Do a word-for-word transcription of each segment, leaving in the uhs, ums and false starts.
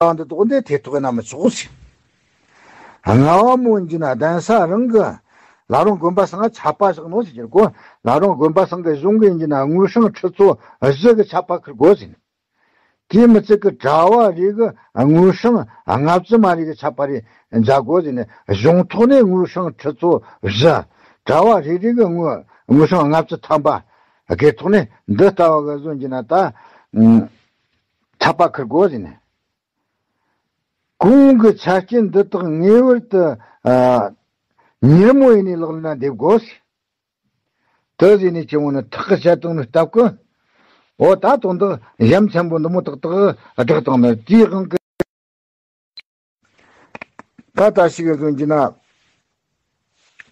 ད་འདི་དོག་འདི་ཐེ་ཐོག་ན་མི་ཆོག་ཟེར། ལྔ་བ་མོ་ཡིན་གྱི་ན་གདན་ས་རང་གི་ལ་རོང་དགོན་པ་སང་ཆད་པ་བཞག་ནོ་ཟེར་གྱི་གོ། ལ་རོང་དགོན་པ་སང་གི་གཞུང་གི་ཡིན་གྱི་ན་དངུལ་སྲང་ཁྲི་ཚོ་བཞི་གི་ཆད་པ་ཁུར་དགོས་ཟེར། དེ་མི་ཚད་ཀྱི་གྲྭ་བ་རེ་གི་དངུལ་སྲང་ལྔ་བཅུ་མ་རེ་གི་ཆད་པ་རེ་འཇལ་དགོས་ཟེར་ནས། གཞུང་ཐོག་ནས་དངུལ་སྲང་ཁྲི་ཚོ་བཞི། གྲྭ་བ་རེ་རེ་གི་དངུལ་དངུལ་སྲང་ལྔ་བཅུ་ཐམ་པ། དགེ་ཐོག་ནས་འདི་ལྟ་བ་གི་བཟོ་ཡིན་གྱི་ན་ད་ཨ་ཆད་པ་ཁུར་དགོས་ཟེར་ནས། གོང་གི་ཆ་རྐྱེན་འདི་དག་ངེས་པར་དུ་ཨ་ཉིན་མོ་ཡིན་ནས་ལག་ལེན་ན་འདེབས་དགོས། དེ་ཟེར་ནས་ཁྱེད་ངོ་ནས་ཐག་གི་བཤད་བཏང་ནས་སྟབས་ཀི། འོ་ད་དོན་དག་གཞམ་ཆེན་པོ་འདི་མོ་ཏག་ཏག་བསྒྲགས་བཏང་ནས་དེའི་དབང་གི། ད་ལྟ་ཞིག་གི་ཟོན་གྱི་ན།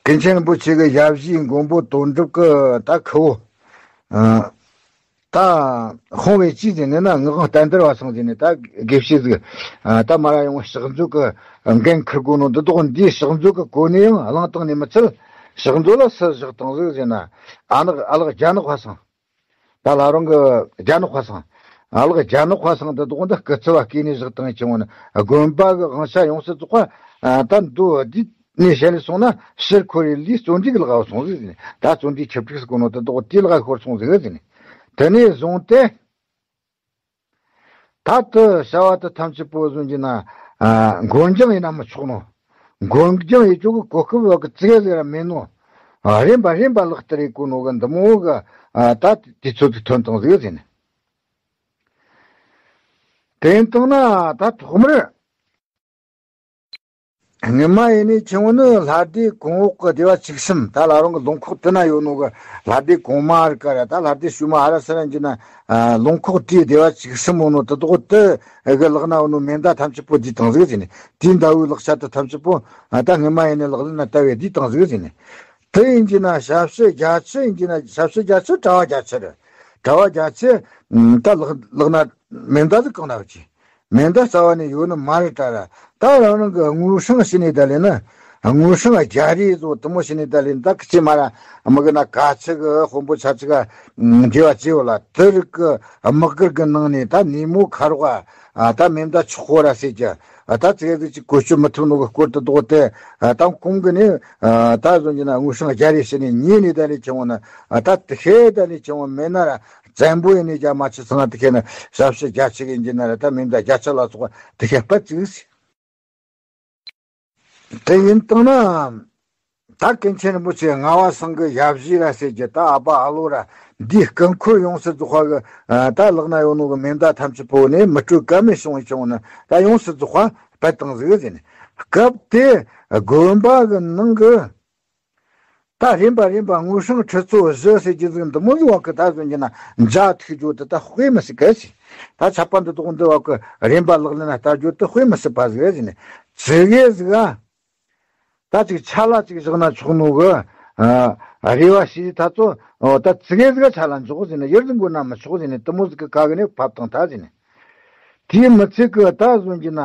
ཀུན་མཁྱེན་རིན་པོ་ཆེ་གི་ཞབས་ཕྱིའི་མགོན་པོ་དོན་གྲུབ་ཀྱི་ད་ཁུ་བོ། ཨ། ད་ཧོང་བའི་ཅི་ཟེར་ནས་ན་ངག་དབང་བསྟན་དར་བ་སང་ཟེར་ནས་ད་དགེ་བཤེས་ཟིག་ཨ། ད་མ་ར་ཡོང་ཕྱག་མཛོད་ཀྱི་འགན་འཁུར་དགོས་ནོ་འདི་དོག་འདིའི་ཕྱག་མཛོད་ཀྱི་གོ་གནས་ཡང་བླངས་བཏང་ནས་མི་ཚད། ཕྱག་མཛོད་ལ་སུ་བཞག་བཏང་ཟིག་ཟེར་ན། ཨ་ནག་ཨ་ལགས་རྒྱ་ནག་པ་སང་། ད་ལ་རང་གི་རྒྱ་ནག་པ་སང་། ཨ་ལགས་རྒྱ་ནག་པ་སང་འདི་དོག་འདི་སྐུ་ཚབ་བ་སྐྱེས་ནས་བཞག་བཏང་ཡིན་ཆུང་ནི་དགོན་པ་གི་དབང་ཆ་ཡོངས་སུ་རྫོགས་པ། ཨ། ད་འདུ་འདི་ནས་བཤད་ལས་སོང་ན་ཕྱིར་འཁོར་རེ་ལས་བརྩོན་འགྲུས་ལག་སོང་ཟིག་ཟེར་ནས། ད་བརྩོན་འགྲུས་ཆབ་ཁྲིགས་སུ་གོ་ནོ་དེ་དོག་དེའི་ལག་ཤོར་སོང་ཟིག་ཟེར་ནས། དེ་ནས་བཟུང་སྟེ། ད་དུ་བྱ་བ་དུ་ཐམས་ཅད་པོ་བཟུང་གྱི་ན། ཨ། མགོན་སྦྱང་ཡིན་ན་མི་ཆོག་ནོ། མགོན་སྦྱང་ཡིན་ཆོག་གི་གོ་སྐབས་བ་གི་ཙི་གེ་ཟིག་ར་མེད་ནོ། ཨ། རིམ་པ་རིམ་པ་ལག་བསྟར་ཡེ་གོ་ནོ་གི་འདི་མོ་གི། ཨ། ད་དུས་ཚོད་དུ་ཐོན་བཏང་ཟིག་ཟེར་ནས། དེ་ཡིན་བཏང་ན་ད་ཐོག་མར། སྔོན་མ་ཡིན་ནས་ཆུང་ནི་ལྷ་སྡེ་གོང་འོག་གི་སྡེ་བ་བཅུ་གསུམ། ད་ལ་རང་གི་ལུང་ཁོག་དེ་ན་ཡོད་ནོ་གི་ལྷ་སྡེ་གོང་མ་རི་ཀ་ར། ད་ལྷ་སྡེ་ཤུལ་མ་ཧ་ར་སི་ར་ཡིན་གྱི་ན། ཨ། ལུང་ཁོག་དེའི་སྡེ་བ་བཅུ་གསུམ་ཡོད་ནོ་དེ་དོག་དེ་གི་ལག་ན་ཡོད་ནོ་མེ་མདའ་ཐམས་ཅད་པོ་བསྡུས་བཏང་ཟིག་ཟེར་ནས། དེའི་མདའ་བོའི་ལག་ཆ་དེ་ཐམས་ཅད་པོ། ཨ། ད་སྔོན་མ་ཡིན་ནས་ལག་ལེན་ན་བསྟར་བས་བསྡུས་བཏང་ཟིག་ཟེར་ནས། དེ་ཡིན་གྱི་ན་ཞབས་ཕྱི་རྒྱ་ཆེ་ཡིན་གྱི་ན། ཞབས་ཕྱི་རྒྱ་ཆེ་གྲྭ་བ་རྒྱ་ཆེ་རེད། གྲྭ་བ་རྒྱ་ཆེ། ཨ། ད་ལག་ལག་ན་མེ་མདའ་ཟིག་གང་ན་བ་ཅི། མེ་མདའ་རྩ་བ་ནས་ཡོད་ནི་མ་རེད་ད་ར། ད་རང་རང་གི་དངུལ་སྲང་ཕྱི་ནས་ད་ལས་ན། དངུལ་སྲང་རྒྱ་རེ་བཟོ་དུ་མོ་ཕྱི་ནས་ད་ལས་ན། ད་ཁི་ཆེ་མ་ར་མི་གི་ན་ག་ཆི་གི་དཔོན་པོ་ཆ་ཆི་ག་འབྲེལ་བ་བྱེད་ཡོད་ལ། དེ་རིགས་གི་དམག་སྒར་གི་ནང་ནས་ད་ནས་མོ་ཁ་རོག་ཨ། ད་མེ་མདའ་ཆོག་ཁོ་ར་ཟེར་གྱི། ཨ། ད་ཙི་གེ་ཟིག་ཅིག་བཀོལ་སྤྱོད་མི་ཐུབ་ནོ་གི་སྐོར་དུ་དོག་དེ། ཨ། ད་གོང་གི་ནས། ཨ། ད་བཟོ་གྱི་ན་དངུལ་སྲང་རྒྱ་རེ་ཕྱི་ནས་ཉེ་ནས་ད་ལས་ཆེ་བོ་ན། ཨ། ད་དེ་ཤེས་ད་ལས་ཆེ་བོ་མེད་ན་ར། བཙན་པོ་ཡིན་ནས་རྒྱ་མ་ཆེ་ཚང་དེ་ཁེ་ན་ཞབས་ཕྱི་རྒྱ་ཆེ་གི་ཡིན་གྱི་ན་ར། ད་མེ་མདའ་རྒྱ་ཆེ་ལ་སོགས་དེ་ཤེས་པ་ཅིག་སི། དེ་ཡིན་བཏང་ན། ད་ཀུན་མཁྱེན་རིན་པོ་ཆེ་ལྔ་བ་སང་གི་ཞབས་ཕྱི་ར་ཟེར་གྱི། ད་ཨ་པ་ཨ་ལོ་ར་འདིའི་སྐུ་འཁོར་ཡོངས་སུ་རྫོགས་པ་གི། ཨ། ད་ལག་ན་ཡོད་ནོ་གི་མེ་མདའ་ཐམས་ཅད་པོ་ནས་མི་སྤྲོད་ཀ་མེད་བྱུང་བྱུང་ན། ད་ཡོངས་སུ་རྫོགས་པ་སྤེལ་བཏང་ཟིག་ཟེར་ནས། སྐབས་དེ་དགོན་པ་གི་ནང་གི། ད་རིམ་པ་རིམ་པ་དངུལ་སྲང་ཁྲི་ཚོ་བཞི་ཟེར་གྱི་ཟིག་འདི་མོ་ཟིག་བ་གི་ད་བཟོ་གྱི་ན་འཇའ་ཐུག་རྒྱུ་དེ་ད་དཔེ་མི་སྲིད་གི་ཟེར། ད་ཆད་པ་འདི་དོག་འདི་བ་གི་རིམ་པ་ལག་ལེན་ན་བསྟར་རྒྱུ་དེ་དཔེ་མི་སྲིད་པ་ཟིག་ཟེར་ནས། ཙི་གེ་ཟིག་ཨ། ད་ཅིག་ཆ་ལ་ཅིག་བཞག་ན་ཆོག་ནོ་གི། ཨ། རེ་བ་ཞིག་ད་ཚོ། ཨོ། ད་ཙི་གེ་ཟིག་ཆ་ལ་འཇོག་ཟེར་ནས། ཡུར་ཟིག་འགོར་ན་མི་ཆོག་ཟེར་ནས། དུ་མོ་ཟིག་གི་ཁ་གི་ནས་ཕབ་བཏང་ད་ཟེར་ནས། དེའི་མི་ཚེ་གི་ད་བཟོ་གྱི་ན་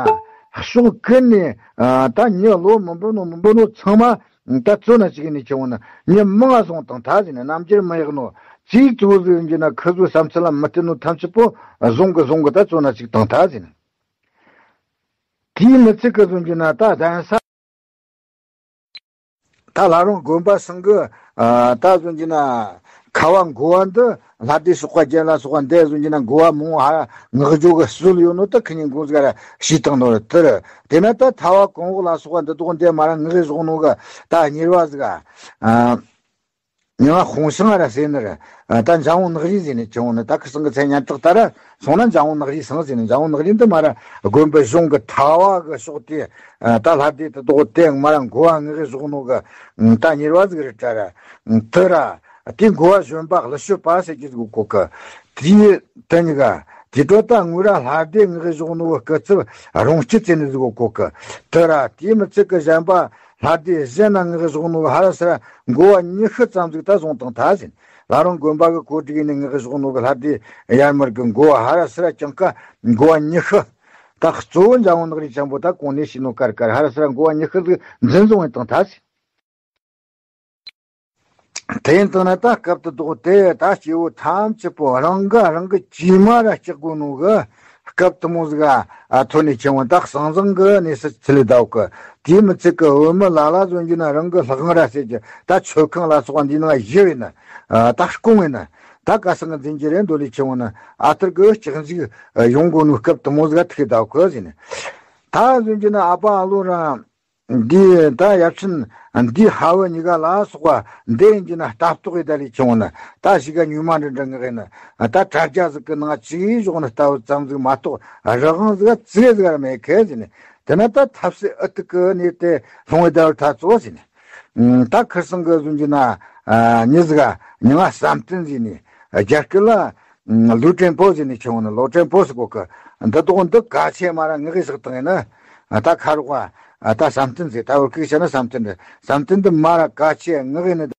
ཕྱོགས་ཀུན་ནས། ཨ། ད་མྱི་ལོ་མི་འབོར་ནོ་མི་འབོར་ནོ་ཚང་མ་ད་ཚོ་ན་ཅིག་ནས་ཁྱེར་འོང་ན་མྱི་མང་ང་སོང་བཏང་ད་ཟེར་ནས། རྣམ་འགྱུར་མི་ཡག་ནོ་ཅིག་ཚོ་ཟིག་ཡིན་གྱི་ན་ཁི་ཚོའི་བསམ་ཚུལ་ལ་མི་བརྟེན་ནོ་ཐམས་ཅད་པོ་བཟུང་གི་བཟུང་གི་ད་ཚོ་ན་ཅིག་བཏང་ད་ཟེར་ནས། དེའི་མི་ཚེ་གི་བཟུང་གྱི་ན་ད་གདན་ས། ད་ལྷ་རོང་དགོན་པ་སང་གི། ཨ། ད་བཟུང་གྱི་ན་ཁ་བ་འགོ་བ་འདི་ལྷ་སྡེ་སོགས་པ་རྒྱན་ལ་སོགས་པ་འདི་བཟུང་གྱི་ན་འགོ་བ་མང་བོ་ཧ་ངག་སྦྱོར་གི་སྲོལ་ཡོད་ནོ་ད་ཁི་ཉིན་གོང་ཟིག་ར་ཤེས་བཏང་ནོ་རེད། དེ་རེད། དེ་ན་ད་ཐ་བ་གོང་འོག་ལ་སོགས་པ་འདི་དོག་འདི་མ་ར་ངག་བཞག་ནོ་གི་ད་གཉེར་བ་ཟིག་ཨ། ཨ། མྱིང་ང་ཧོང་ཤང་ར་ཟེར་ནི་རེད། ཨ། ད་འཇམ་དབྱངས་ནག་རིས་ཟེར་ནས་ཀྱང་འོང་ནི། ད་ཁི་སང་གི་མཚན་སྙན་གྲགས་ལྟར་སོང་ན་འཇམ་དབྱངས་ནག་རིས་སང་ཟེར་ནས། འཇམ་དབྱངས་ནག་རིས་འདི་མ་ར་དགོན་པའི་གཞུང་གི་ཐ་བ་གི་ཕྱོགས་དེ། ཨ། ད་ལྷ་སྡེ་དེ་དོག་དེ་མ་ར་འགོ་བ་ངག་བཞག་ནོ་གི་ད་གཉེར་བ་ཟིག་རེད་དྲ་ར། དེ་ར་དེ་འགོ་བ་གཞོན་པ་ཀླུ་ཞོལ་པ་ཟེར་གྱི་ཟིག་གོ་གི། དེ་དེ་གཉིས་ཀ་དེ་འཕྲོ་ད་ངུ་ར་ལྷ་སྡེ་ངག་བཞག་ནོ་གི་སྐུ་ཚབ་རོང་སྐྱིད་ཟེར་ནི་ཟིག་གོ་གི། དེ་ར་དེ་མི་ཚིག་གི་གཞན་པ། ལྷ་སྡེ་གཞན་ན་ངག་བཞག་ནོ་ཧ་ར་སི་ར་འགོ་བ་ཉི་ཤུ་ཙམ་ཟིག་ད་བཟུང་བཏང་ཐལ་ཟེར། ལྷ་རོང་དགོན་པ་གི་གོ་སྒྲིག་ནས་ངག་བཞག་ནོ་གི་ལྷ་སྡེ་ཡར་མར་གི་འགོ་བ་ཧ་ར་སི་ར་ཀྱང་ཀ་འགོ་བ་ཉི་ཤུ། ད་གཙོ་བོ་འཇམ་དབྱངས་ནག་རིས་ཅན་པོ་ད་གོང་ནས་ཤེས་ནོ་ཀར་ཀར་ཧ་ར་སི་ར་འགོ་བ་ཉི་ཤུ་ཟིག་འཛིན་བཟུང་བཏང་ཐལ་ཟེར། དེ་ཡིན་དང་ན་ད་སྐབས་དེ་དོག་དེ་ད་སྐྱེ་བོ་ཐམས་ཅད་པོ་རང་ག་རང་གི་གྲིབ་མ་ར་སྐྲག་དགོས་ནོ་གི། སྐབས་དུ་མོ་ཟིག་ག་ཐོན་ནས་ཁྱེད་ངོ་ད་ཟང་ཟིང་གི་གནས་སུ་ཚུད་ལས་ད་གི། དེའི་མི་ཚད་གི་བོད་མི་ལ་ལ་ཟོ་རྒྱུ་ན་རང་གི་ལྷ་ཁང་ར་ཟེར་གྱི་ད་མཆོད་ཁང་ལ་སོགས་པ་འདིའི་ནང་བཞི་བས་ན་ད་སྐོང་བས་ན་ད་ག་སང་གི་འཛིན་གྱི་རེད་འདོད་ལས་ཁྱེད་ངོ་ན་ཨ་ཐུར་གི་ལྕགས་འཛུགས་ཡོང་དགོས་ནོ་སྐབས་དུ་མོ་ཟིག་ག་ཐུག་ད་གི་ཟེར་ནས། ད་ཟོ་རྒྱུ་ན་ཨ་ཕ་ཨ་ལོ་ར། འདི་ད་ཡབ་ཆེན་འདི་ཧ་བུ་གཉིས་ཀ་ལ་སོགས་པ་འདི་ཡིན་གྱི་ན་ལྟ་རྟོག་ཡི་ད་ལས་ཁྱེད་ངོ་ན་ད་ཞིག་ག་ཉུལ་མ་འདྲ་འདྲ་ངག་ཡིན་ན་ད་དྲ་རྒྱ་ཟིག་གི་ནང་ཅིག་ཡིས་ཞོག་ན་ལྟ་བུ་ཙམ་ཟིག་མ་གཏོགས་རི་དབང་ཟིག་ཙིག་ཟིག་ར་མེད་ཁེ་ཟིན་ནས། དེ་ན་ད་ཐབས་སྲིད་ཨུ་ཐུག་གི་གནས་དེ་ལྷུང་བའི་ཟླ་བར་ཐ་ཚོ་ཟིན་ནས། ད་ཁིར་སང་གི་ཟུང་གྱི་ན་མྱི་ཟིག་ག་མྱིང་ང་བསམ་གཏན་ཟིན་ནས་རྒྱ་སྐད་ལ། ལུའུ་ཀྲེན་པོ་ཟེར་ནས་ཁྱེད་ངོ་ནི་ལོ་ཀྲེན་པོ་ཟེར་གོ་གི། འདི་དོག་འདི་ག་ཆེ་མ་ར་ངག་གི་ཟག་དང་ཡིན་ན། ད་ཁ་རོག་པ་ད་བསམ་གཏན་ཟེར། ད་བོད་སྐད་བཤད་ན་བསམ་གཏན་འདི་བསམ་གཏན་འདི་མ་ར་ག་ཆེ་ངག་ཡིན་ན།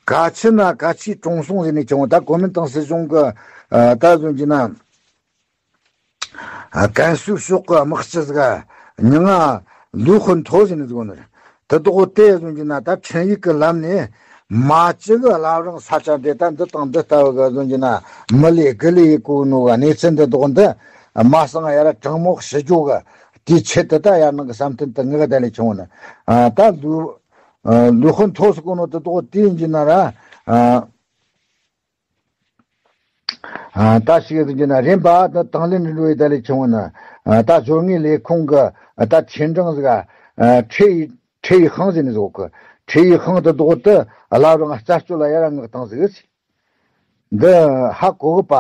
ག་ཆེ་ན་ག་ཆེ་ཀྲུང་སུང་ཟེར་ནས་ཁྱེད་ངོ་ད་གོ་མིན་ཏང་སྲིད་གཞུང་གི་ད་ཟུང་གྱི་ན། ཀན་སུའུ་ཕྱོགས་ཀྱི་དམག་སྤྱི་ཟིག་མྱིང་ང་ལུའུ་ཧུན་ཐོ་ཟེར་ནི་ཟིག་ནི་རེད། དེ་དོག་དེ་ཟུང་གྱི་ན་ད་འཕྲིན་ཡིག་གི་ལམ་ནས་མ་ཅི་གི་བླ་བྲང་ས་ཆ་འདི་ད་འདི་དང་འདི་ལྟ་བུ་གི་ཟུང་གྱི་ན་མི་ལས་དགུ་ལས་ཡི་གོ་ནོ་གི་གནས་ཚུལ་འདི་དོག་འདི་མ་སང་ཡ་ར་དྲང་མོ་ཞི་ཇོ་གི་དེའི་ཆེད་དུ་ད་ཡར་ནང་གི་བསམ་གཏན་དུ་ངག་ད་ལས་བྱུང་ནི། ད་ལུའུ་ལུའུ་ཧུན་ཐོ་ཟེར་གོ་ནོ་དེ་དོག་དེ་ཡིན་གྱི་ན་ར། ད་ཞིག་ཟིན་གྱི་ན་རིམ་པ་ད་དང་ལེན་འགྲོ་བའི་ད་ལས་བྱུང་བ་ན། ད་བཟོ་ལྔའི་ལས་ཁུངས་ཀྱི་ད་ཆེ་འབྲིང་ཟིག་ཁྲེ་ཡི་ཁྲེ་ཡི་ཤང་ཟེར་ནི་ཟིག་གི། ཁྲེ་ཡི་ཤང་དུ་ལྡོག་ཏུ་བླ་བྲང་རྩད་གཅོད་ལ་ཡར་མངགས་བཏང་ཟིག་འདི་ཧ་གོ་གི་པ།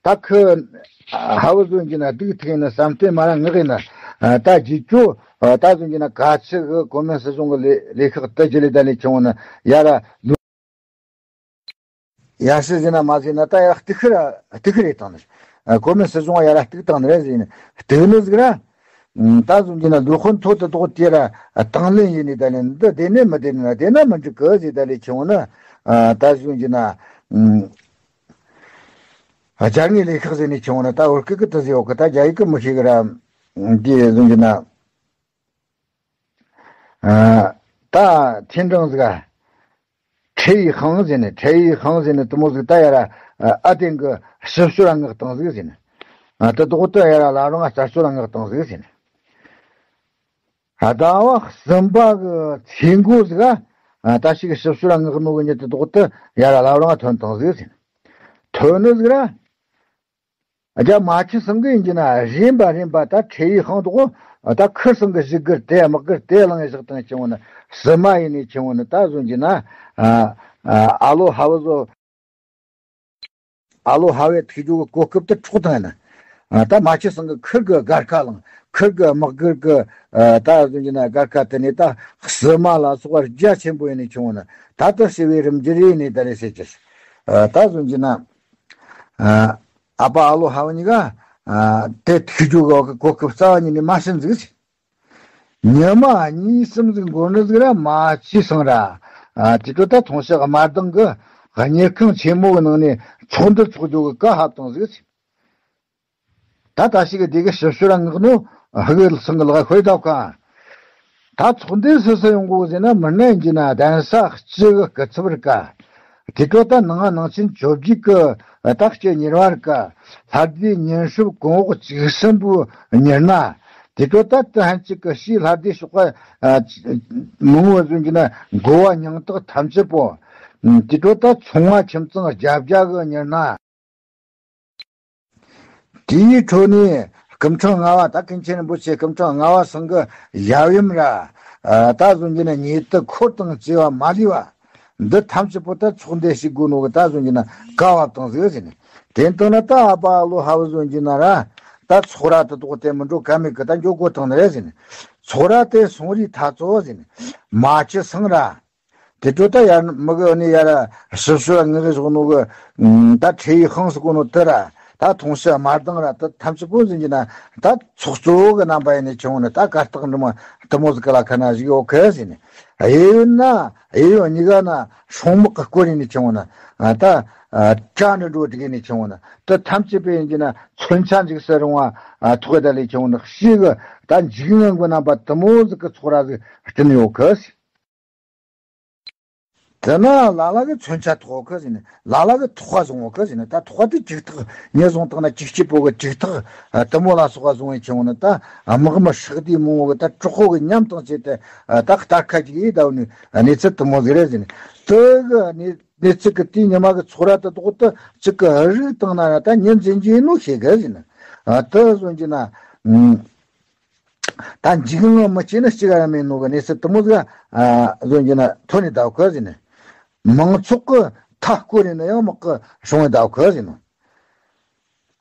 ད་ཁི་ཧ་བུ་ཟོན་གྱི་ན་སྡུག་ཐུག་ན་བསམ་གཏན་མ་ར་ངག་ཡིན་ན། ད་རྗེས་ཁྱོད་ད་ཟོན་གྱི་ན་ག་ཚི་གི་གོ་མིན་སྲིད་གཞུང་གི་ལས་ལས་ཁག་ཏུ་ཇི་ལས་ད་ལས་བྱུང་བ་ན་ཡར་ལུ། ཡ་ཤི་ཟིན་ན་མ་ཟིན་ན་ད་ཡར་སྟུག་ཁི་ར་སྟུག་ཁི་རེད་བཏང་ནི། གོ་མིན་སྲིད་གཞུང་ཡར་སྟུག་བཏང་ནི་རེད་ཟིན་ནི་སྟུག་ནི་ཟིག་ར། ད་ཟུང་གྱི་ན་ལུས་ཧོན་ཐོ་དུ་དོག་དེ་ར་དང་ལེན་ཡིན་ནི་ད་ལེན་འདི་དེ་ནས་མི་དེ་ནི་ན་དེ་ན་མི་འགྲིག་གི་ཟིག་ད་ལས་ཆེ་བོ་ན། ད་ཟུང་གྱི་ན་རྒྱ་དངོས་ལས་ཁག་ཟིན་ནི་ཆེ་བོ་ན་ད་བོད་སྐད་ཀི་དུ་ཟིག་ཡོད་གི། ད་རྒྱ་ཡིག་གི་མི་ཤེས་གི་ར། འདི་ཟུང་གྱི་ན་ད་ཐེན་ཀྲང་ཟིག་ག་ཁྲེ་ཡི་ཧང་ཟེར་ནས་ཁྲེ་ཡི་ཧང་ཟེར་ནས་དུ་མོ་ཟིག་ད་ཡ་ར་ཨ་ཏེང་གི་ཞིབ་ཤོད་ར་ངག་བཏང་ཟིག་ཟེར་ནས། ཨ་ཏི་དོག་ཏི་ཡ་ར་ལ་རང་ཨ་རྩད་གཅོད་ར་ངག་བཏང་ཟིག་ཟེར་ནས། ཨ་ཟླ་བ་གསུམ་པ་གི་ཚེས་འགོ་ཟིག་ཨ་ད་ཞིག་ཞིབ་ཤོད་ར་ངག་ནོ་གི་ཉིད་དུ་དོག་ཏི་ཡ་ར་ལ་རང་ཨ་ཐོན་བཏང་ཟིག་ཟེར་ནས། ཐོན་ནི་ཟིག་ར། རྒྱ་མ་ཆི་སང་གི་ཡིན་གྱི་ན་རིམ་པ་རིམ་པ་ད་ཁྲེ་ཡི་ཧང་དོག་ད་ཁིར་སང་གི་ཞིག་གིར་དེ་དམག་གིར་དེ་ལང་ཡི་ཞག་དང་ཆེ་བོ་ནི་སི་མ་ཡིན་ནི་ཆེ་བོ་ནི་ད་ཟོན་གྱི་ན། ཨ་ལོ་ཧ་བུ་ཟོ། ཨ་ལོ་ཧ་བའི་ཐུགས་རྒྱུད་གི་གོ་སྐབས་དེ་འཕྲོག་བཏང་ཡིན་ན། ད་མ་ཆི་སང་གི་ཁིར་གི་སྒར་ཁ་ལང་ཁིར་གི་དམག་གིར་གི་ད་ཟོན་གྱི་ན་སྒར་ཁ་དེ་ནི་ད་སི་མ་ལ་སོགས་པ་རྒྱ་ཆེན་པོ་ཡིན་ནི་ཆེ་བོ་ནི་ད་ད་སི་བའི་རིམ་གྱི་རེད་ནི་ད་རེད་ཟེར་གྱི། ད་ཟོན་གྱི་ན། ཨ་ཨ་ཕ་ཨ་ལོ་ཧ་བ་གཉིས་ཀ་ཨ་དེ་ཐུགས་རྒྱུད་གི་གོ་སྐབས་རྩ་བ་ཉིད་ནས་མ་ཤེས་ཟིག་ཉི་མ་གཉིས་གསུམ་ཟིག་འགོར་ནི་ཟིག་ར་མ་ཆི་སང་ར། ཨ་དེ་ཚོ་ད་ཐོང་ཤག་དམར་མདངས་གི་གཉེར་ཁང་ཆེན་མོ་གི་ནང་ནས་ཚོགས་འདུ་ཚོགས་རྒྱུ་གི་བཀའ་ཕབ་བཏང་ཟིག་ད་ད་ཞིག་གི་དེ་གི་ཞིབ་ཤོད་ར་ངག་ནོ་ཧ་གི་སང་གི་ལག་ཤོད་ད་ཀ་ད་ཚོགས་འདུ་སུ་སུ་ཡོང་གོ་ཟེར་ན་མི་སྣ་ཡིན་གྱི་ན་གདན་ས་སྤྱི་གི་སྐུ་ཚབ་རིག་ག་དེ་ཚོ་ད་ནང་ནང་ཆེན་བཅོ་བརྒྱད་ཀྱི་ད་སྤྱི་གཉེར་བ་རིག་ག་ལྷ་སྡེ་ཉིན་ཧྲིབ་གོང་འོག་བཅུ་གསུམ་པོའི་གཉེར་ན། དེ་ཚོ་ད་དུ་ཧན་གཅིག་གི་ཕྱིའི་ལྷ་སྡེ་ཤོག་ཁ་མང་བོ་ཟུང་གྱི་ན་འགོ་བ་མྱང་སྟག་ཐམས་ཅད་པོ། དེ་ཚོ་ད་ཚོང་བ་ཁྱིམ་ཚང་བརྒྱད་བརྒྱ་གི་གཉེར་ན། དེའི་ཁྲོད་ནས་སྐུ་ཕྲེང་ལྔ་བ་ད་ཀུན་མཁྱེན་རིན་པོ་ཆེ་སྐུ་ཕྲེང་ལྔ་བ་ཚང་གི་ཡབ་ཡུམ་ར། ད་གཟོད་ཀྱི་ནི་ཉེ་དུ་འཁོར་དང་བཅས་པ་མ་ལུས་པ། འདི་ཐམས་ཅད་པོ་ད་ཚོགས་འདུ་ཞིག་དགོས་ནོ་གི་ད་གཟོད་ཀྱི་ན་བཀའ་བབས་བཏང་ཟིག་ཟེར་ནས། དེ་ལྟར་ན་ད་ཨ་ཕ་ཨ་ལོ་ཧ་བུ་གཟོད་ཀྱི་ན་ར། ད་ཚོགས་ར་དེ་དོག་དེ་མི་འགྲོ་ཀ་མེད་གི་ད་འགྱོ་དགོས་བཏང་ནི་རེད་ཟེར་ནས། ཚོགས་ར་དེ་སོང་རིས་ཐ་ཚོ་ཟེར་ནས། མ་ཆི་སང་ར། དེ་ཚོ་ད་ཡར་མི་གི་ནི་ཡར་ཞིབ་ཞིབ་ངེས་གི་ཞོག་ནོ་གི། ད་ཁྲེ་ཡི་ཧང་ཟེར་གོ་ནོ་དེ་ར། ད་ཐོང་ཤི་དམར་མདངས་ར་ད་ཐམས་ཅད་པོ་ཟིན་གྱི་ན། ད་ཚོགས་གཙོ་བོ་གི་རྣམ་པ་ཡིན་ནི་ཆུང་ནི་ད་གར་སྟེགས་འདྲ་མོ་དེ་མོ་ཟིག་གི་ལ་ཁ་ན་ཞིག་ཡོད་གི་ཟེར་ནི། གཡས་གཡོན་ན་གཡས་གཡོན་གཉིས་ཀ་ན་སྲུང་དམག་གི་སྐོར་ཡིན་ནི་ཆུང་ནི། ད་བཀྲ་འདྲ་འགྲོ་དྲུག་ཡིན་ནི་ཆུང་ནི། ད་ཐམས་ཅད་པོ་ཡིན་གྱི་ན་མཚོན་ཆ་འཇིགས་སུ་རུང་བ་ཐོག་ད་ལས་ཆུང་ནི་ཤིག་གི་ད་འཇིགས་ངང་གི་རྣམ་པ་དེ་མོ་ཟིག་གི་ཚོགས་ར་ཟིག་བསྐྲུན་ཡོད་གི་ཟེར། དེ་ན་ལ་ལ་གི་མཚོན་ཆ་ཐོགས་གི་ཟེར་ནས། ལ་ལ་གི་ཐོགས་པ་བཟུང་བ་གི་ཟེར་ནས། ད་ཐོགས་པ་དེ་ཅིག་ཐག་ཉེ་བཟུང་བཏང་ན་ཅིག་སྐྱིད་པོ་གི་ཅིག་ཐག་དུ་མོ་ལ་སོགས་པ་བཟུང་བའི་ཁྱེར་འོང་ན། ད་དམག་མི་ཧྲག་བདེ་མང་བོ་གི་ད་གྲོགས་པོ་གི་མཉམ་དང་བཅས་ཏེ། ད་རྟ་ཁ་ཅིག་ཡིད་ད་བ་ནི་གནས་ཚུལ་དུ་མོ་ཟིག་རེད་ཟེར་ནས། དེ་གི་གནས་གནས་ཚུལ་གི་དེའི་ཉི་མ་གི་ཚོགས་ར་དེ་དག་ཏུ་ཅིག་གི་རིག་བཏང་ན་ར་ད་ཉིན་འཛིན་གྱི་ཡིན་ནོ་ཤེས་གི་ཟེར་ནས། དེ་བཟུང་གྱི་ན། ད་འཇིགས་སྣང་མི་སྐྱེ་ནི་གཅིག་ར་མེད་ནོ་གི་གནས་ཚུལ་དུ་མོ་ཟིག་ཨ་བཟོ་རྒྱུ་ན་ཐོན་ནས་བསྡད་གོ་ཟེར་ནས། མང་ཚོགས་ཀྱི་མཐའ་སྐོར་ནས་ན་ཡང་དམག་གི་བྱུང་བའི་བསྡད་གོ་ཟེར་ནས།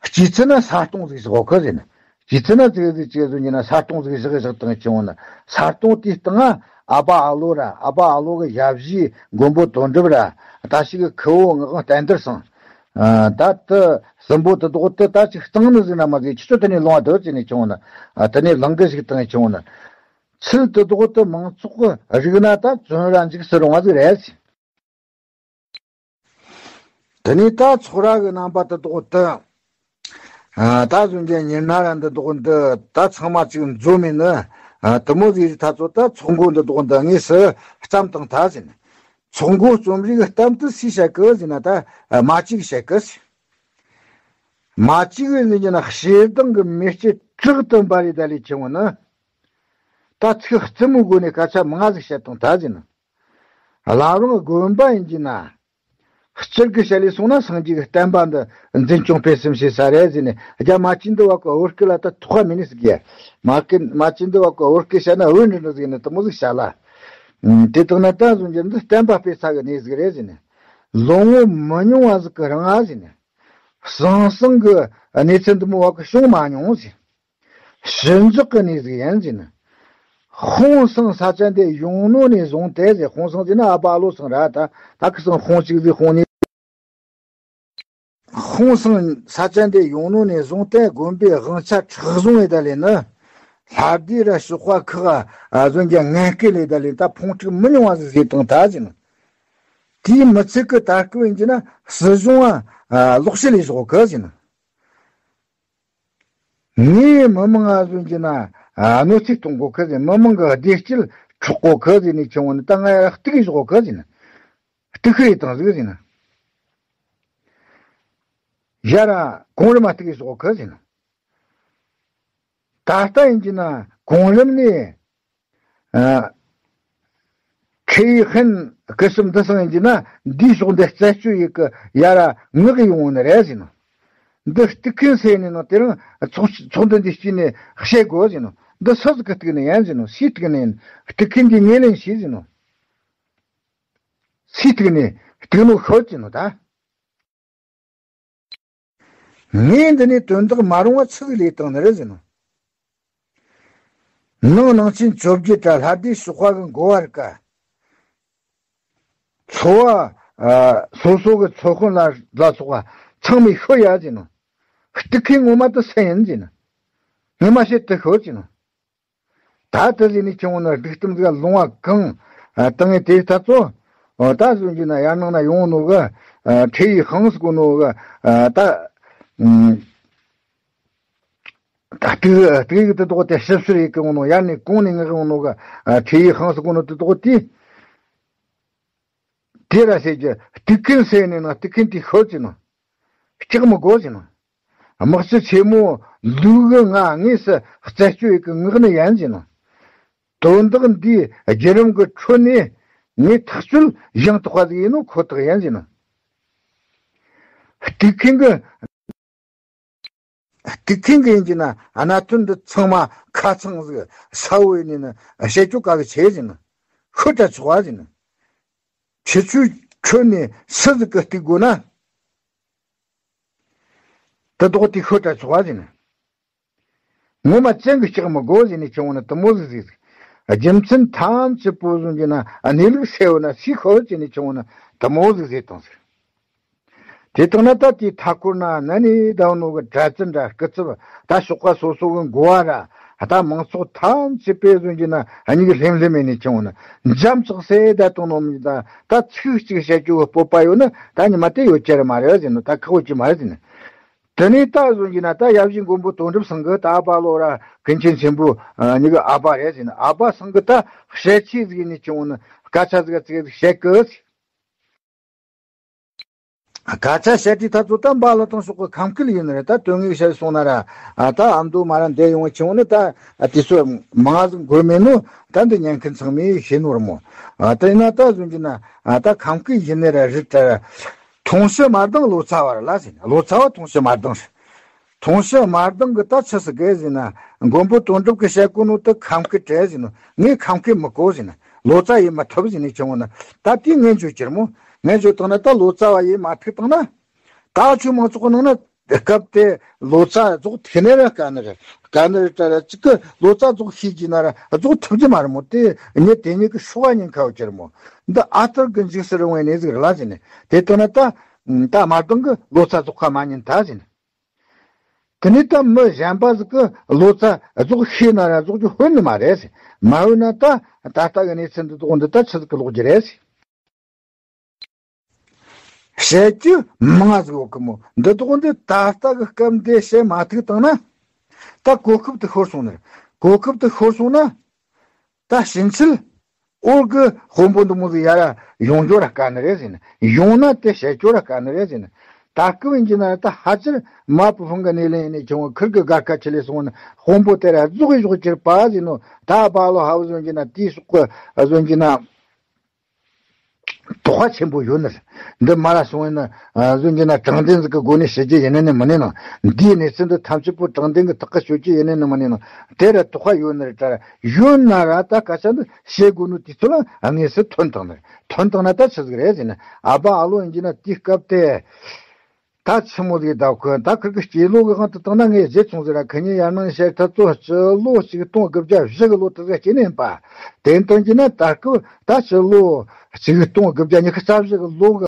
སྐྱེས་ཚུལ་ན་ས་སྟོང་ཟིག་བཞག་གོ་ཟེར་ནས། སྐྱེས་ཚུལ་ན་ཙིག་ཟིག་ཅིག་བཟོ་རྒྱུ་ན་ས་སྟོང་ཟིག་བཞག་བཞག་བཏང་ཁྱེར་འོང་ན། ས་སྟོང་དེའི་སྟེང་ང་ཨ་ཕ་ཨ་ལོ་ར། ཨ་ཕ་ཨ་ལོ་གི་ཞབས་ཕྱི་མགོན་པོ་དོན་གྲུབ་ར། ད་ཞིག་གི་ཁུ་བོ་ངག་དབང་བསྟན་དར་སང་། ཨ། ད་དེ་གསུམ་པོ་དེ་དག་དེ་ད་ཅིག་གཙང་ནི་ཟིག་ན་མ་ཟིག་ཁྱེད་ཚོ་དེ་ནས་ལོང་བ་འདུག་ཟེར་ནས་ཁྱེར་འོང་ན། ཨ། དེ་ནས་ལང་གི་ཞིག་བཏང་ཁྱེར་འོང་ན། ཚུལ་དེ་དག་དེ་མང་ཚོགས་ཀྱིས་རིག་ན་ད་བཙོན་ར་འཇུག་སྲིད་རུང་བ་ཟིག་རེད་ཟེར། དེ་ནས་ད་ཚོགས་ར་གི་རྣམ་པ་དེ་དག་དེ། ཨ། ད་གཟོད་ཀྱི་ཉི་མ་ར་འདི་དག་འདི་ད་ཚང་མ་ཅིག་འཛོམས་མིན་ནི། ཨ། དུ་མོ་ཟིག་ད་ཚོ་ད་ཚོགས་འགོ་འདི་དག་འདི་དངོས་སུ་བརྩམས་བཏང་ཐལ་ཟེར་ནས། ཚོགས་འགོ་རྩོམ་རིགས་གཏམ་དུ་སུས་བཤད་གི་ཟེར་ན། ད་མ་གཅིག་བཤད་གི་ཟེར། མ་གཅིག་ཟེར་གྱི་ན་ཞེ་སྡང་གི་མེ་ལྕེ་དྲག་ཏུ་འབར་རེ་ད་ལས་ཁྱེར་འོང་ན། ད་ཚིག་རྩུབ་མོའི་སྒོ་ནས་སྐད་ཆ་མང་ཟིག་བཤད་བཏང་ཐལ་ཟེར་ན། བླ་རུང་དགོན་པ་ཡིན་གྱི་ན། སྤྱིར་གྱི་བཤད་ལས་སོང་ན་སངས་རྒྱས་ཀྱི་བསྟན་པ་འདི་འཛིན་སྐྱོང་སྤེལ་གསུམ་བྱེད་ས་རེད་ཟེར་ནས། རྒྱ་མ་ཅིག་འདི་བ་ཀོ་བོད་སྐད་ལ་ད་ཐོགས་པ་མེད་ནི་ཟིག་གི། མ་ཀི་མ་ཅིག་འདི་བ་ཀོ་བོད་སྐད་བཤད་ན་འོས་འདྲ་འདྲ་ཟིག་ནི་དུ་མོ་ཟིག་བཤད་ལ། ཨུམ། དེ་དག་ན་ད་གཟོད་ཀྱི་འདི་བསྟན་པ་སྤེལ་ས་གི་གནས་ཟིག་རེད་ཟེར་ནས། ལོ་ངོ་མི་ཉུང་བ་ཟིག་གི་རིང་ང་ཟེར་ནས། ཟང་ཟིང་གི་གནས་ཚུལ་འདི་མོ་བ་ཀོ་བྱུང་མ་མྱོང་ཟེར། ཞི་འཇགས་ཀྱི་གནས་ཟིག་ཡིན་ཟེར་ན། ཧོང་སང་ས་ཆ་འདི་ཡོང་ནོ་ནས་བཟུང་སྟེ་ཟེར། ཧོང་སང་ཟེར་ན་ཨ་ཕ་ཨ་ལོ་སང་ར། ད་ད་ཁི་སང་ཧོང་གཅིག་ཟིག་ཧོང་ནས། ཧོང་སང་ས་ཆ་འདི་ཡོང་ནོ་ནས་བཟུང་སྟེ་དགོན་པའི་དབང་ཆ་མཁྲེགས་བཟུང་བའི་ད་ལས་ནི། ལྷ་སྡེ་ར་ཞོགས་པ་ཁག་ཨ་གཟོད་ཀྱི་ངན་སྐད་ལས་ད་ལས་ད་ཕུང་ཁྲིག་མི་ཉུང་བ་ཟིག་བཟོས་བཏང་ཐལ་ཟེར་ན། དེའི་མི་ཚད་ཀྱི་ད་སྐབས་ཡིན་གྱི་ན་སྲིད་གཞུང་ཨ་ལོག་བཤད་ལས་བཞག་གི་ཟེར་ན། ངས་མི་མང་ང་གཟོད་ཀྱི་ན་ཨ་གནོད་འཚེ་གཏོང་གོ་གི་ཟེར། མི་མང་གི་བདེ་སྐྱིད་འཕྲོག་གོ་གི་ཟེར་ནས་ཁྱེར་འོང་ན། ད་ང་ཡར་གཏུག་གི་བཞག་གི་ཟེར་ན། གཏུག་ཤི་ཡི་དང་ཟིག་ཟེར་ན། ཡར་གོང་རིམ་མ་གཏུག་གི་བཞག་གི་ཟེར་ན། ད་ལྟ་ཡིན་གྱི་ན་གོང་རིམ་ནས། ཨ། ཁེ་ཡི་ཧན་སྐུ་ཞབས་འདི་སང་ཡིན་གྱི་ན་འདིའི་ཕྱོགས་འདི་རྩད་གཅོད་ཡི་གི་ཡར་མངགས་ཡོང་ནི་རེད་ཟེར་ན། འདི་གཏུག་མཁན་ཟེར་ནས་ན་དེ་རིང་ཚོགས་ཚོགས་འདུ་འདི་སྐྱིད་ནས་བཤད་དགོས་ཟེར་ནོ། འདི་སུ་ཟིག་གི་གཏུག་ནི་ཡིན་ཟེར་ནོ། སུས་གཏུག་ནི་ཡིན། གཏུག་མཁན་འདི་ངོས་ལེན་བྱོས་ཟེར་ནོ། སུས་གཏུག་ནི། གཏུག་ནོ་ཤོད་ཟེར་ནོ་ད། ངས་འདི་ནས་དོན་དག་མ་རུང་བ་ཆི་ཟིག་ལས་བཏང་ནི་རེད་ཟེར་ནོ། ནང་ནང་ཆེན་བཅོ་བརྒྱད་དྲ་ལྷ་སྡེ་ཞོགས་པ་གི་འགོ་བ་རིགས་ཀ། ཚོ་བ་ཨ་སོ་སོ་གི་ཚོ་དཔོན་ལ་ལ་སོགས་པ་ཚང་མས་ཤོད་ཡ་ཟེར་ནོ། གཏུག་མཁན་ངོ་མ་དེ་སུ་ཡིན་ཟེར་ནོ། ངས་མ་བཤད་དེ་ཤོད་ཟེར་ནོ། ད་དེ་ཟེར་ནས་ཁྱེར་འོང་ན་སྡིག་གཏམ་ཟིག་ལུང་བ་གང་ཨ་བཏང་ངས་དེ་ད་ཚོ། ཨོ། ད་གཟོད་ཀྱི་ན་ཡར་ནང་ན་ཡོང་ནོ་གི་ཨ་ཁྲེ་ཡི་ཧང་ཟེར་གོ་ནོ་གི་ཨ་ད་ཨུམ། ད་སྟུག་སྟུག་གི་དེ་དོག་དེ་ཞིབ་བཤེར་ཡེ་གི་འོང་ནོ། ཡར་ནས་གོང་ནས་མངགས་གི་འོང་ནོ་གི་ཨ་ཁྲེ་ཡི་ཧང་ཟེར་གོ་ནོ་དེ་དོག་དེ། དེ་ར་ཟེར་གི་གཏུག་མཁན་ཟེར་ནས་ན་གཏུག་མཁན་དེ་ཤོད་ཟེར་ནོ། སྐྲག་མི་དགོས་ཟེར་ནོ། དམག་སྤྱི་ཆེན་མོ་ལུག་གི་ང་དངོས་སུ་རྩད་གཅོད་ཡེ་གི་མངགས་ནི་ཡིན་ཟེར་ནོ། དོན་དག་འདིའི་བརྒྱུད་རིམ་གྱི་ཁྲོད་ནས་ངས་ཐག་གཅོད་ཡང་དག་པ་ཟིག་ཡིན་ནོ་ཁོ་ཐག་ཡིན་ཟེར་ནོ། གཏུག་མཁན་གྱི་གཏུག་མཁན་གྱི་ཡིན་གྱི་ན་གནད་དོན་འདི་ཚང་མ་ཁ་ཚང་ཟིག་གསལ་བོ་ཡིན་ནི་ན་བཤད་རྒྱུ་ག་གི་ཆེ་ཟེར་ནོ། ཤོད་དྲ་ཆོག་པ་ཟེར་ནོ། ཁྱེད་ཚོའི་ཁྲོད་ནས་སུ་ཟིག་གིས་གཏུག་དགོས་ན། དེ་དོག་དེ་ཤོད་དྲ་ཆོག་པ་ཟེར་ནོ། ངོ་མ་ཅན་གྱི་སྐྲག་མི་དགོས་ཟེར་ནས་ཁྱེར་འོང་ན་དེ་མོ་ཟིག་ཟེར། རྒྱུ་མཚན་ཐམས་ཅད་པོ་བཟུང་གྱི་ན་གནས་ལུགས་གསལ་བོ་ན་སུས་ཤོད་ཟེར་ནས་ཁྱེར་འོང་ན་དེ་མོ་ཟིག་ཟེར་བཏང་ཟེར། དེ་ལྟར་ན་ད་དེའི་མཐའ་སྐོར་ན་ན་ནས་ད་ནོ་གི་གྲྭ་བཙུན་འདྲ་སྐུ་ཚབ་ད་ཞོགས་པ་སོ་སོ་གི་འགོ་བ་ར་ད་མང་ཚོགས་ཐམས་ཅད་པོ་བཟུང་གྱི་ན་གཉིད་ལྷེམ་ལྷེམ་ཡེ་ནས་ཁྱེར་འོང་ན་འཇམ་ཙག་སེ་ད་བཏང་ནོ་མི་ད་ད་ཚིག་གཅིག་བཤད་རྒྱུ་གི་སྤོབས་པ་ཡོད་ན་ད་ཉི་མ་དེ་ཡོད་རྒྱུ་ར་མ་རེད་ཟེར་ནོ། ད་ཁག་པོ་ཅིག་མ་རེད་ཟེར་ནོ། དེ་ནས་ད་བཟུང་གྱི་ན་ད་ཡབ་གཞིས་མགོན་པོ་དོན་གྲུབ་ཚང་གི་ད་ཨ་ཕ་ལོ་ར་ཀུན་མཁྱེན་ཆེན་པོ་ཨ་གཉིས་ཀྱི་ཨ་ཕ་རེད་ཟེར་ན། ཨ་ཕ་ཚང་གི་ད་བཤད་ཆས་ཟིག་ནས་ཁྱེར་འོང་ན་སྐད་ཆ་ཟིག་ཙིག་ཟིག་བཤད་གི་ སྐད་ཆ་བཤད་དུས་ད་ཚོ་ད་འབའ་ལོ་ཐང་ཕྱོགས་ཀྱི་ཁམས་སྐད་ཡིན་ནི་རེད། ད་དོན་དངོས་བཤད་སོང་ན་ར། ཨ་ད་ཨ་མདོ་མ་ར་འདི་ཡོང་བ་ཆེ་བོ་ནི་ད་དུས་ཚོད་མང་ཟིག་འགོར་མེད་ནོ། ད་འདི་ཉན་མཁན་ཚང་མས་ཤེས་ནོ་ར་མོ། ཨ་དེ་ན་ད་གཟོད་ཀྱི་ན་ཨ་ད་ཁམས་སྐད་ཡིན་ནི་ར་རེད་ད། མཐོང་ཕྱི་མ་ལྡང་ལོ་ཙཱ་བ་ར་ལ་ཟེར་ནི། ལོ་ཙཱ་བ་མཐོང་ཕྱི་མ་ལྡང་རེད། མཐོང་ཕྱི་མ་ལྡང་གི་ད་ཆི་ཟིག་གེ་ཟེར་ན། མགོན་པོ་དོན་གྲུབ་ཀྱི་བཤད་གོ་ནོ་ད་ཁམས་སྐད་རེད་ཟེར་ནོ། ངས་ཁམས་སྐད་མི་གོ་ཟེར་ནི། ལོ་ཙཱ་ཡིན་མི་ཐུབ་ཟེར་ནི་ཆུང་བོ་ནི། ད་དེ་ངས་བརྗོད་ཀྱི་ར་མོ། ངས་བརྗོད་བཏང་ན་ད་ལོ་ཙཱ་བ་ཡིན་མ་ཐུག་བཏང་ན། ད་ཆོས་མང་ཚོགས་ནང་ན་སྐབས་དེ་ལོ་ཙཱ་རྫོགས་ཐུག་ནས་ར་དཀའ་ནི་རེད། དཀའ་ནི་རེད་ད་ར། གཅིག་གི་ལོ་ཙཱ་རྫོགས་ཤེས་ཀྱི་ན་ར་རྫོགས་ཐུབ་ཀྱི་མ་རེད་མོ། དེ་ངས་དེ་ཉིད་ཀྱི་ཧྲུའུ་བ་ཉིན་ཁ་བ་ཀྱི་ར་མོ། འདི་ཨ་ཐུར་གི་འཇིགས་སུ་རུང་བའི་གནས་ཟིག་རེད་ལ་ཟེར་ནི། དེ་ལྟ་ན་ད་ད་མ་ལྡང་གི་ལོ་ཙཱ་རྫོགས་ཁ་མ་ཉན་ད་ཟེར་ནི། དེ་ནས་ད་མི་གཞན་པ་ཟིག་གི་ལོ་ཙཱ་རྫོགས་ཤེས་ན་ར་རྫོགས་རྒྱུ་དཔེ་ནི་མ་རེད་ཟེར། མ་འོས་ན་ད་ད་ལྟ་གི་གནས་ཚུལ་འདི་དག་འདི་ད་ཆི་ཟིག་གི་ལོག་རྒྱུ་རེད་ཟེར། བཤད་རྒྱུ་མང་ཟིག་ཡོད་གི་མོ། འདི་དག་འདི་ད་ལྟ་གི་སྐབས་འདི་བཤད་མ་ཐུག་བཏང་ན། ད་གོ་སྐབས་དེ་ཤོར་སོང་ནི་རེད། གོ་སྐབས་དེ་ཤོར་སོང་ན། ད་ཕྱིན་ཆད་འོག་གི་དཔོན་པོ་འདི་མོ་ཟིག་ཡར་ཡོང་རྒྱུ་ར་དཀའ་ནི་རེད་ཟེར་ནི། ཡོང་ན་དེ་བཤད་རྒྱུ་ར་དཀའ་ནི་རེད་ཟེར་ནི། ད་སྐབས་ཡིན་གྱི་ན་ད་ཧ་ཅིར་མ་བུ་ཧྥང་གི་ནི་ལེན་ནི་ཆུང་བོ་ཁིར་གི་སྒར་ཁ་ཆེ་ལས་སོང་ནི། དཔོན་པོ་དེ་ར་རྫོགས་གི་རྫོགས་གྱུར་པ་ཟེར་ནོ། ད་བ་ལོ་ཧ་བུ་ཟོན་གྱི་ན་དེའི་སོག་གི་ཟོན་གྱི་ན། དོགས་པ་ཆེན་པོ་ཡོད་ནི་རེད། འདི་མ་ར་སོང་ཡིན་ན། ཨ་ཟོན་གྱི་ན་དྲང་བདེན་ཟིག་གི་སྒོ་ནས་བཤད་རྒྱུ་ཡིན་ནི་ནི་མིན་ནི་ནང་། འདིའི་གནས་ཚུལ་འདི་ཐམས་ཅད་པོ་དྲང་བདེན་གི་ཐག་གི་གཅོད་རྒྱུ་ཡིན་ནི་ནི་མིན་ནི་ནང་། དེ་ར་དོགས་པ་ཡོད་ནི་རེད་ད་ར། ཡོད་ན་ར་ད་སྐད་ཆ་འདི་བཤད་དགོས་ནོ་དུས་ཚོད་ལ་དངོས་སུ་ཐོན་བཏང་ནི་རེད། ཐོན་བཏང་ན་ད་ཆི་ཟིག་རེད་ཟེར་ན། ཨ་བ་ཨ་ལོ་ཡིན་གྱི་ན་དེའི་སྐབས་དེ། ད་ཆི་མོ་ཟིག་ད་ཁོ་ད་ཁིར་གི་སྐྱེས་ལོ་གི་དབང་དུ་བཏང་ན་ངས་བརྗེད་སོང་ཟེར་ར། ཁི་གཉིས་ཡར་ནང་བཤད་ཐབས་ཚོ་སྤྱི་ལོ་ཆིག་སྟོང་དགུ་བརྒྱ་བཞི་གི་ལོ་དེ་ཟིག་སྐྱེས་ནས་ཡིན་པ། དེ་ཡིན་དང་གྱི་ན་ད་སྐབས་ད་སྤྱི་ལོ་ཆིག་སྟོང་དགུ་བརྒྱ་ཉི་ཤུ་རྩ་བཞི་གི་ལོ་གི་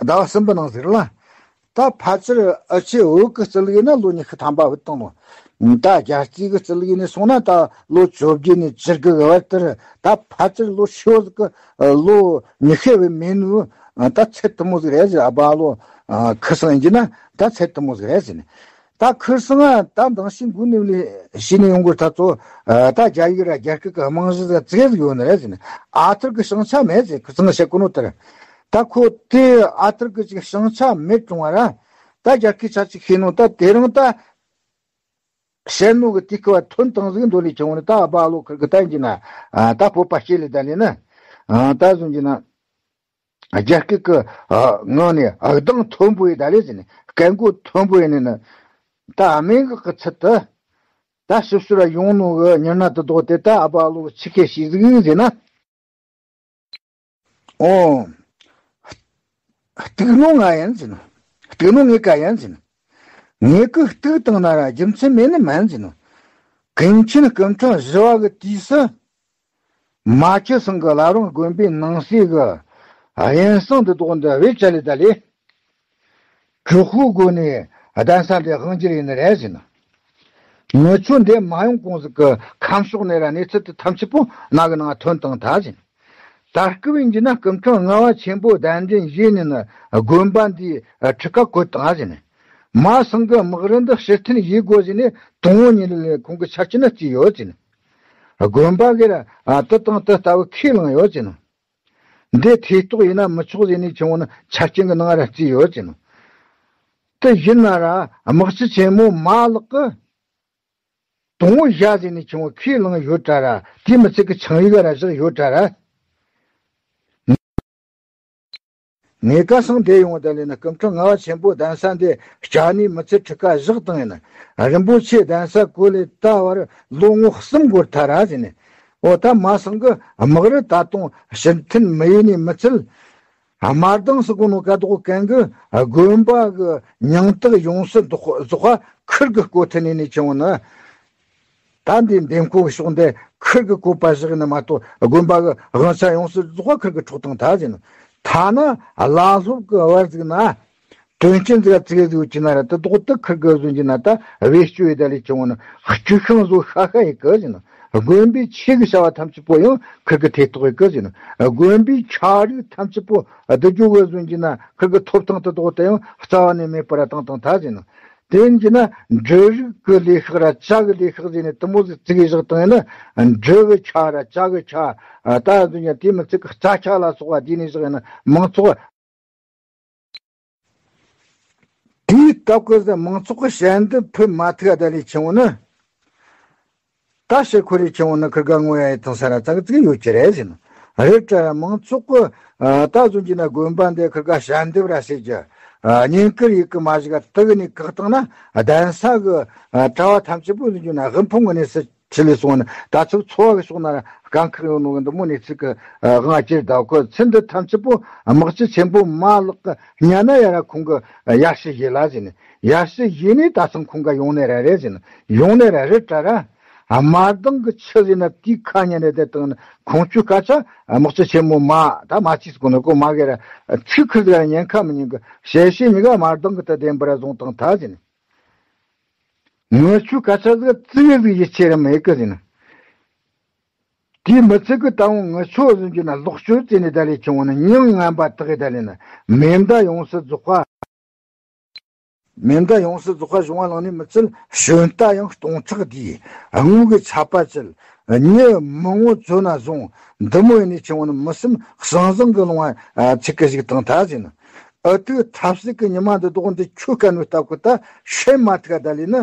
ཟླ་བ་གསུམ་པའི་ནང་ཟིག་ལ། ད་ཕལ་ཆེར་ཨ་ཆེ་བོད་ཀྱི་རྩིས་ལུགས་ཡིན་ན་ལོ་ཉི་ཤུ་ཐམ་པ་བུད་བཏང་ནོ། ད་རྒྱ་རྩིས་ཀྱི་རྩིས་ལུགས་ཡིན་ནས་སོང་ན་ད་ལོ་བཅོ་བརྒྱད་ནས་བཅུ་དགུ་གི་བར་དེར་ད་ཕལ་ཆེར་ལོ་ཤོ་ཟིག་གི་ལོ་ཉི་ཤུ་བའི་མེད་ནོ། ད་ཚད་དེ་མོ་ཟིག་རེད་ཟེར། ཨ་བ་ལོ་ཁི་སང་ཡིན་གྱི་ན་ད་ཚད་དེ་མོ་ཟིག་རེད་ཟེར་ནས། ད་ཁིར་སང་ད་མདང་ཕྱི་འགོ་ནས་ལས་ཤི་ནས་ཡོང་དགོས་ཐ་ཚོ། ད་རྒྱ་ཡིག་ར་རྒྱ་སྐད་ཀྱི་རྨང་གཞི་ཟིག་ཙིག་ཟིག་ཡོད་ནི་རེད་ཟེར་ནས། ཨ་ཐུར་གི་ཞིང་ཆ་མེད་ཟེར། ཁིར་སང་བཤད་གོ་ནོ་དེར། ད་ཁོ་དེ་ཨ་ཐུར་གི་ཅིག་ཞིང་ཆ་མེད་བྱུང་བ་ར། ད་རྒྱ་སྐད་ཆ་ཅིག་ཤེས་ནོ་ད་དེ་རིང་ད་བཤད་ནོ་གི་དུས་སྐབས་ཐོན་བཏང་ཟིག་འདོད་ལས་ཀྱང་ནི། ད་བ་ལོ་ཁིར་གི་ད་ཡིན་གྱི་ན་ད་བོད་པ་སྐྱེས་ལས་ད་ལས་ན་ད་བཟུང་གྱི་ན། རྒྱ་སྐད་ཀྱི་ངང་ནས་གདངས་མཐོན་པོ་ཡིན་ད་ལས་ཟེར་ནས། སྐད་མགོ་མཐོན་པོ་ཡིན་ནས་ནི། ད་སྨྲེ་སྔགས་ཀྱི་ཚུལ་དུ་ད་ཞིབ་ཞིབ་ལ་ཡོང་ནོ་གི་མྱུར་ན་དུ་ལྡོག་དེ་ད་ཨ་བ་ལོ་ཆི་ཁེ་ཤི་ཟིག་ཟེར་ན། ཨོ། གཏུག་ནོ་ང་ཡིན་ཟེར་ནོ། གཏུག་ནོ་ངེད་ཀ་ཡིན་ཟེར་ནོ། ངེད་ཀྱི་གཏུག་བཏང་ན་ར་རྒྱུ་མཚན་མེད་ནི་མིན་ཟེར་ནོ། ཀུན་མཁྱེན་སྐུ་ཕྲེང་བཞི་བ་གི་དུས་སུ། མ་ཁྱི་སང་གི་བླ་བྲང་དགོན་པའི་ནང་གསེས་གི་དབེན་གསང་དུ་བདོག་འདི་བེད་སྤྱད་ལས་ད་ལས། གྲོགས་པོའི་སྒོ་ནས་གདན་ས་འདི་དབང་སྒྱུར་ཡིན་ནི་རེད་ཟེར་ན། ངི་ཆོ་འདི་མ་ཡོང་གོང་ཟིག་གི་ཁམས་ཕྱོགས་ནས་ར་གནས་ཚུལ་དེ་ཐམས་ཅད་པོ་ནག་གི་ནང་ཐོན་བཏང་ད་ཟེར་ན། ད་སྐབས་ཡིན་གྱི་ན་སྐུ་ཕྲེང་ལྔ་བ་ཆེན་པོ་གདན་འདྲེན་བཞེས་ནས་ནི་དགོན་པ་འདིའི་ཁྲི་ཁ་བཀོད་བཏང་ཟེར་ན། མ་སང་གི་དམག་རིན་འདི་ཕྱིར་འཐེན་ཡེད་དགོས་ཟེར་ནས་དང་བོ་ཉིད་ལས་ཁོང་གི་ཆ་རྐྱེན་ནི་བརྩིས་ཡོད་ཟེར་ན། དགོན་པ་གི་ར་དེ་དང་དེ་ལྟ་བུ་ཁས་བླངས་ཡོད་ཟེར་ན། འདི་ཐེ་གཏོགས་ཡིན་ན་མི་ཆོག་ཟེར་ནས་ཆུང་བོ་ནི་ཆ་རྐྱེན་གྱི་ནང་ར་བརྩིས་ཡོད་ཅེ་ནོ། དེ་ཡིན་ན་ར་དམག་སྤྱི་ཆེན་མོ་མ་ལགས་ཀྱིས་དང་བོ་བཞག་ཟེར་ནས་ཆུང་བོ་ཁས་བླངས་ཡོད་དྲ་ར། དེ་མི་ཚད་ཀྱི་ཆིངས་ཡིག་ར་བཞག་ཡོད་དྲ་ར། ངེད་ཀ་སང་འདས་ཡོང་བ་ད་ལས་ན་སྐུ་ཕྲེང་ལྔ་བ་ཆེན་པོ་གདན་ས་འདི་སྐྱ་ནི་མི་ཚད་ཁྲི་ཁ་བཞག་བཏང་ཡིན་ན། རིན་པོ་ཆེ་གདན་ས་བཀོད་ལས་ད་བར་ལོ་ངོ་གསུམ་འགོར་ཐལ་ར་ཟེར་ནས། འོ་ད་མ་སང་གི་དམག་རུ་ད་དུང་ཕྱིར་འཐེན་མི་ཡེ་ནི་མི་ཚད། དམར་མདངས་སུ་གོ་ནོ་ཀ་དོག་གན་གི་དགོན་པ་གི་མྱིང་རྟགས་ཡོངས་སུ་རྫོགས་རྫོགས་པ་ཁུར་གི་བཀོད་ཐུབ་ནས་ནི་ཆུང་ནི། ད་འདི་འདེམས་བསྐོ་གི་ཕྱོགས་འདི་ཁུར་གི་བཀོད་པ་བཞག་ནི་མ་གཏོགས་དགོན་པ་གི་དབང་ཆ་ཡོངས་སུ་རྫོགས་པ་ཁུར་གི་འཕྲོག་བཏང་ཐལ་ཟེར་ནི། ཐ་ན་བླ་སློབ་གི་བར་ཟིག་ན། དོན་རྐྱེན་ཟིག་ལ་ཙིག་གེ་ཟིག་ཡོད་ཀྱི་ན་ར་དེ་དོག་ཏུ་ཁུར་གི་བཟོ་གྱི་ན་ད་བེད་སྤྱོད་ཡི་ད་ལས་ཀྱང་ནི་སྐྱུག་ཤིང་བཟོ་ཤ་ཤ་ཡི་གི་ཟེར་ན། དགོན་པའི་ཆོས་ཀྱི་བྱ་བ་ཐམས་ཅད་པོ་ཡང་ཁུར་གི་ཐེ་གཏོགས་ཡི་གི་ཟེར་ན། དགོན་པའི་ཆ་རིགས་ཐམས་ཅད་པོ་བསྡུ་རྒྱུ་གི་བཟོ་གྱི་ན་ཁུར་གི་ཐོབ་ཐང་དེ་དོག་ཏུ་ཡང་རྩ་བ་ནས་མེད་པར་བཏང་བཏང་ཐལ་ཟེར་ན། དེ་ཡིན་གྱི་ན་འབྲུ་རིགས་ཀྱི་ལས་ཤག་ར་ཇ་གི་ལས་ཤག་ཟེར་ནས་དེ་མོ་ཟིག་ཙིག་གེ་བཞག་བཏང་ཡིན་ན། འབྲུ་གི་ཆ་ར་ཇ་གི་ཆ་ད་བཟོ་གྱི་ན་དེ་མི་ཚིག་གི་རྩྭ་ཆ་ལ་སོགས་པ་དེ་ནས་བཞག་ཡིན་ན་མང་ཚོགས། དེའི་སྟབས་ཀྱིས་མང་ཚོགས་ཀྱི་ཞལ་འདེབས་ཕུལ་མ་ཐུབ་ད་ལས་ཆེན་བོ་ནི། ད་ཕྱིར་ཁོ་རེ་ཆེན་བོ་ནི་ཁིར་ག་ངོ་ཡ་ཡི་ཐང་ས་ར་ཙག་ཙིག་ཡོད་ཀྱི་རེད་ཟེར་ན། རེད་དྲ་ར་མང་ཚོགས་ཀྱི་ད་བཟུང་གྱི་ན་དགོན་པ་འདི་ཁིར་ག་ཞལ་འདེབས་ར་ཟེར་གྱི། བསྙེན་བཀུར་ཡི་གི་མ་ཞིག་ག་དུ་གི་ནས་བཀག་བཏང་ན་གདན་ས་གི་གྲྭ་བ་ཐམས་ཅད་པོ་བཟུང་གྱི་ན་དབུལ་ཕོངས་གི་གནས་སུ་ཁྲིད་ལས་སོང་ན་ད་ཚུགས་འཚོ་བ་གི་ཕྱོགས་ན་ར་དཀའ་ཁག་ཡོད་ནོ་གི་འདི་མོ་གནས་ཚུལ་གི་དབང་ཁྱེར་ད་ཁོ་ཚུལ་འདི་ཐམས་ཅད་པོ་དམག་སྤྱི་ཆེན་པོ་མ་ལག་གི་ཉ་ན་ཡ་ར་ཁོང་གི་ཡར་ཞུ་ཡེ་ལ་ཟེར་ནས་ཡར་ཞུ་ཡེ་ནས་ད་ཚང་ཁོང་ག་ཡོང་ནས་ར་རེད་ཟེར་ནས་ཡོང་ནས་ར་རེད་དྲ་ར། དམར་མདངས་ཀྱི་ཆུ་ཟེར་ན་དེའི་ཁ་ཉན་ནས་བསྡད་བཏང་ན་ཁོང་ཆུ་སྐད་ཆ་དམག་སྤྱི་ཆེན་མོ་མ་ད་མ་ཅིས་གོ་ནོ་གོ་མ་གེ་ར་ཚིག་ཁུར་ཟེར་ཉན་ཁ་མི་ཉན་གི་ཞལ་ཤེས་མི་ག་དམར་མདངས་ཀྱི་ད་བདེན་པ་ར་བཟུང་བཏང་ཐལ་ཟེར་ནས། ངི་ཆུ་སྐད་ཆ་ཟིག་ཙི་གེ་ཟིག་ཡིད་ཆེས་ར་མེད་གི་ཟེར་ན། དེའི་མི་ཚིག་གི་ད་འོང་ངི་ཆོ་ཟིན་རྒྱུ་ན་ལོག་སྤྱོད་ཙེ་ནས་ད་ལས་ཆུང་བོ་ན་མྱིང་ངན་པ་དག་གི་ད་ལས་ན་མེ་མདའ་ཡོངས་སུ་རྫོགས་པ། མེ་མདའ་ཡོངས་སུ་རྫོགས་པ་བྱུང་བ་ལང་ནས་མི་ཚུལ་ཞོན་རྟ་ཡང་སྟོང་ཕྲག་དེའི་དངུལ་གི་ཆད་པ་ཅིལ་མྱི་མང་བོ་བཙོན་ན་བཟུང་འདི་མོ་ཡིན་ནས་ཆུང་བོ་ན་མི་སེམས་ཟང་ཟིང་གི་ལོང་བ་ཚིག་གི་ཞིག་བཏང་ཐལ་ཟེར་ན། ཨ་ཏུ་ཐབས་ཟིག་གི་ཉི་མ་འདི་དོག་འདི་ཁྱོད་དཀའ་ནོ་སྟབས་ཀི་ད་ཤེས་མ་ཐུག་ད་ལས་ན།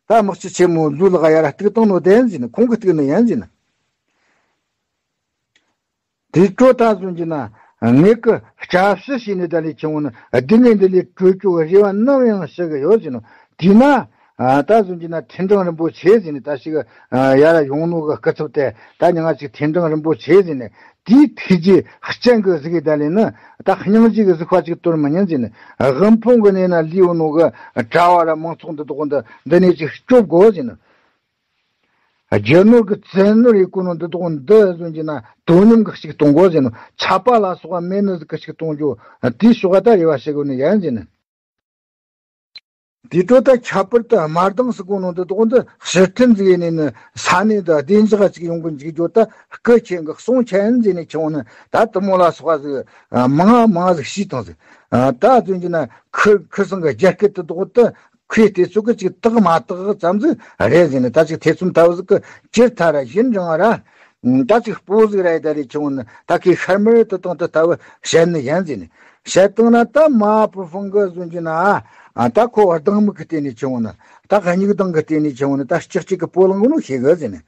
ད་དམག་སྤྱི་ཆེན་མོ་ལུས་ལག་ཡ་ར་གཏུག་བཏང་ནོ་བདེན་ཟིན་ཁོང་གི་གཏུག་ནི་ཡན་ཟིན། དེ་སྤྲོ་ད་བཟུང་གྱི་ན་ངེད་ཀི་སྐྱབས་སུ་བྱས་ནས་ད་ལས་ཆུང་བོ་ན་སྡུག་བསྔལ་འདི་ལས་གྲོལ་ཆོག་གི་རེ་བ་ནམ་ཡང་ཞུ་གི་ཡོད་ཟིན་ནོ་དེས་ན། ད་བཟུང་གྱི་ན་ཐེངས་གྲངས་རིན་པོ་ཆེ་ཟིན་ནས་ད་ཞིག་ཡ་ར་ཡོང་ནོ་གི་སྐུ་ཚབ་དེ་ད་ཉི་ང་ཅིག་ཐེངས་གྲངས་རིན་པོ་ཆེ་ཟིན་ནས། དེའི་ཐུགས་རྗེ་སྤྱན་གི་གཟིགས་ད་ལས་ནི་ད་སྙིང་རྗེ་གི་གཟིགས་པ་ཅིག་དོར་མི་ཉན་ཟེར་ནི། དབུལ་ཕོངས་གི་གནས་ན་ལུས་ཡོད་ནོ་གི་གྲྭ་བ་ར་མང་ཚོགས་འདི་དོག་འདི་འདི་ནས་ཅིག་སྐྱོབ་དགོ་ཟེར་ནི། རྒྱུ་ནོར་གི་བཙན་ནོར་ཡི་གོ་ནོ་འདི་དོག་འདི་ཟོན་གྱི་ན་དོ་སྙོམས་གི་ཞིག་གཏོང་དགོ་ཟེར་ནི། ཆད་པ་ལ་སོགས་པ་མེད་ནི་ཟིག་གི་ཞིག་གཏོང་རྒྱུ་དེའི་ཕྱོགས་ད་རེ་བ་ཞིག་གོ་ནི་ཡན་ཟེར་ནི། དེ་འཕྲོ་ད་ཁྱད་པར་དུ་དམར་མདངས་སུ་གོ་ནོ་འདི་དོག་འདི་ཕྱིར་འཐེན་ཟིག་ཡིན་ནི་ས་གནས་འདི་བདེ་འཇགས་ཅིག་ཡོང་གི་འཇུག་རྒྱུ་ད་སྐུ་ཆེན་གི་གསུང་ཆེན་ཟིན་ནས་ཆུང་ནི་ད་དུ་མོ་ལ་སོགས་པ་ཟིག་མང་མང་ཟིག་ཤིས་དང་ཟིག་ད་དོན་གྱི་ན་ཁུ་ཁུ་སང་གི་རྒྱ་སྐད་དུ་དོག་ད་ཁོས་དེ་ཚོ་གི་ཅིག་དག་མ་དག་ཙམ་ཟིག་རེད་ཟིན་ནི་ད་ཅིག་ཐེ་ཚོམ་ལྟ་བུ་ཟིག་གི་ཅིར་ཐ་ར་ཡིན་རང་ར། ད་ཅིག་སྤོ་ཟིག་ར་ཡི་ད་རེ་ཆུང་ནི་ད་ཁོས་ཤར་མར་དུ་བཏང་དུ་ལྟ་བུ་བཤད་ནི་ཡན་ཟིན་ནི། བཤད་བཏང་ན་ད་མ་བུ་ཧྥང་གི་ཟུན་གྱི་ན་ཨ་ད་ཁོ་བ་སྡང་མིག་གི་སྟེང་ནས་ཆུང་ནི་ད་ག་སྙིགས་སྡང་གི་སྟེང་ནས་ཆུང་ནི་ད་སྐྱག་གཅིག་གི་སྤོ་ལངས་གོ་ནོ་ཤེས་གི་ཟིན་ནི།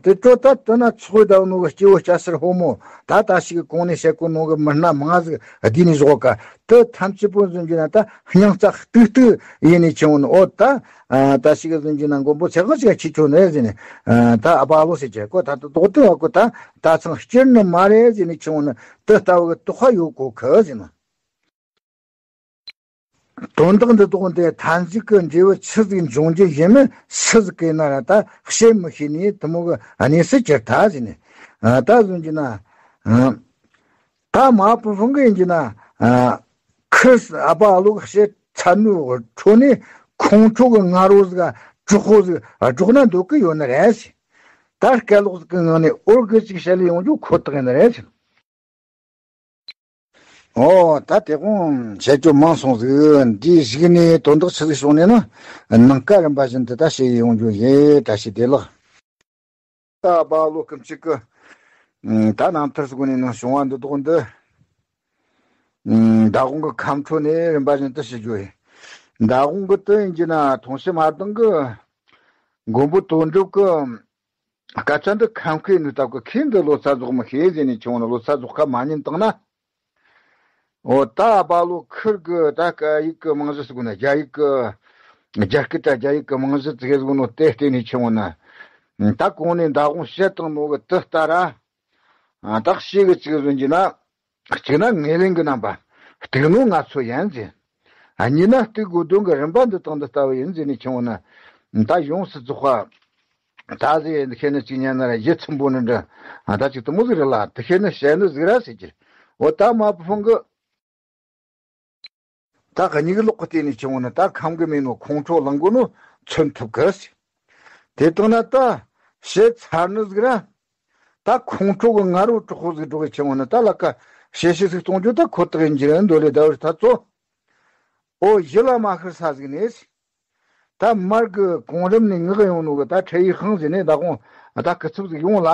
དེ་ཁྲོ་ད་དུ་ན་ཚོགས་ཟླ་ནོ་གི་སྐྱེ་བོ་སྐྱ་སེར་ཕོ་མོ་ད་ད་ཞིག་གི་གོང་ནས་བཤད་གོ་ནོ་གི་མི་སྣ་མང་ཟིག་བསྡུས་ནས་བཞག་ག་དུ་ཐམས་ཅད་པོ་ཟུན་གྱི་ན་ད་སྙིང་རྩ་གཏུག་གཏུག་ཡིན་ནས་ཆུང་ནི་ཨོ་ད། ད་ཞིག་གི་ཟིན་གྱི་ན་མགོན་པོ་ཚེ་དབང་ཞིག་ཁྱེད་ཆོ་ནས་ཟིན་ནས་ད་ཨ་པ་ལོ་ཟེར་གྱི་ཀོ་ད་དུ་རྡོག་ཏུ་བ་ཀོ་ད་ད་ཚང་སྐྱིར་ནི་མ་རེད་ཟིན་ནས་ཆུང་ནི་དུ་ལྟ་བུ་གི་དུ་ཁ་ཡོད་གོ་ཁི་ཟིན་ནི། དོན་དག་འདི་དོག་འདི་ཐན་ཟིག་གི་འབྲས་བུ་ཆི་ཟིག་འབྱུང་རྒྱུ་ཡིན་མིན་སུ་ཟིག་གི་ན་ར་ད་བཤད་མི་ཤེས་ནས་དུ་མོ་གི་གནས་སུ་གྱུར་ཐལ་ཟིན་ནས་ད་ཟིན་གྱི་ན། ད་མ་བུ་ཧྥང་གི་ཡིན་གྱི་ན། ཁིར་ཨ་པ་ཨ་ལོ་གི་བཤད་ཚར་ནོ་ཁྲོ་ནས་ཁོང་ཁྲོ་གི་ང་རོ་ཟིག་གྲོགས་པོ་ཟིག་སྒྲོག་ན་འདོད་གི་ཡོད་ནི་རེད་ཟེར། ད་སྐད་ལོག་ཟིག་གི་ངང་ནས་འོར་གི་ཅིག་བཤད་ལས་ཡོང་རྒྱུ་ཁོ་ཐག་ཡིན་ནི་རེད་ཟེར། ཨོ་ད་དེ་གོང་བཤད་རྒྱུ་མང་སོང་ཟིག་འདིའི་གཞུག་ནས་དོན་དག་ཆི་ཟིག་བྱུང་ནས་ན་ནངས་ཀ་རིམ་པ་བཞིན་དུ་ད་བཤད་ཡོང་རྒྱུ་ཡིན། བཀྲ་ཤིས་བདེ་ལེགས། ད་བ་ལོ་སྐུ་མཆེད་ཀྱི་ད་རྣམ་ཐར་སྒོ་ནས་ནང་བྱུང་བ་འདི་དོག་འདི། མདའ་དགོང་གི་ཁམས་ཁྲོད་ནས་རིམ་པ་བཞིན་དུ་ཞུ་རྒྱུ་ཡིན། མདའ་དགོང་གི་དུ་ཡིན་གྱི་ན་མཐོང་བྱེད་མ་དང་གི་མགོན་པོ་དོན་གྲུབ་ཀྱི་སྐད་ཆ་འདི་ཁམས་ཁའི་ནུས་སྟབས་ཀྱི་ཁས་འདི་ལོ་ཚ་རྫོགས་མི་ཤེས་ཟེར་ནས་ཆུང་ནི་ལོ་ཚ་རྫོགས་ཁ་མ་ཉན་བཏང་ན། འོ་ད་བ་ལོ་ཁིར་གི་ད་སྐད་ཡིག་གི་རྨང་གཞི་ཟིག་ན་རྒྱ་ཡིག་གི་རྒྱ་སྐད་ད་རྒྱ་ཡིག་གི་རྨང་གཞི་ཙིག་གེ་ཟིག་ནོ་དེ་བལྟས་ནས་ཆུང་ན། ད་གོང་ནས་མདའ་དགོང་བཤད་བཏང་ནོ་གི་དུ་ལྟ་ར། ད་ཤེས་གི་ཅིག་ཟོན་གྱི་ན། གཅིག་ན་ངེས་ལེན་གི་རྣམ་པ། གཏུག་ནོ་ང་ཚོ་ཡན་ཟེར། གཉིས་ན་གཏུག་དགོས་དོན་གི་རིམ་པ་འདི་དང་འདི་ལྟ་བུ་ཡིན་ཟེར་ནས་ཆུང་ན། ད་ཡོངས་སུ་རྫོགས་པ། ད་ཟེར་འདི་ཤེས་ནི་གཅིག་ཉན་ན་ར་ཡིད་ཚིམ་པོ་ནི་འདྲ། ད་ཅིག་དུ་མོ་ཟིག་རེད་ལ་དུ་ཤེས་ནི་བཤད་ནི་ཟིག་ར་ཟེར་གྱི། འོ་ད་མ་བུ་ཧྥང་གི། ད་གཉིས་ལོག་གི་སྟེང་ནས་ཆུང་ན་ད་ཁམས་གི་མེད་ནོ་ཁོང་ཁྲོ་ལངས་དགོས་ནོ་མཚོན་ཐུབ་གི་ཟེར། དེ་དང་ན་ད་བཤད་ཚར་ནི་ཟིག་ར། ད་ཁོང་ཁྲོ་གི་ང་རོ་དྲག་པོ་ཟིག་སྒྲོག་གི་ཆུང་ན་ད་ལ་ཀ་བཤད་བཤད་ཟིག་གཏོང་རྒྱུ་ད་ཁོ་ཐག་ཡིན་གྱི་རེད་འདོད་ལེ་ད་བར་ད་ཚོ། ཨོ་ཡིད་ལ་མ་ཤར་ས་ཟིག་ནས། ད་མར་གི་གོང་རིམ་ནས་ངག་ཡོང་ནོ་གི་ད་ཁྲེ་ཡི་ཧང་ཟེར་ནས་ད་གོང་ད་སྐུ་ཚབ་ཟིག་ཡོང་ལ།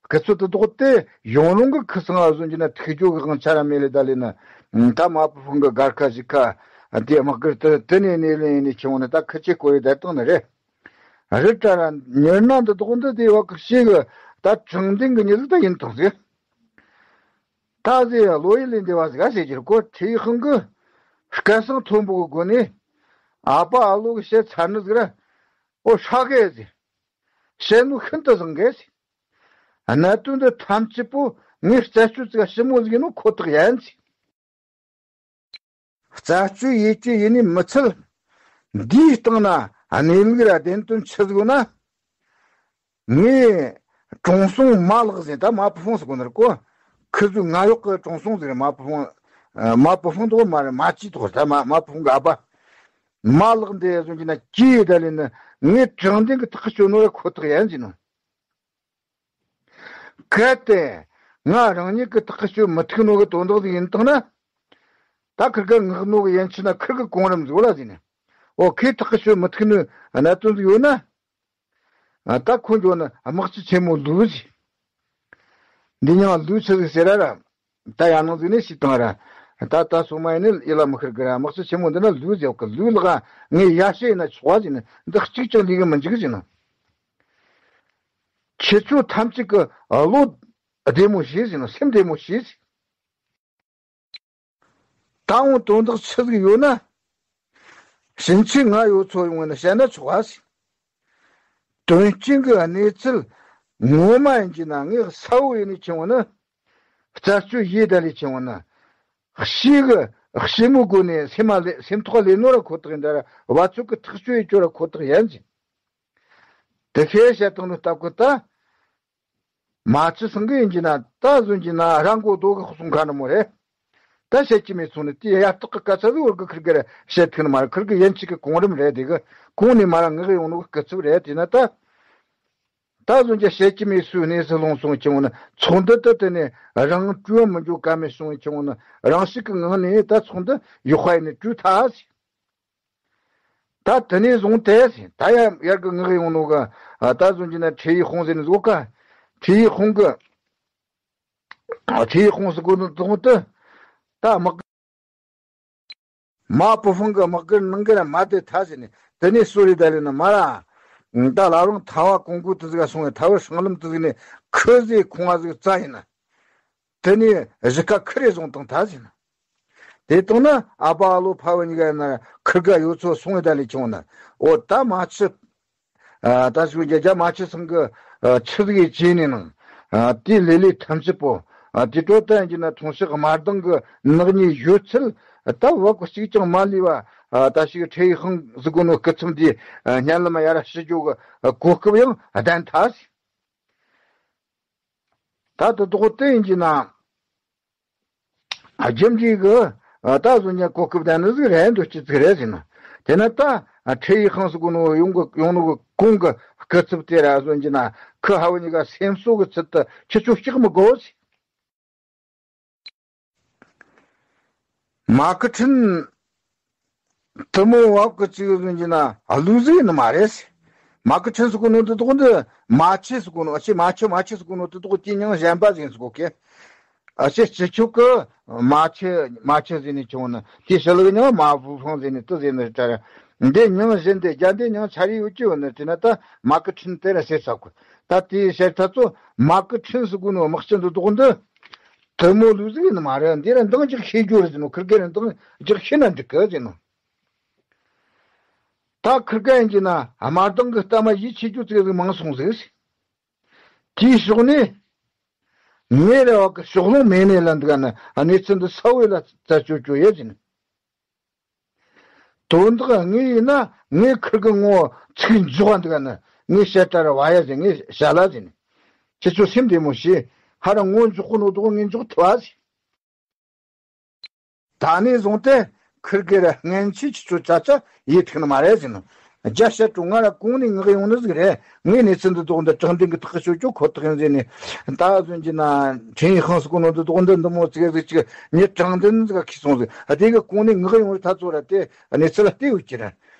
སྐུ་ཚབ་དུ་དོག་སྟེ་ཡོང་རུང་གི་ཁུ་སང་ཨ་ཟོན་གྱི་ན་ཐུགས་རྒྱུ་གི་དབང་ཆ་ར་མེད་ལེ་ད་ལེ་ན། ད་མ་བུ་ཧྥང་གི་སྒར་ཁ་ཞིག་ཁ་ དེ་དམག་སྒར་དུ་དེ་ནས་སྣེ་ལེན་ཡིན་ནས་ཁྱེར་འོང་ནས་ད་ཁི་ཆེ་སྐོར་ཡི་བསྡད་བཏང་ནི་རེད། རི་བྲག་ར་ཉེར་ནང་འདི་དོག་འདི་དེ་བ་གི་ཤེས་གི་ད་དྲང་བདེན་གི་མྱི་ཟིག་ད་ཡིན་བཏང་ཟིག་ད་ཟེ་ལོ་ཡི་ལས་འདི་བ་ཟིག་ག་ཟེ་གྱིར་གོ་ཁྲེ་ཡི་ཧང་གི་སྐད་གསང་མཐོན་པོ་གི་སྒོ་ནས་ཨ་ཕ་ཨ་ལོ་གི་བཤད་ཚར་ནི་ཟིག་ར། ཨོ་ཧྲ་གེ་ཟེ། བཤད་ནོ་ཤིན་ཏུ་བཟང་གེ་ཟེ། གནད་དོན་འདི་ཐམས་ཅད་པོ་ངས་རྩད་གཅོད་ཙིག་ཞིབ་མོ་ཟིག་ཡིན་ནོ་ཁོ་ཐག་ཡིན་ཟེ། རྩད་གཅོད་ཡེ་རྒྱུ་ཡིན་ནི་མི་ཚད། འདིའི་སྟེང་ན་གནས་ལུགས་ར་བདེན་དོན་ཆི་ཟིག་ཡོད་ན། ངས་ཀྲུང་སུང་མ་ལགས་ཟེར་ད་མ་པུ་ཧྥང་ཟེར་གོ་ནི་རེད་གོ་ཁི་ཟོས་ང་གཡོག་གི་ཀྲུང་སུང་ཟེར་མ་པུ་ཧྥང་། མ་པུ་ཧྥང་དོ་མ་རེད། མ་ཅི་དོ་ད་མ་མ་པུ་ཧྥང་གི་ཨ་ཕ། མ་ལགས་འདི་ཟོན་གྱི་ན་ཅི་ཡི་ད་ལས་ནི་ངས་དྲང་བདེན་གི་ཐག་གཅོད་ནོ་ར་ཁོ་ཐག་ཡིན་ཟེར་ནོ། གལ་ཏེ་ང་རང་ཉིད་ཀྱི་ཐག་གཅོད་མི་ཐུག་ནོ་གི་དོན་དག་ཟིག་ཡིན་བཏང་ན། ད་ཁིར་ག་ངག་ནོ་གི་ཡན་ཆད་ན་ཁིར་གི་གོང་རིམ་ཟིག་ལ་ཟིན་ནས། འོ་ཁོས་ཐག་གཅོད་མི་ཐུག་ནོ་གནད་དོན་ཟིག་ཡོད་ན། ད་ཁོ་འགྱོ་ན་དམག་སྤྱི་ཆེན་མོ་ལུས་ཟིག་འདི་མྱང་ལུས་ཆི་ཟིག་ཟེར་ར་ར། ད་ཡང་ནང་ཟིག་ནས་ཤི་བཏང་ར། ད་ད་སོ་མ་ཡིན་ནི་ཡི་ལ་མི་ཁིར་གི་ར་དམག་སྤྱི་ཆེན་མོ་འདི་ན་ལུས་ཟེར་གི་ལུས་ལ་ག་ངས་ཡ་ཤེས་ཡིན་ན་ཆོག་པ་ཟིན་ནི་འདི་གཅིག་ཀྱང་ལུས་གི་མི་འཇིག་ཟིན་ནི། ཁྱེད་ཚོ་ཐམས་ཅད་ཀྱི་བློ་བདེ་མོ་བྱས་ཟིན་ནོ་སེམས་བདེ་མོ་བྱས་ཟིན། ད་འོང་དོན་དག་ཆི་ཟིག་ཡོད་ན། ཕྱིན་ཆད་ང་ཡོད་ཚོ་ཡོང་ནས་བཤད་ན་ཆོག་ག་ཟིན། དོན་རྐྱེན་གྱི་གནས་ཚུལ་ངོ་མ་ཡིན་གྱི་ན་ངས་གསལ་བོ་ཡིན་ནས་ཁྱེར་འོང་ན། རྩད་གཅོད་ཡེ་ད་ལས་ཁྱེར་འོང་ན། ཤེས་གི་ཤེས་མོ་སྒོ་ནས་སེམས་མ་ལས་སེམས་ཐོག་ལས་ནོ་ར་ཁོ་ཐག་ཡིན་ད་ར་བ་ཚོད་གི་ཐག་གཅོད་ཡེ་ཅོ་ར་ཁོ་ཐག་ཡིན་ཟིན། དེ་ཤེས་བཤད་བཏང་ནོ་སྟབས་ཀྱིས་ད། མ་ཆི་སང་གི་ཡིན་གྱི་ན་ད་ཟོན་གྱི་ན་རང་མགོ་རྡོ་གི་གསུང་ཁ་ནི་མོ་རེད། ད་བཤད་ཀྱི་མེད་སོང་ནི་དེ་ཡར་སྟག་གི་སྐད་ཆ་ཟིག་བོར་གི་ཁིར་གི་ར་བཤད་ཐུག་ནི་མ་རེད། ཁིར་གི་ཡན་ཆད་གི་གོང་རིམ་རེད་དེ་གི་གོང་ནས་མ་ར་ངག་ཡོང་ནོ་གི་སྐུ་ཚབ་རེད་དེ་ན་ད། ད་ཟོན་གྱི་བཤད་ཀྱི་མེད་སུའི་གནས་སུ་ལོངས་སོང་ཁྱེར་འོང་ན་ཚོགས་འདུ་དེ་དེ་ནས་རང་བཀྲུས་མི་འཇུག་ཀ་མེད་སོང་ཁྱེར་འོང་ན་རང་ཤུགས་གི་ངང་ནས་ད་ཚོགས་འདུ་ཡོག་ཁ་ཡིན་ནས་བཀྲུས་ཐལ་ཟིན། ད་དེ་ནས་བཟུང་སྟེ་ད་ཡང་ཡར་གི་ངག་ཡོང་ནོ་ག་ད་ཟོན་གྱི་ན་ཁྲེ་ཡི་ཧོང་ཟེར་ནས་བཟོ་ག་ཁྲེ་ཡི་ཧོང་གི་ཁྲེ་ཡི་ཧོང་ཟེར་གོ་ནོ་དོན་དུ་ད་དམག་མ་པུ་ཧྥང་གི་དམག་སྒར་ནང་གི་ར་མ་དེ་ཐ་ཟེར་ནས་དེ་ནས་སོ་རི་ད་ལས་ན་མ་ར་ད་ལ་རུང་ཐ་བ་ཀོང་ཀུ་དུ་ཟིག་ག་སོང་བས་ཐ་བ་སྲང་ལམ་དུ་ཟིག་ནས་ཁི་ཟེ་ཁོང་བ་ཟིག་རྩ་ཡིན་ན། དེ་ནས་གཞི་ཁ་ཁི་རེ་བཟུང་བཏང་ཐལ་ཟེར་ན། དེ་བཏང་ན་ཨ་ཕ་ཨ་ལོ་ཕ་བུ་གཉིས་ཀ་ཡིན་ན་ཁིར་ག་ཡོད་ཚོ་སོང་བའི་ད་ལས་ཁྱོང་ན་འོ་ད་མ་ཆི། ད་ཞུ་རྒྱ་རྒྱ་མ་ཆི་སང་གི་ཆི་ཟིག་ཡི་ཅི་ནས་ནང་དེའི་ལེ་ལེ་ཐམས་ཅད་པོ་དེ་དྲོ་ད་ཡིན་གྱི་ན་ཐོང་ཤག་དམར་མདངས་གི་ནག་ཉེས་ཡོད་ཚད་ད་བ་གི་གཅིག་ཀྱང་མ་ལུས་པ་ད་ཞིག་ཁྲེ་ཡི་ཧང་ཟིག་གོ་ནོ་སྐུ་ཚབ་འདི་སྙན་ལམ་ཡ་ར་ཞི་རྒྱུ་གི་གོ་སྐབས་ཡང་ལྡན་ཐལ། ད་དེ་དོག་དེ་ཡིན་གྱི་ན། རྒྱུ་འབྲས་གི་ད་གཟོད་ཉན་གོ་སྐབས་ལྡན་ནི་ཟིག་རེད་འདོད་ཀྱི་ཟིག་རེད་ཟེར་ན། དེ་ན་ད་ཁྲེ་ཡི་ཧང་ཟེར་གོ་ནོ་ཡོང་གི་ཡོང་ནོ་གི་གོང་གི་སྐུ་ཚབ་དེ་ར་གཟོད་ཀྱི་ན་ཁི་ཧ་བུ་གཉིས་ཀ་སེམས་གསོ་གི་ཚུལ་དུ་ཁྱེད་ཚོ་སྐྲག་མི་དགོས་ཟེར། མ་ཁི་ཁྲིན་དེ་མོ་བབ་ཀི་ཅིག་ཟིན་གྱི་ན་ལུས་ཟིག་ནི་མ་རེད། མ་ཁི་ཁྲིན་ཟེར་གོ་ནོ་དེ་དོག་འདི་མ་ཆེ་ཟེར་གོ་ནོ་ཨ་ཆེ་མ་ཆེ་མ་ཆེ་ཟེར་གོ་ནོ་དེ་དོག་དེ་མྱིང་གཞན་པ་ཟིག་ཟེར་གོ་གི། ཨ་ཆེ་སྤྱི་ཁྱོད་ཀི་མ་ཆེ་མ་ཆེ་ཟིན་ནི་ཆུང་ནི་དེ་ཤི་ལུག་མྱིང་མ་བུ་ཧྥང་ཟིན་ནི་དེ་ཟིན་ནི་ལྟར། འདི་མྱིང་གཞན་དེ་རྒྱ་འདི་མྱིང་ཆ་རི་ཡོད་ཀྱི་ཡོད་ནི་དེ་ན་ད་མ་ཁི་ཁྲིན་དེ་ར་ཟེར་ས་གོ། ད་དེའི་ཕྱིར་ད་ཚོ་མ་ཁི་ཁྲིན་ཟེར་གོ་ནོ་དམག་སྤྱི་འདི་དོག་འདི། དེ་མོ་ལུས་ཟིག་ནི་མ་རེད། འདི་ར་འདང་རྒྱག་ཤེས་རྒྱུ་རེད་ཟེར་ནོ། ཁིར་གེ་ར་འདང་རྒྱག་ཤེས་ན་འགྲིག་གི་ཟེར་ནོ། ད་ཁིར་གེ་ཡིན་གྱི་ན་དམར་མདངས་གི་གཏམ་ཡིད་ཆེས་རྒྱུ་ཙིག་ཟིག་མང་སོང་ཟིག། དེའི་ཕྱོགས་ནས་ངས་རེ་བ་གི་ཕྱོགས་ལྷུང་མེད་ནས་ལ་འདུག་ན་གནས་ཚུལ་འདི་ས་བོད་ལ་རྩད་གཅོད་གཅོད་ཡས་ཟེར་ནོ། དོན་དག་ངས་ཡིན་ན་ངས་ཁིར་གི་ངོ་ཚིག་འཇོག་འདུག་ན་ངས་བཤད་གྲྭ་ར་བ་ཡ་ཟེར་ངས་བཤད་ལ་ཟེར་ནས། ཁྱེད་ཚོ་སེམས་བདེ་མོ་བྱས། ཧ་ར་ངོ་འཇོག་གི་ནོ་དོག་ངས་འཇོག་ཐུབ་ཨ་ཟེར། ད་ནས་བཟུང་སྟེ་ཁིར་གེ་ར་སྔན་ཆད་ཁྱེད་ཚོ་ཅག་ཅག་ཡིད་ཐུག་ནི་མ་རེད་ཟེར་ནོ། རྒྱ་བཤད་དྲུག་ང་ར་གོང་ནས་ངག་ཡོང་ནི་ཟིག་རེད། ངས་གནས་ཚུལ་འདི་དོག་འདི་དྲང་བདེན་གི་ཐག་གཅོད་རྒྱུ་ཁོ་ཐག་ཡིན་ཟེར་ནས། ད་ཟོན་གྱི་ན་ཁྲེན་ཡི་ཧང་ཟེར་གོ་ནོ་འདི་དོག་འདི་འདི་མོ་ཙིག་ཟིག་ཅིག་ངས་དྲང་བདེན་ཟིག་ག་ཁྱེར་སོང་ཟིག། ཨ་དེ་གི་གོང་ནས་ངག་ཡོང་རི་ཐ་ཚོ་ར་དེ་གནས་ཚུལ་ལ་བལྟས་ཡོད་ཀྱི་ར།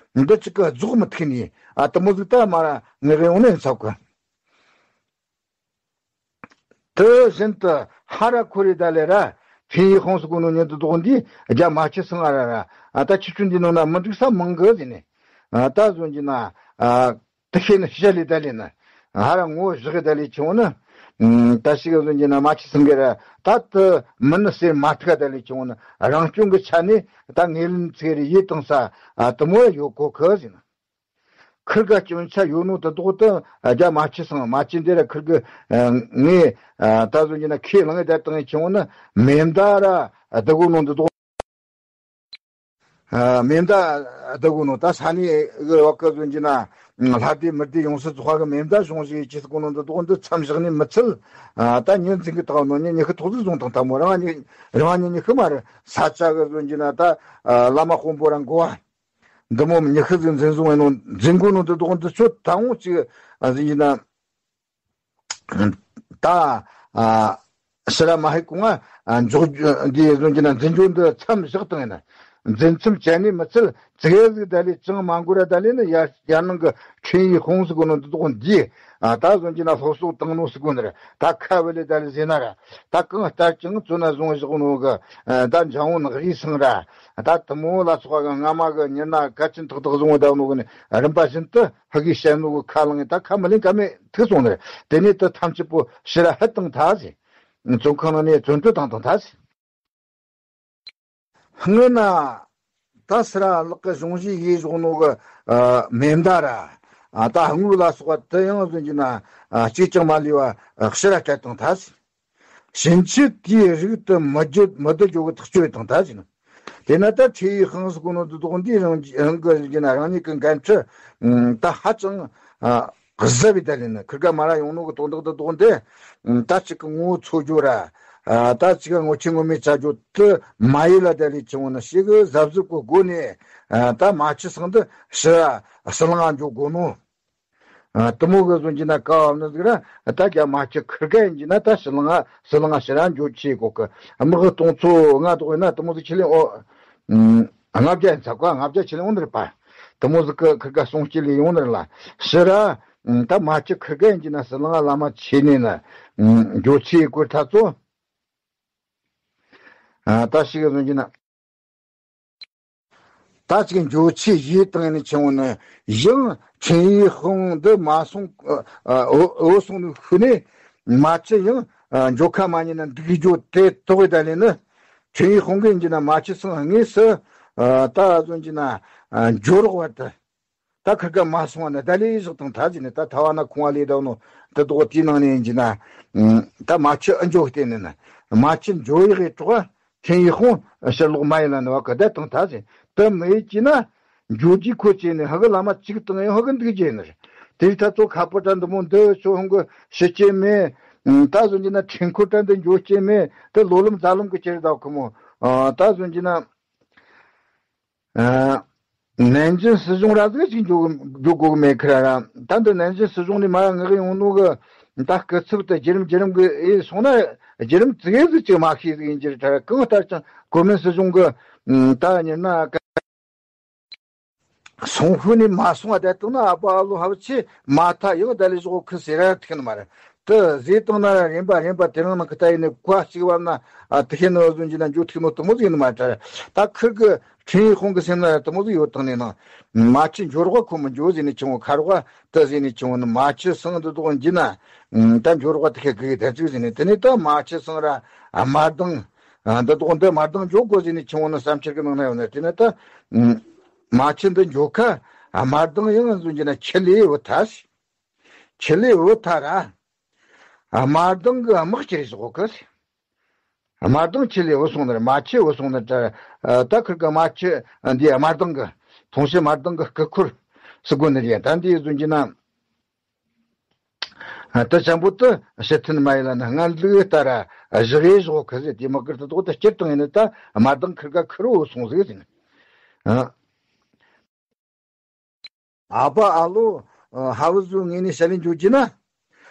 འདི་ཅིག་གི་རྫོགས་མི་ཐུག་ནས་ཨ་དེ་མོ་ཟིག་ད་མ་ར་ངག་ཡོང་ནས་ཚབ་གི། དེ་བཞིན་དུ་ཧ་ར་ཁོ་རེ་ད་ལེ་ར། ཁྲིན་ཡི་ཧོང་ཟེར་གོ་ནོ་ཉན་དུ་དོག་འདི་རྒྱ་མ་ཆི་སང་ཨ་ར་ར། ཨ་ད་ཆི་ཆུན་འདི་ནང་ན་མི་འགྲིག་ས་མང་གི་ཟེར་ནས། ཨ་ད་བཟོ་འགྱི་ན། ཨ་དེ་ཤེས་ནི་ཤ་ལི་ད་ལི་ན། ཧ་ར་ངོ་བཞག་གི་ད་ལི་ཆུང་ན། ཨ་ད་ཞིག་བཟོ་འགྱི་ན་མ་ཆི་སང་གི་ར། ད་དེ་མི་ནི་ཟེར་མ་ཐུག་ད་ལི་ཆུང་ན། རང་སྐྱོང་གི་ཆ་ནས་ད་ངེས་ལེན་ཚེ་རེ་ཡིད་བཏང་ས། ཨ་དེ་མོ་ཡོད་གོ་གི་ཟེར་ན། ཁིར་ག་སྐྱོན་ཆ་ཡོད་ནོ་དེ་དོག་ཏུ་རྒྱ་མ་ཆི་སང་མ་ཆི་འདི་ར་ཁིར་གི་ངས་ད་བཟོ་འགྱི་ན་ཁས་བླངས་ད་བཏང་ཡི་ཆུང་ན་མེ་མདའ་ར་དེ་གོ་ནོ་དེ་དོག་མེ་མདའ་དེ་གོ་ནོ་ད་ས་ནི་གི་བ་ཀ་བཟོ་འགྱི་ན་ལྷ་སྡེ་མི་སྡེ་ཡོངས་སུ་རྫོགས་པ་གི་མེ་མདའ་གཞུང་བཞེས་ཅི་སི་གོ་ནོ་དེ་དོག་འདི་མཚམས་བཞག་ནི་མི་ཚུལ། ད་ཉིན་འཛིན་གི་ད་ནོ་ཉིན་ཉི་ཤུ་ཐོག་ཟིག་བཟུང་དང་ད་མོ་རང་ཉི་རང་ཉིན་ཉི་ཤུ་མ་རེད། ས་ཆ་གི་བཟོ་འགྱི་ན་ད་བླ་མ་དཔོན་པོ་རང་གོ་བ། འདི་མོ་ཉི་ཤུ་ཟིག་འཛིན་བཟུང་བའི་ནང་འཛིན་དགོས་ནོ་འདི་དོག་འདི་ཚོ་ད་འོང་ཅིག་ཨ་ཟིན་གྱི་ན། ད་ཨ་ཕྱི་ར་མ་ཧེ་གོང་ཨ་འཇོག་འདི་ཟིན་གྱི་ན་འཛིན་སྐྱོང་འདི་མཚམས་བཞག་བཏང་ཡིན་ན། འཛིན་མཚམས་བཅད་ནས་མི་ཚད་ཙིག་གེ་ཟིག་ད་ལས་ཅང་མ་འགོར་ར་ད་ལས་ནི་ཡར་ཡར་ནང་གི་ཁྲིན་ཡི་ཧོང་ཟིག་གོ་ནོ་འདི་དོག་འདི་ཨ་ད་ཟིན་གྱི་ན་སློབ་གསོ་བཏང་ནོ་ཟིག་གོ་ནི་ར་ད་ཁ་བེ་ལེ་ད་ལས་ཟེར་ན་ར་ད་གང་ལྟར་ཀྱང་བཙོན་ན་བཟུང་བཞག་ནོ་གི་ཨ་ད་འཇང་བོ་ནག་རིས་སང་ར། ད་དེ་མོ་ལ་སོགས་པ་གི་སྔ་མ་གི་མྱི་སྣ་གལ་ཆེན་ཏག་ཏག་བཟུང་བ་བཏང་ནོ་གི་ནི་རིམ་པ་བཞིན་དུ་ཧ་གི་བཤད་ནོ་གི་ཁ་ལང་ད་ཁ་མི་ལེན་ཀ་མེད་ཐུག་སོང་ནི་རེད། དེ་ནས་དེ་ཐམས་ཅད་པོ་ཕྱི་ར་ཧད་བཏང་ཐལ་ཟེར། བཙོན་ཁང་ནང་ནས་བཙོན་གྲོལ་བཏང་བཏང་ཐལ་ཟེར། སྔོན་ན་ད་སི་ར་ལག་གི་གཞུང་བཞེས་ཡེ་བཞག་ནོ་གི་མེ་མདའ་ར། ད་དངུལ་ལ་སོགས་པ་དེ་ཡང་ཟིན་གྱི་ན་གཅིག་ཀྱང་མ་ལུས་པ་ཕྱི་ར་སྤྲད་བཏང་ཐལ་ཟེར། ཕྱིན་ཆད་དེའི་རིགས་དུ་མི་བརྒྱུད་མི་བསྡུ་རྒྱུ་གི་ཐག་གཅོད་བཏང་ཐལ་ཟེར་ན། དེས་ན་ད་ཁྲིན་ཡི་ཧོང་ཟེར་གོ་ནོ་འདི་དོག་འདི་རང་རང་གི་ཡིན་ན་རང་ཉིད་ཀྱི་འགན་འཁྲི་ད་ཧ་ཅང་གཟབ་བྱས་ད་ལེན་ན་ཁིར་ག་མ་ར་ཡོང་ནོ་གི་དོན་དག་འདི་དོག་འདི་ད་ཅིག་གི་ངོ་བོ་འཚོ་རྒྱུ་ར། ད་ཅིག་གི་ངོ་ཆེ་ངོ་མེད་བྱ་རྒྱུ་དེ་མ་ཡིན་ལ་ད་ལས་ཆུང་ན་ཞིག་གི་གཟབ་གཟབ་གི་སྒོ་ནས་ད་མ་ཆི་སང་འདི་ཕྱི་ཕྱི་ལང་འཇོག་དགོས་ནོ། ཨ་དེ་མོ་གི་བཟོ་གྱི་ན་ཀ་བ་ནི་ཟིག་ར་ད་རྒྱ་མ་ཆི་ཁིར་ག་ཡིན་གྱི་ན་ད་ཕྱི་ལང་ང་ཕྱི་ལང་ང་ཕྱི་ར་འཇོག་ཆེ་གོ་གི་དམག་གཏོང་ཚོ་ང་དོག་ཡིན་ན་དེ་མོ་ཟིག་ཆི་ལེན་ཨོ། ལྔ་བརྒྱ་ཡིན་ཚ་གོ་ལྔ་བརྒྱ་ཆི་ལེན་ཨོ་ནི་རེད་པ། དེ་མོ་ཟིག་གི་ཁིར་ག་སོང་སྐྱིད་ལས་ཡོང་ནི་རེད་ལ་ཕྱི་ར་ད་མ་ཆི་ཁིར་ག་ཡིན་གྱི་ན་ཕྱི་ལང་ང་བླ་མ་ཆི་ནས་ན་འཇོག་ཆེ་གོ་ཐ་ཚོ། ད་ཞིག་གི་བཟོ་གྱི་ན། ད་ཅིག་འགྱོ་ཆེ་ཡིད་དང་ནི་ཆེ་བོ་ནི་ཡང་ཁྲིན་ཡི་ཧོང་འདི་མ་སོང་འོ་སོང་ནི་ཤུ་ནི་མ་ཆི་ཡང་འགྱོ་ཁ་མ་ཉན་ན་འདུག་རྒྱུ་དེ་དོག་ད་ལེ་ནི་ཁྲིན་ཡི་ཧོང་གི་ཡིན་གྱི་ན་མ་ཆི་སང་དངོས་སུ་ད་བཟོ་གྱི་ན་འགྱོ་རོགས་བར་དུ། ད་ཁིར་ག་མ་སོང་བ་ན་ད་ལས་བཞག་དང་ཐ་ཟིན་ནི་ད་ཐ་བ་ན་ཁོང་བ་ལས་ད་ནོ་དེ་དོག་དེའི་ནང་ནས་ཡིན་གྱི་ན། ད་མ་ཆི་ཨ་འཇོ་བལྟས་ནི་ན་མ་ཆི་འཇོ་ཡག་གི་གྲོགས་ཁྲིན་ཡི་ཧོང་ཕྱིར་ལོག་མ་ཡིན་ལ་ནི་བ་གི་ད་དང་ཐ་ཟིན་དེ་མི་ཡིན་གྱི་ན་འཇོ་རྒྱུ་ཁོ་ཅེ་ནི་ཧ་གི་བླ་མ་གཅིག་དང་ཡང་ཧ་གི་འདུག་རྒྱུ་ནི་རེད། དེ་ད་ཚོ་ཁ་པོ་ད་འདི་མོ་འདི་ཚོ་ཧོང་གི་ཤི་ཅེ་མེད། ད་བཟོ་གྱི་ན་ཁྲིན་ཁོ་ད་འདི་འཇོ་ཅེ་མེད་དེ་ལོ་ལམ་ཛ་ལམ་གི་ཅེ་རེད་ད་ཁོ་མོ་ད་བཟོ་གྱི་ན། ཨ། ནན་ཅིན་སྲིད་གཞུང་ར་ཟིག་ཅིག་འཇོག་འཇོག་དགོས་མེད་ཁ་ར། ད་འདི་ནན་ཅིན་སྲིད་གཞུང་ནས་མ་ངག་ཡོང་ནོ་གི་ད་སྐུ་ཚབ་དེ་བརྒྱུད་རིམ་བརྒྱུད་རིམ་གི་ཨེ་སོང་ན་བརྒྱུད་རིམ་ཙི་གེ་ཟིག་ཅིག་མ་ཤེས་ཟིག་ཡིན་གྱི་རེད་ད་ར། གང་ལྟར་ཀྱང་གོ་མིན་སྲིད་གཞུང་གི་ད་ཉིན་ན་སོང་ཤུལ་ནས་མ་སོང་བ་ད་དུང་ན་ཨ་པ་ཨ་ལོ་ཧ་བ་ཆེ་མ་ཐ་ཡང་ད་ལས་བཞག་ཁུ་ཟེར་ར་ཐུག་ནི་མ་རེད། དེ་ཟེ་དང་ན་ར་རེམ་པ་རེམ་པ་དེ་རང་ནང་གི་ད་ཡིན་ནི་ཀ་གཅིག་བར་ན་ཨ་དེ་ཤེས་ནི་བཟོ་འཇི་ན་འཇུ་ཐིག་ནོ་དུ་མོ་ཟིག་ཡིན་ནི་མ་ད་ར། ད་ཁིར་གི་ཁྲིན་ཡི་ཧོང་གི་སེམས་ན་ར་དུ་མོ་ཟིག་ཡོད་དང་ནི་ནང་མ་ཆི་འབྱོར་བ་ཁོ་མི་འཇོ་ཟེ་ནི་ཆུང་བོ་ཁར་བ་དེ་ཟེ་ནི་ཆུང་བོ་ནི་མ་ཆི་སང་དུ་དོག་འཇི་ན་ད་འབྱོར་བ་དེ་ཤེས་གི་ད་ཚུགས་ཟེ་ནི་དེ་ནི་ད་མ་ཆི་སང་ར་ཨ་མ་དང་ཨ་འདི་དོག་འདི་མ་དང་འཇོ་དགོས་ཟེ་ནི་ཆུང་བོ་ནི་བསམ་འཆར་གི་ནང་ན་ཡོད་ནི་དེ་ནི་ད་མ་ཆི་འདི་འཇོ་ཁ་ཨ་མ་དང་ཡང་བཟོ་འཇི་ན་ཆི་ལེ་བུ་ཐ་ཤི། ཆི་ལེ་བུ་ཐ་ར། དམར་མདངས་གི་དམག་ཅི་རེད་ཟེར་གོ་གི། དམར་མདངས་ཆི་ལེ་བུ་སོང་ནར་མ་ཆི་བུ་སོང་ནར་ད་ཁིར་གི་མ་ཆི་འདི་དམར་མདངས་གི་ཐོང་ཤེ་དམར་མདངས་གི་སྐུ་འཁོར་སུ་གོ་ནི་རེད། ད་འདི་བཟོ་འཇི་ན་ད་ཆེན་པོ་དུ་ཕྱི་ཐུན་མ་ཡི་ལ་ན་སྔ་ལུགས་ལྟར་བཞག་ཡེ་ཟེར་གོ་གི་ཟེར། དེ་མི་དགར་དུ་དོག་ཏུ་སྐྱིད་དང་ཡིན་ནི་ད་དམར་མདངས་ཁིར་ག་ཁིར་བུ་སོང་ཟིག་ཟེར་ནི། ཨ་ཕ་ཨ་ལོ། ཧ་བུ་ཟུ་ངེད་ནི་ཤ་ལེན་འཇུག་གི་ན།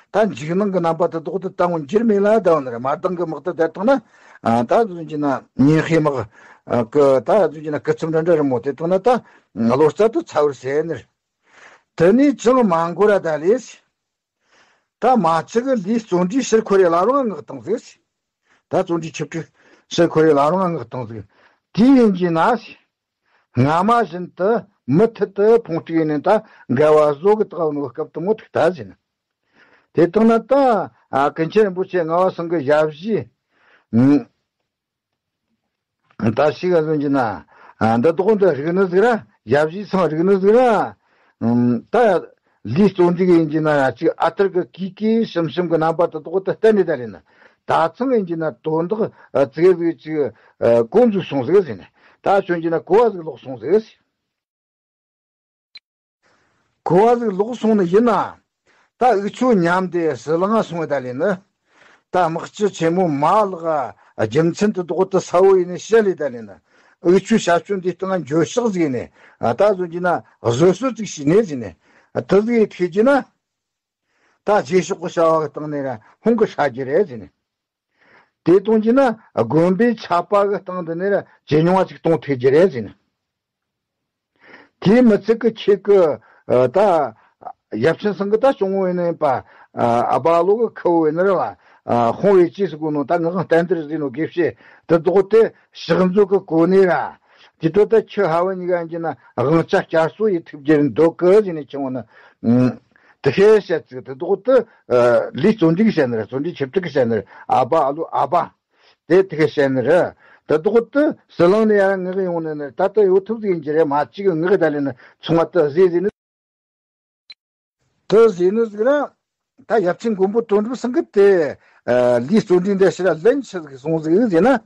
ད་འཇིགས་སྣང་གི་རྣམ་པ་དེ་དོག་ཏུ་བཏང་བོ་འགྱུར་མེད་ལ་ད་བ་ནི་རེད། དམར་མདངས་གི་དམག་དེ་བསྡད་བཏང་ན། ད་བཟོ་གྱི་ན་ཉིན་ཧེ་དམག་གི་ད་བཟོ་གྱི་ན་སྐུ་ཚབ་འདྲ་འདྲ་རི་མོ་དེ་བཏང་ན་ད་ལོ་རྩ་དུ་ཚ་བར་ཟེར་ནི་རེད། དེ་ནས་ཅང་མ་འགོར་ར་ད་ལས། ད་མ་ཆི་གི་ལུས་བརྩོན་འགྲུས་ཕྱིར་འཁོར་རེ་ལ་རུང་ངག་བཏང་ཟིག་ད་བརྩོན་འགྲུས་ཆིབས་ཁྲི་ ཞེས་ཁོ་རེ་ལ་རང་ངག་བཏང་ཟིག་དེ་ཡིན་གྱི་ན། སྔ་མ་བཞིན་དུ་མུ་མཐུད་དུ་ཕུང་དཀྲུགས་ནས་ད་འགལ་བ་བཟོ་གི་དག་ནོ་སྐབས་དུ་མོ་ཐུག་ད་ཟིན། དེ་དང་ན་ད་ཀུན་མཁྱེན་རིན་པོ་ཆེ་ངག་དབང་ཚང་གི་ཞབས་ཕྱི། ད་ཞིག་ག་ཟོན་གྱི་ན། འདི་དོག་འདི་རིག་ནི་ཟིག་ར། ཞབས་ཕྱི་ཚང་རིག་ནི་ཟིག་ར། ད་ལུས་བརྩོན་འགྲུས་ཡིན་གྱི་ན་ཅིག་ཨ་ཐར་གི་གི་གི་ཤིམ་ཤིམ་གི་རྣམ་པ་དེ་དོག་དེ་བསྟན་ནི་ད་རེད་ན། ད་ཚང་ཡིན་གྱི་ན་དོན་དག་ཙིག་ཟིག་ཅིག་གོང་ཟིག་སོང་ཟིག་ཟིན། ད་ཆོན་གྱི་ན་གོ་བ་ཟིག་ལོག་སོང་ཟིག་གོ་བ་ཟིག་ལོག་སོང་ནི་ཡིན་ན། ད་འུ་ཆོ་མཉམ་དེ་ཟི་ལིང་ང་སོང་ད་ལེ་ནི། ད་དམག་སྤྱི་ཆེན་མོ་མ་ལག་རྒྱུ་མཚན་དུ་དོག་ཏུ་ས་བོ་ཡིན་ནི་བཤད་ལེ་ད་ལེ་ནི། འུ་ཆོའི་ཞབས་ཞུ་འདི་སྟེང་འགྱོད་བཤགས་ཟིག་ནི། ད་བཟོ་གྱི་ན་བཟོད་གསོལ་ཅིག་ཞིག་ནི་ཟིན་ནི། དུ་ཟིག་ཐེ་གྱི་ན། ད་རྗེས་ཕྱོགས་ཀྱི་བྱ་བ་གི་སྟེང་ནས་ར་ཧོང་གི་ཧྲ་རྒྱུ་རེད་ཟེར་ནས། དེ་གཏོང་རྒྱུ་ན་དགོན་པའི་ཆད་པ་གི་སྟེང་དུ་ནས་ར་ཇེ་ཉུང་བ་ཅིག་གཏོང་ཐུབ་རྒྱུ་རེད་ཟེར་ནས། དེའི་མི་ཚད་ཀྱི་ཁྱེད་ཀྱི་ད་ཡབ་ཆེན་ཚང་གི་ད་སྐྱོང་བོ་ཡིན་ནི་པ། ཨ་བ་ལོ་གི་ཁུ་བོ་ཡིན་ནི་ར་བ། ཧོང་བའི་ཅིས་སུ་གོ་ནོ་ད་ངག་བསྟན་དར་ཟེར་ནོ་དགེ་བཤེས་དེ་དོག་དེ་ཕྱག་མཛོད་ཀྱི་གོ་ནས་ར། དེ་དོ་ད་ཁྱི་ཧ་བ་གཉིས་ཀ་ཡིན་གྱི་ན་དབང་ཆ་བསྐྱར་གསོ་ཡེ་ཐུབ་རྒྱུ་རེད་འདོད་གི་ཟེར་ནས་ཁྱེད་ངོ་ནི། དེ་ཁའི་བཤད་ཚིག་དེ་དོག་ཏུ། ལུས་བརྩོན་འགྲུས་བཤད་ནི་རེད། བརྩོན་འགྲུས་ཆིབས་ཁྲི་གི་བཤད་ནི་རེད། ཨ་བ་ཨ་ལོ་ཨ་བ། དེ་དེ་ཁའི་བཤད་ནི་རེད། དེ་དོག་ཏུ་ཟི་ལིང་ནས་ཡར་ངག་ཡོང་ནི་ནི་ད་ལྟ་ཡོད་ཐུབ་ཟིག་ཡིན་གྱི་རེད། མ་གཅིག་གི་ངག་ད་ལེ་ནི་ཚོང་བ་དུ་ཟེ་ཟེ་ནི། དུ་ཟེ་ནི་ཟིག་ར། ད་ཡབ་ཆེན་མགོན་པོ་དོན་གྲུབ་ཚང་གི་དེ། ལུས་བརྩོན་འགྲུས་འདི་ཕྱིར་ལན་ཆི་ཟིག་སོང་ཟིག་ཟེར་ན།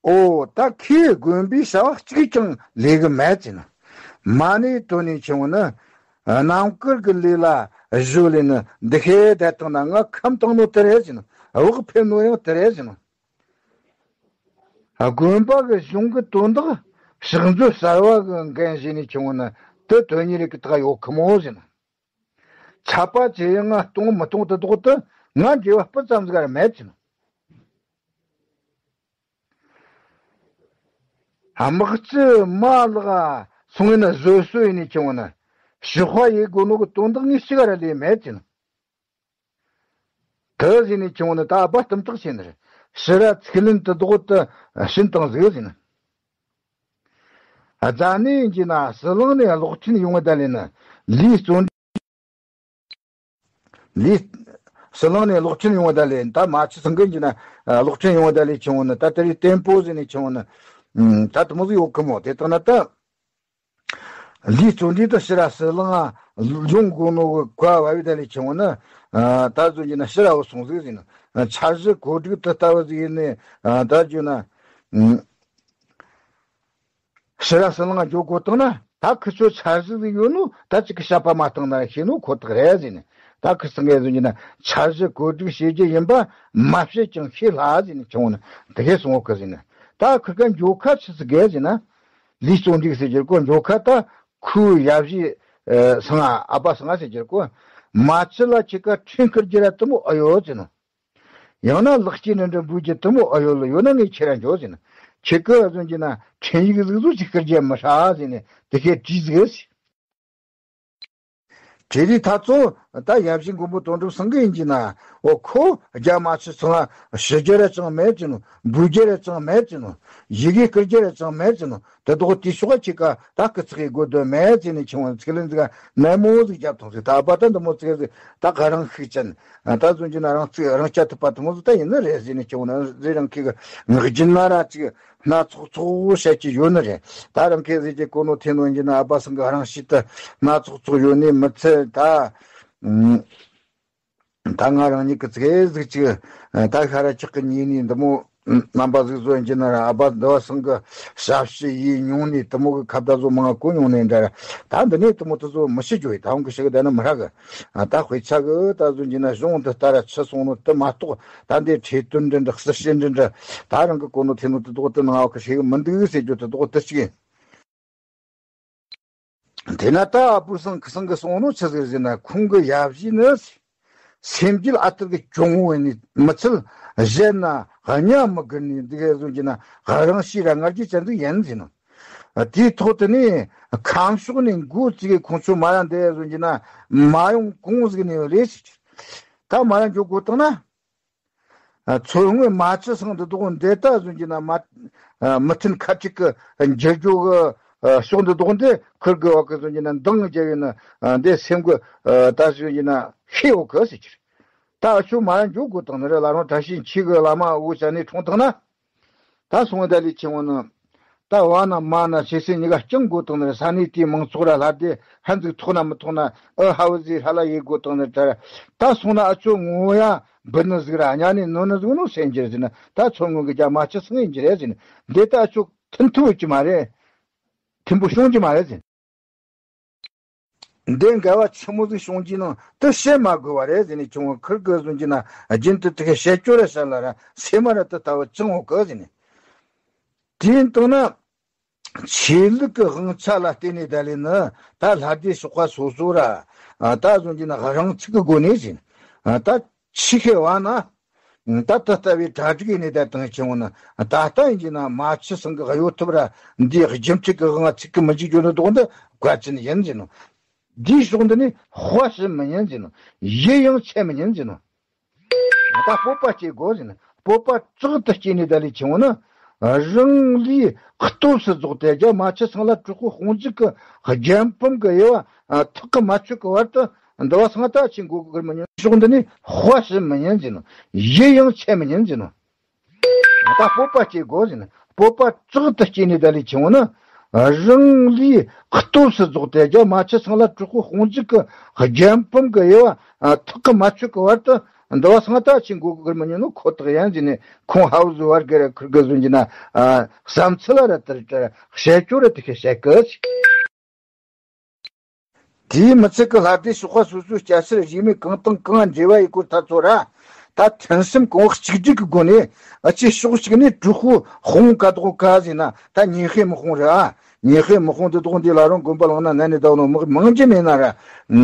ཨོ་ད་ཁོས་དགོན་པའི་བྱ་བ་གཅིག་ཀྱང་ལས་གི་མེད་ཟེར་ན། མ་ཎི་བཏོན་ནས་ཁྱེད་ངོ་ནི། རྣམ་དཀར་གི་ལས་ལ་གཞོལ་ལས་ནི་འདི་ཤེས་བསྡད་བཏང་ན་ང་ཁམས་བཏང་ནོ་དེ་རེད་ཟེར་ན། བག་ཕེབས་ནོ་ཡང་དེ་རེད་ཟེར་ན། དགོན་པ་གི་གཞུང་གི་དོན་དག་ཕྱག་མཛོད་གསར་བ་གི་འགན་བཞེས་ནས་ཁྱེད་ངོ་ནི་དེ་དོན་གཉེར་གི་ཐག་ཡོད་ཁི་མོ་ཟེར་ན། ཆད་པ་ཇེ་ཡང་ང་གཏོང་མི་གཏོང་དུ་དོག་ཏུ་ང་འབྲེལ་བ་སྤུ་ཙམ་ཟིག་ར་མེད་ཅིང་། དམག་སྤྱི་མ་ལག་སོང་ཡིན་ན་བཟོད་གསོལ་ཡིན་ནས་ཁྱེད་ངོ་ན་ཞི་བ་ཡེ་དགོས་ནོ་གི་དོན་དག་ངས་ཤི་ག་ར་ལས་མེད་ཅིང་། དེ་ཟིན་ནས་ཁྱེད་ངོ་ན་ད་ཨ་ཕ་གཏུམ་དག་བྱས་ནི་རེད། ཕྱི་ར་ཚིག་ལན་དུ་དོག་ཏུ་བྱིན་བཏང་ཟིག་ཟིན། རྫ་ནས་ཡིན་གྱི་ན་ཟི་ལིང་ནས་གློག་ཕྲིན་ཡོང་བ་ད་ལས་ན་ལུས་བརྩོན་ལུས། ཟི་ལིང་ནས་གློག་ཕྲིན་ཡོང་བ་ད་ལས་ད་མ་ཆི་ཚང་གི་ཡིན་གྱི་ན་གློག་ཕྲིན་ཡོང་བ་ད་ལས་ཁྱེད་ངོ་ན་ད་དེ་རིང་ཏེམ་པོ་ཟིན་ནས་ཁྱེད་ངོ་ན་ད་དུ་མོ་ཟིག་ཡོད་ཁི་མོ། དེ་ལྟ་ན་ད་ལུས་བརྩོན་འགྲུས་དུ་ཕྱིར་ར་ཟི་ལིང་ཡོང་དགོས་ནོ་གི་གོ་བ་བའི་ད་ལས་ཁྱེད་ངོ་ན་ད་ཟོན་གྱི་ན་ཕྱིར་ར་བུད་སོང་ཟིག་ཟིན་ན་འཆར་གཞི་གོ་སྒྲིག་དུ་ལྟ་བུ་ཟིག་ཡིན་ནས་ད་བརྗོད་ན། ཕྱིར་ར་ཟི་ལིང་འགྱོ་དགོས་བཏང་ན་ད་ཁི་ཚོ་འཆར་གཞི་ཟིག་ཡོད་ནོ་ད་ཅིག་གི་བཤད་པ་མ་བཏང་ན་ཤེས་ནོ་ཁོ་ཐག་རེད་ཟེར་ནས། ད་ཁི་སང་གས་ཟིན་གྱི་ན་འཆར་གཞི་བཀོད་སྒྲིག་བྱེད་རྒྱུ་ཡིན་པ་མ་བཤད་ཀྱང་ཤེས་སླ་ཟེར་ནས་ཁྱེད་ངོ་ན་དེ་གས་སོང་ངོ་གི་ཟེར་ན། ད་ཁི་ག་འགྱོ་ཁ་ཆི་ཟིག་གས་ཟེར་ན། ལུས་བརྩོན་འགྲུས་ཟེར་རྒྱུ་གོ་འགྱོ་ཁ་ད་ཁོའི་ཡབ་གཞིས་སང་ཨ་ཨ་ཕ་སང་ཨ་ཟེར་རྒྱུ་གོ་མ་ཆི་ལ་ཁྱི་ཀ་ཁྲིན་ཁུར་རྒྱུ་ར་དུ་མོ་ཨ་ཡོད་ཟེར་ནོ། ཡང་ན་ལག་སྐྱེས་འདྲ་འདྲ་འབུལ་རྒྱུ་དུ་མོ་ཨ་ཡོད་ལ་ཡོད་ན་ངས་ཁྱེད་ར་འཇོག་ཟེར་ན། ཁྱེད་ཀྱི་ཨ་ཟོན་གྱི་ན་འཕྲིན་ཡིག་ཟིག་ཟོ་ཅིག་ཁུར་རྒྱུ་མི་ཧྲ་ཟེར་ནས་དེ་ཁའི་བྲིས་ཟིག་ཟེར། བྲིས་རིས་ཐ་ཚོ་ད་ཡབ་གཞིས་མགོན་པོ་དོན་གྲུབ་སང་གི་ཡིན་གྱི་ན་འོ་ཁོ་རྒྱ་མ་ཆི་ཚང་ལ་ཞུ་རྒྱུ་ར་ཅང་མེད་ཀྱི་ནོ། འབུལ་རྒྱུ་ར་ཅང་མེད་ཀྱི་ནོ། ཡི་གེ་བསྐུར་རྒྱུ་ར་ཅང་མེད་ཀྱི་ནོ། དེ་དོག་དེ་ཤོག་ཁྱེད་ཀ་ད་སྐུ་ཚེགས་ཡི་སྒོ་དོན་མེད་ཟེར་ནས་ཁྱེད་ངོ་ཚིག་ལན་ཟིག་ནན་མོ་ཟིག་རྒྱབ་ཐོང་ཟིག་ད་ཨ་ཕ་ད་འདི་མོ་ཚིག་ཟིག་ད་ག་རང་ཤུགས་ཅན་ད་ཟོན་གྱི་ན་རང་ཚིག་རང་སྐྱ་ཐུབ་པ་དུ་མོ་ཟིག་ད་ཡིན་ནི་རེད་ཟེར་ནས་ཁྱེད་ངོ་ན་ཟེར། རང་ཁྱེད་ཀྱི་ངག་རྒྱུན་ན་ར་ཅིག་སྣ་ཚོགས་ཚོགས་བཤད་ཀྱི་ཡོད་ནི་རེད། ད་རང་ཁྱེད་ཟེར་གྱི་གོ་ནོ་ཐེ་ནོ་ཡིན་གྱི་ན་ཨ་ཕ་སང་གི་རང་ཤི་ད་སྣ་ཚོགས་ཚོགས་ཡོད་ནི་མི་ཚད་ད། ད་ང་རང་ཉིད་ཀྱི་ཚེ་ཟིག་ཅིག་ད་ཤ་ར་ཆག་གི་ཉིན་ནི་འདི་མོ་རྣམ་པ་ཟིག་བཟོ་ཡིན་གྱི་ན་ར་ཨ་ཕ་འདི་བ་སང་གི་ཞབས་ཕྱི་ཡིས་མྱོང་ནི་དུ་མོ་གི་ཁ་བརྡ་བཟོ་མང་ང་གོ་མྱོང་ནི་འདྲ་ར། ད་འདི་ནས་དུ་མོ་དུ་བཟོ་མི་ཤི་རྒྱུ་ཡི་ད་འོང་གི་ཤི་གི་བསྡད་ན་མི་ཧྲ་གི། ད་དཔེ་ཆ་གི་ད་བཟོ་ཡིན་གྱི་ན་གཞུང་འདི་ལྟ་ར་ཆི་སོང་ནོ་དུ་མ་གཏོགས་ད་འདི་ཁྲེལ་དོན་འདྲ་འདྲ་ཟུར་བཤད་འདྲ་འདྲ་ད་རང་གི་གོ་ནོ་ཐེ་ནོ་དུ་དོག་དུ་ནང་བ་གི་ཤི་གི་མི་འདུག་ཟེར་རྒྱུ་དུ་དོག་དུ་ཅིག་ཡིན། དེ་ན་ད་ཨ་བུ་སང་ཁི་སང་གི་སོང་ནོ་ཆི་ཟིག་ཟེར་ན་ཁོང་གི་ཡབ་གཞིས་ནི་སེམས་རྒྱུད་ཨ་ཐུར་གི་གྱོང་བོ་ནི་མི་ཚུལ་གཞན་ན་གཉའ་མི་དགར་ནི་འདི་ག་ཟོན་གྱི་ན་རང་ཤི་ར་ངར་གྱི་ཅན་ཟིག་ཡིན་ཟེར་ནོ། དེའི་ཐོག་ཏུ་ནི་ཁམས་ཕྱོགས་ནས་འགོ་བཙུགས་གི་ཁོང་ཚོ་མ་ར་འདི་ཟོན་གྱི་ན་མ་ཡོང་གོང་ཟིག་ནས་རེད་ཟེར། ད་མ་ར་འཇོག་དགོས་བཏང་ན། མཚོ་སྔོན་རྨ་ཆུ་སོགས་འདི་དག་འདི་ལྟ་བཟོ་རྒྱུ་ན་མ་མི་མཐུན་ཁ་ཅིག་གི་འགྱུར་རྒྱུ་གི་ཕྱོགས་འདི་དག་འདི་ཁུར་གི་བ་གི་བཟོ་རྒྱུ་ན་འདང་རྒྱབ་ཡོད་ན་འདི་སེམས་གི་ད་བཟོ་རྒྱུ་ན་ཤེས་འོ་གི་ཟེར་གྱི་རེད། ད་ཨ་ཆོ་མ་འཇོག་དགོས་དང་ནི་རེད། ལ་རང་བཀྲ་ཤིས་འཁྱིལ་གི་བླ་མ་འུ་ཅག་ནས་འཁྲུངས་དང་ན། ད་སོང་བ་ད་ལས་ཆེ་བོ་ནི། ད་བ་ན་མ་ན་ཆེ་སེ་གཉིས་ཀ་སྐྱང་དགོས་དང་ནི་རེད། ས་གནས་དེའི་མང་ཚོགས་ར་ལྷ་སྡེ་ཧན་ཟིག་ཐོག་ན་མི་ཐོག་ན་ཨ་ཧ་བུ་ཟིག་ཧྲ་ལ་ཡེ་དགོས་དང་ནི་རེད། ད་སོང་ན་ཨ་ཆོ་ངོ་ཡ་འབུ་ནི་ཟིག་ར་གཉའ་ནས་ནོ་ནི་ཟིག་ནོ་སེམས་འགྱུར་ཟིན་ན། ད་ཚོར་ངོ་གི་རྒྱ་མ་ཆི་སང་ཡིན་གྱི་རེད་ཟིན། འདི་ད་ཨ་ཆོ་མཐུན་ཐུབ་ཀྱི་མ་རེད། མཐུན་པོ་བྱུང་གི་མ་རེད་ཟིན། འདི་འགལ་བ་ཆི་མོ་ཟིག་བྱུང་གི་ནང་དུ་བཤད་མ་དགོས་པ་རེད་ཟེར་ནས། ཁྱོད་ཁུར་གི་བཟོ་གི་ན་རྒྱུན་དུ་དེ་ག་བཤད་སྐྱོ་ར་བཤད་ལ་ར་སེམས་མ་ར་དུ་ལྟ་བུ་ཅང་འོ་གི་ཟེར་ནས། དེ་ཡིན་དང་ན་ཆོས་ལུགས་ཀྱི་དབང་ཆ་ལ་བརྟེན་ནས་ད་ལས་ནི་ད་ལྷ་སྡེ་ཤོག་ཁ་སོ་སོ་ར་ད་བཟོ་གི་ན་རང་ཚུགས་ཀྱི་སྒོ་ནས་ཟེར་ནས། ད་ཆི་ཤེས་བ་ན། ད་ལྟ་ལྟ་བའི་གྲ་སྒྲིག་ཡིན་ནས་ད་དང་ཁྱེད་འོང་ན་ད་ལྟ་ཡིན་གྱི་ན་མ་ཆི་སང་གི་གཡོ་ཐུབ་ར་འདིའི་རྒྱུ་མཆོག་གི་དབང་ཚིག་གི་མི་འཇིག་རྒྱུ་ནི་དོག་འདི་བཀའ་ཅན་ཡིན་ཟེར་ནོ། འདིའི་ཕྱོགས་འདི་ནི་དཔའ་ཞིག་མི་ཉན་ཟེར་ནོ། ཡིད་ཡང་ཆེས་མི་ཉན་ཟེར་ནོ། ད་སྤོབས་པ་སྐྱེ་དགོས་ཟེར་ནོ། སྤོབས་པ་དྲག་ཏུ་སྐྱེས་ནས་ད་ལས་ཁྱེད་འོང་ན་རང་ལས་སྟོབས་སུ་རྫོགས་ཏེ་རྒྱ་མ་ཆི་སང་ལ་དྲག་པོ་དཔུང་འཇུག་གི་རྒྱལ་ཕམ་གི་དབྱེ་བ་ཐག་གི་མ་ཆོད་གི་བར་དུ། འདི་བ་སང་ད་ཆེན་གོ་གི་མི་ཉན། ཕྱོགས་འདི་ནི་དཔའ་ཞིག་མི་ཉན་ཟེར་ནོ། ཡིད་ཡང་ཆེས་མི་ཉན་ཟེར་ནོ། ད་སྤོབས་པ་སྐྱེ་དགོས་ཟེར་ནོ། སྤོབས་པ་དྲག་ཏུ་སྐྱེས་ནས་ད་ལས་ཁྱེད་འོང་ན། རང་ལས་སྟོབས་སུ་རྫོགས་ཏེ་རྒྱ་མ་ཆི་སང་ལ་དྲག་པོ་དཔུང་འཇུག་གི་རྒྱལ་ཕམ་གི་དབྱེ་བ་ཐག་གི་མ་ཆོད་གི་བར་དུ། འདི་བ་སང་ད་ཆེན་གོ་གི་མི་ཉན་ནོ་ཁོ་ཐག་ཡིན་ཟེར་ནས། ཁོང་ཧ་བུ་ཟུ་བར་གི་ར་ཁུར་གི་བཟོ་གི་ན་བསམ་ཚུལ་ལ་ར་དར་དར་བཤད་སྐྱོ་ར་དེ་ག་བཤད་གི། དེའི་མི་ཚད་ཀྱི་ལྷ་སྡེ་ཤོག་ཁ་སོ་སོའི་སྐྱ་སེར་རིས་མེད་གང་དང་གང་འབྲེལ་བ་ཡི་སྐོར་ཐག་ཚོ་ར། ད་མཐུན་སེམས་གོང་བུ་གཅིག་སྒྲིལ་གྱི་སྒོ་ནས་ཨ་ཅེ་ཕྱོགས་གཅིག་ནས་གྲུ་ཁུ་ཧོང་ཀ་དོག་ཀ་ཟེར་ན་ད་ཉེ་ཤེས་མི་ཧོང་རེད་ཨ། ཉེ་ཤེས་མི་ཧོང་དེ་དོག་འདི་ལ་རང་དགོན་པ་ལང་ན་ནན་ནས་ད་ནོ་མི་མང་རྒྱུ་མེད་ན་ར།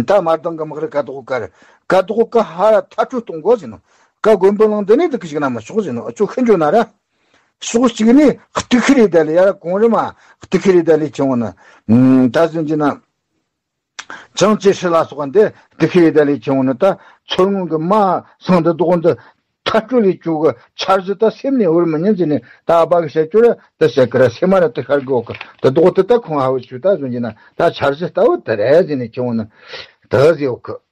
ད་མ་དང་གི་མི་རེ་ཀ་དོག་ཀ་རེ་ཀ་དོག་ཀ་ཧ་ར་ཐ་ཁྲུ་གཏོང་དགོ་ཟེར་ནོ། ཀ་དགོན་པ་ལང་འདི་ནས་འདི་གི་ཞིག་ན་མི་ཆོག་ཟེར་ནོ། ཨ་ཅོ་ཤི་འཇོ་ན་ར། ཕྱོགས་གཅིག་ནས་གཏུག་ཁི་རེད་ད་ལེ་ཡར་གོང་རི་མ་གཏུག་ཁི་རེད་ད་ལེ་ཁྱེད་འོང་ན། ད་ཟིན་གྱི་ན། ཅང་ཅེ་ཧྲི་ལ་སོགས་འདི་གཏུག་ཁི་རེད་ད་ལེ་ཁྱེད་འོང་ན། ད་མཚོ་སྔོན་གྱི་མ་སང་འདི་དོག་འདི་ཐར་སྐྱོད་ལས་བཅུག་གི་འཆར་གཞི་ད་སེམས་ནས་འོར་མི་ཉན་ཟེར་ནས། ད་ཨ་ཕ་གི་བཤད་རྒྱུ་ར་ད་བཤད་གི་ར་སེམས་མ་ར་ད་ཤར་གི་འོག་གི་ད་དོག་དེ་ད་ཁོང་ཧ་བུ་ཆུ་ད་ཟིན་གྱི་ན། ད་འཆར་གཞི་ལྟ་བུ་དེ་རེད་ཟེར་ནས་ཁྱེད་འོང་ན་ད་ཟེར་འོག་གི།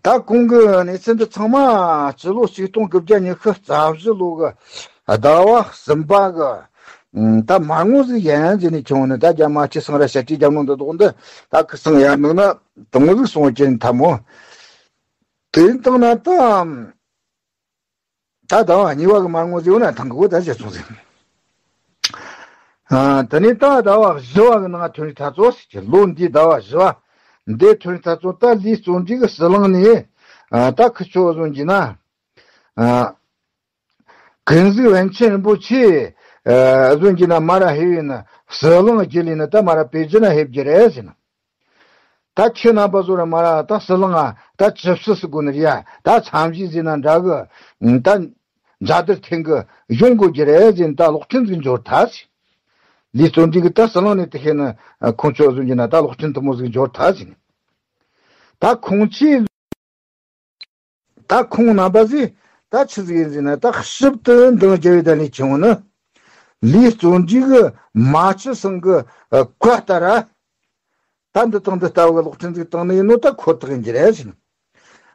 ད་གོང་གི་གནས་ཚུལ་འདི་ཚང་མ་སྤྱི་ལོ་ཆིག་སྟོང་དགུ་བརྒྱ་ཉི་ཤུ་རྩ་བཞི་ལོ་གི་ཟླ་བ་གསུམ་པ་གི། ད་མར་ངོ་ཟིག་ཡན་ཟིན་ནས་ཁྱོད་ནི་ད་རྒྱ་མ་ཆི་སང་ར་ཤ་ཏི་རྒྱ་ནོ་འདི་དོག་འདི་ད་ཁི་སང་ཡར་ནུག་ན་དུ་ངོ་ཟིག་སོང་ཅན་ཐ་མོ། དེ་ཡིན་དང་ན་ད། ད་ཟླ་བ་གཉིས་པ་གི་མར་ངོ་ཟེར་བ་ན་ཐང་གི་བོ་ད་བྱས་སོང་ཟེར། ཨ། དེ་ནས་ད་ཟླ་བ་བཞི་བ་གི་ནང་ཐོན་རིགས་ཐ་ཚོ་ཟེར་གྱི། ལོ་འདིའི་ཟླ་བ་བཞི་བ་འདི་ཐོན་རིགས་ཐ་ཚོ་ད་ལི་བརྩོན་འགྲུས་གི་ཟི་ལིང་ནས། ཨ། ད་ཁི་ཆོ་བཟོ་གྱི་ན། ཨ། ཀུན་གཟིགས་པཎ་ཆེན་རིན་པོ་ཆེ། ཨ། བཟོ་གྱི་ན་མ་ར་ཧེ་བས་ན་ཟི་ལིང་བརྒྱུད་ལས་ན་ད་མ་ར་པེ་ཅི་ན་ཧེ་བརྒྱུད་རེད་ཟེར་ན། ད་ཁྱེད་རྣམ་པ་ཚོ་ར་མ་ར་ད་ཟི་ལིང་ང་ད་ཇི་སི་སི་དགོས་ནི་རེད་ཡ། ད་མཚམས་བཞི་ཟེར་ན་འདྲ་གི། ད་མཛའ་དར་འཐེན་གི་ཡོང་དགོས་ཀྱི་རེད་ཟེར་ནས་ད་གློག་འཕྲིན་ཟིག་འབྱོར་ཐལ་ཟེར། ལི་བརྩོན་འགྲུས་གི་ད་ཟི་ལིང་ནས་དེ་ཤེས་ན་ཁོང་ཚོ་བཟོ་གྱི་ན་ད་གློག་འཕྲིན་དུ་མོ་ཟིག་འབྱོར་ཐལ་ཟེར་ནས། ད་ཁོང་ཚོས་ད་ཁོང་རྣམ་པ་ཟིག་ད་ཆི་ཟིག་ཡིན་ཟེར་ན། ད་ཞིབ་ཏུ་འདང་རྒྱབ་ཡོད་ད་ལས་ཆུང་ནི་ལི་བརྩོན་འགྲུས་གི་མ་ཆི་སང་གི་བཀའ་ལྟར་ར། ད་འདི་དང་འདི་ལྟ་བུ་གློག་འཕྲིན་ཟིག་བཏང་ནི་ཡིན་ནོ་ད་ཁོ་ཐག་ཡིན་གྱི་རེད་ཟེར།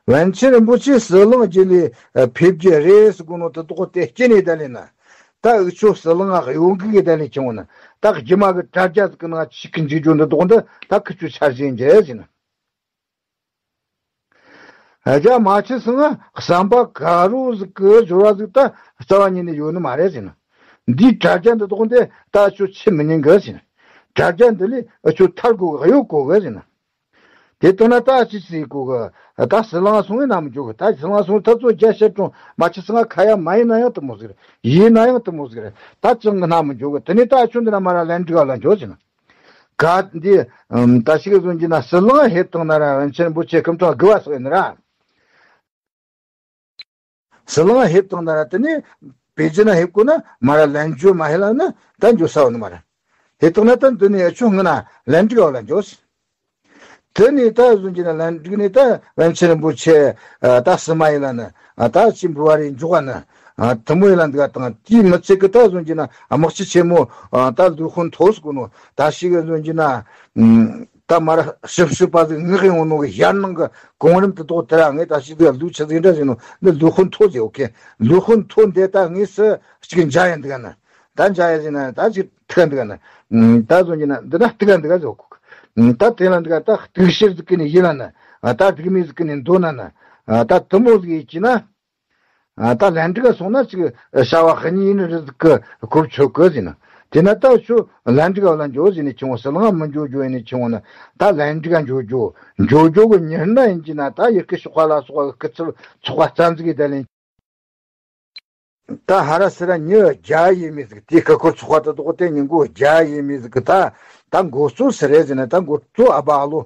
པཎ་ཆེན་རིན་པོ་ཆེ་ཟི་ལིང་བརྒྱུད་ལས་ཕེབས་རྒྱུ་རེད་ཟེར་གོ་ནོ་དེ་དོག་དེ་སྐྱེ་ནས་ད་ལས་ན། ད་འུ་ཆོ་ཟི་ལིང་ང་གཡོ་འགུག་གི་ད་ལས་ཆུང་ན། ད་རྒྱུ་མ་གི་དྲ་རྒྱ་ཟིག་གི་ནང་ཆི་གི་འཇིག་རྒྱུ་འདི་དོག་འདི་ད་ཁི་ཆོ་འཆར་གཞི་ཡིན་གྱི་རེད་ཟེར་ན། རྒྱ་མ་ཆི་སང་ང་བསམ་པ་ག་རུ་ཟིག་གི་སྦྱོར་བ་ཟིག་ད་རྩ་བ་ཉིད་ནས་ཡོད་ནི་མ་རེད་ཟེར་ན། འདིའི་དྲ་རྒྱ་འདི་དོག་འདི་ད་ཁྱོད་ཆི་མི་ཉན་གི་ཟེར་ན། དྲ་རྒྱ་འདི་ལས་ཁྱོད་ཐར་དགོས་གི་གཡོ་དགོས་གི་ཟེར་ན། དེ་ལྟར་ན་ད་ཅི་ཟེར་དགོས་གི། ད་ཟི་ལིང་སོང་བའི་ནམ་འཇོག་གི། ད་ཟི་ལིང་སོང་ད་ཚོ་རྒྱ་བཤད་གྲོང་མ་ཆི་སང་ང་ཁ་ཡ་མ་ཡིན་ན་ཡང་དུ་མོ་ཟིག་རེད། ཡིན་ན་ཡང་དུ་མོ་ཟིག་རེད། ད་ཅང་གི་ནམ་འཇོག་གི། དེ་ནས་ད་ཁྱོད་འདི་ན་མ་ར་ལན་འགྲིག་ག་ལ་འཇོག་ཟེར་ན། ག་འདི་ད་ཞིག་གི་བཟོ་གྱི་ན་ཟི་ལིང་ང་ཧེབ་བཏང་ན་ར་པཎ་ཆེན་རིན་པོ་ཆེ་སྐུ་ཕྲེང་དགུ་བ་སོགས་ཡིན་ན་ར། ཟི་ལིང་ང་ཧེབ་བཏང་ན་ར་དེ་ནས་པེ་ཅིན་ན་ཧེབ་དགོས་ན་མ་ར་ལན་འཇོག་མ་ཧེ་ལ་ན་ད་འཇོག་ས་བ་ནི་མ་ར། ཧེབ་བཏང་ན་ད་འདི་ནས་ཨ་ཆུ་སྔ་ན་ལན་འགྲིག་ག་ལ་འཇོག་ཟེར། དེ་ནས་ད་བཟུང་གྱི་ན་ལན་འགྲིག་ནས་ད་པཎ་ཆེན་རིན་པོ་ཆེ་ད་སི་མ་ཡི་ལ་ནི་ད་ཅི་འབུལ་བ་རེ་འཇོག་པ་ནི་དུ་མོ་ཡི་ལ་འདུག་དང་དེའི་མི་ཚེ་གི་ད་བཟུང་གྱི་ན་དམག་སྤྱི་ཆེན་མོ་ད་ལུས་ཧོན་ཐོ་ཟེར་གོ་ནོ་ད་ཞིག་གི་བཟུང་གྱི་ན་ད་མར་ཞིབ་ཞིབ་པ་ཟིག་ངག་ཡོང་ནོ་གི་ཡར་ནང་གི་གོང་རིམ་དུ་དོག་དེ་ར་ངས་ད་ཞིག་ཟིག་ལུས་ཆི་ཟིག་འདྲ་ཟིག་ནོ་འདི་ལུས་ཧོན་ཐོ་ཟེར། ཨོ་ཁེ། ལུས་ཧོན་ཐོ་འདི་ད་ངས་སུ་ཅིག་འཇའ་ཡང་འདུག་ན། ད་འཇའ་ཡ་ཟིན་ན་ད་ཅིག་ཐུག་འདུག་ན། ད་བཟོ་ཉིན་ན་འདི་ན་ཐུག་འདུག་ཟོ་ཁུག་ད་དེ་ལ་འདུག་ད་གཏུག་བཤེར་ཟིག་གི་ནས་ཡིན་ལ་ན། ད་སྡིག་མེད་ཟིག་གི་ནས་འདོན་ན་ན། ད་དུ་མོ་ཟིག་ཡིན་གྱི་ན། ད་ལན་འགྲིག་ག་སོང་ན་ཅིག་བྱ་བ་གཉིས་ཡིན་རི་ཟིག་གི་གོ་ཆོད་གི་ཟིན་ན། དེ་ན་ད་ཆུ་ལན་འགྲིག་ག་ལ་འཇོག་ཟིན་ནས་ཆུང་བ་ཟི་ལང་མི་འཇོག་འཇོག་ཡིན་ནས་ཆུང་བ་ན། ད་ལན་འགྲིག་ག་འཇོག་འཇོག་འཇོག་འཇོག་གི་ཉིན་ན་ཡིན་གྱི་ན། ད་ཡི་གེ་ཤོག་པ་ལ་སོགས་པ་གི་སྐུ་ཚབ་ཚོགས་པ་རྩ་འཛུགས་ཀྱི་ད་ལན། ད་ཧ་ར་སི་ར་ཉི་བརྒྱ་ཡས་མས་ཟིག་དེའི་སྐུ་འཁོར་ཚོགས་པ་དེ་དོག་དེ་ཉིན་འགོ་བརྒྱ་ཡས་མས་ཟིག་ད་ད་འགོ་གཙོ་སི་རེད་ཟེར་ན། ད་འགོ་གཙོ་ཨ་བ་ཨ་ལོ།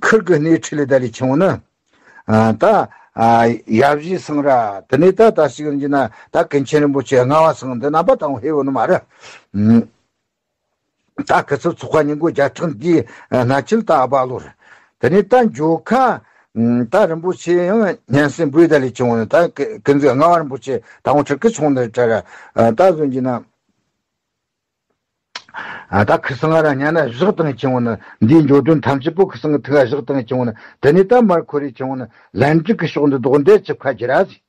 ཁིར་གི་སྣེ་ཁྲིད་ལས་ད་ལས་ཆུང་ན། ད་ཡབ་གཞིས་སང་ར་དེ་ནས་ད་ད་ཞིག་ཡིན་གྱི་ན། ད་ཀུན་མཁྱེན་རིན་པོ་ཆེ་ལྔ་བ་སང་འདི་རྣམ་པ་དང་ཧེ་བོ་ནི་མ་རེད། ད་ཁི་ཚོ་ཚོགས་པ་ཉིན་གོ་བརྒྱ་ཕྲག་འདིའི་སྣ་ཆེན་ད་ཨ་བ་ལོར། དེ་ནས་ད་འཇོ་ཁ་ད་རིན་པོ་ཆེ་ཡང་སྙན་སེང་འབུལ་ད་ལས་ཆུང་ནི། ད་ཀུན་གཟིགས་ལྔ་བ་རིན་པོ་ཆེ་དང་པོ་ཁྲི་ཀི་ཆུང་ནི་དྲ་ར། ད་བཟོ་གྱི་ན། ད་ཁི་སང་ར་ཉ་ན་བཞག་དང་ཆུང་ནི་འདིའི་འཇོ་དོན་ཐམས་ཅད་པོ་ཁི་སང་གི་ཐུག་བཞག་དང་ཆུང་ནི། དེ་ནས་ད་མར་ཁོ་རེ་ཆུང་ནི་ལན་འགྲིག་གི་ཕྱོགས་འདི་དོག་འདི་ཅི་ཁ་གྱི་ར་ཟིག་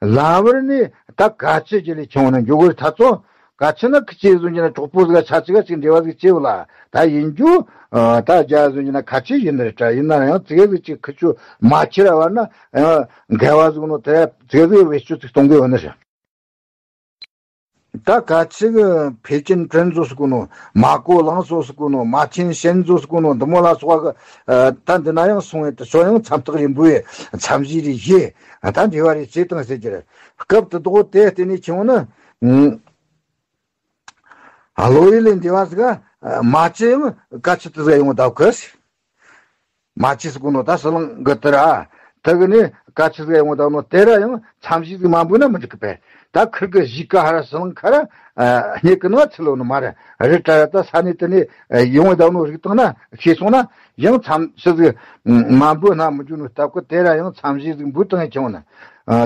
ལམ་བར་ནས་ད་ག་ཚོད་ཀྱི་ལས་ཆུང་ན་འཇུག་གི་ཐ་ཚོ། ག་ཚོད་ན་ཁི་ཆེ་བཟོ་གྱི་ན་གྲོགས་པོ་ཟིག་ཆ་ཅིག་ག་ཅིག་འབྲེལ་བ་ཟིག་བྱེད་ལ། ད་ཡིན་རྒྱུ་ད་རྒྱ་བཟོ་གྱི་ན་ག་ཚོད་ཡིན་ནི་རེད་དྲ། ཡིན་ན་ཡང་ཙི་གེ་ཟིག་ཅིག་ཁི་ཆུ་མ་ཁྱེར་བ་ན་ཡང་འགལ་བ་ཟིག་ནོ། དེ་ཙི་གེ་ཟིག་བེད་སྤྱོད་ཅིག་གཏོང་གི་ཡོད་ནི་རེད། ད་ག་ཅིག་ཕེ་ཅིན་ཀྲན་ཟོ་ཟེར་གོ་ནོ། མ་གོ་ལང་ཟོ་ཟེར་གོ་ནོ། མ་ཆིན་ཤན་ཟོ་ཟེར་གོ་ནོ། འདི་མོ་ལ་སོགས་པ་གི་ད་འདི་ན་ཡང་སོང་བས། ད་ཆོ་ཡང་མཚམས་ཐག་རིང་པོ་ཡི་མཚམས་བཞི་རེ་ཡི་ད་འབྲེལ་བ་རེ་བྱེད་དང་ཟེར་གྱི་རེད། སྐབས་དེ་དོག་དེ་བརྟེན་ནས་ཆུང་ན། ཨ་ལོ་ཡི་ལས་འདི་བ་ཟིག་མ་ཅི་ཡང་ག་ཅི་དེ་ཟིག་ཡོང་བདག་གི་མ་ཅི་ཟིག་གོ་ནོ། ད་ཟི་ལང་གི་དེ་ར་དེ་གི་ནི་ག་ཅི་ཟིག་ཡོང་བདག་ནོ། དེ་ར་ཡང་མཚམས་བཞི་ཟིག་མ་འབུལ་ན་མི་འགྲིག་གི་པས། ད་ཁིར་གི་གཞིས་ཀ་ཧ་ར་ཟི་ལང་ཁ་ར་སྙེག་གི་ནོ་ཚི་ལོ་ནི་མ་ར་རི་དྲ་ར། ད་ས་ནི་དེ་ནི་ཡོང་བདག་ནོ་རིག་བཏང་ན་ཤེས་སོང་ན། ཡང་མཚམས་བཞི་ཟིག་མ་འབུལ་ན་མི་འགྱུར་ནོ་སྟབས་གི་དེ་ར་ཡང་མཚམས་བཞི་ཟིག་འབུལ་བཏང་ཡང་ཆུང་ན།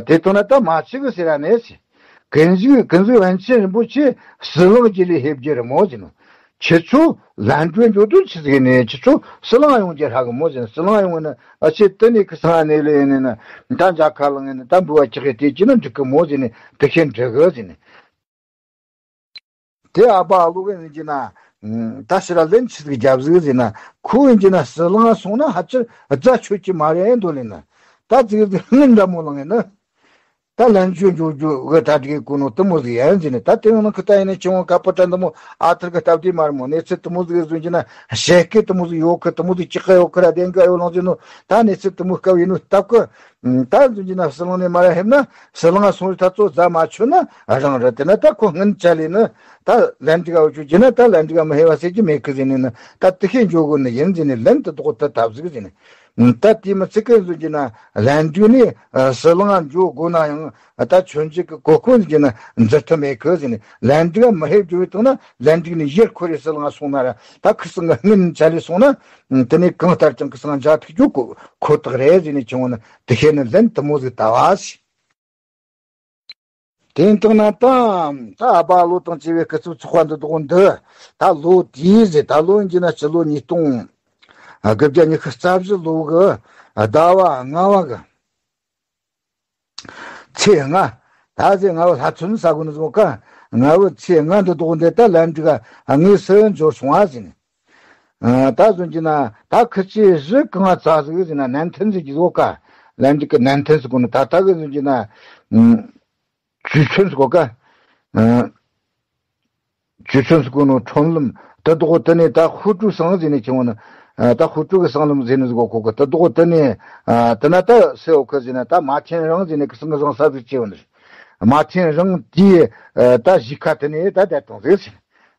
དེ་བཏང་ན་ད་མ་ཅི་གི་ཟེར་ར་ནས་ཟེར། ཀུན་གཟིགས་ཀུན་གཟིགས་པཎ་ཆེན་རིན་པོ་ཆེ་ཟི་ལིང་གི་ལས་ཕེབས་རྒྱུ་རེད་མོ་ཟེར་ནོ། ཁྱེད་ཚོ་ལན་འགྲོ་འགྲོ་དུས་ཆི་ཟིག་ནས་ཁྱེད་ཚོ་ཟི་ལིང་ཡོང་རྒྱུ་ཧྲ་གི་མོ་ཟེར་ནོ། ཟི་ལིང་ཡོང་ནི་ཨ་ཆེ་དེ་ནས་ཁི་སང་ནས་ལས་ནས་ན་ད་འཇའ་ཁ་ལང་ནས་ད་འབུལ་བ་ཅི་གི་དེ་ཅི་ན་འགྲིག་གི་མོ་ཟེར་ནས། དེ་ཤེས་འགྲིག་གི་ཟེར་ནས། དེ་ཨ་ཕ་ཨ་ལོ་གི་ཡིན་གྱི་ན། ད་ཕྱི་ར་ལན་ཆི་ཟིག་རྒྱབ་ཟིག་ཟེར་ན། ཁོ་ཡིན་གྱི་ན་ཟི་ལིང་སོང་ན་ཧ་ཅིར་རྫ་ཆོད་ཀྱི་མ་རེད་འདོད་ལེ་ན། ད་ཙིག་ཟིག་སྔུན་འདྲ་མོ་ལང་ངེ་ན། ད་ལན་ཆོད་འཇོག་རྒྱུ་གི་གྲ་སྒྲིག་གོ་ནོ་དུ་མོ་ཟིག་ཡིན་ཟེར་ནས། ད་དེ་ཡང་ན་ཁི་ད་ཡིན་ན་ཆུང་བ་ཀ་པོ་ཏྲ་འདི་མོ་ཨ་ཐར་གི་སྟབས་བདེ་མ་རེད་མོ། གནས་ཚུལ་དུ་མོ་ཟིག་བཟོ་གྱི་ན་ཞེ་སྐད་དུ་མོ་ཟིག་ཡོད་གི། དུ་མོ་ཟིག་ཅི་ཀ་ཡོད་གི་ར་བདེན་ག་ཡོད་ལང་ཟེར་ནོ། ད་གནས་ཚུལ་དུ་མོ་སྐབས་ཡིན་ནོ་སྟབས་གི་ད་བཟོ་གྱི་ན་ཟི་ལིང་ནས་མ་ར་ཕེབས་ན། ཟི་ལིང་སོང་རི་ད་ཚོ་རྫ་མ་ཆོད་ན་རང་རེད། དེ་ན་ད་ཁོ་སྔུན་ཆ་ལེ་ནི་ད་ལན་འགྲིག་ག་འོ་ཆུ་གྱི་ན། ད་ལན་འགྲིག་ག་མི་ཧེ་བ་ཟེར་གྱི་མེད་གི་ཟེར་ནས་ནི། ད་དེ་ཤེས་འཇོག་གོ་ནི་ཡིན་ཟེར་ནས་ལན་དུ་དོག་ད་ཐབས་ཟིག་ཟེར་ནས། ད་དེ་མི་ཚིག་གི་བཟོ་གྱི་ན་ལན་འགྲིག་ནས་ཟི་ལིང་འཇོག་དགོས་ན་ཡང་། ད་ཆོན་ཅིག་གི་གོ་སྐོན་ཟེར་གྱི་ན་འཛུལ་ཐུབ་མེད་གི་ཟེར་ནས། ལན་འགྲིག་ག་མི་ཧེ་འཇོག་བཏང་ན། ལན་འགྲིག་ནས་ཡར་ཁོ་རེ་ཟི་ལིང་སོང་ན་ར་ད་ཁི་སང་གི་སྔུན་ཆ་ལེ་སོང་ན། དེ་ནས་གང་ལྟར་ཀྱང་ཁི་སང་འཇའ་ཐུག་རྒྱུ་ཁོ་ཁོ་ཐག་རེད་ཟེར་ནས་ཆུང་བ་ན། དེ་ཤེས་ནི་ལན་དུ་མོ་ཟིག་ད་བ་ཟེར། དེ་ཡིན་དང་ན་ད་ད་ཨ་ཕ་ཨ་ལོ་དང་བཅས་པའི་སྐུ་ཚབ་ཚོགས་པ་འདི་དག་འདི་ད་ལོ་དེའི་ཟེར། ད་ལོ་ཡིན་གྱི་ན་སྤྱི་ལོ་ཉིས་སྟོང་དགུ་བརྒྱ་ཉི་ཤུ་རྩ་བཞི་ལོ་གི་ཟླ་བ་ལྔ་བ་གི་ཚེས་ལྔ། ད་ཟེར་ལྔ་བ་ལྷ་ཚོད་ནི་ས་གོ་ནི་ཟོ་ཀ་ལྔ་བ་ཚེས་ལྔ་འདི་དག་འདི་ད་ལན་འགྲིག་ག་དངོས་སུ་འབྱོར་སོང་བ་ཟེར་ནས། ད་བཟོ་གྱི་ན་ད་ཁི་ཆོས་གཞི་གང་ཙག་ཟིག་ཟེར་ན་ནན་ཐན་ཟེར་གྱི་ཟོ་ཀ་ལན་འགྲིག་གི་ནན་ཐན་ཟེར་གོ་ནི། ད་ད་གི་བཟོ་གྱི་ན་ཅུས་ཆོན་ཟེར་གོ་ཀ་ཅུས་ཆོན་ཟེར་གོ་ནོ་ཁྲོམ་ལམ་དེ་དག་དེ་ནས་ད་ཧུ་ཀྲུའུ་སང་ཟེར་ནས་ཆེ་བོ་ནི། ད་ཧུ་ཀྲུའུ་གི་སང་ལམ་ཟེར་ནི་ཟེར་གོ་ཁོ་གི་དེ་དག་དེ་ནས། དེ་ན་ད་སེ་འོ་ཁི་ཟེར་ན་ད་མ་ཆེན་རང་ཟེར་ནས་གི་སང་གི་བཟང་ས་ཟིག་ཆེ་བོ་ནི། མ་ཆེན་རང་དེའི་ད་གཞིས་ཁ་དེ་ནས་ད་བསྡད་དང་ཟིག་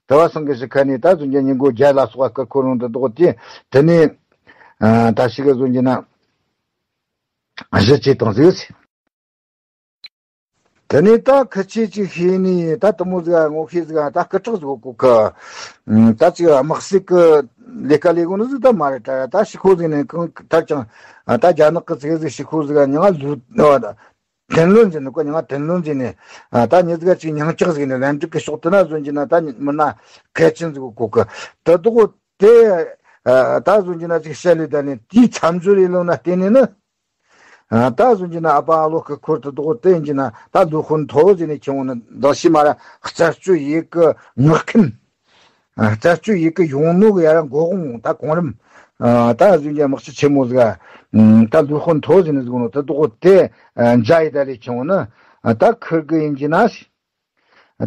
དེ་བ་སང་གི་གཞིས་ཁ་ནས་ད་བཟོ་གྱི་ཉིན་གོ་རྒྱལ་ལ་སོགས་པ་སྐུ་འཁོར་རང་དེ་དག་དེ་དེ་ནས་ད་ཞིག་གི་བཟོ་གྱི་ན་གཞི་བྱེད་དང་ཟིག་དེ་ནས་ད་ཁི་ཆེ་ཅིག་ཤེས་ནི་ད་དུ་མོ་ཟིག་ངོ་ཤེས་ཟིག་ད་སྐུ་དྲག་ཟིག་གོ་གི། ད་ཅིག་དམག་སྲིད་གི་ལས་ཀ་ལས་གོ་ནི་ཟིག་ད་མ་རེད་ད། ད་ཤི་ཁོ་ཟིག་ནས་གང་ད་ཅང་ད་རྒྱ་ནག་གི་ཙིག་ཟིག་ཤི་ཁོ་ཟིག་ཉང་ལུ་ཐན་ལོན་ཟིག་ནི་གོ། ཉང་ཐན་ལོན་ཟིག་ནས་ད་ཉི་ཟིག་ཅིག་ཉང་ལྕགས་ཟིག་ནས་ལན་ཀྲིག་གི་ཕྱོགས་དེ་ན་ཟོན་གྱི་ན་ད་མི་ན་གལ་ཆེན་ཟིག་གོ་གི། ད་དུ་གོ་དེ་ད་ཟོན་གྱི་ན་ཅིག་བཤད་ལས་ད་ནས་དེའི་མཚམས་སྦྱོར་ཡིན་ལོ་ན་བལྟས་ནས་ནི། ད་གཟོད་ཀྱི་ན་ཨ་ཕ་ཨ་ལོ་ཁི་ཁུར་དུ་རྡོག་བསྟན་གྱི་ན་ད་ལུས་ཧོན་ཐོ་ཟེར་ནས་ཁྱེར་འོང་ན་མདང་ཕྱི་མ་ར་རྩད་གཅོད་ཡེ་གི་མངགས་མཁན། རྩད་གཅོད་ཡེ་གི་ཡོང་ནོ་གི་ཡ་ར་འགོ་དབང་ད་གོང་རིམ། ད་གཟོད་ཀྱི་དམག་སྤྱི་ཆེན་མོ་ཟིག་ད་ལུས་ཧོན་ཐོ་ཟེར་ནས་ཟིག་ནོ་དུ་རྡོག་དེ་མཇལ་ཡི་ད་ལས་ཁྱེར་འོང་ན་ད་ཁུར་གི་ཡིན་གྱི་ན།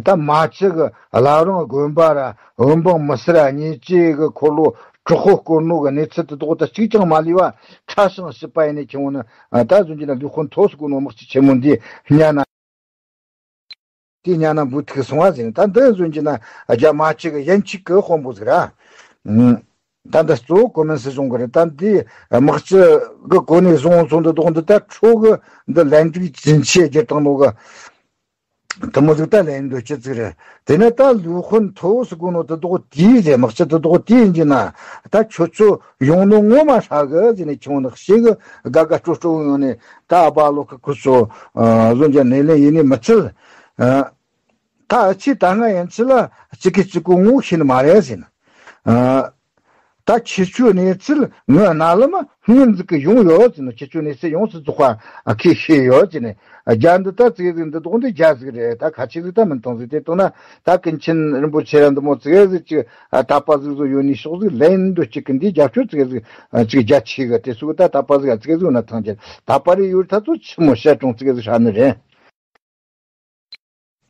ད་མ་ཅིག་གི་བླ་རུང་དགོན་པ་ར་བོན་འབངས་མི་སེར་ར་ཉེས་ཅན་གི་འཁོར་ལོ་གྲོགས་པོ་བསྐོར་ནོ་གི་གནས་ཚུལ་དེ་དག་ད་གཅིག་ཀྱང་མ་ལུས་པ་ཕྲ་ཞིང་ཞིབ་པ་ཡིན་ནས་ཁྱེར་འོང་ན་ད་གཟོད་ཀྱི་ན་ལུས་ཧོན་ཐོ་སུ་གོ་ནོ་དམག་སྤྱི་ཆེན་མོ་འདི་ཉ་ན་དེ་ཉ་ན་འབུ་ཐུག་སོང་བ་ཟིན། ད་འདི་གཟོད་ཀྱི་ན་རྒྱ་མ་ཅིག་གི་ཡན་ཆིག་གི་དཔོན་པོ་ཟིག་ར། ད་འདི་གཙོ་བོ་གོ་མིན་སྲིད་གཞུང་གི་རེད། ད་འདི་དམག་སྤྱི་གི་གོ་ནས་བཟུང་སོང་འདི་དག་འདི་ད་ཁྲོ་གི་འདི་ལན་ཀྲིག་ཅིན་ཆེ་རྒྱུ་དང་ནོ་གི་དུ་མོ་ཟིག་ད་ལན་འདོད་ཅི་ཟིག་རེད། དེ་ནས་ད་ལུས་ཧོན་ཐོ་སུ་གོ་ནོ་དེ་དག་དེའི་རེད། དམག་སྤྱི་དེ་དག་དེའི་ཡིན་གྱི་ན་ད་ཁྱོད་ཚོ་ཡོང་ནོ་ངོ་མ་ཧྲ་གི་ཟེར་ནས་ཁྱོད་ནི་ཤེས་གི་དགའ་དགའ་སྤྲོ་སྤྲོ་ཡོང་ནས་ད་ཨ་ཕ་ལོ་ཁི་ཁུ་ཚོ་བཟོ་འཇའ་ནས་ལན་ཡིན་ནི་མི་ཚད། ད་ཨ་ཆི་ད་ང་ཡན་ཆི་ལ་གཅིག་གི་གཅིག་གོ་ངོ་ཤེས་ནི་མ་རེད་ཟེར་ན། ད་ཁྱེད་ཚོའི་གནས་ཚུལ་ངའི་རྣ་ལམ་སྔོན་ཟིག་གི་ཡོང་ཡོད་ཟེར་ནས་ཁྱེད་ཚོའི་གནས་ཚུལ་ཡོངས་སུ་རྫོགས་པ་ཁས་ཤེས་ཡོད་ཟེར་ནས་རྒྱ་འདི་ད་ཙིག་ཟིག་འདི་དོག་འདི་རྒྱ་ཟིག་རེད། ད་ཁ་ཆེ་ཟིག་ད་མིན་བཏང་ཟིག་དེ་བཏང་ན་ད་ཀུན་མཁྱེན་རིན་པོ་ཆེ་ར་འདི་མོ་ཙིག་ཟིག་ཅིག་དད་པ་ཟིག་བཟོ་ཡོད་ནི་ཕྱོགས་ཟིག་ལན་འདི་གཅིག་གི་འདི་རྒྱབ་སྐྱོར་ཙིག་ཟིག་ཅིག་རྒྱ་ཆེ་གི་དེ་སུ་གི་ད་དད་པ་ཟིག་ཙིག་ཟིག་ན་ཐང་རྒྱ་དད་པ་རེ་ཡོད་ད་ཚོ་ཆི་མོ་བཤད་གྲོང་ཙིག་ཟིག་ཧྲ་ནི་རེད།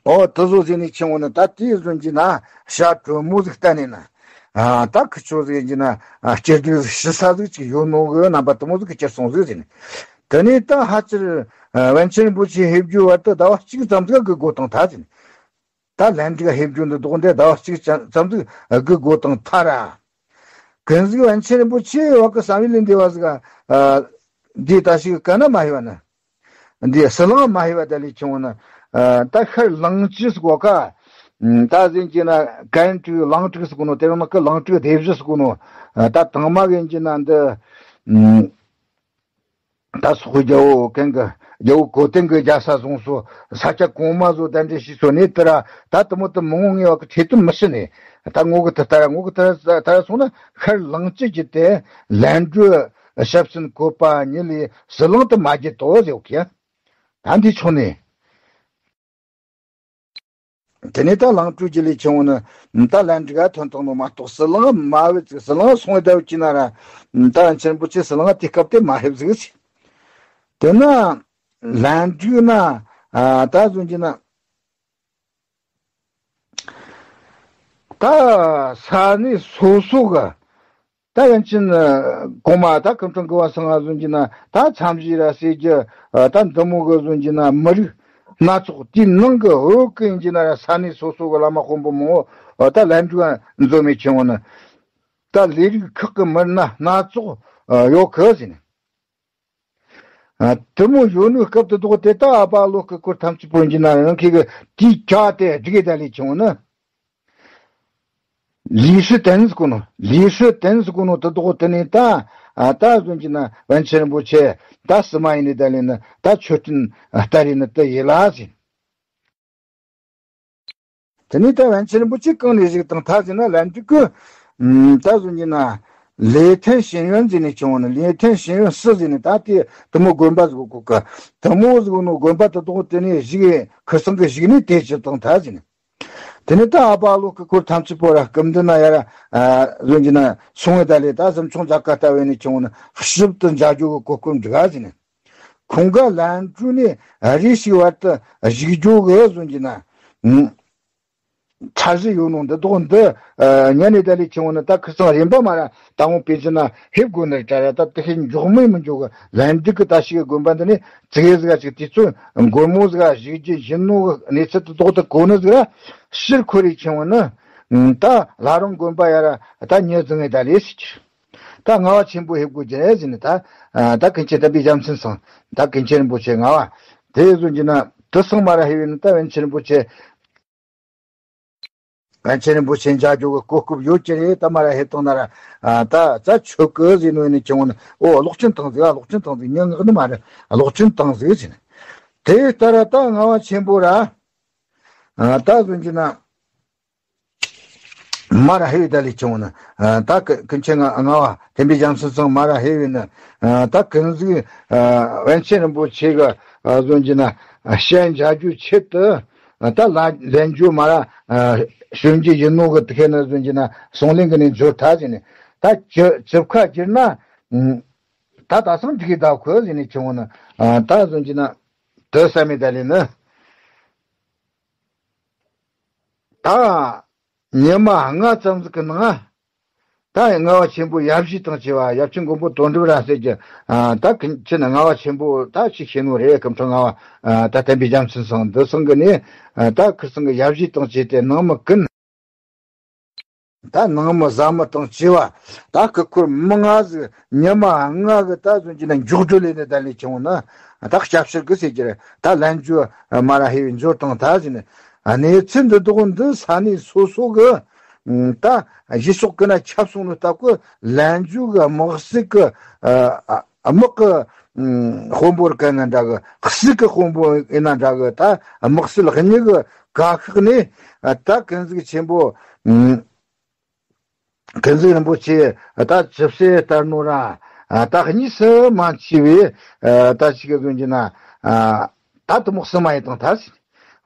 ཨོ་དེ་ཚོ་ཟེར་ནས་ཁྱེར་འོང་ན་ད་དེའི་བཟོ་གྱི་ན་ཤ་དྲོན་མོ་ཟིག་བསྟན་ནས་ན། ད་ཁི་ཆོ་ཟིག་ཡིན་གྱི་ན་སྐྱིད་སྡུག་ཞི་ས་ཟིག་ཅིག་ཡོད་ནོ་གི་རྣམ་པ་དུ་མོ་ཟིག་གི་གྱུར་སོང་ཟིག་ཟེར་ནས། དེ་ནས་ད་ཧ་ཅིར་པཎ་ཆེན་རིན་པོ་ཆེ་ཕེབས་རྒྱུ་བར་དུ་ཟླ་བ་གཅིག་ཙམ་ཟིག་སྒུག་དགོས་བཏང་ཐལ་ཟེར་ནས། ད་ལན་ཀྲིག་ཕེབས་རྒྱུ་འདི་དོག་འདི་ཟླ་བ་གཅིག་ཙམ་ཟིག་སྒུག་དགོས་བཏང་ཐལ་ར། གན་ཟིག་པཎ་ཆེན་རིན་པོ་ཆེ་བ་གི་བསམ་ཡུལ་ལས་འདས་པ་ཟིག་འདི་ད་ཞིག་ག་ན་མ་ཧེ་བ་ན། འདི་ཟི་ལིང་མ་ཧེ་བ་ད་ལས་ཁྱེར་འོང་ན། ད་ཤར་གླིང་སྤྱི་ཟིག་གོ་ཀ་ད་ཟིན་གྱི་ན་གན་ཀྲིག་གླིང་ཀྲིག་ཟིག་གོ་ནོ། དེ་རིང་ནག་གི་གླིང་ཀྲིག་སྡེ་བཞི་ཟིག་གོ་ནོ། ད་དང་མ་གན་གྱི་ན་འདི། ད་སོག་རྒྱལ་པོ་གན་གི་རྒྱལ་པོ་གོ་ཏན་གི་རྒྱལ་ས་བཟུང་སོ། ས་ཆ་གོང་མ་བཟོ་གདན་འདྲེན་བྱས་སོ་ནས་དེ་ར་ད་དུ་མོ་དུ་མི་ངོ་ངེས་བ་གི་ཁྲེལ་དུ་མི་ཤི་ནས་ད་ངོ་གི་དུ་ད་ར་ངོ་གི་དུ་ད་ར་སོང་ན་ཤར་གླིང་སྤྱི་བརྒྱུད་དེ་ལན་གྲུ་ཞབས་སེན་བཀོད་པ་ཉིད་ལས་ཟི་ལིང་དུ་མ་བརྒྱུད་དོ་ཟེར་གི་ཡ། ད་འདི་ཕྱོགས་ནས། དེ་ནས་ད་གླིང་སྤྲུལ་རྒྱུ་ལས་ཁྱེར་འོང་ན་ད་ལན་ཀྲིག་ག་ཐོན་བཏང་ནོ་མ་གཏོགས་ཟི་ལིང་མ་བུད་ཟིག་ཟི་ལིང་སོང་བའི་ཟླ་བ་གཅིག་ན་ར་ད་ཆེན་པོ་ཆེ་ཟི་ལིང་དུས་སྐབས་དེ་མ་ཕེབས་ཟིག་ཟེར། དེ་ན་ལན་ཀྲིག་ན་ད་གཟོད་ཀྱི་ན་ད་ས་གནས་སོ་སོ་གི་ད་ཡན་ཆིན་གོང་མ་ད་སྐུ་ཕྲེང་དགུ་བ་སང་ང་གཟོད་ཀྱི་ན་ད་མཚམས་བཞི་ར་སེ་རྒྱུ་ད་འདི་མོ་གི་གཟོད་ཀྱི་ན་མི་རིགས་སྣ་ཚོགས་དེའི་ནང་གི་འོག་གི་ཡིན་གྱི་ན་ར་ས་གནས་སོ་སོ་གི་བླ་མ་དཔོན་པོ་མང་པོ་ད་ལན་ཀྲུའུ་འཛོམས་མེད་ཁྱེར་འོང་ན་ད་ལས་རིགས་ཁག་གི་མི་སྣ་སྣ་ཚོགས་ཡོད་གི་ཟེར་ནས། དེ་མོ་ཡོད་ནོའི་སྐབས་དེ་དག་དེ་ད་ཨ་ཕ་ལོ་ཀི་སྐོར་ཐམས་ཅད་པོ་ཡིན་གྱི་ན་ར་ཁི་གི་དེའི་ཁྱ་དེ་སྒྲིག་གི་ད་ལས་ཁྱེར་འོང་ན། ལི་ཧྲི་ཏན་ཟེར་གོ་ནོ། ལི་ཧྲི་ཏན་ཟེར་གོ་ནོ་དེ་དག་དེ་ནས་ད་ད་གཟོད་ཀྱི་ན་པཎ་ཆེན་རིན་པོ་ཆེ་ད་སི་མ་ཡིན་ནི་ད་ལས་ན་ད་མཆོད་སྤྲིན་ལྟར་ཡིན་ནི་དེ་ཡིན་ལ་ཟེར། དེ་ནས་ད་པཎ་ཆེན་རིན་པོ་ཆེ་གང་ནས་བཞུགས་དང་ཐ་ཟེར་ན་ལན་ཀྲུའུ་གི་ད་གཟོད་ཀྱི་ན་ལེ་ཐན་ཤེས་ཡོན་ཟེར་ནས་ཁྱེར་འོང་ན་ལེ་ཐན་ཤེས་ཡོན་སི་ཟེར་ནས་ད་དེ་དེ་མོ་དགོན་པ་ཟིག་གོ་གི་དེ་མོ་ཟིག་ནོ་དགོན་པ་དེ་དག་དེ་ནས་བཞུགས་ཁུར་ཚང་གི་བཞུགས་ནས་དེ་ཅི་དང་ཐ་ཟེར་ནས། དེ་ནས་ད་ཨ་ཕ་ལོ་ཀི་སྐོར་ཐམས་ཅད་པོ་ར་སྐུ་མདུན་ན་ཡ་ར་གཟོད་ཀྱི་ན་སོང་བའི་ད་ལས་ད་གཟིམ་ཆུང་མཛད་དཀའ་ལྟ་བས་ནས་ཁྱེར་འོང་ན་ཞིབ་ཏུ་མཇལ་རྒྱུ་གི་གོ་སྐབས་འགྲིག་ག་ཟེར་ནས། ཁོང་ག་ལན་ཀྲུའུ་ནས་རེ་ཞིག་བར་དུ་བཞུགས་རྒྱུ་གི་གཟོད་ཀྱི་ན་འཆར་གཞི་ཡོད་ནོ་འདི་དག་འདི་ཉན་ནས་ད་ལས་ཁྱེར་འོང་ན་ད་ཁུར་ཚང་རིམ་པ་མ་ར་ད་འོང་པེ་ཅི་ན་ཕེབས་དགོས་ནི་རེད་ད་ར། ད་དེ་ཤེས་མགྱོགས་མེད་མི་འཇུག་གི་ལན་ཀྲུའུ་གི་ད་ཞིག་གི་དགོན་པ་འདི་ནས་ཙིག་གེ་ཟིག་ཅིག་དུས་ཚོད་འགོར་མོ་ཟིག་བཞུགས་རྒྱུ་ཡིན་ནོ་གི་གནས་ཚུལ་དེ་དག་ད་གོ་ནི་ཟིག་ར་ཕྱིར་འཁོར་རེ་ཁྱེར་འོང་ན་ད་བླ་རུང་དགོན་པ་ཡ་ར་ད་ཉི་ཟིང་ངེ་ད་ལས་སྲིད་ཀྱི། ད་ང་བ་ཆེན་པོ་ཧེབ་དགོས་ཀྱི་རེད་ཟེར་ནས་ད་ད་ཀུན་མཁྱེན་ད་པི་རྒྱལ་མཚན་སང་ད་ཀུན་མཁྱེན་རིན་པོ་ཆེ་ང་བ་དེ་བཟོ་གྱི་ན་ དེ་སང་མ་ར་ཧེ་བས་ནི་ད་པཎ་ཆེན་རིན་པོ་ཆེ། པཎ་ཆེན་རིན་པོ་ཆེ་མཇལ་རྒྱུ་གི་གོ་སྐབས་ཡོད་ཀྱི་རེད། ད་མ་ར་ཧེ་བཏང་ན་ར། ཨ། ད་ད་ཆོག་གི་ཟེར་ནོ་ནི་ཁྱེད་ངོ་ནི། ཨོ། གློག་ཆེན་བཏང་ཟིག་ཨ། གློག་ཆེན་བཏང་ཟིག་མྱི་ངག་ནི་མ་རེད། གློག་ཆེན་བཏང་ཟིག་ཟེར་ནས། དེ་ལྟར་ད་ངག་དབང་ཆེན་པོ་ར། ཨ། ད་གཟོད་ཀྱི་ན། མ་ར་ཧེ་བའི་ད་ལས་ཁྱེད་ངོ་ནི། ཨ། ད་ཀུན་མཁྱེན་ངག་དབང་དམ་པའི་རྒྱལ་མཚན་ཚང་མ་ར་ཧེ་བའི་ནི། ཨ། ད་ཀུན་གཟིགས། ཨ། པཎ་ཆེན་རིན་པོ་ཆེ་གི། ཨ། གཟོད་ཀྱི་ན། ཨ། ཞལ་མཇལ་རྒྱུའི་ཆེད་དུ། ད་ལ་ལན་རྒྱུ་མ་ར། ཨ། ཞུ་རྒྱུ་ཡིན་ནོ་གི་དེ་ཁེ་ན་ཟིན་གྱི་ན་གསུང་གླེང་གི་ནས་འབྱོར་ཐལ་ཟིན་ནས། ད་ཅི་ཅི་ཁ་བསྒྱུར་ན། ད་ད་སང་འགྲིག་གི་ད་ཁོ་ཟིན་ནས་ཁྱེད་ངོ་ནི། ཨ། ད་ཟིན་གྱི་ན་དེ་བསམ་མེད་ད་ལས་ནི། ད་ཉི་མ་ལྔ་ཙམ་ཟིག་གི་ནང་། ད་ངག་དབང་ཆེན་པོ་ཡབ་གཞིས་དང་བཅས་པ་ཡབ་ཆེན་མགོན་པོ་དོན་གྲུབ་ར་ཟེར་གྱི། ཨ། ད་ཀུན་མཁྱེན་ངག་དབང་ཆེན་པོ་ད་ཅིག་ཤེས་ནོ་རེད། སྐུ་ཕྲེང་ལྔ་པ། ཨ། ད་དམ་པའི་རྒྱལ་མཚན་ཚང་འདི་ཚང་གི་ནས། ཨ། ད་ཁིར་ཚང་གི་ཡབ་གཞིས་དང་བཅས་ཏེ་ནང་མི་ཀུན། ད་ནང་མི་བཟའ་མི་དང་བཅས་པ། ད་སྐུ་འཁོར་མི་ལྔ་ཟིག་ཉི་མ་ལྔ་གི་ད་ཟིན་གྱི་ན་མགྱོགས་འགྲོས་ལས་ནས་ད་ལས་ཁྱེད་ངོ་ནི། ད་སྐྱབས་ཕྱིར་གི་ཟེར་གྱི་རེད། ད་ལན་རྒྱུ་མ་ར་ཧེ་བའི་འབྱོར་བཏང་ད་ཟིན་ནས། གནས་ཚུལ་འདི་དག་འདི་ས་གནས་སོ་སོ་གི། ད་གཞི་ཕྱོགས་ཀུན་ན་ཁྱབ་སོང་ནི་ལྟ་བུ་ལན་རྒྱུ་གི་དམག་སྲིད་གི། ཨ། དམག་གི། ཨ། དཔོན་པོར་གན་ན་འདྲ་གི། སྲིད་གི་དཔོན་པོ་ཡིན་ན་འདྲ་གི། ད་དམག་སྲིད་གཉིས་གི་བཀའ་ཤག་ནས། ཨ། ད་ཀུན་གཟིགས་ཆེན་པོ། ཨ། ཀུན་གཟིགས་རིན་པོ་ཆེ་ད་ཅི་ཟེར་ལྟར་ནོ་ར། ཨ། ད་གཉིས་སུ་མ་མཆིས་པའི། ཨ། ད་ཅིག་གི་ཟིན་གྱི་ན། ཨ། ད་དུ་དམག་སྲིད་མ་ཡིན་དང་ད་ཟིན།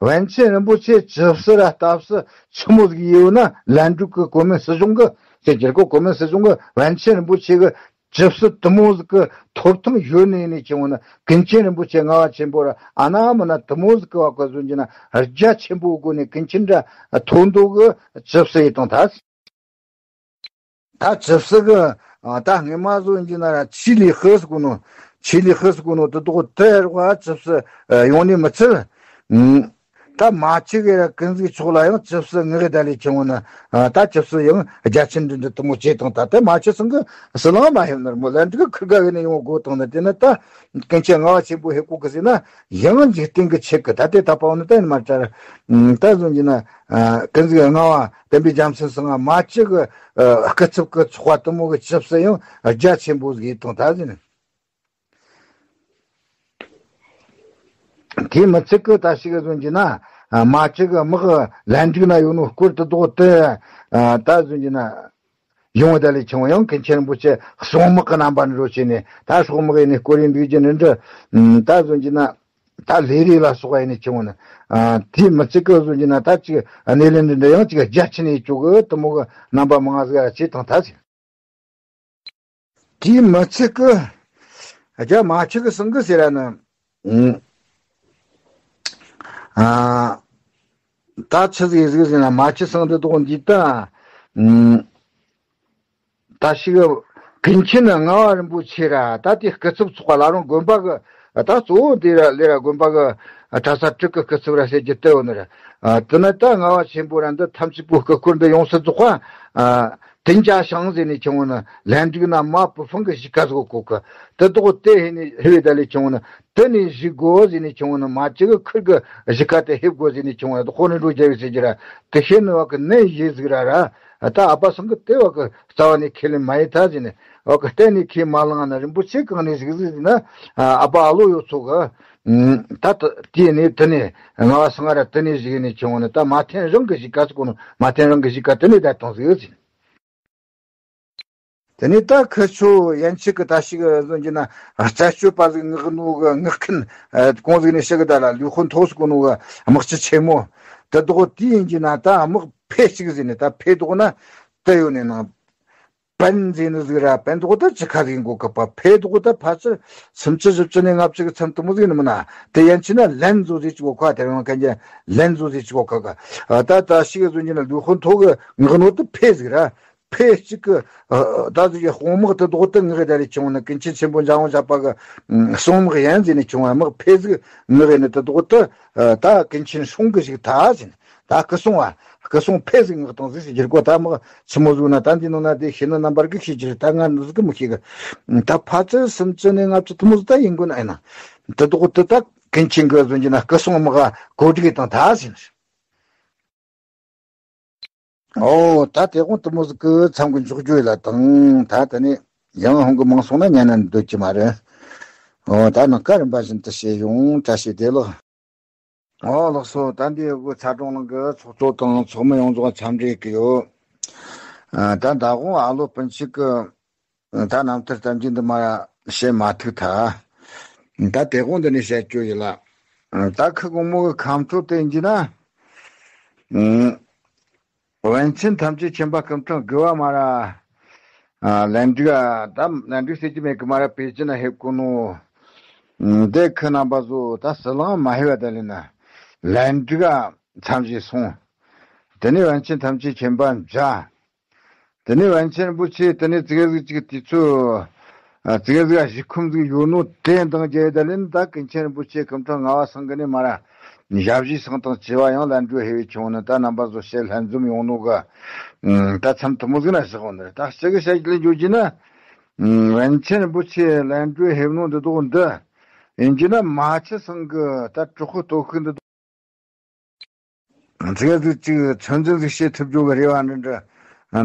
པཎ་ཆེན་རིན་པོ་ཆེ་ཇི་སྲིད་ར་སྟབས་སུ་ཆི་མོ་ཟིག་ཡོད་ན་ལན་འགྲུབ་ཀི་གོ་མིན་སྲིད་གཞུང་གི་ཟེར་གྱི་རེད་གོ། གོ་མིན་སྲིད་གཞུང་གི་པཎ་ཆེན་རིན་པོ་ཆེ་གི་ཇི་སྲིད་དུ་མོ་ཟིག་གི་ཐོབ་ཐང་ཡོད་ནས་ནས་ཁྱེད་ངོ་ནི་ཀུན་མཁྱེན་རིན་པོ་ཆེ་ངག་དབང་ཆེན་པོ་ར་ཨ་ན་མ་ན་དུ་མོ་ཟིག་གི་བ་གོ་ཟོན་གྱི་ན་རྒྱ་ཆེན་པོའི་སྒོ་ནས་ཀུན་མཁྱེན་ར་ཐོབ་འདུག་གི་ཇི་སྲིད་ཡིན་དང་ད། ད་ཇི་སྲིད་གི། ཨ། ད་སྔས་མ་བཟོ་ཡིན་གྱི་ན་ར་ཆི་ལི་ཧི་སི་གོ་ནོ། ཆི་ལི་ཧི་སི་གོ་ནོ་དེ་དོག་དེ་ར་བ་ཇི་སྲིད་ཡོང་ནི་མི་ཚུལ། ཨ། ད་མ་ཆི་གི་ར་ཀུན་གཟིགས་ཕྱོགས་ལ་ཡང་ཇི་སྲིད་ངག་གི་ད་ལས་ཁྱེད་ངོ་ནི། ཨ། ད་ཇི་སྲིད་ཡང་རྒྱ་ཆེན་འདི་འདྲ་དུ་མོ་བྱེད་དང་ད་དེ་མ་ཆི་སང་གི་སི་ལང་མ་ཧེབ་ནར་མོ་ལན་འདི་གི་ཁིར་ག་གི་ནས་ཡོང་དགོ་དང་ནི་དེ་ནི་ད་ཀུན་མཁྱེན་ངག་དབང་ཆེན་པོ་ཧེ་གོ་གི་ཟེར་ན་ཡང་འཇིག་རྟེན་གི་ཆེད་གི་ད་དེ་ད་པའོ་ནི་ད་ནི་མ་ཅར། ཨ། ད་བཟོ་ཡིན་གྱི་ན། ཨ། ཀུན་གཟིགས་ངག་དབང་དམ་པའི་རྒྱལ་མཚན་ཚང་མ་ཅིག་གི། ཨ། སྐུ་ཚབ་ཀྱི་ཚོགས་པ་དུ་མོ་གི་ཆབ་སྲིད་ཡང་རྒྱ་ཆེན་པོ་ཟིག་ཡིན་དང་ད་ཟིན། དེ་མི་ཚད་ཀི་ད་ཞིག་གི་ཟོན་གྱི་ན། ཨ། མ་ཅིག་གི་དམག་ལན་འགྲིག་ན་ཡོད་ནོ་སྐོར་དུ་ལྡོག་སྟེ། ཨ། ད་ཟོན་གྱི་ན། ཡོང་བ་ད་ལས་ཆུང་ཡང་ཀུན་མཁྱེན་རིན་པོ་ཆེ་གསང་དམག་གི་རྣམ་པ་འགྲོ་བྱས་ནས་ད་སྲོག་དམག་ཡིན་ནས་སྐོར་ཡིན་འདུག་རྒྱུ་ནི་འདྲི། ད་ཟོན་གྱི་ན། ད་ལས་རེས་ལ་སོགས་ཡིན་ནས་ཆུང་ནི། ཨ། དེ་མི་ཚད་ཀི་ཟོན་གྱི་ན་ད་ཅིག་གནས་ལས་འདི་འདྲ་ཡང་ཅིག་རྒྱ་ཆེ་ནས་བཅུག་གི་དུ་མོ་གི་རྣམ་པ་མང་ང་ཟིག་ཡ་བྱེད་དང་ད་ཟིན། དེ་མི་ཚད་ཀི། རྒྱ་མ་ཆེ་གི་སང་གི་ཟེར་ར་ནི། ཨ། ད་ཆི་ཟིག་ཟིག་ཟེར་ན་མ་ཆི་སང་དུ་དོག་འདི་ད། ད་ཞིག་ཀུན་མཁྱེན་ངག་དབང་རིན་པོ་ཆེ་ར་ད་དེ་སྐུ་ཚབ་ཚོགས་པ་ལ་རུང་དགོན་པ་གི་ད་གཙོ་བོ་དེ་ར་ལས་ར་དགོན་པ་གི་གྲྭ་ས་དྲུག་གི་སྐུ་ཚབ་ར་ཟེར་གྱི་ལྟ་བུ་ནི་ར། དེ་ནི་ད་ངག་དབང་ཆེན་པོ་ར་འདི་ཐམས་ཅད་པོ་སྐུ་འཁོར་འདི་ཡོངས་སུ་རྫོགས་པ། དེ་འཇའ་ཤང་ཟེར་ནས་ཆུང་བོ་ནི་ལན་འགྲིག་ན་མ་པུ་ཕང་གི་གཞིས་ཀ་ཟིག་གོ་གི། དེ་དོག་དེ་ཧེ་ནས་ཧེ་བའི་ད་ལས་ཆུང་བོ་ནི་དེ་ནས་གཞིས་གོ་ཟེར་ནས་ཆུང་བོ་ནི་མ་ཅི་གི་ཁུར་གི་གཞིས་ཀ་དེ་ཧེ་གོ་ཟེར་ནས་ཆུང་བོ་ནི་དེ་ཧོ་ནི་འགྲོ་རྒྱ་བའི་ཟེར་གྱི་ར། དེ་ཤེས་ནི་བ་གི་ནན་ཡེ་ཟིག་ར་ར། ད་ཨ་པ་སང་གི་དེ་བ་གི་རྩ་བ་ནས་ཁས་ལེན་མ་ཡེ་ཐལ་ཟེར་ནས་བ་གི་གཏན་ནས་ཁས་མ་བླངས་ན་རིན་པོ་ཆེ་གང་ནས་ཟིག་ཟིག་ཟེར་ན། ཨ་པ་ཨ་ལོ་ཡོད་ཚོ་གི། ད་དེ་ནས་དེ་ནས་ང་བ་སང་ར་དེ་ནས་ཟིག་ནས་ཆུང་བོ་ནི་ད་མ་ཐེན་རང་གི་གཞིས་ཀ་ཟིག་གོ་ནོ་མ་ཐེན་རང་གི་གཞིས་ཀ་དེ་ནས་ད་དང་ཟིག་ཟེར། དེ་ནས་ད་ཁི་ཆོ་ཡན་ཆད་ཀྱི་ད་ཞིག་ཟོན་གྱི་ན་རྩད་གཅོད་པ་ཟིག་ངག་ནོ་གི་ངག་མཁན་གོང་ཟིག་ནས་ཞིག་གི་ད་ལ་ལུས་ཧོན་ཐོག་ཟིག་གོ་ནོ་གི་དམག་སྤྱི་ཆེན་མོ་དེ་དོག་དེ་ཡིན་གྱི་ན་ད་དམག་ཕེ་གཅིག་ཟིག་ནས་ད་ཕེ་དོག་ན་དེ་ཡོད་ནས་ནང་པན་ཟིག་ནི་ཟིག་ར་པན་དོག་ད་ཅི་ཁ་ཟིག་གོ་གི་པ་ཕེ་དོག་ད་ཕ་ཚུར་སུམ་ཅུ་བཞི་བཅུ་ནས་ལྔ་བཅུ་གི་མཚམས་དུ་མོ་ཟིག་ནི་མིན་ན་དེ་ཡན་ཆད་ན་ལན་བཟོ་ཟིག་ཅིག་གོ་ཁ་དེ་རང་གན་རྒྱ་ལན་བཟོ་ཟིག་ཅིག་གོ་ཁ་ག་ད་ད་ཞིག་གི་ཟོན་གྱི་ན་ལུས་ཧོན་ཐོག་གི་ངག་ནོ་དེ་ཕེ་ཟིག་ར། ཕེ་གཅིག་གི། ཨ། ད་ཟིག་གི་དཔུང་དམག་དེ་དོག་ཏུ་ངག་གི་ད་རེ་ཆུང་ནི་ཀུན་མཁྱེན་ཆེན་པོ་འཇམ་དབྱངས་བཞད་པ་གི། ཨ། གསང་དམག་ཡན་ཟེར་ནས་ཆུང་བ་དམག་ཕེ་ཟིག་ངག་གི་ནི་དེ་དོག་ཏུ། ཨ། ད་ཀུན་མཁྱེན་སྲུང་གི་ཞིག་ད་ཟེར་ནས་ད་སྐུ་སྲུང་བ་སྐུ་སྲུང་ཕེ་ཟིག་ངག་དང་ཟིག་ཟེར་རྒྱུ་གོ་ད་དམག་ཆི་མོ་ཟིག་ན་ད་འདི་ནང་ན་དེ་ཤེས་ནི་རྣམ་པར་གི་ཤེས་རྒྱུ་རེད། ད་ང་ནི་ཟིག་གི་མི་ཤེས་གི། ད་ཕ་ཚུལ་སུམ་ཅུ་ནས་ལྔ་བཅུ་དུ་མོ་ཟིག་ད་ཡིན་དགོས་ན་ཨེ་ན་དེ་དོག་ཏུ་ད། ཀུན་མཁྱེན་གི་བཟོ་རྒྱུ་ན་སྐུ་སྲུང་དམག་ག་གོ་སྒྲིག་དང་ད་ཟིན། ཨོ་ད་དེ་དགོང་དུ་མོ་ཟིག་གི་མཚམས་གི་འཇོག་རྒྱུ་ཡིན་ལ་དང་ད་དེ་ནས་ཡང་ཧོང་གི་མང་སོང་ན་ཉན་ན་འདོད་ཀྱི་མ་རེད། ཨོ་ད་ནངས་ཀ་རིམ་པ་བཞིན་དུ་བྱས་ཡོང་བཀྲ་ཤིས་བདེ་ལེགས། ཨོ་ལགས་སོ། ད་འདི་གི་ཚ་གྲོང་ནང་གི་ཚོགས་གཙོ་དང་ཚོགས་མི་ཡོངས་རྫོགས་འཚམས་འདྲི་གི་ཡོད། ཨ་ད་ད་དགོང་ཨ་ལོ་སྤུན་མཆེད་གི་ད་རྣམ་ཐར་གཏམ་རྒྱུད་འདི་མ་བཤད་མ་ཐུག་ཐལ། ད་དེ་དགོང་འདི་ནས་བཤད་རྒྱུ་ཡིན་ལ། ད་ཁི་དགོང་མོ་གི་ཁམས་ཕྲུག་དེ་ཡིན་གྱི་ན། ཨུམ། པཎ་ཆེན་ཐམས་ཅད་མཁྱེན་པ་སྐུ་ཕྲེང་དགུ་བ་མ་ར། ཨ་ལན་ཀྲི་ཨ་ད་ལན་ཀྲི་ཟེར་གྱི་མེད་གི་མ་ར་པེ་ཅིན་ན་ཕེབས་གོ་ནོ། ཨུམ། དེ་ཁི་རྣམ་པ་ཚོ་ད་ཟི་ལིང་མ་ཕེབས་པ་ད་ལས་ན། ལན་ཀྲི་ཨ་མཚམས་བཞེས་སོང་། དེ་ནས་པཎ་ཆེན་ཐམས་ཅད་མཁྱེན་པ་མཇལ། དེ་ནས་པཎ་ཆེན་རིན་པོ་ཆེ་དེ་ནས་ཙི་གེ་ཟིག་ཅིག་དུས་ཚོད། ཨ་ཙི་གེ་ཟིག་གཞི་ཁུངས་ཟིག་ཡོད་ནོ་དེ་འདང་རྒྱལ་ཡོད་ད་ལེན་ད་ཀུན་མཁྱེན་རིན་པོ་ཆེ་སྐུ་ཕྲེང་ལྔ་བ་ཚང་གི་ནས་མ་ར། ཞབས་ཕྱི་སང་དང་བཅས་པ་ཡང་ལན་ཀྲི་ཨ་ཕེབས་བྱུང་ནི་ད་རྣམ་པ་ཚོ་ཞལ་ལྷན་འཛོམས་ཡོང་ནོ་གི། ཨུམ། ད་མཚམས་དུ་མོ་ཟིག་ན་བཞག་འོང་ནི་ད་ཅི་གི་བཤད་ལས་འཇོག་རྒྱུ་ན། ཨུམ། པཎ་ཆེན་རིན་པོ་ཆེ་ལན་ཀྲི་ཨ་ཕེབས་ནོ་འདི་དོག་འདི། ཡིན་གྱི་ན་མ་ཆུ་ཚང་གི་ད་གྲོགས་པོ་སྟོབས་ཤུགས་འདི་དོག་ཙི་གེ་ཟིག་ཅིག་ཚོད་འཛིན་ཟིག་བྱེད་ཐུབ་རྒྱུ་གི་རེ་བ་འདྲ་འདྲ་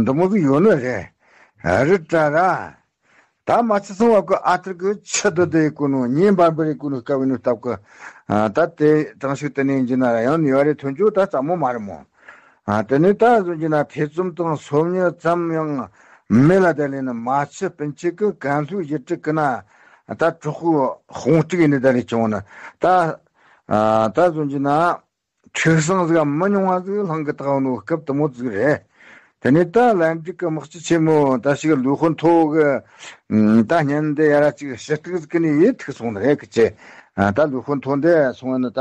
འདི་མོ་ཟིག་ཡོད་ནི་རེད། རི་བཀྲ་ར། ད་མ་ཆུ་ཚང་བ་གི་ཨ་ཐུར་གི་ཆུ་དུ་དུ་ཡི་གོ་ནོ་ཉིན་འབར་འབར་ཡི་གོ་ནོ་དཀའ་བའི་ནོ་སྟབས་གི། ད་དེ་གྲངས་ཤིག་དུ་ནས་འཇི་ན་ར་ཡང་ནི་བ་རེ་ཐོན་རྒྱུ་ད་ཙམ་མོ་མ་རེད་མོ། དེ་ནས་ད་གཟོད་འཇི་ན་ཐེ་ཚོམ་དང་སོམ་ཉི་ཙམ་ཡང་མེད་ལ་དེ་ལས་ནི་མ་ཆུ་སྤུན་མཆེད་གི་གན་ལྷུག་ཡི་ཏྲི་ཀི་ན་ད་གྲོགས་པོ་དཔུང་སྒྲིག་ཡིན་ནི་ད་རེ་བྱུང་ནི་ད། ཨ་ད་གཟོད་འཇི་ན། ཁྲུས་གསང་ཟིག་མི་ཉུང་བ་ཟིག་ལྷང་གི་བཏང་ནོ་སྐབས་དུ་མོ་ཟིག་རེད། དེ་ནས་ད་ལན་ཀྲི་གི་དམག་སྤྱི་ཆེན་མོ་ད་ཞིག་ལུས་ཧོན་ཐོ་གི་ད་བརྙན་འདི་ཡ་ར་ཅིག་ཞུ་གཏུག་ཟིག་གི་ནས་ཡིད་ཐུག་སོང་ནི་རེད་གི་ཅེ། ད་ལུས་ཧོན་ཐོ་འདི་སོང་ནི་ད་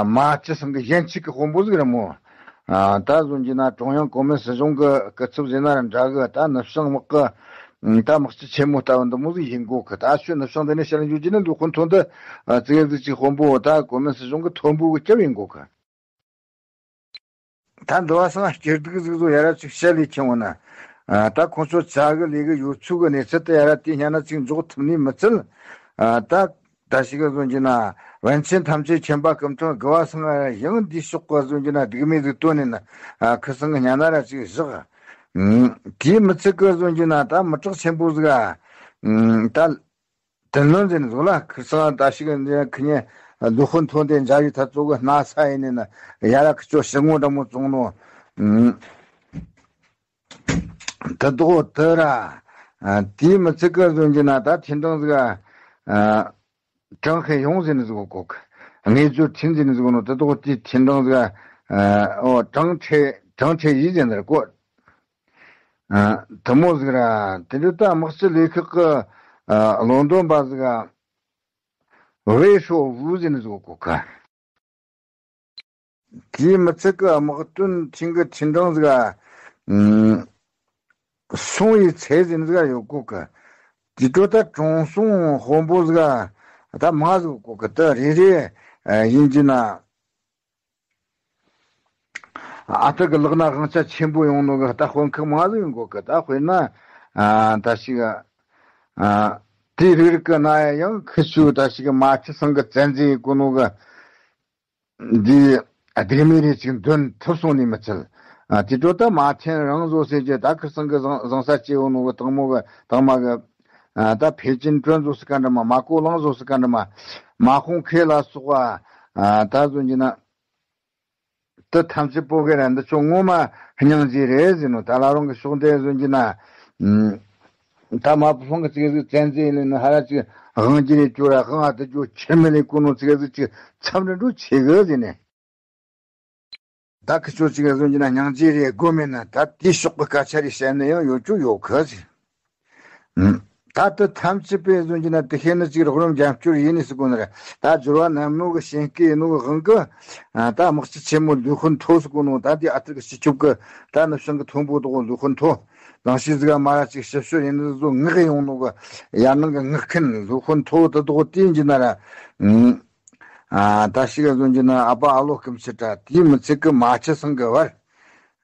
མ་ཅི་སང་གི་གཞན་ཆིག་གི་དཔོན་པོ་ཟིག་རེད་མོ། ད་གཟོད་འཇི་ན་ཀྲུང་དབྱང་གོ་མིན་སྲིད་གཞུང་གི་སྐུ་ཚབ་ཟེར་ན་ར་འདྲ་གི་ད་ནུབ་བྱང་དམག་གི་ད་དམག་སྤྱི་ཆེན་མོ་ལྟ་བུ་འདི་མོ་ཟིག་ཡིན་དགོ་གི། ད་ཤོད་ནུབ་བྱང་འདི་ནས་བཤད་ལ་འཇུག་རྒྱུ་ནི་ལུས་ཁུངས་ཐོན་འདི་ཙི་གེ་ཟིག་ཅིག་དཔོན་པོ་ད་གོ་མིན་སྲིད་གཞུང་གི་ཐོན་པོ་གི་སྐྱབས་ཡིན་དགོ་གི། ད་འདི་བ་སང་སྐྱིད་སྡུག་ཟིག་ཟོ་ཡ་ར་ཅིག་བཤད་ལས་ཁྱེར་འོང་ན། ད་ཁོང་ཚོ་ཅག་གི་ལས་གི་ཡོད་ཚུལ་གི་གནས་ཚུལ་དེ་ཡ་ར་དེ་སྙན་ན་ཅིག་འཇོག་ཐུབ་ནི་མི་ཚུལ། ད་ད་ཞིག་གི་བཟོ་གྱི་ན་པཎ་ཆེན་ཐམས་ཅད་མཁྱེན་པ་སྐུ་ཕྲེང་དགུ་བ་སང་ཡང་འདིའི་ཕྱོགས་གི་བཟོ་གྱི་ན་སྡིག་མེད་ཟིག་བཏོན་ནས་ན་ཁུ་སང་གི་སྙན་ན་ར་ཅིག་བཞག་དེའི་མི་ཚིག་གི་བཟོ་གྱི་ན་ད་མི་དྲག་ཆེན་པོ་ཟིག་ཨ། ད་དུན་ལོན་ཟེར་ནི་ཟིག་ལ་ཁུ་སང་ད་ཞིག་གི་ཁི་ཉེ་ལུ་ཧོན་ཐོན་ཏེ་འཇའ་ཡི་ཐ་ཚོ་གི་སྣ་ས་ཡིན་ནི་ན་ཡ་ར་ཁི་ཆོ་ཞི་ངོ་འདྲ་མོ་བཙོང་ནོ། དེ་དོག་དེ་ར། དེའི་མི་ཚིག་གི་བཟོ་གྱི་ན་ད་ཐེན་ཀྲང་ཟིག་ཨ། ཀྲང་ཧེ་ཡོང་ཟེར་ནི་ཟིག་གོ་གི། ངེས་སྦྱོར་ཐིན་ཟེར་ནི་ཟིག་ནོ་དེ་དོག་དེའི་ཐེན་ཀྲང་ཟིག་ཨ། ཨོ་ཀྲང་ཁྲེ་ཀྲང་ཁྲེ་ཡི་ཟེར་ནི་རེད་གོ། དེ་མོ་ཟིག་ར་དེ་འདྲ་ད་དམག་སྤྱི་ལས་ཁག་གི་བློ་འདོན་པ་ཟིག་ཝེ་ཧྲོ་ཝུ་ཟེར་ནི་ཟིག་གོ་གི། དེའི་མི་ཚིག་གི་དམག་དོན་ཐིང་གི་ཐིན་ཀྲང་ཟིག་ག་སུང་ཡི་ཚེ་ཟིན་ཟིག་ཡོད་གོ་གི། དེ་ཚོ་ད་ཀྲུང་སུང་དཔོན་པོ་ཟིག་ད་མང་ཟིག་གོ་གི། ད་རེ་རེ་ཡིན་གྱི་ན་ཨ་ཐུར་གི་ལག་ན་དབང་ཆ་ཆེན་པོ་ཡོང་ནོ་གི་ད་དཔོན་ཁག་མང་ཟིག་ཡོང་གོ་གི། ད་དཔེར་ན་ད་ཞིག་དེའི་རིགས་རིགས་གི་ན་ཡང་ཁི་ཆུ་ད་ཞིག་མ་ཆི་སང་གི་བཙན་འཛུལ་ཡིན་གོ་ནོ་གི། འདི་སྡིག་མེད་རེ་ཅིག་འདོན་ཐུབ་སོང་ནི་མི་ཚད། ཨ་དེ་ཚོ་ད་མ་ཐེན་རང་བཟོ་ཟེར་གྱི་ད་ཁིར་སང་གི་བཟང་བཟང་ས་སྐྱེ་བོ་ནོ་གི་དང་མོ་གི་དང་མ་གི། ཨ་ད་ཕེ་ཅིན་ཀྲོན་བཟོ་སི་ཀ་འདྲ་མ་མ་ཀོ་ལང་བཟོ་སི་ཀ་འདྲ་མ་མ་ཁོང་ཁེ་ལ་སོགས་པ། ཨ་ད་བཟོ་གྱི་ན། དེ་ཐམས་ཅད་པོ་གི་ར་འདི་ཚོ་ངོ་མ་སྙིང་རྗེ་རེད་ཟེར་ནོ་ད་ལ་རང་གི་ཕྱོགས་འདི་བཟོ་གྱི་ན། ད་མ་བུ་ཧོང་གི་ཙིག་ཟིག་བཙན་འཛུལ་ལས་ནི་ཧ་ར་ཅིག་དབང་སྒྱུར་རེ་བཅོ་ར་དབང་ཨ་དུ་བཅོ་ཁྱེར་མི་ལས་ཀུ་ནོ་ཙིག་ཟིག་ཅིག་མཚམས་རེ་འགྲོ་ཆེ་གི་ཟེར་ནས། ད་ཁི་ཆོ་ཅིག་ག་བཟོ་གྱི་ན་སྙིང་རྗེ་རེ་དགོ་མེད་ན་ད་དེའི་ཕྱོགས་གི་སྐད་ཆ་རེ་བཤད་ནི་ཡང་ཡོད་ཅོ་ཡོད་གི་ཟེར། ད་དེ་ཐམས་ཅད་པས་བཟོ་གྱི་ན་དེ་ཤེས་ནི་ཅིག་རོགས་རམ་རྒྱབ་སྐྱོར་ཡིན་ནི་ཟེར་གོ་ནི་རེད། ད་སྦྱོར་བ་ནན་མོ་གི་ཞེན་སྐྱེས་ཡིན་ནོ་གི་དབང་གི། ད་དམག་སྤྱི་ཆེན་མོ་ལུས་ཧོན་ཐོ་ཟེར་གོ་ནོ་ད་དེ་ཨ་ཐུར་གི་སྤྱི་ཁྱབ་གི་ད་ནུབ་བྱང་གི་མཐོན་པོ་དོག་ལུས་ཧོན་ཐོ། རང་ཤི་ཟིག་མ་ར་ཅིག་ཞིབ་ཤོད་ཡིན་ནི་བཟོ་ངག་ཡོང་ནོ་གི་ཡར་ནང་གི་ངག་མཁན་ལུས་ཧོན་ཐོ་དེ་དོག་དེ་ཡིན་གྱི་ན་ར། ཨ་ད་ཞིག་ག་བཟོ་གྱི་ན་ཨ་ཕ་ཨ་ལོ་སྐུ་མཆེད་དྲ་དེའི་མི་ཚིག་གི་མ་ཆི་སང་གི་བར།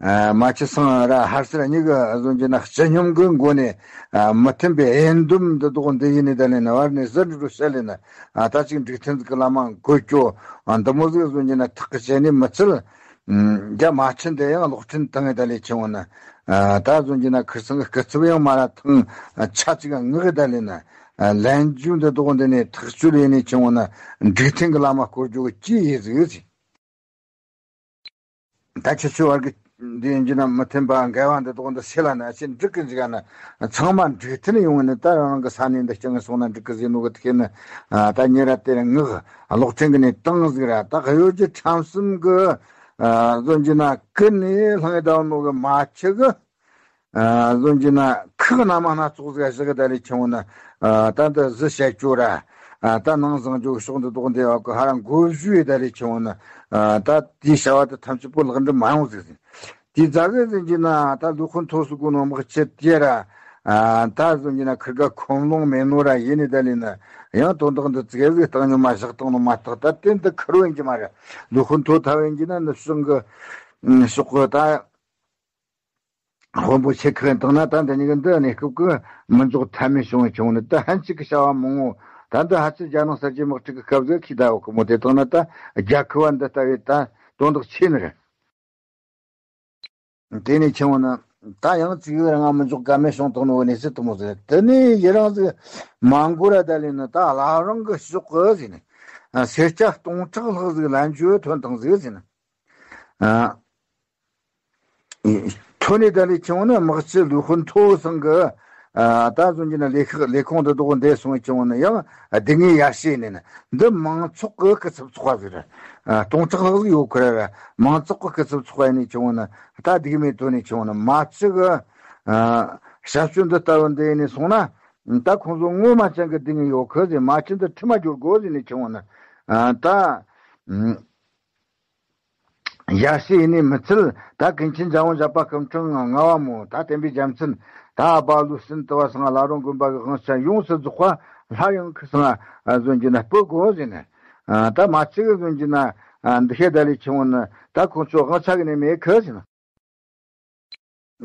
ཨ། རྨ་ཆུ་ཚང་ར་ཧར་སེར་གཉིས་ཀྱི་ཟོན་གྱི་ན་སྤྱི་སྙོམས་ཀྱི་སྒོ་ནས། ཨ། མི་མཐུན་པའི་འོས་འདེམས་འདི་དག་འདི་ཡིན་ནི་ད་ལས་ན་བར་ནས་ཟུར་འགྲོ་བཤད་ལས་ན། ཨ། ད་ཅིག་འགྲིག་མཐུན་གྱི་ལམ་འགོད་སྐྱོ། ཨ། འདི་མོ་ཟིག་ཟོན་གྱི་ན་ཐག་གི་བྱས་ནས་མི་ཚུལ། ཨ། རྒྱ་མ་ཆེན་འདི་ཡང་གློག་འཕྲིན་བཏང་ངེ་ད་ལས་ཆེ་བོ་ན། ཨ། ད་ཟོན་གྱི་ན་ཁིར་ཚང་གི་སྐུ་ཚབ་ཡང་མ་ར་ཐང་ཆ་ཅིག་ངག་གི་ད་ལས་ན། ཨ། ལན་རྒྱུ་འདི་དག་འདི་ནས་ཐག་གཅོད་ཡིན་ནི་ཆེ་བོ་ན་འགྲིག་མཐུན་གྱི་ལམ་སྐོར་རྒྱུ་གི་ཅི་ཡིན་ཟིག་ཟིག་ད་ཁྱེད་ཚོའི་བར་གྱི་འདི་ཡིན་གྱི་ན་མི་མཐུན་པ་འགལ་བ་འདི་དག་འདི་སེལ་ལ་ན་ཅི་འགྲིག་གི་འཇིག་ན། ཚང་མ་འགྲིག་མཐུན་ཡོང་ནི་ད་རང་རང་གི་ས་གནས་འདི་སྐྱེ་ངེས་སོང་ན་འགྲིག་གི་ཟེར་ནོ་གི་དེ་ནི། ད་ཉེ་ར་དེར་ངག་གློག་འཕྲིན་གི་ནས་བཏང་ཟིག་ར། ད་གཡོ་སྒྱུ་ཁྲམ་གསུམ་གི་ཟོན་གྱི་ན་ཀི་ནས་ལྷང་ངེ་ད་ནོ་གི་མ་ཆི་གི་ཨ། ཟོན་གྱི་ན་ཁག་སྣ་མང་སྣ་ཚོགས་ཟིག་བཞག་གི་ད་ལས་ཆེ་བོ་ན། ཨ། ད་འདི་གཟི་བཤད་སྐྱོ་ར། ཨ། ད་ནང་བཟང་སྐྱོ་ཕྱོགས་འདི་དོག་འདི་བ་གི་ཧ་ར་མགོ་བཞུས་ཡི་ད་ལས་ཆེ་བོ་ན། ཨ། ད་དེའི་བྱ་བ་དེ་ཐམས་ཅད་པོ་ལག་འགྲུབ་མ་ཡོང་ཟིག་ཟིན། དེའི་རྫ་གི་ཟིན་གྱི་ན་ད་ལུས་ཁོ་མཐོ་སུ་གོ་ནོ་དམག་ཆེ་དེ་ར། ཨ། ད་ཟོན་གྱི་ན་ཁིར་ག་ཁོམ་ལོང་མེད་ནོ་ར་ཡིན་ནི་ད་ལས་ན། ཡང་དོན་དག་འདི་ཙིག་གེ་ཟིག་བཏང་ཉོ་མ་བཞག་བཏང་ནོ་མ་ཐག་ད་དེ་འདི་ཁིར་བོ་ཡིན་གྱི་མ་ར། ལུས་ཁོ་མཐོ་ཐ་བོ་ཡིན་གྱི་ན་ནུབ་ཕྱོགས་གི་ཕྱོགས་གི་ད། དཔོན་པོ་ཆེ་ཁག་བཏང་ན་ད་འདི་གཉིས་ཀྱི་འདི་གནས་སྐབས་ཀྱི་མི་འཇོག་ཐབས་མེད་བྱུང་བ་བྱུང་ནི་ད་ཕན་ཅིག་གི་བྱ་བ་མང་ངོ་། ད་འདི་ཧ་ཅི་རྒྱ་ནག་གསར་བརྗེ་དམག་འཁྲུག་གི་སྐབས་སུ་ཁྱི་ཟླ་བ་ཁོ་མོ་དེ་བཏང་ན་ད་རྒྱལ་ཁབ་བ་འདི་ལྟ་བུའི་ད་དོན་དག་ཆེ་ནི་རེད། དེ་ནས་ཆེ་བ་ན་ད་ཡང་ཅིག་རང་ང་མི་འཇོག་ཀ་མེད་བྱུང་བཏང་ནོ་གནས་ཚུལ་དུ་མོ་ཟེར། དེ་ནས་ཡི་རང་ཟིག་མ་འགོར་ར་ད་ལས་ནི་ད་བླ་རང་གི་ཕྱོགས་གི་ཟེར་ནི། སེར་སྐྱ་སྟོང་ཕྲག་ལྷག་ཟིག་ལན་བརྒྱུད་ཐོན་བཏང་ཟིག་ཟེར་ནི། ཨ། ཐོན་ནས་ད་ལས་ཆུང་ནི་དམག་སྤྱི་ལུས་ཧོན་ཐོ་ཚང་གི། ཨ། ད་ཟོན་གྱི་ན་ལས་ཁག་ལས་ཁུངས་འདི་དོག་འདས་སོང་ཆུང་ནི་ཡང་སྡུག་བསྔལ་ཡར་ཞེ་ནས་ན་འདི་མང་ཚོགས་ཀྱི་སྐུ་ཚབ་ཚོགས་པ་ཟིག་རེད། ཨ། སྟོང་ཕྲག་ལྷག་ཟིག་ཡོད་ཁུ་ར་ར་མང་ཚོགས་ཀྱི་སྐུ་ཚབ་ཚོགས་པ་ཡིན་ནས་ཆུང་ནི་ད་སྡུག་མེད་དོན་ནས་ཆུང་ནི་མ་ཚིག་གི། ཨ། ཞབས་ཞུ་འདི་ལྟ་བུ་འདི་ཡིན་ནས་སོང་ན། ད་ཁོང་ཚོ་ངོ་མ་ཅན་གི་སྡུག་བསྔལ་ཡོད་ཁུ་ཟིག་མ་ཅན་འདི་ཁྲི་མ་འགྱུར་དགོས་ཟིག་ནས་ཆུང་ནི། ཨ། ད། ཡར་ཞུ་ཡིན་ནི་མི་ཚུལ་ད་ཀུན་མཁྱེན་འཇམ་དབྱངས་བཞད་པ་སྐུ་ཕྲེང་ལྔ་བ་མོ་ད་བསྟན་པའི་རྒྱལ་མཚན་ད་ཨ་པ་ལུ་སྲིན་དུ་བ་སང་བླ་རུང་དགོན་པ་གི་དབང་ཆ་ཡོངས་སུ་རྫོགས་པ་སླར་ཡང་ཁུ་སང་ཟོན་གྱི་ན་སྤོ་དགོས་ཟེར་ནས། ད་མ་ཚིག་གི་ཟོན་གྱི་ན་འདི་ཤེས་ད་ལས་ཆུང་ནི་ད་ཁོང་ཚོ་དབང་ཆ་གི་ནས་མེད་ཁུ་ཟེར་ན།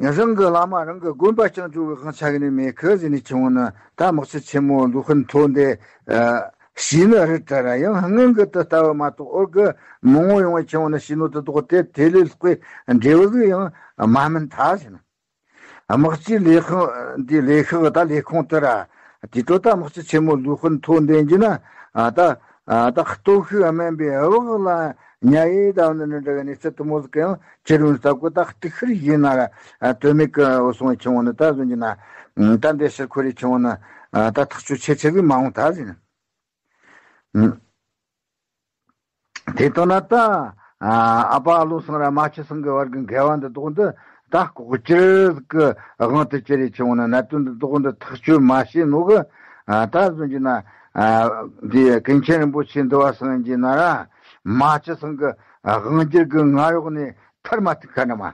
རང་གི་བླ་མ་རང་གི་དགོན་པ་སྐྱོང་རྒྱུ་གི་དབང་ཆ་གི་ནི་མེད་ཁུ་ཟེར་ནས་ཆུང་ནི་ད་དམག་སྤྱི་ཆེན་མོ་ལུ་ཧུན་ཐོ་འདི་ཤི་ནི་རི་ཏྲ་ར་ཡང་སྔོན་གི་དུ་ལྟ་བུ་མ་གཏོགས་འོར་གི་མང་བོ་ཡོང་བའི་ཆུང་ནི་ཤི་ནོ་དུ་དོག་དེ་དེ་ལས་ལྷག་པའི་འབྲས་བུ་ཟིག་ཡང་མ་སྨིན་ཐལ་ཟེར་ན། དམག་སྤྱི་ལས་ཁང་འདི་ལས་ཁག་ད་ལས་ཁུངས་དུ་ར་དེ་ཏོ་ད་དམག་སྤྱི་ཆེན་མོ་ལུ་ཧུན་ཐོ་འདི་འགྱུར་ན་ད་ད་སྟོབས་ཤུགས་དམན་པའི་འུ་བག་ལ་ཉ་ཡེ་ད་ནི་ནི་འདྲ་གི་གནས་ཚུལ་དུ་མོ་ཟིག་ཡང་ཁྱེད་རང་ལྟ་གོ་ད་སྟུག་ཤིར་ཡིན་ན་ར་དོན་མེད་གི་འོ་སོང་བའི་ཆུང་བ་ནི་ད་ཟོན་གྱི་ན་ད་འདི་ཕྱིར་འཁོར་རེ་ཆུང་བ་ནི་ད་ཐག་གཅོད་ཆེ་ཆེ་གི་མ་འོང་ད་ཟིན། དེ་ལྟ་ན་ད་ཨ་ཕ་ཨ་ལོ་སང་ར་རྨ་ཆུ་སང་གི་བར་གི་འགལ་བ་འདི་དོག་འདི་ད་ལྐོག་གྱུར་གི་དབང་དུ་གྱུར་རེ་ཆུང་བ་ནི་གནད་དོན་འདི་དོག་འདི་ཐག་གཅོད་མ་བྱས་ནོ་གི་ད་ཟོན་གྱི་ན། ཨ། འདི་ཀུན་མཁྱེན་རིན་པོ་ཆེ་འདི་བ་སང་གི་ན་ར་རྨ་ཆུ་སང་གི་དབང་སྒྱུར་གི་ང་གཡོག་ནས་ཐར་མ་ཐུག་ཁ་ན་མ།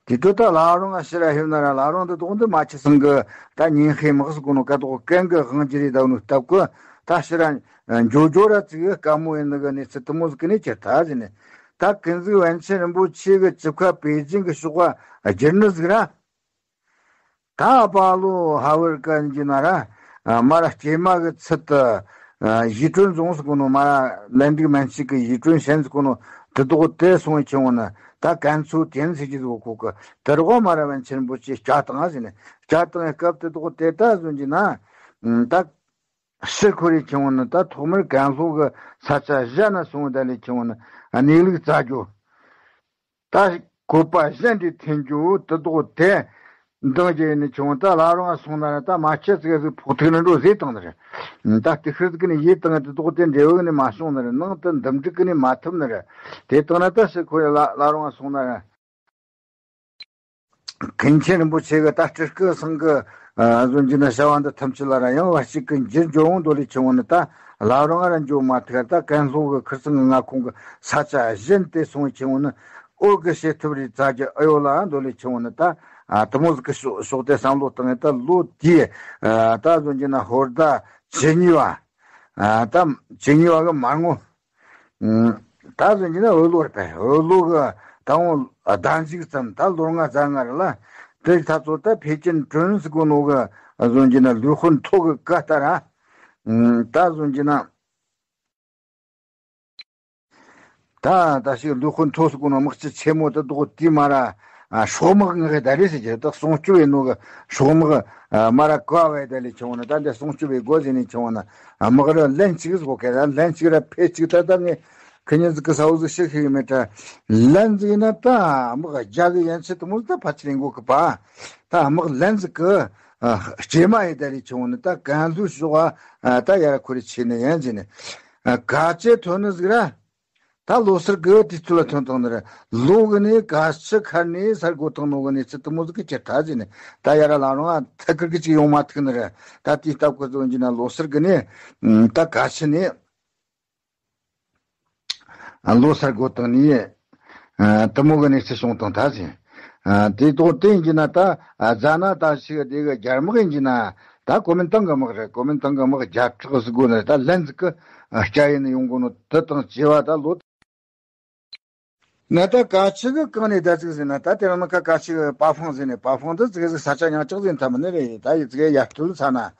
དེ་དུས་ད་བླ་རུང་ང་ཕྱིར་ར་ཧེབ་ན་ར་བླ་རུང་འདི་དོག་འདི་རྨ་ཆུ་སང་གི་ད་ཉིན་ཧེ་དམག་སུ་གོ་ནོ་ཀ་དོག་གན་གི་དབང་སྒྱུར་རེ་ད་ནོ་སྟབས་གི་ད་ཕྱིར་ར་འགྱོ་འགྱོ་ར་ཙིག་གི་དཀའ་མོ་ཡིན་ནི་གི་གནས་ཚུལ་དུ་མོ་ཟིག་གི་ནས་ཁྱེར་ཐལ་ཟིན་ནས། ད་ཀུན་གཟིགས་པཎ་ཆེན་རིན་པོ་ཆེ་གི་ཅི་ཁ་པེ་ཅིང་གི་ཤོག་པ་བསྒྱུར་ནི་ཟིག་ར། ད་ཨ་ཕ་ལོ་ཧ་ཝེར་ཀ་ཡིན་གྱི་ན་ར། ཨ། མ་ར་སྐྱེས་མ་གི་ཚུལ་དུ། ཨ། ཡིད་དྲན་རྫོང་ཟེར་གོ་ནོ་མ་ར་ལན་ཀྲིག་མན་ཆི་གི་ཡིད་དྲན་ཞན་ཟེར་གོ་ནོ་དུ་དོག་དེ་སོང་བའི་ཆུང་བ་ནི་ད་ཀན་ཚོ་ཏེན་ཟེར་གྱི་ཟེར་གོ་ཁོ་གི་དུ་རོགས་མ་ར་པཎ་ཆེན་རིན་པོ་ཆེ་སྐྱ་བཏང་ཟེར་ནས་སྐྱ་བཏང་བའི་སྐབས་དུ་དོག་དེ་ད་ཟོན་གྱི་ན། ད་ཕྱིར་འཁོར་རེ་ཆུང་བ་ནི་ད་ཐོག་མར་ཀན་ལྷོ་གི་ས་ཆ་གཞན་ན་སོང་བ་ད་ལས་ཆུང་བ་ནི་གནས་ལུགས་བཙལ་རྒྱུ། ད་བཀོད་པ་གཞན་དེ་འཐེན་རྒྱུ་དེ་དོག་དེ་འདང་རྒྱག་ནས་ཆུང་ད་བླ་རུང་ང་སོང་ན་ར་ད་མ་ཆེ་ཟིག་ཟིག་ཕོག་ཐུག་ནས་འགྲོ་ཟེར་བཏང་ནི་རེད། ད་ཏི་ཤི་ཟིག་ནས་ཡིད་བཏང་དེ་དོག་དེ་འབྲས་བུ་ནས་མ་བྱུང་ནི་རེད། ནང་དུ་འདུམ་འགྲིག་གི་ནས་མ་ཐུབ་ནི་རེད། དེ་བཏང་ན་ད་ཕྱིར་འཁོར་ལ་བླ་རུང་ང་སོང་ན་ར། མཁན་ཆེན་རིན་པོ་ཆེ་གི་ད་སྤྲུལ་སྐུ་སང་གི་ཨ་ཟོན་གྱི་ན་བྱ་བ་འདི་ཐམས་ཅད་ལ་ར་ཡང་བ་གཅིག་གི་འགྱུར་འགྱུར་འོང་དོ་ལས་ཆུང་བ་ནི་ད་བླ་རུང་ང་ར་འགྱུར་མ་ཐུབ། ད་ཀན་ལྷོ་གི་ཁིར་ཚང་གི་མངའ་ཁོངས་གི་ས་ཆ་གཞན་དེ་སོང་ཆུང་བ་ནི་ཨོ་གི་བྱེད་ཐུབ་རེ་བཙལ་རྒྱུ་ཨེ་ཡོད་ལ་དོ་ལས་ཆུང་བ་ནི་ད་ཨ་དུ་མོ་ཟིག་གི་ཕྱོགས་ཕྱོགས་དེ་བསམ་བློ་བཏང་ངེ་ད་ལོ་དེའི་ཨ་ད་ཟོན་གྱི་ན་ཧོར་ཟླ་བཅུ་གཉིས་པ་ཨ་ད་བཅུ་གཉིས་པ་གི་མར་ངོ་ཨ་ད་ཟོན་གྱི་ན་འོལ་ལོ་རེད་པས། འོལ་ལོ་གི་ ད་འོང་ཟླ་མཇུག་ཙམ་ད་ལོ་ལྔ་ཙམ་ང་རེ་ལ། དེ་ད་ཚོ་ད་ཕེ་ཅིན་ཀྲུན་ཟེར་གོ་ནོ་གི་བཟོ་རྒྱུ་ན་ལུས་ཧོན་ཐོ་གི་ཀ་ལྟར་ཨ། ད་བཟོ་རྒྱུ་ན། ད་ད་ཞིག་ལུས་ཧོན་ཐོ་ཟེར་གོ་ནོ་དམག་སྤྱི་ཆེན་མོ་དེ་དོག་དེ་མ་ར། ཨ། སྲོག་དམག་ངག་གི་ད་རེས་ཟེར་གྱི་ད་སྲུང་སྐྱོབ་ཡིན་ནོ་གི་སྲོག་དམག་ཨ། མ་ར་ཀ་བའི་ད་ལས་ཆུང་བ་ན་ད་འདི་སྲུང་སྐྱོབ་ཡི་སྒོ་ཟེར་ནས་ཆུང་བ་ན། ཨ། དམག་ར་ལན་གཅིག་ཟེར་གོ་གི་ད་ལན་གཅིག་ར་ཕེ་གཅིག་ད་ད་ངས་ཁི་ཉིན་ཟིག་གི་ས་འོག་ཟིག་ཤི་ཤི་ཡི་མེད་ད། ལན་ཟིག་ན་ད་དམག་རྒྱ་གི་ཡན་ཆད་དུ་མོ་ད་ཕ་ཆི་ལེན་གོ་གི་པ། ད་དམག་ལན་ཟིག་གི་ཨ། སྐྱེས་མ་ཡི་ད་ལས་ཆུང་བ་ན་ད་གན་ལུས་ཤོག་ཨ། ད་ཡར་ཁོ་རེ་ཆེ་ནི་ཡན་ཟེར་ནི། ཨ། ག་ཅེ་ཐོན་ནི་ཟིག་ར། ད་ལོ་སར་གི་དུས་ཚོད་ལ་ཐོན་བཏང་ནི་རེད། ལོ་གི་ནི་ག་ཆི་ཁར་ནི་སར་གོ་བཏང་ནོ་གི་ནི་ཚི་དུ་མོ་ཟིག་གི་ཁྱེར་ཐ་ཟིན་ནི། ད་ཡ་ར་ལ་རུང་ཨ་ཐད་ཀར་གི་ཅིག་ཡོང་མ་ཐུག་ནི་རེད། ད་དེའི་སྟབས་གི་ཟོན་གྱི་ན་ལོ་སར་གི་ནི་ད་ག་ཆི་ནི་ལོ་སར་གོ་བཏང་ནི་དུ་མོ་གི་ནི་ཚི་སོང་བཏང་ཐ་ཟིན། དེ་དོ་དེ་ཡིན་གྱི་ན་ད་རྫ་ན་ད་ཞིག་དེ་གི་རྒྱ་དམག་ཡིན་གྱི་ན། ད་གོ་མིན་ཏང་གི་དམག་རེད། གོ་མིན་ཏང་གི་དམག་བརྒྱ་ཕྲག་ཟིག་དགོས་ནི་རེད། ད་ལན་ཟིག་གི་སྐྱ་ཡིན་ནི་ཡོང་དགོས་ནོ་དེ་དང་བཅས་པ་ད་ལོ། ན་ད་ག་ཆི་གི་གང་ནས་ད་ཟིག་ཟིན་ན་ད་དེ་རིང་ན་ཁ་ག་ཆི་གི་པ་ཕང་ཟིན་ནས་པ་ཕང་དུ་ཟིག་ཟིག་ས་ཆ་ཉག་ཅག་ཟིན་ཐ་མི་ནི་རེད། ད་ཡི་ཟིག་ཡར་སྟོད་ཚ་ན་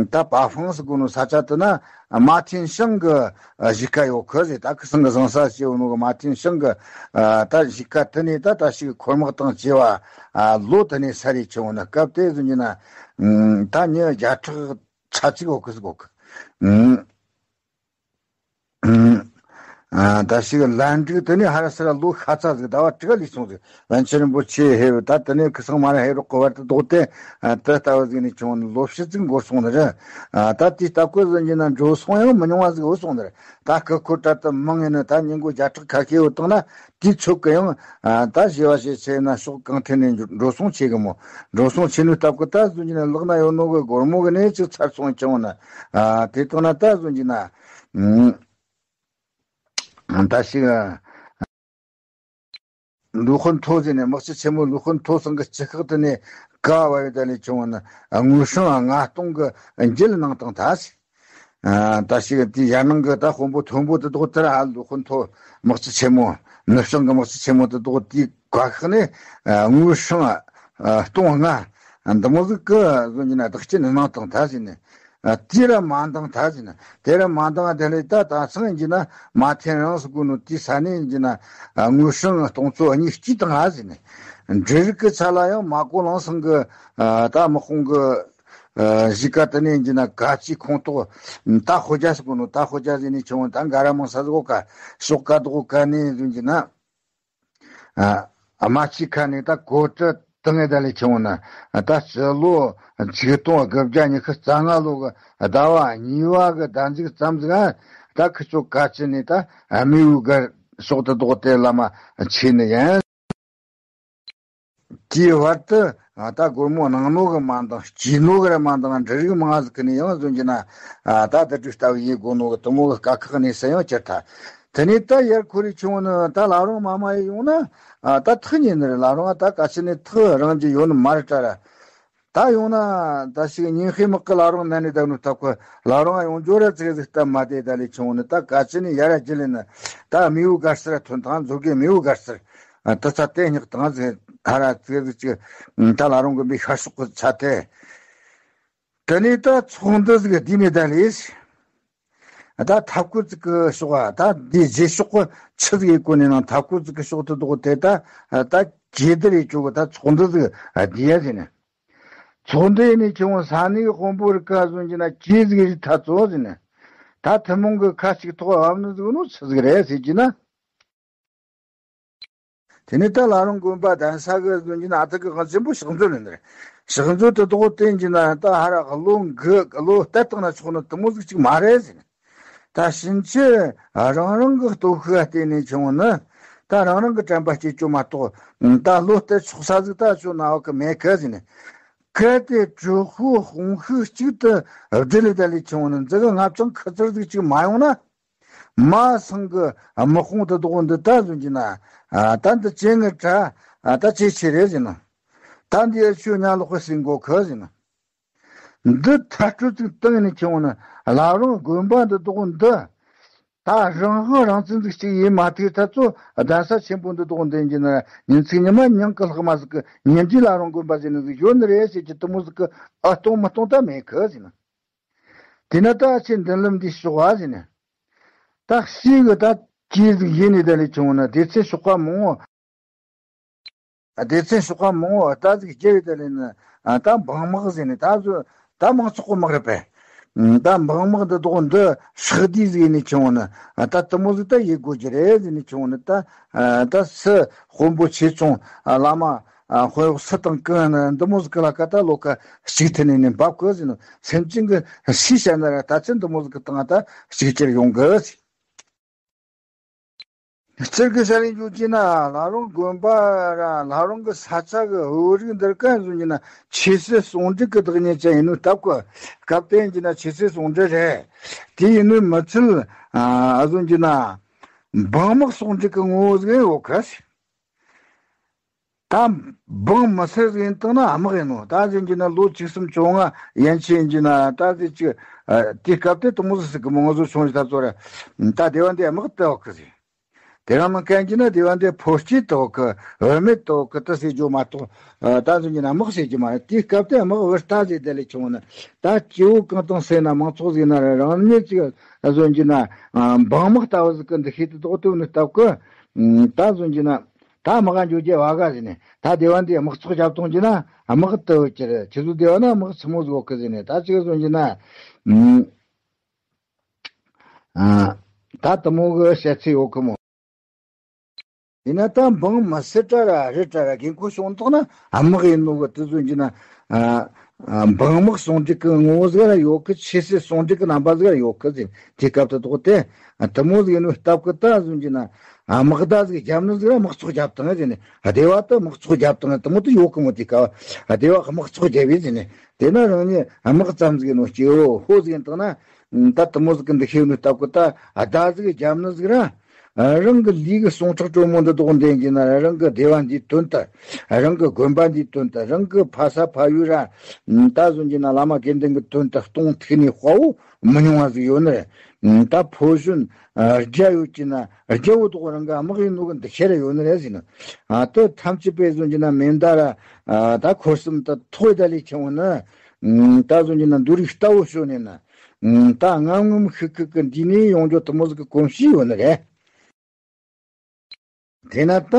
ད་པ་ཕང་ཟིག་དགོས་ནོ་ས་ཆ་དུ་ན་མ་ཐིན་ཤང་གི་གཞིས་ཀ་ཡོད་ཁི་ཟིག་ད་ཁི་སང་གི་བཟང་ས་ཞེས་འོ་ནོ་གི་མ་ཐིན་ཤང་གི་ད་གཞིས་ཀ་དུ་ནས་ད་ད་ཞིག་འཁོར་དམག་དང་བཅས་པ། ཨ། ལོ་དེ་ནས་ས་རེ་ཆུང་ན་སྐབས་དེ་ཟིན་གྱི་ན། ཨུམ། ད་ཉི་བརྒྱ་ཕྲག་ཚ་གཅིག་འོག་གི་ཟིག་འོག་གི། ཨུམ། ཨ། ད་ཞིག་ལན་འགྲིག་དེ་ནས་ཧ་ར་སི་ར་ལོ་ཤ་ཚ་ཟིག་ཟླ་བ་དྲུག་ལས་སོང་ཟིག་པཎ་ཆེན་རིན་པོ་ཆེ་ཧེ་བ་ད་དེ་ནས་ཁི་སང་མ་ར་ཧེ་རོག་གི་བར་དུ་ལྡོག་སྟེ། ཨ། དེ་ལྟ་བུ་ཟིག་ནས་ཆུང་ན་ལོ་ཕྱེད་ཙིག་འགོར་སོང་ནི་རེད། ཨ། ད་དེའི་ལྟ་སྐོར་ཟིན་གྱི་ན་འགྲོ་སོང་ཡང་མི་ཉུང་བ་ཟིག་འོ་སོང་ནི་རེད། ད་སྐུ་འཁོར་དྲ་དུ་མང་ངེ་ནི་ད་ཉིན་གོ་བརྒྱ་ཕྲག་ཁ་ཤས་འོ་བཏང་ན། དེའི་ཚོད་ཀྱི་ཡང་ད་ཞེ་བ་ཞེ་ཆེ་ན་ཕྱོགས་གང་ཐད་ནས་འགྲོ་སོང་ཆེ་གི་མོ། འགྲོ་སོང་ཆེ་ནོའི་སྟབས་ཀྱིས་ད་བཟོ་རྒྱུ་ན་ལག་ན་ཡོད་ནོ་གི་སྒོར་མོ་གི་ནས་ཅིག་ཚར་སོང་ཀྱང་ན། དེ་དང་ན་ད་བཟོ་རྒྱུ་ན་ད་ཞིག་ལུ་ཧོན་ཐོ་ཟེར་ནས་དམག་སྤྱི་ཆེན་མོ་ལུ་ཧོན་ཐོ་ཚང་གི་སྤྱི་ཁག་དེ་ནས་ཀ་བ་ཡོད་ད་ལས་བྱུང་བ་ན་དངུལ་སྲང་ལྔ་སྟོང་གི་འགྱེད་གནང་དང་ད་ཟེར། ཨ། ད་ཞིག་དེ་ཡར་ནང་གི་ད་དཔོན་པོ་མཐོན་པོ་དེ་དོག་ལྟར་ཨ་ལུ་ཧོན་ཐོ་དམག་སྤྱི་ཆེན་མོ་ནུབ་བྱང་གི་དམག་སྤྱི་ཆེན་མོ་དེ་དོག་དེའི་བཀའ་ཤག་ནས་ཨ་དངུལ་སྲང་ཨ་སྟོང་ལྔ་འདི་མོ་ཟིག་གི་བཟོ་རྒྱུ་ན་བདག་རྐྱེན་གནང་དང་ད་ཟིན་ནས། ཨ། དེ་ར་མ་འདང་ད་ཟིན་ནས་དེ་ར་མ་འདང་དེ་ལས་ད་ད་སང་ཡིན་གྱི་ན་མ་ཐེན་རང་སུ་དགོས་ནོ་དེ་ས་ནས་ཡིན་གྱི་ན་ཨ་དངུལ་སྲང་སྟོང་ཚོ་གཉིས་སྐྱིད་དང་ཨ་ཟིན་ནས། འབྲུ་རིགས་ཀྱི་ཆ་ལ་ཡང་མ་གོ་ལང་སང་གི་ཨ་ད་དམག་དཔུང་གི་གཞིས་ཀ་དེ་ནས་ཡིན་གྱི་ན་ག་ཅི་ཁོང་ཏོག་ད་ཧོ་རྒྱ་ཟེར་གོ་ནོ་ད་ཧོ་རྒྱ་ཟེར་ནས་ཆུང་ད་འགའ་ར་མང་ས་ཟིག་ག་ཤོག་ཀ་དོག་ག་ནས་ཟིན་གྱི་ན། ཨ། རྨ་ཆུ་ཁ་ནས་ད་གོ་ཁྲི་དང་ངེ་ད་ལས་ཆུང་ན་ད་སྤྱི་ལོ་ཆིག་སྟོང་དགུ་བརྒྱ་ཉི་ཤུ་རྩ་ལྔ་ལོ་གི་ཟླ་བ་གཉིས་པ་གི་ཟླ་མཇུག་ཙམ་ཟིག་ད་ཁི་ཆོ་ག་ཅི་ནས་ད་མེའུ་གར་ཤོག་ཏུ་དོག་དེ་ལ་མ་ཆེ་ནི་ཡིན། དེའི་བར་དུ་ད་སྒོར་མོ་གནང་ནོ་གི་མ་འདང་སྐྱིད་ནོ་གི་ར་མ་འདང་འབྲུ་རིགས་མང་ཟིག་གི་ནས་ཡང་བཟོ་རྒྱུ་ན་ད་དུ་འབྲུ་ལྟ་བུ་ཡིན་དགོས་ནོ་གི་དུ་མོ་གི་དཀའ་ཁག་ནས་སུ་ཡང་ཁྱེར་ཐལ། དེ་ནས་ད་ཡར་ཁོ་རེ་ཆུང་ནི་ད་ལ་རུང་མ་མ་ཡི་ཡོང་ན་ད་ཐག་ཉེ་ནི་རེད། ལ་རུང་ད་ག་ཆི་ནས་ཐག་རང་གི་ཡོད་ནི་མ་རེད་དྲ་ར། ད་ཡོང་ན་ད་ཞིག་ཉིན་ཤས་དམག་གི་ལ་རུང་ན་ནས་བསྡད་ནོ་ཐག་གི་ལ་རུང་ཡོང་འབྱོར་ར་ཙིག་ཟིག་སྟབས་མ་བདེ་ད་ལས་ཆུང་ནི་ད་ག་ཆི་ནས་ཡར་ར་ཇི་ལས་ནི་ད་མེའུ་གར་སར་ཐོན་དང་མཛོ་གི་མེའུ་གར་སར་ད་ཚ་དེ་སྙེག་དང་ཟིག་ཧ་ར་ཙིག་ཟིག་ཅིག་ད་ལ་རུང་གི་མི་ཤ་ཤོག་གི་ཚ་དེ། དེ་ནས་ད་ཚོགས་འདུ་ཟིག་བསྡུས་ནས་ད་ལས། ད་ཐབ་ཀོ་ཙིག་གི་ཤོག་ཨ་ད་འདི་རྗེས་ཤོག་གི་ཆི་ཟིག་ཡེ་གོ་ནས་ནང་ཐབ་ཀོ་ཙིག་གི་ཤོག་ཏུ་དོག་དེ་ད་ད་གྱེས་དི་རེ་ཅོ་གི་ད་ཚོགས་འདུ་ཟིག་བསྡུས་ཡ་ཟེར་ནས། ཚོགས་འདུ་ཡེ་ནས་ཁྱེད་ངོ་ས་གནས་གི་དཔོན་པོ་རི་ཀ་བཟོ་རྒྱུ་ན་གྱེས་ཟིག་རི་ཐ་ཚོ་ཟེར་ནས། ད་ཐུན་མོང་གི་ཁ་ཅིག་ཐོག་བབ་ནི་ཟིག་ནོ་ཆི་ཟིག་རེད་ཟེར་རྒྱུ་ན། དེ་ནས་ད་ལ་རུང་དགོན་པ་གདན་ས་གི་བཟོ་རྒྱུ་ན་ཨ་ཐུར་གི་གང་ཆེན་པོ་ཕྱག་མཛོད་ལེན་རེད། ཕྱག་མཛོད་དུ་དོག་བསྟན་རྒྱུ་ན་ད་ཧ་ར་བློ་འགི་བློ་གཏད་བཏང་ན་ཆོག་ནི་དུ་མོ་ཟིག་ཅིག་མ་རེད་ཟེར་ནས། ད་ཕྱིན་ཆད་རང་རང་གི་སྟོབས་ཤུགས་བརྟེན་ནས་བྱུང་ནི་ད་རང་རང་གི་དྲན་པ་སྐྱེ་ཆོག་མ་གཏོགས་ད་བློ་གཏད་ཆོག་ས་ཟིག་ད་ཆོག་ན་བ་གི་མེད་གི་ཟེར་ནས། གལ་ཏེ་དྲག་ཤུགས་དཔུང་ཤུགས་གཅིག་ཏུ་བསྡུ་ལས་ད་ལས་བྱུང་ནི་འཛི་གི་ང་ཅང་ཁུ་ཚུར་ཟིག་ཅིག་མ་ཡོང་ན། མ་སང་གི་དམག་དཔུང་དུ་དོག་འདི་ད་བཟོ་རྒྱུ་ན་ད་འདི་ཅན་ངི་གྲ་ད་ཅེ་ཆེ་རེད་ཟེར་ནི། ད་འདི་ཨ་ཆོས་ཉ་ལོག་པའི་སྲིན་མགོ་ཁུ་ཟེར་ནི། འདི་ཐར་སྤྲོད་ཅིག་བཏང་ནས་ཁྱེད་འོང་ན་ལ་རུང་དགོན་པ་འདི་དོག་འདི། ད་རང་དབང་རང་བཙན་ཟིག་གཅིག་ཡིན་མ་ཐུབ་ཐ་ཚོ་གདན་ས་ཆེན་པོ་འདི་དོག་འདི་འགྱིན་ན་ཉིན་ཚིག་ཉི་མ་ཉིན་གི་ལྷག་མ་ཟིག་གི་ཉིན་རྗེས་ལ་རང་དགོན་པ་ཟིན་ནི་ཟིག་ཡོད་ནི་རེད་ཟེར་གྱི་དུ་མོ་ཟིག་གི་ཨ་གཏོང་མི་གཏོང་ད་མེད་གི་ཟིན་ན། དེ་ན་ད་ཨ་ཆེ་མདུན་ལམ་འདི་ཕྱོགས་བ་ཟིན་ན། ད་ཤི་གི་ད་ཅི་ཟིག་ཡིན་ནི་ད་ལས་བྱུང་ན་སྡེ་ཚན་ཤོག་ཁ་མང་བོ། སྡེ་ཚན་ཤོག་ཁ་མང་བོ་ལྟ་ཟིག་སྐྱེ་བའི་དེ་ལས་ནི་ད་འབངས་དམག་ཟེར་ནས་ད་བཟོ་ད་མང་ཚོགས་ཀྱི་དམག་རེད་པས། ད་འབངས་དམག་འདི་དོག་འདི་ཧྲག་བསྡུས་ཟིག་ནས་བྱུང་ནི་ད་དུ་མོ་ཟིག་ད་ཡེ་དགོས་ཀྱི་རེད་ཟེར་ནས་བྱུང་ནི་ད་ད་སུ་དཔོན་པོ་ཆེ་ཆུང་བླ་མ་དཔོན་གཡོག་སུ་དང་གང་ནི་འདི་མོ་ཟིག་གི་ལ་ཀ་ད་ལོ་ཀ་གཅིག་མཐུན་ནས་ནས་འབབ་དགོས་ཟེར་ནི་སེམས་ཅན་གྱི་སུས་བཤད་ན་ར་ད་ཚེ་འདི་མོ་ཟིག་གི་སྟེང་ད་གཅིག་གྱུར་ཡོང་དགོས་ཟེར། སྤྱིར་གྱི་ས་ལེ་འཇུག་ཅེ་ན་ལ་རོང་དགོན་པ་ར་ལ་རོང་གི་ས་ཆ་གི་བོད་རིགས་འདིར་གང་བཟོ་ཅེ་ན་ཆོས་སྲིད་ཟུང་འབྲེལ་གི་བདག་ཉིད་ཅན་ཡིན་ནོ་སྟབས་གི་སྐབས་དེ་ཡིན་ཅེ་ན་ཆོས་སྲིད་ཟུང་འབྲེལ་རེད། དེ་ཡིན་ནོ་མི་ཚུལ་ཨ་བཟོ་ཅེ་ན་འབངས་དམག་ཟུང་འབྲེལ་གི་ངོ་བོ་ཟིག་ཡོད་གི། ད་འབངས་མི་སེར་ཟིག་ཡིན་བཏང་ན་དམག་ཡིན་ནོ་ད་ཟིན་གྱི་ན་ལོ་བཅུ་གསུམ་བཅོ་ལྔ་ཡན་ཆད་ཡིན་གྱི་ན་ད་ཟིན་གྱི་དེ་སྐབས་དེ་དུ་མོ་ཟིག་གི་མོ་ང་ཚོ་ཆུང་ཞིག་ད་ཚོ་ར་ད་སྡེ་བ་འདི་དམག་དེ་འོག་གི་ཟིན། དེ་རང་མི་གན་གྱི་ན་སྡེ་བ་འདི་ཕོ་སྐྱེས་དེ་འོག་གི་བུད་མེད་དེ་འོག་གི་དེ་ཟེར་རྒྱུ་མ་གཏོགས་ད་ཟིན་གྱི་ན་དམག་ཟེར་གྱི་མ་རེད། དེ་སྐབས་དེ་དམག་བུ་ལྟ་ཟེར་དེ་ལས་བྱུང་ན་ད་སྐྱེ་བོ་གང་དང་ཟེར་ན་མང་ཚོགས་ཟིན་ན་ར་རང་ཉིད་ཅིག་ཟིན་གྱི་ན་འབངས་དམག་ལྟ་བུ་ཟིག་གི་འདུ་ཤེས་དེ་དོག་དེ་ནི་སྟབས་གི་ད་ཟིན་གྱི་ན། ད་དམག་འཇོག་རྒྱུ་བ་ག་ཟེར་ནས་ད་སྡེ་བ་འདི་དམག་ཚོགས་རྒྱབ་གཏོང་རྒྱུ་ན་དམག་དུ་ཡོད་ཀྱི་རེད། ཁྱེད་ཚོ་སྡེ་བ་ན་དམག་ཆི་མོ་ཟིག་ཡོད་གི་ཟེར་ནས་ད་ཅིག་གསུང་རྒྱུ་ན་ཨ་ད་དུ་མོ་གི་བཤད་ཚུལ་ཡོད་གི་མོ། ཡིན་ན་ད་འབངས་མི་སེར་དྲ་ར་རི་དྲ་ར་དགོས་མཁོ་བྱུང་ཐོག་ན་དམག་ཡིན་ནོ་གི་དེ་ཚོ་རྒྱུ་ན་ཨ་འབངས་དམག་ཟུང་འབྲེལ་གི་ངོ་བོ་ཟིག་ར་ཡོད་གི། ཆོས་སྲིད་ཟུང་འབྲེལ་གི་རྣམ་པ་ཟིག་ར་ཡོད་གི་ཟེར་དེ་སྐབས་དུ་དོག་དེ་དུ་མོ་ཟིག་ཡིན་ནོ་སྟབས་གི་ད་ཟིན་གྱི་ན། དམག་བརྡ་ཟིག་བརྒྱབ་ནི་ཟིག་ར་དམག་ཚོགས་བརྒྱབ་བཏང་ཟེར་ནས་སྡེ་བ་དུ་དམག་ཚོགས་བརྒྱབ་བཏང་དུ་མོ་དུ་ཡོད་གི་མོ། དེ་ཀ་བ་སྡེ་བ་དམག་ཚོགས་བརྒྱབ་ཡིན་ཟེར་ནས་དེ་ན་རང་ཉིད་དམག་ཙམ་ཟིག་ནོ་སྐྱེ་བོ་ཧོ་ཟིག་ཡིན་བཏང་ན་ད་དུ་མོ་ཟིག་གི་འདུ་ཤེས་ནི་སྟབས་གི་ད་བརྡ་ཟིག་བརྒྱབ་ནི་ཟིག་ར་རང་གི་ལུས་གི་སྲོག་ཁྲག་དྲོན་མོ་འདི་དོག་འདེན་གྱི་ན་རང་གི་སྡེ་བ་འདིའི་དོན་དུ་རང་གི་དགོན་པ་འདིའི་དོན་དུ་རང་གི་ཕ་ས་ཕ་ཡུལ་ར་ད་ཟིན་གྱི་ན་བླ་མ་དགེ་འདུན་གི་དོན་དུ་གཏོང་ཐུབ་ནི་དཔའ་བོ་མི་ཉུང་བ་ཟིག་ཡོད་ནི་རེད། ད་ཕོ་གཞོན་རྒྱ་ཡོད་ཀྱི་ན་རྒྱ་བོ་དོག་རང་གི་དམག་ཡིན་ནོ་གི་འདུ་ཤེས་ར་ཡོད་ནི་རེད་ཟེར་ན། ཨ་ཏི་ཐམས་ཅད་པས་ཟོན་གྱི་ན་མེ་མདའ་ར་ད་འཁོར་གསུམ་དུ་ཐོག་ད་ལས་ཆེ་བོ་ནི་ད་ཟོན་གྱི་ན་འདུ་རིགས་ལྟ་བུ་ཤོད་ནས་ན་ད་ངམ་ངམ་ཤིག་ཤིག་གི་འདི་ནས་ཡོང་རྒྱུ་དུ་མོ་ཟིག་གི་གོམས་གཤིས་ཡོད་ནི་རེད། དེས་ན་ད་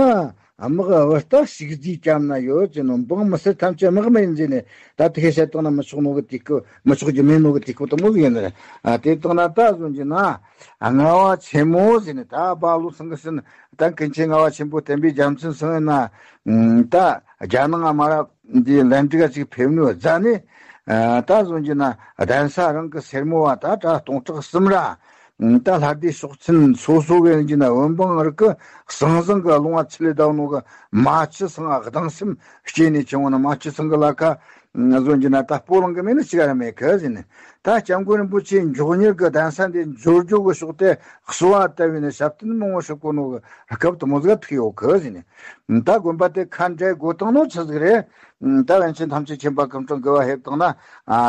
དམག་བུ་ལྟ་ཞིག་རྫིས་བཅམ་ན་ཡོད་ཅེ་ནོ། འབངས་མི་སེར་ཐམས་ཅད་དམག་མི་ཡིན་ཟེར་ནས་ད་དེ་ཤེས་བཤད་བཏང་ན་མི་ཆོག་ནོ་གི་དུས་སྐབས་མི་ཆོག་རྒྱུ་མེད་ནོ་གི་དུས་སྐབས་དུ་མོ་ཟིག་ཡིན་ནི་རེད། ཨ་དེ་བཏང་ན་ད་ཟོན་གྱི་ན་ལྔ་བ་ཆེན་མོ་ཟེར་ནས་ད་བ་ལོ་སང་གི་སྲིན་ད་ཀུན་མཁྱེན་ལྔ་བ་ཆེན་པོ་བསྟན་པའི་རྒྱལ་མཚན་སང་ཡིན་ན་ད་རྒྱ་ནང་ང་མ་རབས་འདི་ལན་ཀྲི་ག་ཅིག་ཕེབས་ནོ་རྫ་ནས་ད་ཟོན་གྱི་ན་གདན་ས་རང་གི་སེར་མོ་བ་ད་གྲྭ་སྟོང་ཕྲག་གསུམ་ར། ད་ལྷ་སྡེ་ཕྱོགས་ཚན་སོ་སོ་གི་ཡིན་གྱི་ན་བོན་འབངས་རིགས་ཀྱི་ཟང་ཟིང་གི་ལུང་བ་ཚུར་ལས་བདའ་ནོ་གི་མ་ཆུ་སང་གདང་སེམས་སྐྱེས་ནས་བྱུང་བ་ན་མ་ཆུ་སང་གི་ལ་ཁ་ཟོན་གྱི་ན་ད་སྤོ་ལང་གི་མེད་ནི་ཅི་ག་ར་མེད་གི་ཟེར་ནས་ད་སྐྱབས་མགོན་རིན་པོ་ཆེ་མགྱོགས་མྱུར་གི་གདན་ས་འདི་འབྱོར་རྒྱུ་གི་ཕྱོགས་དེ་གསོལ་བ་བཏབ་བས་ནས་ཞབས་བརྟན་མང་བོ་ཞུ་གོ་ནོ་གི་སྐབས་དུ་མོ་ཟིག་ཐུག་ཡོད་གི་ཟེར་ནས་ད་དགོན་པ་དེ་ཁ་འབྲལ་དགོས་བཏང་ནོ་ཆི་ཟིག་རེད། ད་པཎ་ཆེན་ཐམས་ཅད་མཁྱེན་པ་སྐུ་ཕྲེང་དགུ་བ་ཕེབས་བཏང་ན་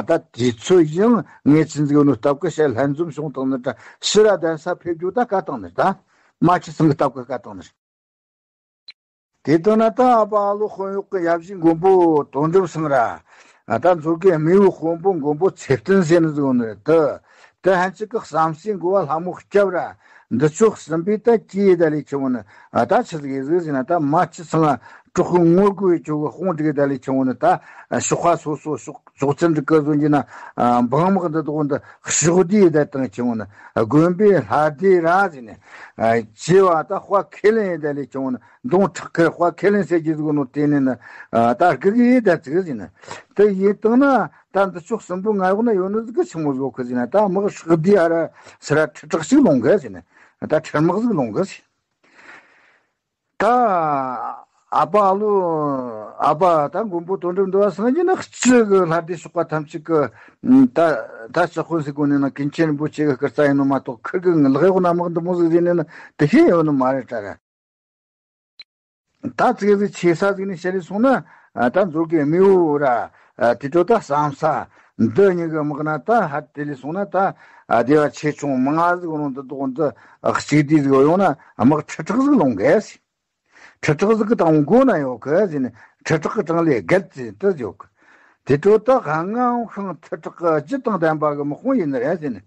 ད་དུས་ཚོད་ཡང་ངེས་ཅན་ཟིག་ཡོད་ནོ་སྟབས་ཀྱིས་ཞལ་ལྷན་འཛོམས་བྱུང་བཏང་ནི་ད་ཕྱིར་ར་གདན་ས་ཕེབས་རྒྱུ་ད་བཀའ་བཏང་ནི་ད་མ་ཆུ་སང་གི་སྟབས་ཀྱིས་བཀའ་བཏང་ནི་རེད། དེ་ལྟར་ན་ད་ཨ་པ་ཨ་ལོ་དཔོན་གཡོག་གི་ཡབ་གཞིས་མགོན་པོ་དོན་གྲུབ་སང་ར་ད་མཛོད་དགེ་རྨེའུ་དཔོན་པོ་མགོན་པོ་ཚེ་བརྟན་ཟེར་ནི་ཟིག་ཡོད་ནི་རེད། དེ་ད་ཧན་ཅིག་གི་བསམ་སེང་དགོ་བ་ལྷ་མོ་སྐྱབས་ར་འདི་ཕྱོགས་གསུམ་པའི་ད་སྐྱེས་ད་ལས་ཆེ་བོ་ནི་ད་ཆི་ཟིག་ཡིན་ཟིག་ཟེར་ན་ད་མ་ཆུ་སང་ང་གྲོགས་ངོ་རྒོལ་བའི་ཇོ་བོ་དཔུང་སྒྲིག་ད་ལས་ཆུང་བོ་ནི་ད་ཤོག་ཁ་སོ་སོ་ཤོག་ཤོག་ཚན་འགྲིག་གི་བཟོ་རྒྱུ་ན་འབངས་དམག་འདི་དོག་འདི་ཕྱོགས་བསྡུས་ད་བཏང་ཆུང་བོ་ནི་དགོན་པའི་ལྷ་སྡེ་ར་ཟེར་ནས་བྱེ་བ་ད་དཔའ་ཁས་ལེན་ད་ལས་ཆུང་བོ་ནི་མདུང་ཁྲག་ཁེར་དཔའ་ཁས་ལེན་ཟེར་རྒྱུ་ཟིག་ནོ་དེ་ནས་ནི་ད་སྒུག་གི་ཡིན་ད་ཙིག་ཟེར་ནས་དེ་ཡིན་བཏང་ན་ད་འདི་ཕྱོགས་གསུམ་པོ་ང་འོག་ན་ཡོད་ནི་ཟིག་གི་ཆི་མོ་བཟོ་གི་ཟེར་ན་ད་དམག་ཕྱོགས་བསྡུས་ཨ་ར་སི་ར་ཁྲི་ཁྲག་ཅིག་ལོང་གི་ཟེར་ནས་ད་ཁྲི་དམག་ཟིག་ལོང་གི་ཟེར། ད་ཨ་པ་ཨ་ལོ་ཨ་པ་ད་མགོན་པོ་དོན་གྲུབ་འདི་བ་སང་གི་ནི་སྤྱི་གི་ལྷ་སྡེ་ཤོག་པ་ཐམས་ཅད་གི་ད་ད་ལྕགས་དཔོན་ཟིག་གོ་ནས་ན་ཀུན་མཁྱེན་རིན་པོ་ཆེ་གི་སྐུ་རྩ་ཡིན་ནོ་མ་གཏོགས་ཁིར་གི་ལག་གཡོག་ན་དམག་འདི་མོ་ཟིག་ཟིན་ནས་ན་དེ་ཤེས་ཡོད་ནི་མ་རེད་དྲ་ར། ད་ཙིག་ཟིག་ཆེ་ས་ཟིག་ནས་བཤད་ལས་སོང་ན་ད་མཛོད་དགེ་རྨེའུ་ར་དེ་ཚོ་ད་བསམ་ས། འདི་གཉིས་ཀྱི་དམག་ན་ད་ཧར་དེ་ལས་སོང་ན་ད་སྡེ་བ་ཆེ་ཆུང་མང་ང་ཟིག་ཡོང་ནོ་འདི་དོག་འདི་གཅིག་བསྡུས་ཟིག་ཡོང་ན་དམག་ཁྲི་ཕྲག་ཟིག་ལོངས་གས། ཁྲི་ཕྲག་ཟིག་གི་དང་མགོ་ན་ཡོད་གི་ཟེར་ནས་ཁྲི་ཕྲག་གི་གྲངས་ལས་བརྒལ་ཏེ་དུ་ཡོད་གི། དེ་འཕྲོ་ད་ཧང་ང་ཤང་ཁྲི་ཕྲག་གི་བརྒྱུད་དང་ལྡན་པ་གི་དམག་དཔུང་ཡིན་ནི་རེད་ཟེར་ནས།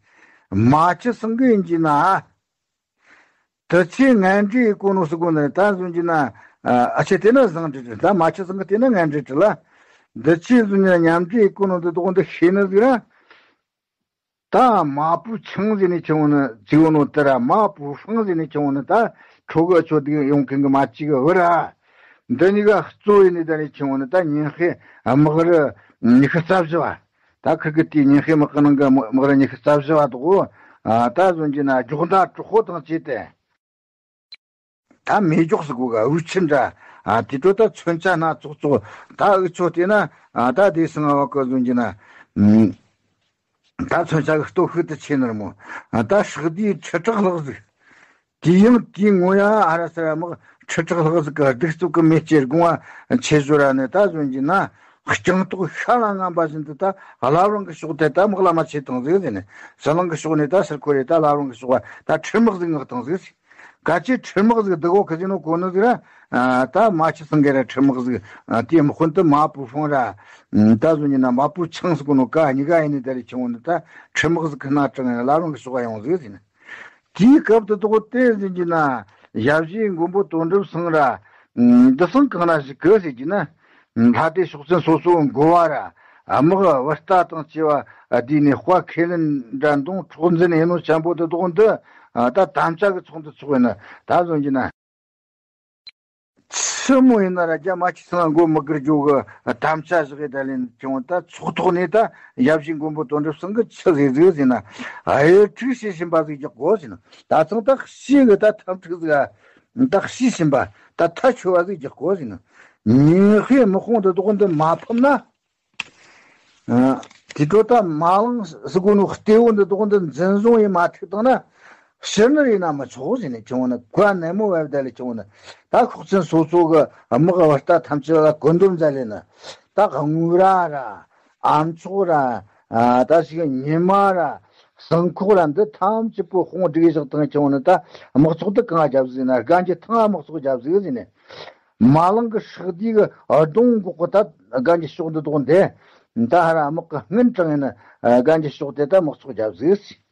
མ་ཆི་སང་གི་ཡིན་གྱི་ན། དུ་ཆེ་ངན་འདྲེ་ཡི་གོ་ནོ་སུ་གོ་ནི་ད་བཟུང་གྱི་ན། ཨ་ཆེ་དེ་ན་བཟང་འདྲེ་འདྲེ་ད་མ་ཆི་སང་གི་དེ་ན་ངན་འདྲེ་འདྲེ་ལ། འདི་ཆེ་བཟུང་གྱི་ན་ཉམས་འདྲེ་ཡི་གོ་ནོ་འདི་དོག་འདི་ཤེས་ནི་ཟིག་ར། ད་མ་པུ་ཆང་ཟེར་ནས་ཁྱེར་འོང་ནི་ཅི་ཡོད་ནོ་དེ་ར། མ་པུ་ཧྥང་ཟེར་ནས་ཁྱེར་འོང་ནི་ད་ཁྲོ་གི་ཆོ་དེ་ཡོང་མཁན་གི་མ་གཅིག་གི་བུ་ར། འདི་གཉིས་ཀ་གཙོ་ཡིན་ནི་ད་ནས་ཁྱེར་འོང་ནི་ད་ཉིན་ཤས་དམག་རི་ཉི་ཤུ་རྩ་བཞི་བ། ད་ཁིར་གི་དེའི་ཉིན་ཤས་དམག་གི་ནང་གི་དམག་རི་ཉི་ཤུ་རྩ་བཞི་བ་དོག་ད་བཟུང་གྱི་ན་རྒྱོག་མདའ་དྲག་པོ་དང་བཅས་ཏེ། ད་མེ་སྒྱོགས་སུ་གོ་ག་འུ་ཆི་འདྲ། ཨ་དེ་འཕྲོ་ད་མཚོན་ཆ་སྣ་ཚོགས་ཚོགས་ད་འུ་ཆོ་བལྟས་ན། ཨ་ད་དེ་སང་བ་གི་བཟུང་གྱི་ན། ཨུམ། ད་མཚོན་ཆ་གི་སྟོབས་ཤུགས་དེ་ཆེ་ནི་རེད་མོ། ཨ་ད་ཧྲག་བསྡུས་ཁྲི་ཕྲག་ལྷག་ཟིག་དེ་ཡང་དེའི་ངོ་ཡ་ཨ་ར་ས་ར་དམག་ཁྲི་ཕྲག་ལྷག་ཟིག་གི་གདུག་རྩུབ་ཀྱི་མེ་ལྕེ་སྒོང་བ་ཆེ་བཟོ་ར་ནས་ད་བཟུང་གྱི་ན། རྐྱང་ཐོག་ཤ་ལ་རྔམ་པ་བཞིན་དུ་ད་བླ་བྲང་གི་ཕྱོགས་དེ་ད་དམག་ལ་མ་ཆས་བཏང་ཟིག་ཟེར་ནས། ཟི་ལིང་གི་ཕྱོགས་ནས་ད་ཟུར་འཁོར་རེ་ད་བླ་བྲང་གི་ཕྱོགས་བ་ད་ཁྲི་དམག་ཟིག་མངགས་བཏང་ཟིག་ག་ཅི་ཁྲི་དམག་ཟིག་འདི་གོ་གི་ཟིག་ནོ་གོ་ནི་ཟིག་ར། ཨ་ད་མ་ཆི་སང་གི་ར་ཁྲི་དམག་ཟིག་ཨ་དེའི་དམག་དཔོན་དུ་མ་པུ་ཧྥང་ར། ཨ་ད་བཟུང་གྱི་ན་མ་པུ་ཆང་ཟིག་གོ་ནོ་ཀ་གཉིས་ཀ་ཡིན་ནི་ད་རེ་ཁྱེར་འོང་ནི་ད་ཁྲི་དམག་ཟིག་གི་སྣ་དྲངས་ཡིན་བླ་བྲང་གི་ཕྱོགས་བ་ཡོང་ཟིག་ཟེར་ནས། དེའི་སྐབས་དུ་དོག་དེ་ཟིན་གྱི་ན་ཞབས་ཞུའི་མགོན་པོ་དོན་གྲུབ་སང་ར། ཨ་འདི་སང་གང་ར་ཞིག་གི་ཟེར་གྱི་ན། ལྷ་སྡེ་ཕྱོགས་འཛིན་སོ་སོ་འགོ་བ་ར། དམག་བུ་རྟ་དང་བཅས་པ་བསྡུས་ནས་དཔའ་ཁས་ལེན་འདྲ་མདུང་འཕྲོག་འཛིན་ཡིན་ནོ་ཆེན་པོ་དེ་དོག་འདི། ད་དམ་བཅའ་གི་ཚོགས་འདུ་ཚོགས་ཡིན་ན་ད་བཟུང་གྱི་ན། ཆི་མོ་ཡིན་ན་ར་རྒྱ་མ་ཆི་སང་མགོ་མི་སྒུར་རྒྱུ་གི་དམ་བཅའ་བཞག་ཡི་ད་ལེན་བྱུང་ད་ཚོགས་ཐོག་ནས་ད་ཡབ་གཞིས་མགོན་པོ་དོན་གྲུབ་སང་གི་ཆི་ཟིག་ཟིག་ཟིན་ན། ཨ་ཡེ་ཁྲིག་བྱེད་བཞིན་པ་ཟིག་རྒྱག་གོ་ཟིན་ན། ད་ཚང་ད་ཤི་གི་ད་ཐབས་ཁྲིག་ཟིག་ད་ཤི་བཞིན་པ་ད་ཐ་ཆོད་པ་ཟིག་རྒྱག་གོ་ཟིན་ན། ཉིན་ཤས་དམག་དཔུང་འདི་དོག་འདི་མ་ཕམ་ན། ཨ། དེ་འཕྲོ་ད་མ་ལང་སི་གོ་ནོ་གཏེ་བོ་འདི་དོག་འདི་འཛིན་བཟུང་ཡིན་མ་ཐུག་བཏང་ན། ཕྱིར་ནི་ཡིན་ན་མི་ཆོག་ཟེར་ནས་ཁྱེར་འོང་ནི་གོ་ནན་མོ་བབ་ད་ལས་ཁྱེར་འོང་ནི། ད་ཤོག་ཚན་སོ་སོ་གི་དམག་བུ་རྟ་ཐམས་ཅད་ལ་བཀོད་འདོམས་མཛད་ལས་ནི། ད་དངུལ་ར་ར། ཨ་མཆོག་ར། ཨ་ད་ཞིག་ཉི་མ་ར། སྲང་ཁོག་ར་འདི་ཐམས་ཅད་པོ་དཔུང་སྒྲིག་བཞག་བཏང་ཁྱེར་འོང་ནི་ད་དམག་ཚོགས་འདི་གང་རྒྱབ་ཟིག་ན་རྒན་གྱི་ཐང་དམག་ཚོགས་རྒྱབ་ཟིག་ཟེར་ནས། མ་ལང་གི་ཧྲག་བསྡུས་གི་གདོང་འགོག་གི་ད་རྒན་གྱི་ཕྱོགས་འདི་དོག་འདི། ད་ཧ་ར་དམག་གི་སྔུན་དྲངས་ཡིན་ན་རྒན་གྱི་ཕྱོགས་དེ་ད་དམག་ཚོགས་རྒྱབ་ཟིག་ཟེར།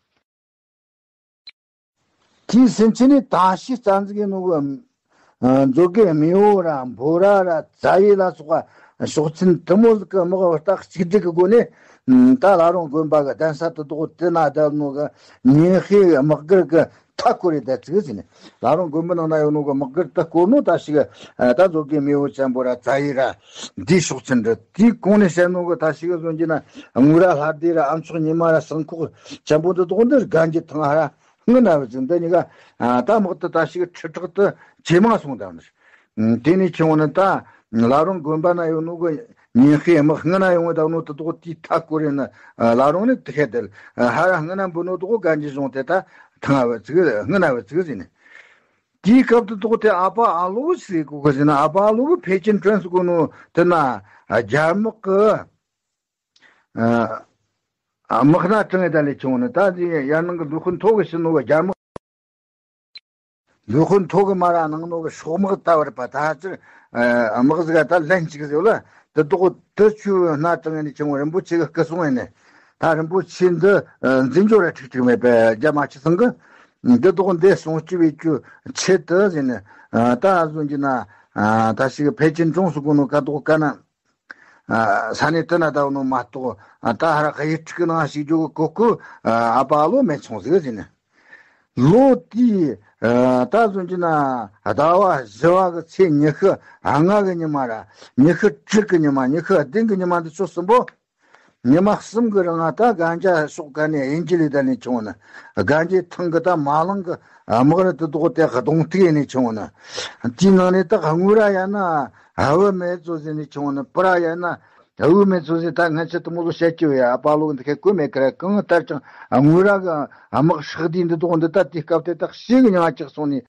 དེའི་སེམས་ཅན་ནི་ད་ཤི་རྩ་འཛུགས་ཡིན་ནོ་གི། ཨ་མཛོ་དགེ་མེས་པོ་ར་འབོ་ར་ར་ཙ་ཡི་ལ་སོགས་པ་ཕྱོགས་ཚན་དུ་མོ་ཟིག་གི་དམག་བུ་རྟ་གཅིག་སྒྲིལ་གི་སྒོ་ནས། ཨ་ད་བླ་བྲང་དགོན་པ་གི་གདན་ས་དུ་དོག་དེ་ན་བསྡད་ནོ་གི་ཉིན་ཤས་དམག་སྒར་གི་མཐའ་བསྐོར་རེ་བསྡད་ཚུགས་ཟིན་ནས། བླ་བྲང་དགོན་པ་ནང་ན་ཡོད་ནོ་གི་དམག་སྒར་ད་བསྐོར་ནོ་ད་ཞིག་ཨ་ད་མཛོ་དགེ་མེས་པོ་ཆེན་པོ་ར་ཙ་ཡི་ར་འདིའི་ཕྱོགས་ཚན་འདི་དེའི་གོང་ནས་བཤད་ནོ་གི་ད་ཞིག་བཟོ་རྒྱུ་ན་དངུལ་ར་ལྷ་སྡེ་ར་ཨ་མཆོག་ཉི་མ་ར་སྲང་ཁོག་ཆེན་པོ་འདི་དོག་འདི་རྒན་གྱི་ཐང་ཧ་ར། སྔུན་ན་བུད་ཟིན་འདི་གཉིས་ཀ་ཨ་ད་དམག་ཏུ་ད་ཞིག་ཁྲི་ཕྲག་ཏུ་ཇེ་མང་སོང་དང་། དེ་ནས་ཁྱེར་འོང་ནི་ད་བླ་བྲང་དགོན་པ་ན་ཡོད་ནོ་གི་ཉིན་ཤས་དམག་སྔུན་ན་ཡོང་བའི་དང་ནོ་དུ་དོག་དེའི་མཐའ་བསྐོར་རེ་ནི་བླ་བྲང་ནི་དུ་ཤེད་དལ་ཧ་ར་སྔུན་ན་འབུ་ནོ་དོག་ག་འཇི་བཟུང་དེ་ད་ཐང་ཨ་བུ་ཚིག་སྔུན་ན་བུ་ཚིག་ཟིན་ནི། དེའི་སྐབས་དུ་དོག་དེ་ཨ་ཕ་ཨ་ལོ་ཟིག་གོ་གི་ཟིན་ན་ཨ་ཕ་ཨ་ལོ་གི་ཕེ་ཅིན་ཀྲོན་སུ་གོ་ནོ་དེ་ན་རྒྱ་དམག་གི་ཨ། དམག་སྣ་དྲངས་ཡ་ད་ལས་བྱུང་ནི་ད་འདི་ཡར་ནང་གི་ལུས་ཁུན་ཐོག་གི་ཕྱི་ནོ་གི་རྒྱ་དམག་ལུས་ཁུན་ཐོག་གི་མ་ར་ནང་ནོ་གི་སྲོག་དམག་ལྟ་བུར་པ་ད་ཅིར་དམག་ཟིག་ད་ལན་གཅིག་ཟེར་ལ་དུ་དོག་དུ་ཆུ་སྣ་དྲངས་ཡ་ནི་བྱུང་རིན་པོ་ཆེ་གི་སྐུ་སྲུང་ཡིན་ནི། ད་རིན་པོ་ཆེ་འདི་འཛིན་སྐྱོར་ར་ཁྲིག་ཁྲིག་མེད་པའི་རྒྱ་མ་ཆི་སང་གི་འདི་དོག་འདི་སྲུང་སྐྱོབ་བྱེད་རྒྱུ་ཆེད་དུ་ཟེར་ནི། ད་བཟོ་རྒྱུ་ན་ད་ཞིག་ཕེ་ཅིན་ཀྲོན་སུ་གོ་ནོ་ཀ་དོག་ཀ་ན། ས་གནས་དེ་ན་ད་ནོ་མ་གཏོགས་ད་ཧ་ར་གཡུལ་འཁྲུག་ནང་ཞིག་འཇོག་གི་གོ་སྐུ་ཨ་ཕ་ཨ་ལོ་མེད་སོང་ཟིག་ཟིན། ལོ་དེའི་ད་བཟུང་གྱི་ན་ཟླ་བ་བཞི་བ་གི་ཚེས་ཉི་ཤུ་ལྔ་གི་ཉི་མ་ར་ཉི་ཤུ་དྲུག་གི་ཉི་མ་ཉི་ཤུ་བདུན་གི་ཉི་མ་འདི་ཆོ་གསུམ་པོ། ཉི་མ་གསུམ་གི་རིང་ང་ད་གན་རྒྱ་ཕྱོགས་ག་ནས་དབྱིན་ཇི་ལི་ད་ནས་བྱུང་ན་གན་རྒྱའི་ཐང་གི་ད་མ་ལང་གི་དམག་ར་དུ་དོག་དེ་གདོང་ཐུག་ནས་བྱུང་ན་དེའི་ནང་ནས་ད་དངུལ་ར་ཡ་ན། ཨ་བུ་མེད་ཚོ་ཟེར་ནས་ཆུང་ནི་པུ་ར་ཡ་ན། ཨ་བུ་མེད་ཚོ་ཟེར་ད་ངན་ཆེ་དུ་མོ་ལོ་བཤད་ཀྱི་ཡ་ཨ་ཕ་ལོ་འདི་ཁའི་གོས་མེད་ཀ་ར་གང་ལྟར་ཀྱང་དངུལ་ར་གི་དམག་ཧྲག་དེ་འདི་དོག་འདི་ད་དེ་སྐབས་དེ་ད་ཤི་གི་ཉང་ཅིག་སོང་ནི།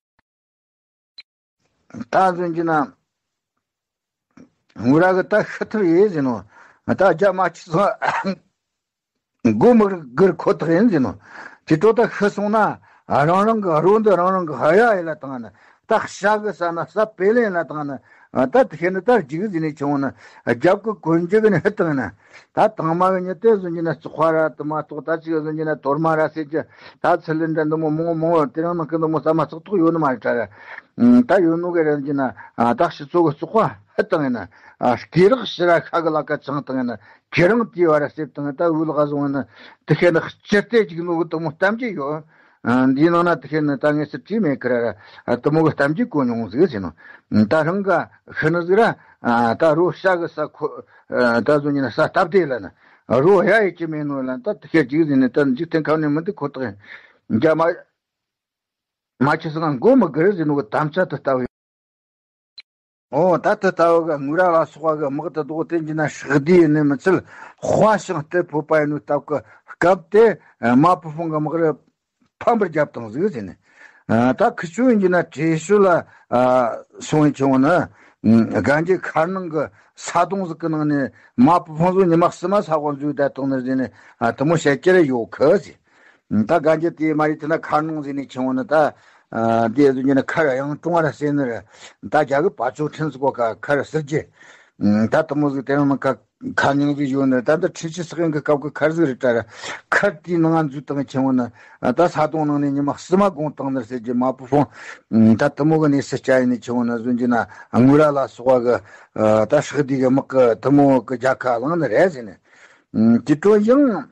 ད་ཟོན་གྱི་ན། དངུལ་ར་གི་ད་ཤི་ཐུབ་ཡེ་ཟེར་ནོ། ད་རྒྱ་མ་ཆི་སོང་། མགོ་མི་སྒུར་ཁོ་ཐག་ཡིན་ཟེར་ནོ། དེ་ཚོ་ད་ཤི་སོང་ན་རང་རང་གི་རོ་འདི་རང་རང་གི་ཧ་ཡ་ཡི་ལ་བཏང་ན། ད་ཤ་གི་ཟ་ན་ཟ་པེ་ལེན་ལ་བཏང་ན། ད་དེ་ཤེས་ན་ད་རྒྱུག་ཟེར་ནས་ཆུང་ན་རྒྱབ་གི་གོན་རྒྱུ་གི་ནི་ཧི་བཏང་ན། ད་དང་མ་གི་ཉི་དེ་བཟོ་རྒྱུ་ན་བཙོག་པ་ར་དུ་མ་གཏོགས། ད་ཅིག་བཟོ་རྒྱུ་ན་དོར་མ་ར་ཟེར་གྱི། ད་ཚི་ལི་འདྲ་འདི་མོ་མང་མང་དེ་རང་ནང་གི་འདི་མོ་ཟ་མ་ཚོགས་ཐོག་ཡོད་ནི་མ་རེད་ད་ར། ད་ཡོད་ནོ་གི་ར་རྒྱུ་ན་ད་ཤི་ཚོ་གི་བཙོག་པ་ཧི་བཏང་ན། སྐེ་རགས་ཕྱི་ར་ཤ་གི་ལ་ཀ་བཅིངས་བཏང་ན། ཁྱེད་རང་དེའི་བར་སེབ་དང་ད་འུ་ལག་བཟུང་ན་དེ་ཁེ་ན་སྤྱིར་བལྟས་ཅིག་ནོ་གི་དུ་མོ་གཏམ་རྒྱུད་ཡོད། ཨ། འདིའི་ནང་ན་དེ་ཁེ་ན་ད་ངས་སྲིད་ཁྲིད་མེད་ཁི་ར་ར་དུ་མོ་གི་གཏམ་རྒྱུད་གོ་མྱོང་ཟིག་ཟེར་ནོ། ད་རང་ག་ཤི་ནི་ཟིག་ར། ཨ། ད་རོ་ཤ་གི་ས་ཁོ། ཨ། ད་བཟོ་ཉི་ན་ས་སྟབས་བདེ་ལ་ན་རོ་ཡ་ཡི་ཅི་མེད་ནོ་ལ། ད་དེ་ཁེ་ཅིག་ཟེར་ནས་ད་འཇིག་རྟེན་ཁམས་ནས་མི་འདུག་ཁོ་ཐག་ཡིན། རྒྱ་མ་མ་ཆི་སང་མགོ་མི་སྒུར་ཟེར་ནོ་གི་དམ་བཅའ་དུ་ལྟ་བུ། ཨོ། ད་དེ་ལྟ་བུ་གི་ངུ་ར་ལ་སོགས་པ་གི་དམག་དེ་དོག་དེ་འཇི་ན་ཧྲག་དེ་ཡིན་ནི་མི་ཚད། དཔའ་ཞིང་རྟུལ་ཕོད་པ་ཡིན་ནོ་སྟབས་ཀྱི་སྐབས་དེ་མ་པུ་ཧྥང་གི་དམག་རུ་ཕམ་པར་བརྒྱབ་བཏང་ཟིག་ཟེར་ནས། ཨ། ད་ཁི་ཆོས་འཇི་ན་བྲེ་ཤུ་ལ། ཨ། སོང་བའི་ཆུང་ནི། ཨ། གན་རྒྱའི་མཁར་ནང་གི་ས་དོང་ཟིག་གི་ནང་ནས་མ་པུ་ཧྥང་ཚོ་ཉི་མ་གསུམ་མ་ས་གོ་འཛུལ་བསྡད་བཏང་ནི་ཟེར་ནས། ཨ། དེ་མོ་བཤད་ཀྱི་རེ་ཡོད་ཁི་ཟེར། ད་གན་རྒྱ་དེ་མ་རེད་དེ་ན་མཁར་ནང་ཟེར་ནས་ཆུང་ནི་ད། ཨ། དེ་ཟེར་རྒྱུ་ན་མཁར་གཡང་གྲོང་བ་ར་ཟེར་ནི་རེད། ད་རྒྱ་གི་བ་ཅོ་ཁྲིན་ཟེར་གོ་ཀ་མཁར་ཟེར་གྱི། ད་དེ་མོ་ཟིག་དེ་རིང་ནི་མཁར་མཁར་རྙིང་ཟིག་ཡོད་ནི། ད་འདི་ཁྲི་ཆུ་སག་གཡང་གི་སྐབས་ཀྱི་མཁར་ཟིག་རེད་ད་ར། མཁར་དེའི་ནང་འཛུལ་བཏང་ཆུང་ནི། ད་ས་དོང་ནང་ནས་ཉི་མ་གསུམ་མ་སྒོང་བཏང་ནི་ཟེར་གྱི། མ་པུ་ཧྥང་ད་དེ་མོ་གི་གནས་སུ་བསྐྱལ་ཡིན་ནི་ཆུང་ནི་ཟེར་རྒྱུ་ན་ངུ་ར་ལ་སོགས་པ་གི། ད་ཧྲག་དེ་གི་དམག་གི་དེ་མོ་གི་རྒྱལ་ཁ་བླངས་ནི་རེད་ཟེར་ནས། དེ་འཕྲོ་ཡང་།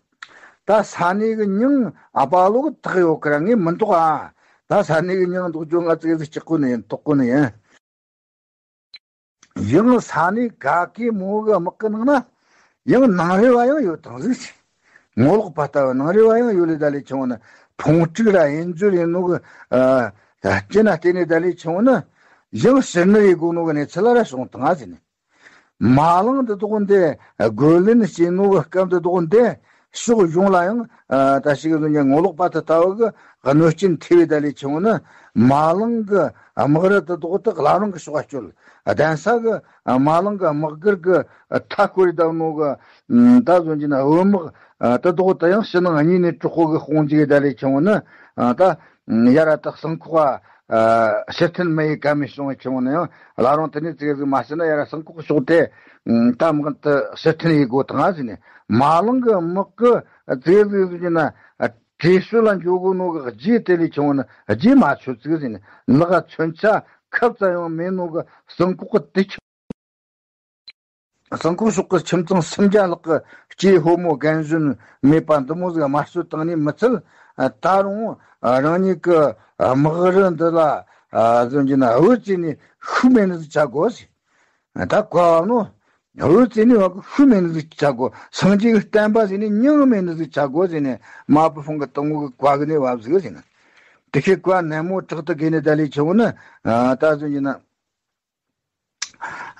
ད་ས་གནས་གི་མྱིང་ཨ་པ་ལོ་གི་ཐག་ཡོད་ཀི་ར་ངས་མི་འདོགས་ཨ། ད་ས་གནས་གི་མྱིང་འདོགས་རྒྱུ་ང་ཙིག་ཟིག་སྐྲག་གོ་ནི་ཡིན། དོགས་གོ་ནི་ཡིན། ཡང་ས་གནས་ག་གེ་མོ་གི་དམག་གི་ནང་ན་ཡང་ནང་རེ་བ་ཡང་ཡོད་དང་ཟིག་ངོ་ལོག་པ་ལྟ་བུ་ནང་རེ་བ་ཡང་ཡོད་ལེ་ད་ལེ་ཆུང་ནི། ཕུང་དཀྲུག་ར་ཡིན་རྒྱུ་ཡིན་ནོ་གི། ཨ། སྐྱེ་ན་བལྟས་ནས་ད་ལེ་ཆུང་ནི། ཡང་ཕྱིར་ནི་ཡི་དགོ་ནོ་གི་གནས་ཚུལ་ལ་ར་སོང་དང་ཨ་ཟེར་ནི། མ་ལངས་འདི་དོག་འདི་རྒོལ་ལན་བྱེད་ནོ་གི་སྐབས་འདི་དོག་འདི་ཕྱོགས་ཡོངས་ལ་ཡང་། ཨ། ད་ཞིག་གི་ངོ་ལོག་པ་དེ་ལྟ་བུ་གི་གནོད་སྐྱོན་ཐེབས་པའི་ད་ལས་ཆུང་ནི། མ་ལངས་གི་དམག་རུ་དེ་དོག་དེ་བླ་རུང་གི་ཕྱོགས་སྐྱོད། གདན་ས་གི་མ་ལངས་གི་དམག་སྒར་གི་མཐའ་བསྐོར་བསྡད་ནོ་གི། ད་བཟོ་རྒྱུ་ན་བུ་དམག་དེ་དོག་དེ་ཡང་ཕྱི་ནང་གཉིས་ནས་དྲག་པོ་གི་དཔུང་འཇུག་གི་ད་ལས་ཆུང་ནི། ད་ཡ་ར་དག་སང་ཁོག་ཨ། ཕྱིར་འཐེན་མི་ཡི་ཀ་མེད་བྱུང་བའི་ཆུང་ནི་ཡང་བླ་རུང་དེ་ནས་ཙིག་ཟིག་མ་ཟིན་ན་ཡ་ར་སང་ཁོག་ཕྱོགས་དེ་ད་དམག་དེ་ཕྱིར་འཐེན་ཡི་དགོ་དང་ཟེར་ནས། མ་ལངས་གི་དམག་གི་ཙིག་ཟིག་ཟིག་ན་བྲེ་ཤུ་ལ་འཇོག་གོ་ནོ་གི་རྗེས་དེ་ལས་ཆུང་ནི་རྗེས་མ་ཆོད་ཙིག་ཟེར་ནས། ལག་མཚོན་ཆ་ཁབ་ཙམ་ཡང་མེད་ནོ་གི་སང་ཁོག་གི་དེ་ཆུང་། སང་ཁོག་ཕྱོགས་ཀྱི་ཁྱིམ་ཚང་སུམ་བརྒྱ་ལྷག་གི་སྐྱེས་ཕོ་མོ་རྒན་གཞོན་མེད་པ་འདི་མོ་ཟིག་དམར་གསོད་བཏང་ནས་མི་ཚད། ད་རུང་རང་ཉིད་ཀྱི་དམག་རུ་འདི་ལ་བཟོ་རྒྱུ་ན་བུ་བཙས་ནས་ཤུགས་མེད་ནི་ཟིག་བྱ་དགོས་ཟེར། ད་བཀའ་བབས་ནོ། བུ་བཙས་ནས་བ་གི་ཤུགས་མེད་ནི་ཟིག་བྱ་དགོས། སངས་རྒྱས་ཀྱི་བསྟན་པ་ཟེར་ནས་མྱིང་མེད་ནི་ཟིག་བྱ་དགོས་ཟེར་ནས། མ་བུ་ཧྥང་གི་དང་པོ་གི་བཀའ་གི་ནས་བབས་ཟིག་ཟེར་ནས། དེ་ཁའི་བཀའ་ནན་མོ་དྲག་ཏུ་དགོས་ནས། ད་ལས་ཆུང་ནི་ད་བཟོ་རྒྱུ་ན།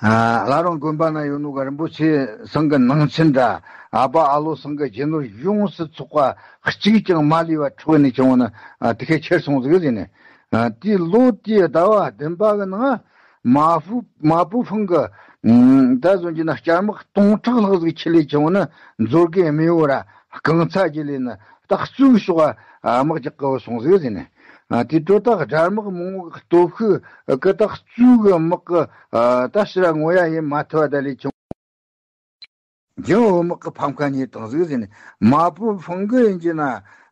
ཨ། བླ་རུང་དགོན་པ་ན་ཡོད་ནོ་གི་རིན་པོ་ཆེ་ཚང་གི་ནང་ཆེན་འདྲ། ཨ་པ་ཨ་ལོ་ཚང་གི་རྒྱུ་ནོར་ཡོངས་སུ་ཚོགས་པ་གཅིག་ཀྱང་མ་ལུས་པ་འཕྲོག་ནས་ཆུང་ནི། ཨ། དེ་ཁའི་ཁྱེར་སོང་ཟིག་ཟེར་ནས། ཨ། དེའི་ལོ་དེའི་ཟླ་བ་བདུན་པ་གི་ནང་མ་ཧྥུ་མ་པུ་ཧྥང་གི། ཨ། ད་བཟོ་རྒྱུ་ན་སྐྱ་དམག་སྟོང་ཕྲག་ལྷག་ཟིག་ཁྲིད་ལས་ཆུང་ནི། མཛོ་དགེ་མེ་བོ་ར་རྐང་ཚ་རྒྱུད་ལས་ནི། ད་གཙོ་གི་ཕྱོགས་ཨ་དམག་རྒྱག་གི་སོང་ཟིག་ཟེར་ནས། ཨ། དེ་དྲོ་ད་དགྲ་དམག་མང་བོ་གི་སྟོབས་ཤུགས་གི་ད་གཙོ་གི་དམག་གི། ཨ། ད་ཕྱིར་ར་ངོ་ཡ་ཡེ་མ་ཐུབ་པ་ད་ལས་ཆུང་། ཡང་བུ་དམག་གི་ཕམ་ཁ་རྙེད་བཏང་ཟིག་ཟེར་ནས། མ་པུ་ཧྥང་གི་ཡིན་གྱི་ན།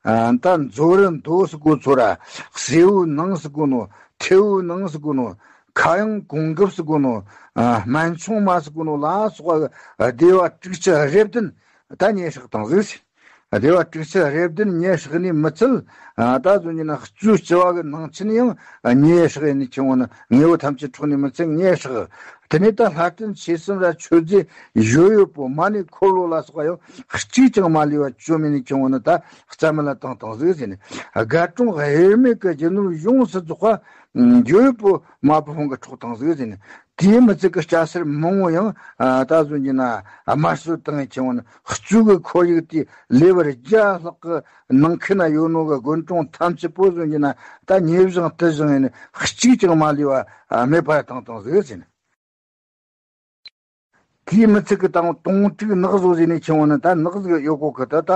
ཨ། ད་མཛོ་རི་མདོ་ཟེར་གོ་ཚོ་ར། གསེར་འོད་ནང་ཟེར་གོ་ནོ། ཐེ་འོད་ནང་ཟེར་གོ་ནོ། ཁ་གཡང་གོང་འགབ་ཟེར་གོ་ནོ། ཨ། སྨན་ཆུང་མ་ཟེར་གོ་ནོ་ལ་སོགས་པ་སྡེ་བ་དྲུག་ཅུ་རེ་བདུན་ད་མེ་བསྲེགས་བཏང་ཟིག་ཟེར། སྡེ་བ་དྲུག་ཅུ་རེ་བདུན་མེ་བསྲེགས་ནས་མི་ཚད། ཨ། ད་བཟོ་རྒྱུ་ན་གཙོ་ལྕི་བ་གི་ནང་ཆེན་ཡང་མེ་བསྲེགས་ནས་ཆུང་ནི། དངོས་པོ་ཐམས་ཅད་འཕྲོག་ནས་མི་ཚད་མེ་བསྲེགས། དེ་ནས་ད་ལྷ་བསྟན་ཆོས་གསུམ་ར་མཆོད་རྫས་ཡོད་ཡོད་པོ་མ་ཎི་འཁོར་ལོ་ལ་སོགས་པ་ཡང་གཅིག་ཀྱང་མ་ལུས་པ་བཅོམ་མིན་ནས་ཆུང་ནི་ད་རྩ་མེད་ལ་བཏང་བཏང་ཟིག་ཟེར་ནས། སྒར་གྲོང་དབྱེར་མེད་ཀྱི་རྒྱུ་ནོར་ཡོངས་སུ་རྫོགས་པ་ཡོད་ཡོད་པོ་མ་པུ་ཧྥང་གི་འཕྲོག་བཏང་ཟིག་ཟེར་ནས། དེའི་མི་ཚད་ཀྱི་སྐྱ་སེར་མང་བོ་ཡང་། ཨ། ད་བཟོ་རྒྱུ་ན་དམར་གསོད་བཏང་ཡི་ཆུང་ནི། གཙོ་གི་ཁོར་ཡུག་དེའི་ལེ་བར་བརྒྱ་ལྷག་གི་ནང་ཁུལ་ན་ཡོད་ནོ་གི་དགོན་གྲོང་ཐམས་ཅད་པོ་བཟོ་རྒྱུ་ན་ད་ཉེ་བཞིན་དུ་བཞིན་ཡིན་ནི་གཅིག་ཀྱང་མ་ལུས་པ། ཨ། མེད་པར་བཏང་བཏང་ཟིག་ཟེར་ནས། དེའི་མི་ཚིག་གི་དང་དོང་དྲུག་ནག་བཟོ་ཟེར་ནས་ཆེ་བོ་ནི་ད་ནག་ཟིག་ཡོད་གོ་གི། ད་ད་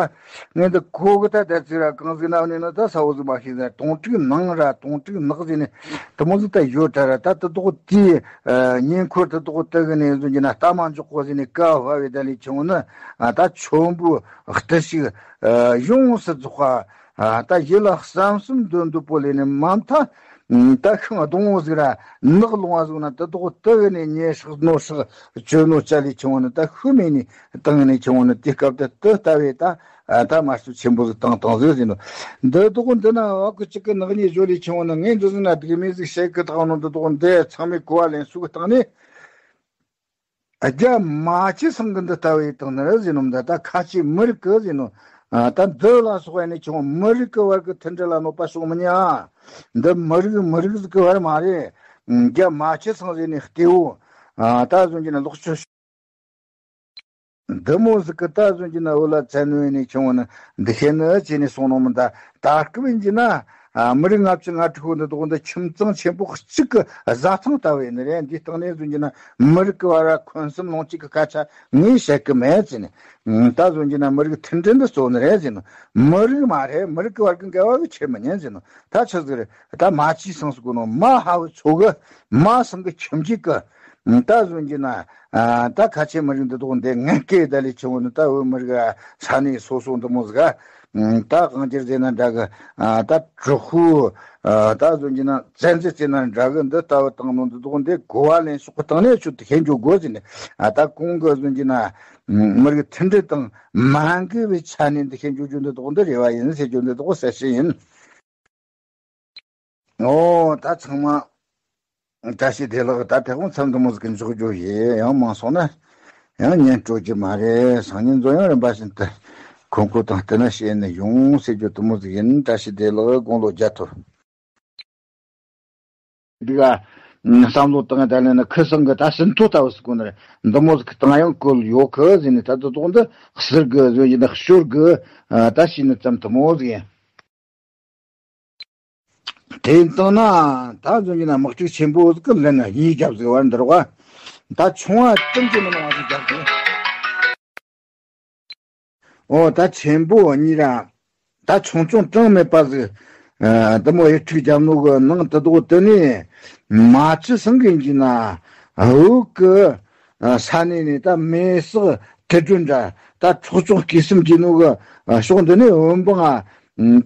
ངས་འདི་གོ་གི། ད་ད་ཚིག་ར་གང་ཟིག་ན་ནི་ནི་ད་ས་བོ་ཟིག་མ་ཤེས་ཟེར། དོང་དྲུག་ནང་ར་དོང་དྲུག་ནག་ཟེར་ནས་དེ་མོ་ཟིག་ད་ཡོད་དྲ་ར། ད་དེ་དོག་དེའི་ཉེ་འཁོར་དེ་དོག་དེ་གི་ནས་ཟོ་གྱི་ན་ལྟ་མ་འཇོག་གོ་ཟེར་ནས་ཀ་བ་བའི་ད་ལས་ཆེ་བོ་ནི་ད་ཆོམ་པོ་བརྟུལ་ཞུགས་ཡོངས་སུ་རྫོགས་པ། ད་ཡིད་ལ་བསམ་སེམས་འདོད་འདོད་པོ་ལས་ནས་མ་མཐའ། ད་ཤིང་སྡོང་བོ་ཟིག་ར་ནག་ལོང་བ་ཟིག་ན་དེ་དོག་དེ་གི་ནས་ཉེ་ཧྲག་སྣོ་ཧྲག་བཅོས་ནོ་ཅ་ལས་ཆེ་བོ་ནི་ད་ཤུ་མེ་ནས་བཏང་ནས་ཆེ་བོ་ནི་དེ་སྐབས་དེ་དེ་ལྟ་བས་ད་ད་དམར་གསོད་ཆེན་པོ་ཟིག་བཏང་བཏང་ཟིག་ཟེར་ནོ། འདི་དོག་འདི་ན་བ་ཀུ་ཅིག་གི་ནག་ཉེས་བཟོ་ལས་ཆེ་བོ་ནི་ངས་འདི་ཟིག་ན་སྡིག་མེད་ཟིག་བཤད་གི་ད་ནོ། འདི་དོག་འདི་ཚང་མས་གོ་བ་ལེན་ཤུགས་བཏང་ནས། རྒྱ་མ་ཆེ་སང་གི་འདི་ལྟ་བའི་དང་ནི་རེད་ཟེར་ནོ། འདི་ད་ཁ་ཆེ་མི་རིགས་གི་ཟེར་ནོ། ཨ། ད་འདི་ལ་སོགས་ཡ་ནི་ཆུང་མི་རིགས་གི་བར་གི་མཐུན་སྒྲིལ་ལ་གནོད་པ་ཕྱོགས་མི་ཉན། འདི་མི་རིགས་མི་རིགས་ཟིག་གི་བར་མ་རེད། རྒྱ་མ་ཆེ་སང་ཟེར་ནི་སྟེའུ། ཨ། ད་ཟོན་གྱི་ན་ལོག་ཆོས། འདི་མོ་ཟིག་གི་ད་ཟོན་གྱི་ན་འུ་ལ་བཙན་ནོ་ཡ་ནི་ཆུང་ནི་འདི་ཤེས་ནི་བྱས་ནི་སོང་ནོ་མི་ད། ད་སྐབས་ཡིན་གྱི་ན། ཨ། མི་རིགས་ལྔ་བཅུ་ང་དྲུག་པོ་འདི་དོག་འདི་ཁྱིམ་ཚང་ཆེན་པོ་གཅིག་གི་བཟའ་ཚང་ལྟ་བུ་ཡིན་ནི་རེད། འདིའི་སྟེང་ནས་ཟོན་གྱི་ན་མི་རིགས་ཀྱི་བར་ལ་འཁོན་སེམས་སློང་བྱེད་ཀྱི་སྐད་ཆ་ངས་བཤད་གི་མེད་ཟེར་ནས། ད་ཟོན་གྱི་ན་མི་རིགས་མཐུན་སྒྲིལ་འདི་གཙོ་ནི་རེད་ཟེར་ནོ། མི་རིགས་མ་རེད། མི་རིགས་ཀྱི་བར་གྱི་འགལ་བ་གི་ཁྱེར་མི་ཉན་ཟེར་ནོ། ད་ཆི་ཟིག་རེད། ད་མ་ཆི་སང་ཟེར་གོ་ནོ་མ་ཧ་བུ་ཚོ་གི་མ་སང་གི་ཁྱིམ་རྒྱུད་གི། ད་ཟོན་གྱི་ན། ཨ། ད་ཁ་ཆེ་མི་རིགས་འདི་དོག་འདི་ངན་སྐད་ད་ལས་ཆུང་ནི་ད་བོད་མི་རིགས་ས་གནས་སོ་སོ་འདི་མོ་ཟིག་ཨ། ད་གང་ཅིར་ཟེར་ན་འདྲ་གི། ཨ། ད་དྲག་ཤུགས། ཨ། ད་ཟོན་གྱི་ན་བཙན་འཛུལ་ཟེར་ན་འདྲ་གི། འདི་ལྟ་བུ་བཏང་ནོ་འདི་དོག་འདི་གོ་བ་ལེན་ཕྱོགས་གི་སྟེང་ནས་ཆུ་དེ་ཤེས་འཇོག་དགོས་ཟེར་ནས། ཨ། ད་གོང་གི་ཟོན་གྱི་ན་མི་རིགས་མཐུན་སྒྲིལ་དང་མ་འགལ་བའི་ཆ་ནས་འདི་ཤེས་འཇོག་རྒྱུ་འདི་དོག་འདི་རེ་བ་ཡིན་ཟེར་རྒྱུ་འདི་དོག་གསལ་བཤད་ཡིན། ཨོ། ད་ཚང་མ་བཀྲ་ཤིས་བདེ་ལེགས། ད་ཐེག་དབང་མཚམས་འདི་མོ་ཟིག་གི་འཇོག་རྒྱུ་ཡིན། ཡང་མང་སོང་ན་ཡང་ཉན་སྤྲོ་རྒྱུ་མ་རེད། སང་ཉིན་ཚོ་ཡང་རིམ་པ་བཞིན་དུ་ཁོང་ཁོ་དང་བསྟུན་ན་བཤད་ནས་ཡོང་ཟེར་རྒྱུ་དེ་མོ་ཟིག་ཡིན། བཀྲ་ཤིས་བདེ་ལེགས། དགུང་ལོ་བརྒྱ་ཐུབ། འདི་ག་བསམ་བློ་བཏང་ད་ལས་ན་ཁུ་སང་གི་ད་ཟིན་ཐོ་ལྟ་བུ་ཟིག་གོ་ནར་འདི་མོ་ཟིག་གི་བཏང་ཡང་བཀོལ་ཡོད་གི་ཟེར་ནས། ད་དུ་དོག་འདི་ཟུར་གི་ཟོན་གྱི་ན་ཤོར་གི། ད་བཤད་ནི་ཙམ་དེ་མོ་ཟིག་ཡིན། དེ་ཡིན་དང་ན་ད་ཟོན་གྱི་ན་དམག་འཁྲུག་ཆེན་པོ་ཟིག་གི་ལན་གཉིས་རྒྱབ་ཟིག་བར་འདིར་བ། ད་ཆུང་བ་ཙམ་གྱི་མི་ནང་བ་ཟིག་རྒྱབ་ཟིག་ཨོ། ད་ཆེན་པོ་གཉིས་ར། ད་ཆུང་ཆུང་གྲངས་མེད་པ་ཟིག་ཨ། འདི་མོ་ཡི་འཁྲུག་རྒྱབ་ནོ་གི་ནང་དུ་དོག་དེ་ནས་མ་ཆི་སང་གི་ཡིན་གྱི་ན་བོད་གི་ས་གནས་ནས་ད་མེ་སྲེག་དུད་འགྲོ་འདྲ། ད་འཕྲོག་བཅོམ་སྐྱེ་སྲིད་ཀྱི་ནོ་གི་ཕྱོགས་འདི་ནས་བོད་འབངས་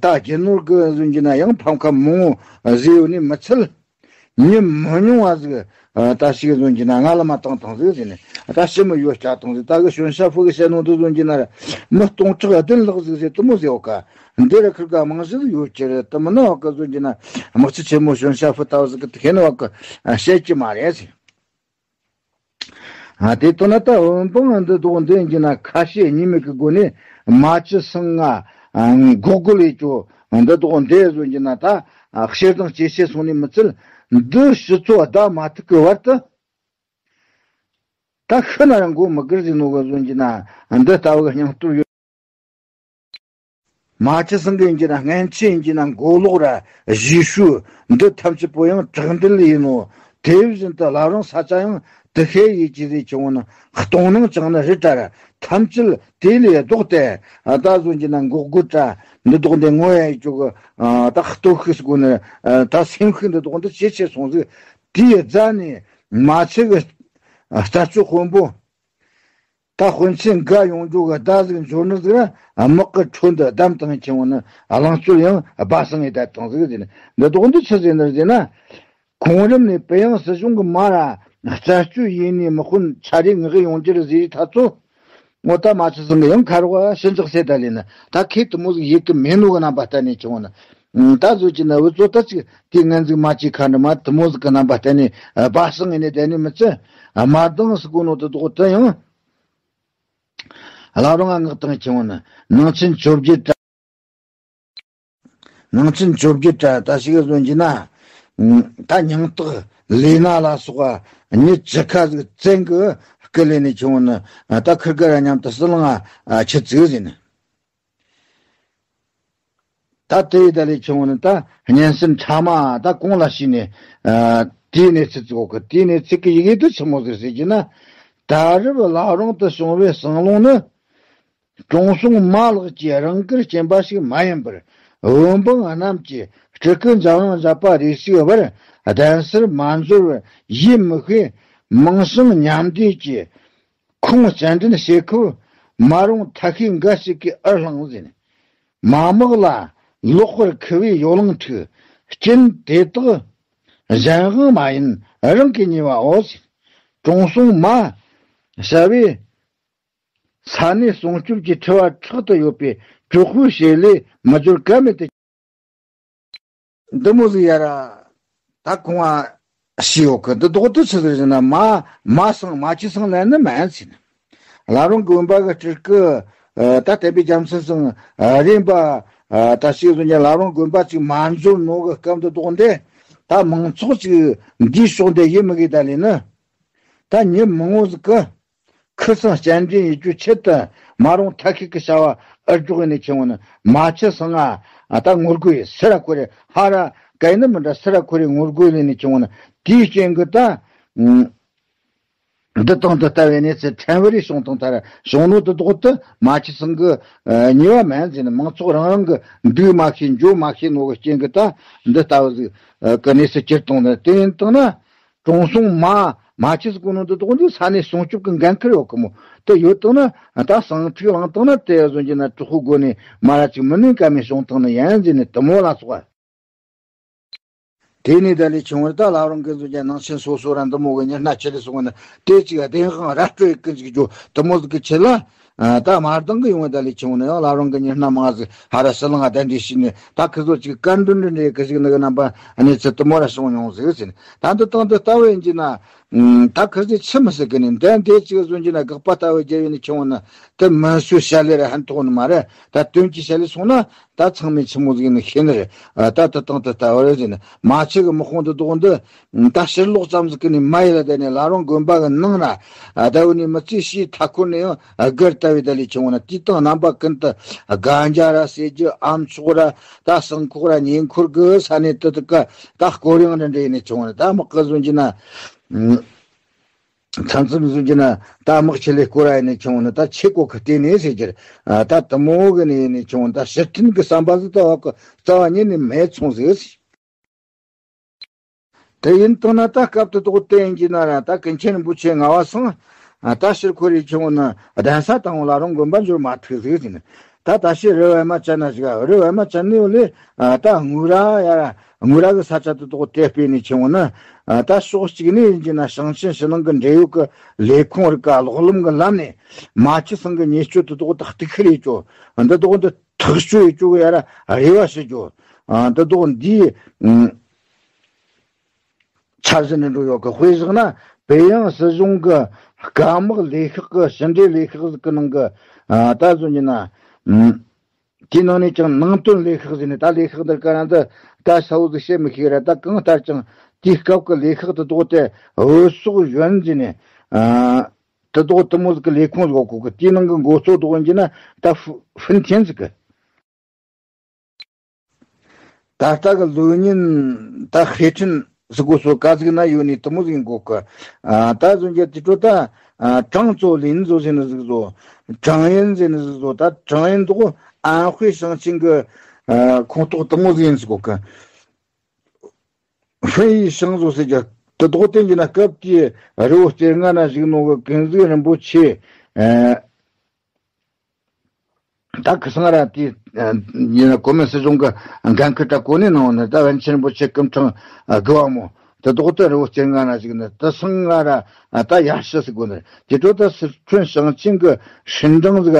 ད་རྒྱུ་ནོར་གི་ཟོན་གྱི་ན་ཡང་ཕམ་ཁ་མང་བོ་བཟོས་ཡོད་ནི་མི་ཚད། མི་མི་ཉུང་བ་ཟིག་ཨ། ད་ཞིག་ཟོན་གྱི་ན་ང་ལ་མ་བཏང་བཏང་ཟིག་ཟེར་ནས། ད་ཞི་མི་ཡོད་སྐྱ་བཏང་ཟིག་ད་གི་ཞོན་ཤ་ཕུ་གི་བཤད་ནོ་འདི་ཟོན་གྱི་ན་མི་སྟོང་ཕྲག་བདུན་ལྷག་ཟིག་ཟེར་དུ་མོ་ཟེར་བ་ཀ་འདི་ར་ཁིར་ག་མང་ཟིག་ཡོད་ཀྱི་རེད། དུ་མི་ན་བ་ཀ་ཟོན་གྱི་ན་དམག་སྤྱི་ཆེན་མོ་ཞོན་ཤ་ཕུ་ལྟ་བུ་ཟིག་གི་དུ་ཁེ་ནི་བ་ཀ་བཤད་ཀྱི་མ་རེད་ཟེར། ཨ། དེ་ལྟ་ན་ད་བོད་འབངས་འདི་དོག་འདི་ཡིན་གྱི་ན་ཁ་ཞེ་གཉིས་མེད་ཀྱི་སྒོ་ནས་མ་ཆི་སང་ང་འགོག་རྒོལ་ལས་ཀྱོ་འདི་དོག་འདི་ཟོན་གྱི་ན་ད་ཨ། ཞེ་སྡང་སྐྱེ་ཤེས་སོང་ནས་མི་ཚད། འདི་སྤྱི་ཚོགས་བདའ་མ་ཐུབ་ཀྱི་བར་དུ་ད་ཤི་ན་རང་མགོ་མི་སྒུར་ཟེར་ནོ་གི་ཟོན་གྱི་ན་འདི་ལྟ་བུ་གི་སྙིང་སྟོབས་ཡོད། མ་ཆི་སང་གི་ཡིན་གྱི་ན་སྔན་ཆད་ཡིན་གྱི་ན་མགོ་ལོག་ར་གཞིས་ཤུལ་འདི་ཐམས་ཅད་པོ་ཡང་དྲག་འདུལ་ཡིན་ནོ། དེ་བཞིན་དུ་བླ་བྲང་ས་ཆ་ཡང་དུ་ཤེས་ཡིད་ཀྱི་རེ་ཆུང་ནི་གཏོང་སྣང་ཅང་ནི་རི་གྲལ་ཐམས་ཅད་དེ་ལས་ལྡོག་སྟེ། ད་ཟོན་གྱི་ན་འགོག་རྒོལ་གྲ་འདི་ལྡོག་འདི་ངོ་ཡ་ཡི་ཅུ་གི་ད་སྟོབས་ཤུགས་སྒོ་ནི་ད་སེམས་ཤུགས་འདི་ལྡོག་འདི་ཇེ་ཆེ་སོང་ཟིག་དེའི་རྫ་ནས་མ་ཆི་གི་རྩད་གཅོད་དཔོན་པོ། ད་དཔོན་ཆེན་འགའ་ཡོང་རྒྱུ་གི་བརྡ་ཟིག་འབྱོར་ནི་ཟིག་ར་དམག་གི་ཁྲོད་འདི་བསྡམས་བཏང་ཆེན་བོ་ནི་གླང་སྤྱོད་ཡང་སྦ་སང་ངེ་བསྡད་བཏང་ཟིག་ཟེར་ནས། འདི་དོག་འདི་ཆི་ཟེར་ནི་ཟེར་ན། གོང་རིམ་ནས་པེ་ཡང་སྲིད་གཞུང་གི་མ་ར་རྩད་གཅོད་ཡིན་ནི་དམག་དཔོན་ཆ་རེ་ངག་ཡོང་རྒྱུ་རེད་ཟེར་ཐ་ཚོ། ངོ་ད་མ་ཆི་སང་གི་ཡང་ཁ་རོག་ཞི་འཇགས་སེ་ད་ལེ་ནི་ད་ཁེ་དུ་མོ་ཟིག་ཡེ་གི་མེད་ནོ་གི་རྣམ་པ་བསྟན་ནས་ཆེན་བོ་ནི། ད་ཟོ་ཅི་ན་འུ་ཚོ་ད་ཅིག་དེ་ངན་ཟིག་མ་ཅིག་ཁ་འདྲ་མ་དུ་མོ་ཟིག་གི་རྣམ་པ་བསྟན་ནས་སྦ་སང་ངེ་ནས་བསྡད་ནི་མི་ཚེ་མ་དང་ཟིག་གོ་ནོ་དུ་དོག་དུ་ཡང་། བླ་རུང་ང་ངག་དང་ཆེན་བོ་ནི་ནང་ཆེན་བཅོ་བརྒྱད་གྲ། ནང་ཆེན་བཅོ་བརྒྱད་གྲ་ད་ཞིག་གི་ཟོན་གྱི་ན། ད་ཉང་སྟག་ལས་ན་ལ་སོགས་པ་ཉི་བཅུ་ཁ་ཟིག་བཙན་གི་སྐུ་ལས་ནས་ཆེན་བོ་ནི་ད་ཁིར་ག་ར་མཉམ་དུ་ཟི་ལང་ང་ཆི་ཙིག་ཟིན་ནི། ད་དེ་ཡི་ད་ལས་ཆེན་བོ་ནི་ད་སྙན་སེམས་ཕྲ་མ་ད་གོང་ལ་ཞུས་ནས། ཨ། དེའི་གནས་ཚུལ་ཚོགས་གི་དེའི་གནས་ཚུལ་གི་ཡི་གེ་དུ་ཆི་མོ་ཟིག་ཟེར་གྱི་ན། ད་རེབ་བླ་བྲང་དུ་བྱུང་བའི་ཟངས་ལུང་ནི། དྲུང་སྲོང་མ་ལགས་ཀྱིས་རང་དགར་བྱིན་པ་ཞིག་མ་ཡིན་པར། བོད་འབངས་རྣམས་ཀྱིས་སྤྲུལ་སྐུ་འཇམ་དབྱངས་བཞད་པ་རེ་ཞིག་བར་གདན་སར་མ་འབྱོར་བར་ཡིད་མི་ཤེས། མིང་བྱང་མཉམ་འདས་ཀྱི་ཁུངས་སྤྱན་འདྲེན་བྱེད་ཁུལ། མ་རུངས་ཐ་ཤལ་འགའ་ཞིག་གིས་ཨར་བསླངས་ཟིན། མ་དམག་ལ་ལོག་པར་ཁུ་བའི་ཡོ་ལང་འཁྲིགས། རྐྱེན་དེ་དག་གཞན་དབང་མ་ཡིན་རང་གིས་ཉེས་པའོ་ཟེར། དྲུང་སྲོང་མ་བྱ་བས་ས་གནས་སྲུང་སྐྱོབ་ཀྱི་ཁྲི་པ་ཕྲག་ཏུ་ཡོད་པའི་གྲོགས་པོའི་ཞལ་ལས་མི་འབྱོར་ཀ་མེད་དུ། འདི་མོ་ཟིག་ཡ་ར། ད་ཁོང་བ་ཤི་ཡོད་གི། འདི་ལྡོག་ཏུ་ཆི་ཟིག་ཟེར་ན། མ་མ་སངས་མ་ཁྱི་སངས་ལན་ནི་མ་ཡིན་ཟེར་ན། བླ་བྲང་དགོན་པ་གི་སྤྲུལ་སྐུ་ད་དད་པའི་རྒྱལ་མཚན་སངས་རིམ་པ་ད་ཞིག་ཟུང་གི་བླ་བྲང་དགོན་པ་ཅིག་མ་འབྱོར་ནོ་གི་སྐབས་འདི་ལྡོག་འདི། ད་མང་ཚོགས་ཅིག་འདིའི་ཕྱོགས་འདི་ཡིད་མི་དགོས་ད་ལས་ནི། ད་མྱི་མང་བོ་ཟིག་གི་ཁུ་སང་སྤྱན་འདྲེན་ཡེད་རྒྱུའི་ཆེད་དུ། མ་རུངས་ཐ་ཤལ་གི་བྱ་བ་ཨར་འཇོག་ཡེད་ནས་ཁྱེར་འོང་ནི་མ་ཁྱི་སང་ང་། ད་ངོ་རྒོལ་ཡེད་སི་ར་ཁོ་རེ་ཧ་ར་ག་ཡིན་ནི་མི་འདྲ་སི་ར་ཁོ་རེ་ངོ་རྒོལ་ཡེད་ནས་ཁྱེར་འོང་ནི། དེའི་རྐྱེན་གྱིས་ད་འདི་དང་འདི་ལྟ་བུའི་གནས་ཚུལ་ཕྲན་བུ་རེ་བྱུང་དང་ཐར་བྱུང་ནོ་དེ་ལྡོག་ཏུ་མ་ཁྱི་སང་གི་ཉེས་པ་མ་ཡིན་ཟེར་ནས། མང་ཚོགས་རང་རང་གི་འདུག་མ་ཤེས་འགྱོ་མ་ཤེས་ནོ་གི་རྐྱེན་གྱིས་ད་འདི་ལྟ་བུ་ཟིག་གི་གནས་ཚུལ་གྱུར་བཏང་ནི་དེ་ཡིན་དང་ན། དྲུང་སྲོང་མ་མ་ཁྱི་སི་གོ་ནོ་འདི་ལྡོག་འདི་ས་གནས་སྲུང་སྐྱོབ་ཀྱི་འགན་ཁུར་ཡོད་གི་མོ། དེ་ཡོད་དང་ན་ད་ཟིང་འཁྲུག་ལངས་དང་ན་དེ་བཟོ་རྒྱུ་ན་གྲོགས་པོ་སྒོ་ནས་མ་ར་ཅིག་མི་ནུས་ཀ་མེད་བྱུང་དང་ནི་ཡིན་ཟེར་ནས་དེ་མོ་ལ་སོགས། དེ་ནས་ད་ལས་ཁྱེར་འོང་ད་བླ་བྲང་གི་བཟོ་རྒྱུ་ནང་ཆེན་སོ་སོ་ར་འདི་མོ་གི་ཉི་སྣ་ཆེ་ལས་སོང་ན་དེ་ཅིག་བདེན་དཔང་ར་སྤྲོད་ཀི་ཅིག་རྒྱུ་དེ་མོ་ཟིག་གི་ཆེད་ལ། ད་མ་རྡང་གི་ཡོང་བ་ད་ལས་ཁྱེར་འོང་ན་ཡང་བླ་བྲང་གི་ཉི་སྣ་མ་ཟིག་ཧ་ར་ཕྱི་ལང་ང་གདན་འདྲེན་བྱས་ནས། ད་ཁི་ཚོ་ཅིག་བཀའ་འདྲི་འདྲི་འདྲི་གི་ཞིག་ནི་གི་རྣམ་པ་གནས་ཚུལ་དེ་མོ་ར་བྱུང་མྱོང་ཟིག་ཟེར་ནས། ད་འདི་དང་འདི་ལྟ་བུ་ཡིན་གྱི་ན། ད་ཁི་ཚོས་ཆི་མི་ཟེར་གི་ནི། འདི་འདི་ཅིག་བཟོ་གྱི་ན་དགག་པ་ལྟ་བུ་རྒྱབ་ཡིན་ནི་ཁྱེར་འོང་ན་དེ་མི་སུ་བྱ་ལས་ར་ཧན་ཐོག་ནི་མ་རེད། ད་དོན་གྱི་བྱ་ལས་སོང་ན་ད་ཚང་མས་ཆི་མོ་ཟིག་ནི་ཤེས་ནི་རེད། ད་དེ་དང་དེ་ལྟ་བུ་རེད་ཟེར་ནི། མ་ཁྱི་གི་དམག་དཔུང་དེ་དག་འདི་ད་ཕྱིར་ལོག་ཙམ་ཟིག་གི་ནི་མ་ཡིན་ལ། དེ་ནས་བླ་བྲང་དགོན་པ་གི་ནང་ན་ད་བུ་ནི་མི་ཚེ་ཕྱིའི་མཐའ་འཁོར་ནས་ཡང་སྒར་ལྟ་བུའི་ད་ལས་ཁྱེར་འོང་ན། དེའི་སྟེང་རྣམ་པ་ཀུན་ཏུ་སྒ་འཇའ་ར་ཟེར་རྒྱུ་ཨ་མཆོག་ར་ད་ཟངས་ཁོག་ར་ཉེ་འཁོར་གི་ས་གནས་དེ་དག་གི་ད་སྐོར་ཡང་འདྲ་འདྲ་ཡིན་ནི་ཁྱེར་འོང་ན། ད་དམག་གི་བཟོ་གྱི་ན། མཚམས་མཚམས་བཟོ་གྱི་ན་ད་དམག་ཆེ་ལས་སྐོར་ར་ཡིན་ནི་ཁྱེར་འོང་ན། ད་ཆེ་གོ་གི་བལྟས་ནས་ཟེར་རྒྱུ་རེད། ད་དེ་མོ་གི་ནི་ཡིན་ནི་ཁྱེར་འོང་ན། ད་ཕྱིར་འཐེན་གི་བསམ་པ་ཟིག་ད་བ་གི་རྩ་བ་ཉིད་ནས་མེད་སོང་ཟིག་ཟེར། དེ་ཡིན་དང་ན་ད་སྐབས་དེ་དག་བལྟས་ཡིན་གྱི་ན་ར། ད་ཀུན་མཁྱེན་རིན་པོ་ཆེ་ངག་དབང་སངས་ད་ཕྱིར་འཁོར་རེ་ཁྱེར་འོང་ན་གདན་ས་དང་བླ་བྲང་དགོན་པ་འབྱོར་མ་ཐུབ་ཟིག་ཟེར་ནས། ད་ད་ཕྱིར་རི་བན་མ་ཅན་ན་ཞིག་རི་བན་མ་ཅན་ནས་ཡོད་ལས། ད་དངུལ་ར་ཡ་ར་དངུལ་ར་གི་ས་ཆ་དེ་དག་དེ་སྤོས་ནས་ཁྱེར་འོང་ན། ད་ཕྱོགས་གཅིག་ནས་ཡིན་གྱི་ན་ཞིང་ཆེན་ཕྱི་ནང་གི་འབྲེལ་ཡོད་གི་ལས་ཁུངས་རིགས་ག་གློག་ལམ་གི་ལམ་ནས་མ་ཁྱི་སང་གི་ཉེས་སྤྱོད་དེ་དག་ད་གཏུག་ཁུལ་ཡེད་རྒྱུ། འདི་དག་འདི་ཐག་གཅོད་ཡེད་རྒྱུ་གི་ཡ་ར་རེ་བ་ཞུ་རྒྱུ། འདི་དག་འདིའི་འཆར་གཞི་ནས་འགྲོ་ཡོད་གི། དཔེ་བཞག་ན་བོད་ཡང་སྲིད་གཞུང་གི་སྐམ་དམག་ལས་ཤག་གི་ཕྱི་འབྲེལ་ལས་ཤག་ཟིག་གི་ནང་གི་ད་བཟོ་ཉིན་ན། དེའི་ནང་ནས་ཀྱང་ནང་དོན་ལས་ཤག་ཟེར་ནས། ད་ལས་ཤག་འདི་ག་རང་འདི་ད་ས་བོ་ཟིག་བཤད་མི་ཤེས་ར། ད་གང་ལྟར་ཀྱང་དེའི་སྐབས་ཀྱི་ལས་ཤག་དེ་དག་དེ་བོད་སོག་གཞོན་ཟེར་ནས། དེ་དག་དེ་མོ་ཟིག་གི་ལས་ཁུངས་ཟིག་གོ་གི། དེའི་ནང་གི་འགོ་གཙོ་དག་ཡིན་གྱི་ན་ད་ཧྥུ་ཧྥུན་ཐེན་ཟིག་གི། ད་ལྟ་གི་ལོ་ཉིན་ད་ཧེ་ཁྲིན་ཟིག་གོ་སོ་ག་ཟིག་ན་ཡོད་ནི་དེ་མོ་ཟིག་གོ་གི། ད་བཟོ་རྒྱུ་དེ་ཚོ་ད་ཀྲང་ཙོ་ལིན་ཟོ་ཟེར་ནི་ཟིག་ཟོ། ཀྲང་ཡིན་ཟེར་ནི་ཟིག་ཟོ། ད་ཀྲང་ཡིན་དག་ཨན་ཧུའེ་ཞིང་ཆེན་གི་ཁོངས་གཏོགས་དེ་མོ་ཟིག་ཡིན་ཟིག་གོ་གི། ཧྥུན་ཡི་ཞང་ཟོ་ཟེར་རྒྱུ་དེ་དག་དེ་ཡིན་གྱི་ན་སྐབས་དེའི་རི་བོ་རྩེ་ལྔ་ན་བཞུགས་ནོ་གི་ཀུན་གཟིགས་རིན་པོ་ཆེ། ད་ཁི་སང་ར་དེ་ཡིན་ན་གོ་མིན་སྲིད་གཞུང་གི་འགན་ཁུར་ད་གོ་ནས་གནང་བ་ནི། ད་པཎ་ཆེན་རིན་པོ་ཆེ་སྐུ་ཕྲེང་དགུ་བ་མོ་དེ་དག་དེ་རི་བོ་རྩེ་ལྔ་ན་བཞུགས་ནི། དེ་སང་ང་ར་ད་ཡར་ཞུ་ཟིག་གོ་ནི། དེ་འཕྲོ་ད་སི་ཁྲོན་ཞིང་ཆེན་གི་ཧྲིན་ཀྲང་ཟིག་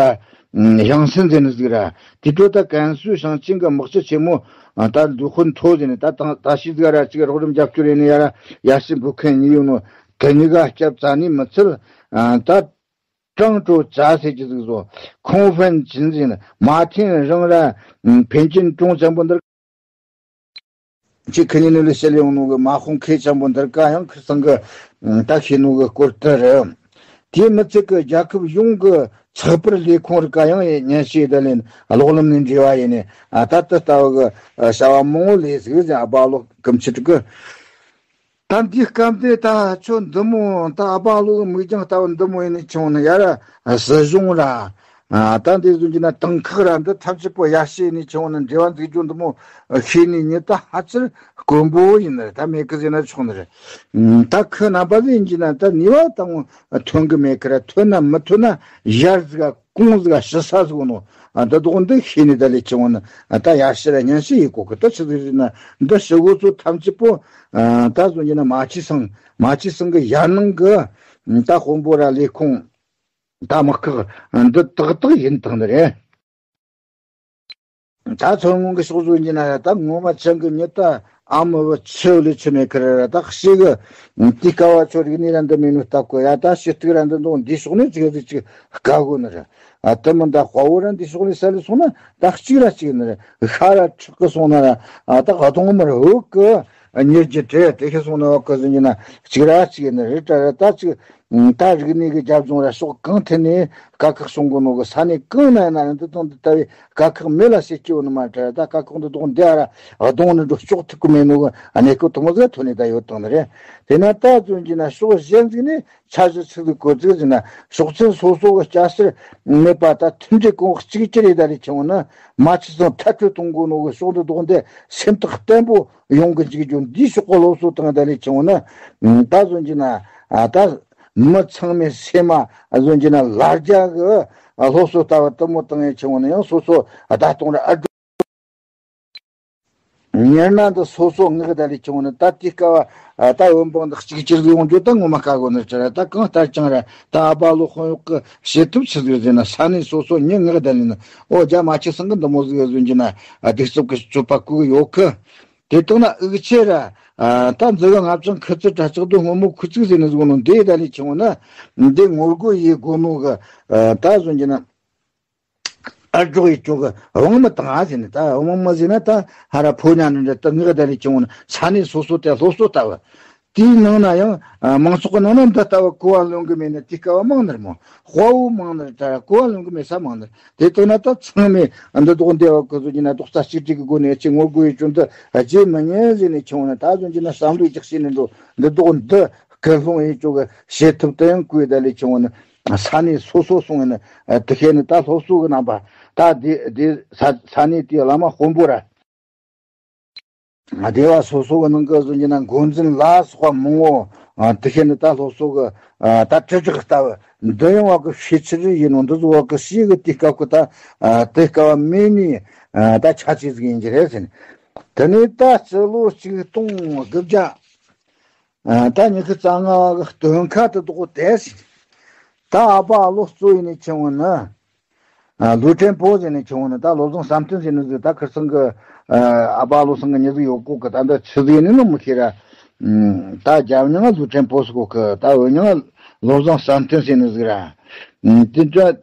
ཡང་སན་ཟེར་ནི་ཟིག་ར། དེ་འཕྲོ་ད་ཀན་སུའུ་ཞིང་ཆེན་གི་དམག་སྤྱི་ཆེན་མོ་ད་ལུ་ཧུན་ཐོ་ཟེར་ནི། ད་ད་ད་ཤི་ཟིག་ར་ཅིག་རོགས་རམ་རྒྱབ་སྐྱོར་ཡེད་ནི་ཡ་ར་ཡར་ཞུ་འབུལ་མཁན་གཉིས་ཡོད་ནོ། དེ་གཉིས་ཀ་སྐྱབས་རྩ་ནས་མི་ཚུད། ད་ཀྲང་ཀྲོ་ཅ་ཟེར་གྱི་ཟིག་ཟོ། ཁོང་ཧྥན་ཅིན་ཟེར་ནི། མ་ཐེན་རང་ར་ཕན་ཅིན་ཀྲུང་ཅན་པོ་འདིར། ཅིག་ཁི་ཉིན་ནི་ལི་ཤེ་ལི་ཡོང་ནོ་གི་མ་ཧོང་ཁེ་ཅན་པོ་འདིར་ཀ་ཡང་ཁི་སང་གི་ད་ཤེས་ནོ་གི་སྐོར་དེ་རེད། དེའི་མི་ཚད་གི་རྒྱལ་ཁབ་ཡོངས་གི་ཚགས་པར་ལས་ཁུངས་རིགས་ཀ་ཡང་སྙན་ཞུ་ད་ལེན་གློག་ལམ་ནས་འབྲེལ་བ་ཡེད་ནས། ད་ལྟ་ལྟ་བུ་གི་བྱ་བ་མང་བོ་ལས་ཟིག་ཟེར། ཨ་བ་ལོ་ཀུམ་ཆི་ཀྲི་གི། ད་འདིའི་སྐབས་དེ་ད་ཁྱོད་འདི་མོ་ད་ཨ་པ་ལོ་གི་མིག་རྒྱང་ལྟ་བུ་འདི་མོ་ཡིན་ནི་ཆུང་ནི་ཡ་ར་སྲིད་གཞུང་ར། ཨ། ད་འདི་བཟོ་གྱི་ན་དེང་ཁག་ར་འདི་ཐམས་ཅད་པོ་ཡར་ཞུ་ནི་ཆུང་ནི་འབྲེལ་བ་འཛུགས་རྒྱུ་འདི་མོ་ཤེས་ནི་ཉིད་ད་ཧ་ཅིར་དཀོན་པོ་ཡིན་ནི་རེད། ད་མེད་གི་ཟེར་ན་ཆོག་ནི་རེད། ད་ཁོ་རྣམ་པ་ཟིག་ཡིན་གྱི་ན་ད་ནུས་པ་དང་ཐོན་གི་མེད་གི་ར། ཐོན་ན་མི་ཐོན་ན་ཡར་ཟིག་ག་གོང་ཟིག་ག་ཞུ་ས་ཟིག་ནོ། ཨ། འདི་དོག་འདི་ཤེས་ནི་ད་ལས་ཆུང་ནི། ཨ། ད་ཡར་ཞུ་ར་སྙན་ཞུ་ཡེ་གོ་གི། ད་ཆི་ཟིག་ཟེར་ན་འདི་ཞུ་གོ་ཚོ་ཐམས་ཅད་པོ། ཨ། ད་བཟོ་གྱི་ན་མ་ཆི་སང་མ་ཆི་སང་གི་ཡར་ནང་གི་ད་དཔོན་པོ་ར་ལས་ཁུངས། ད་དམག་ཁག་འདི་ཏག་ཏག་ཡིན་དང་ནི་རེད། ད་མཚོ་སྔོན་གི་ཕྱོགས་བཟོ་ཡིན་ན་ད་ངོ་མ་ཆང་གི་མྱི་ད་ཨ་མོ་བུ་ཆེ་བ་ལས་ཆེ་མེད་ཁར་ད་ཤི་གི། དེ་སྐབས་བ་ཆོ་རིག་གནས་ར་འདི་མེད་ནོ་ལྟ་གོ་ཡ། ད་ཤི་སྟིག་ར་འདི་འདུག་འདི་ཕྱོགས་ནས་ཅིག་ཟིག་ཅིག་དཀའ་གོ་ནི་རེད། ཨ། དེ་མིན་ད་དཔའ་བོ་ར་འདི་ཕྱོགས་ནས་ས་ལས་སོང་ན་ད་གཅིག་ར་གཅིག་ནི་རེད། ཤ་ར་ཁྲག་གི་སོང་ན་ར། ཨ། ད་གདོང་མི་ར་འུ་གི་ཉེར་གྱི་བྲེ་དེ་ཤི་སོང་ན་བ་གི་ཟིན་གྱི་ན་གཅིག་ར་གཅིག་ནི་རེད། ད་ར་ད་ཅིག་ད་རིག་གནས་ཀྱི་རྒྱབ་ལྗོངས་ར་ཕྱོགས་གང་ཐད་ནས་དཀའ་ཁག་བྱུང་གོ་ནོ་གི། ས་གནས་གང་ན་ཡིན་ན་ར་འདི་དང་འདི་ལྟ་བུའི་དཀའ་ཁག་མེད་ལ་ཟེར་སྐྱེ་བོ་ནི་མ་འདྲ་ར། ད་དཀའ་ཁག་འདི་དོག་འདི་ཨ་ར་གདོང་ནི་འགྲོ་ལྕོག་ཐུབ་གི་མེད་ནོ་གི་གནས་སྐབས་དུ་མོ་ཟིག་ཐོན་ནས་ད་ཡོད་དང་ནི་རེད། དེ་ན་ད་བཙོན་གྱི་ན་ཕྱོགས་གཞན་ཟིག་ནས་འཆར་གཞི་ཚིག་ཟིག་བཀོད་ཚིག་ཟིན་ན་ཕྱོགས་ཚན་སོ་སོ་གི་སྐྱ་སེར་མེད་པ་ད་མཐུན་སྒྲིལ་གོང་གཅིག་གྱུར་རེ་ད་རེ་ཆེ་བོ་ནི་མ་ཆི་སང་ཐབས་གྲོལ་གཏོང་དགོས་ནོ་གི་ཕྱོགས་འདི་དོག་འདི་སེམས་ཐག་བརྟན་པོ་ཡོང་གི་འཇུག་རྒྱུ་འདིའི་ཕྱོགས་གི་སློབ་གསོ་དང་ད་ལས་ཆེ་བོ་ནི། ད་བཟོ་གྱི་ན་ད་མི་ཚང་མའི་སེམས་མ་བཟོ་གྱི་ན་ལར་རྒྱ་གི་སློབ་གསོ་ལྟ་བུ་དུ་མོ་དང་ཡང་ཆེ་བོ་ནི་ཡང་སོ་སོ་བརྡ་གཏོང་ར་ཨ་འགྲོ། ཉེར་ན་འདི་སོ་སོ་ངག་ད་ལས་ཆེ་བོ་ནི་ད་དེ་སྐབས་བ་ད་བོན་པང་འདི་གཅིག་གྱུར་ཡོང་རྒྱུ་ད་ངོ་མ་དཀའ་གོ་ནི་ཅི་ར། ད་གང་ལྟར་ཀྱང་ར་ད་ཨ་པ་ལོ་དཔོན་གཡོག་གི་བྱེད་ཐབས་ཆི་ཟིག་ཟེར་ན་ས་གནས་སོ་སོ་ཉི་ངག་ད་ལས་ནི་ཨོ་རྒྱ་མ་ཆི་སང་གི་འདི་མོ་ཟིག་བཟོ་གྱི་ན་གདུག་རྩུབ་གི་སྤྱོད་པ་བཀོད་ཡོད་གི། དེ་དག་ན་འུ་ཆེ་ར། ཨ། ད་འཛི་གི་ལྔ་བཅུ་ཁུ་ཚུར་དྲ་ལྕགས་རྡོ་སྔོན་མོ་ཁུ་ཚུགས་ཟེར་ནི་ཟིག་ནོ་འདི་ད་ལས་ཆེ་བོ་ན། འདི་ངོ་རྒོལ་ཡེ་དགོ་ནོ་གི། ཨ། ད་བཟོ་གྱི་ན། ཨ་སྒྲོག་ཡེ་ཅོག་གི་དབང་མི་བཏང་ཨ་ཟེར་ནི། ད་དབང་མི་ཟེར་ན་ད་ཧ་ར་ཕོ་ཉ་ནི་འདྲ་ད་ངག་ད་ལས་ཆེ་བོ་ན་ས་གནས་སོ་སོ་དེ་སློབ་གསོ་ལྟ་བུ། དེའི་ནང་ན་ཡང་། ཨ། མང་ཚོགས་ཀྱི་ནང་ན་འདི་ལྟ་བུ་གོ་བ་ལོན་གི་མེད་ནི་དེ་སྐབས་བ་མང་ནི་རེད་མོ། དཔའ་བོ་མང་ནི་རེད། ད་གོ་བ་ལོན་གི་མེད་ས་མང་ནི་རེད། དེ་ལྟར་ན་ད་ཚང་མས་འདི་དོག་འདི་བ་གི་བཟོ་གྱི་ན་རྡོག་རྩ་གཅིག་སྒྲིལ་གི་སྒོ་ནས་ཅི་ངོ་རྒོལ་ཡེ་ཅུང་འདི་བརྗེད་མི་ཉན་ཟེར་ནས་ཆུང་ན་ད་བཟོ་གྱི་ན་བསམ་བློ་རྒྱག་བྱས་ནས་འགྲོ། འདི་དོག་འདི་སྐུལ་སློང་ཡེ་ཅོག་གི་བྱེད་ཐབས་དེ་ཡང་བཀོད་ད་ལས་ཆུང་ན་ས་གནས་སོ་སོ་སོང་ཡིན་ན་དེ་ཤེས་ནི་ད་སློབ་གསོ་གི་རྣམ་པ་ད་དེ་དེ་ས་ས་གནས་དེའི་བླ་མ་དཔོན་པོ་ར། སྡེ་བ་སོ་སོ་གི་ནང་གི་བཟོ་གྱི་ན་འགོ་འཛིན་ལ་སོགས་པ་མང་བོ། ཨ། དེ་ཤེས་ནི་ད་སློབ་གསོ་གི། ཨ། ད་དྲིལ་བསྒྲགས་ལྟ་བུ་འདི་ཡང་བ་གི་ཤེས་ཆེར་ཡིན་ནོ་འདི་བཟོ་བ་གི་ཤེས་གི་དེ་སྐབས་གི་ད། ཨ། དེ་སྐབས་བ་མེད་ནི། ཨ། ད་ཆ་ཆེ་ཟིག་ཡིན་གྱི་རེད་ཟེར་ནས། དེ་ནས་ད་སྤྱི་ལོ་ཆིག་སྟོང་དགུ་བརྒྱ། ཨ། ད་ཉི་ཤུ་རྩ་ལྔ་བ་གི་སྟོན་ཁ་དེ་དོག་དེ་ཟེར་ནས། ད་ཨ་ཕ་ཨ་ལོ་གཙོ་ཡིན་ནི་ཆེ་བོ་ནི། ཨ། ལུས་ཕྲན་པོ་ཟེར་ནས་ཆུང་བ་ནི་ད་བློ་བཟང་བསམ་གཏན་ཟེར་ནི་ཟིག་ད་ཁིར་ཚང་གི། ཨ། ཨ་ཕ་བློ་བཟང་གི་མྱི་ཟིག་ཡོད་གོ་གི། ད་འདི་ཆི་ཟིག་ཡིན་ནི་ནི་མི་ཤེས་ར། ཨུམ། ད་རྒྱབ་མྱིང་ང་ལུས་ཕྲན་པོ་ཟེར་གོ་གི། ད་འོག་མྱིང་ང་བློ་བཟང་བསམ་གཏན་ཟེར་ནི་ཟིག་ར། ཨུམ། དེ་འདྲ།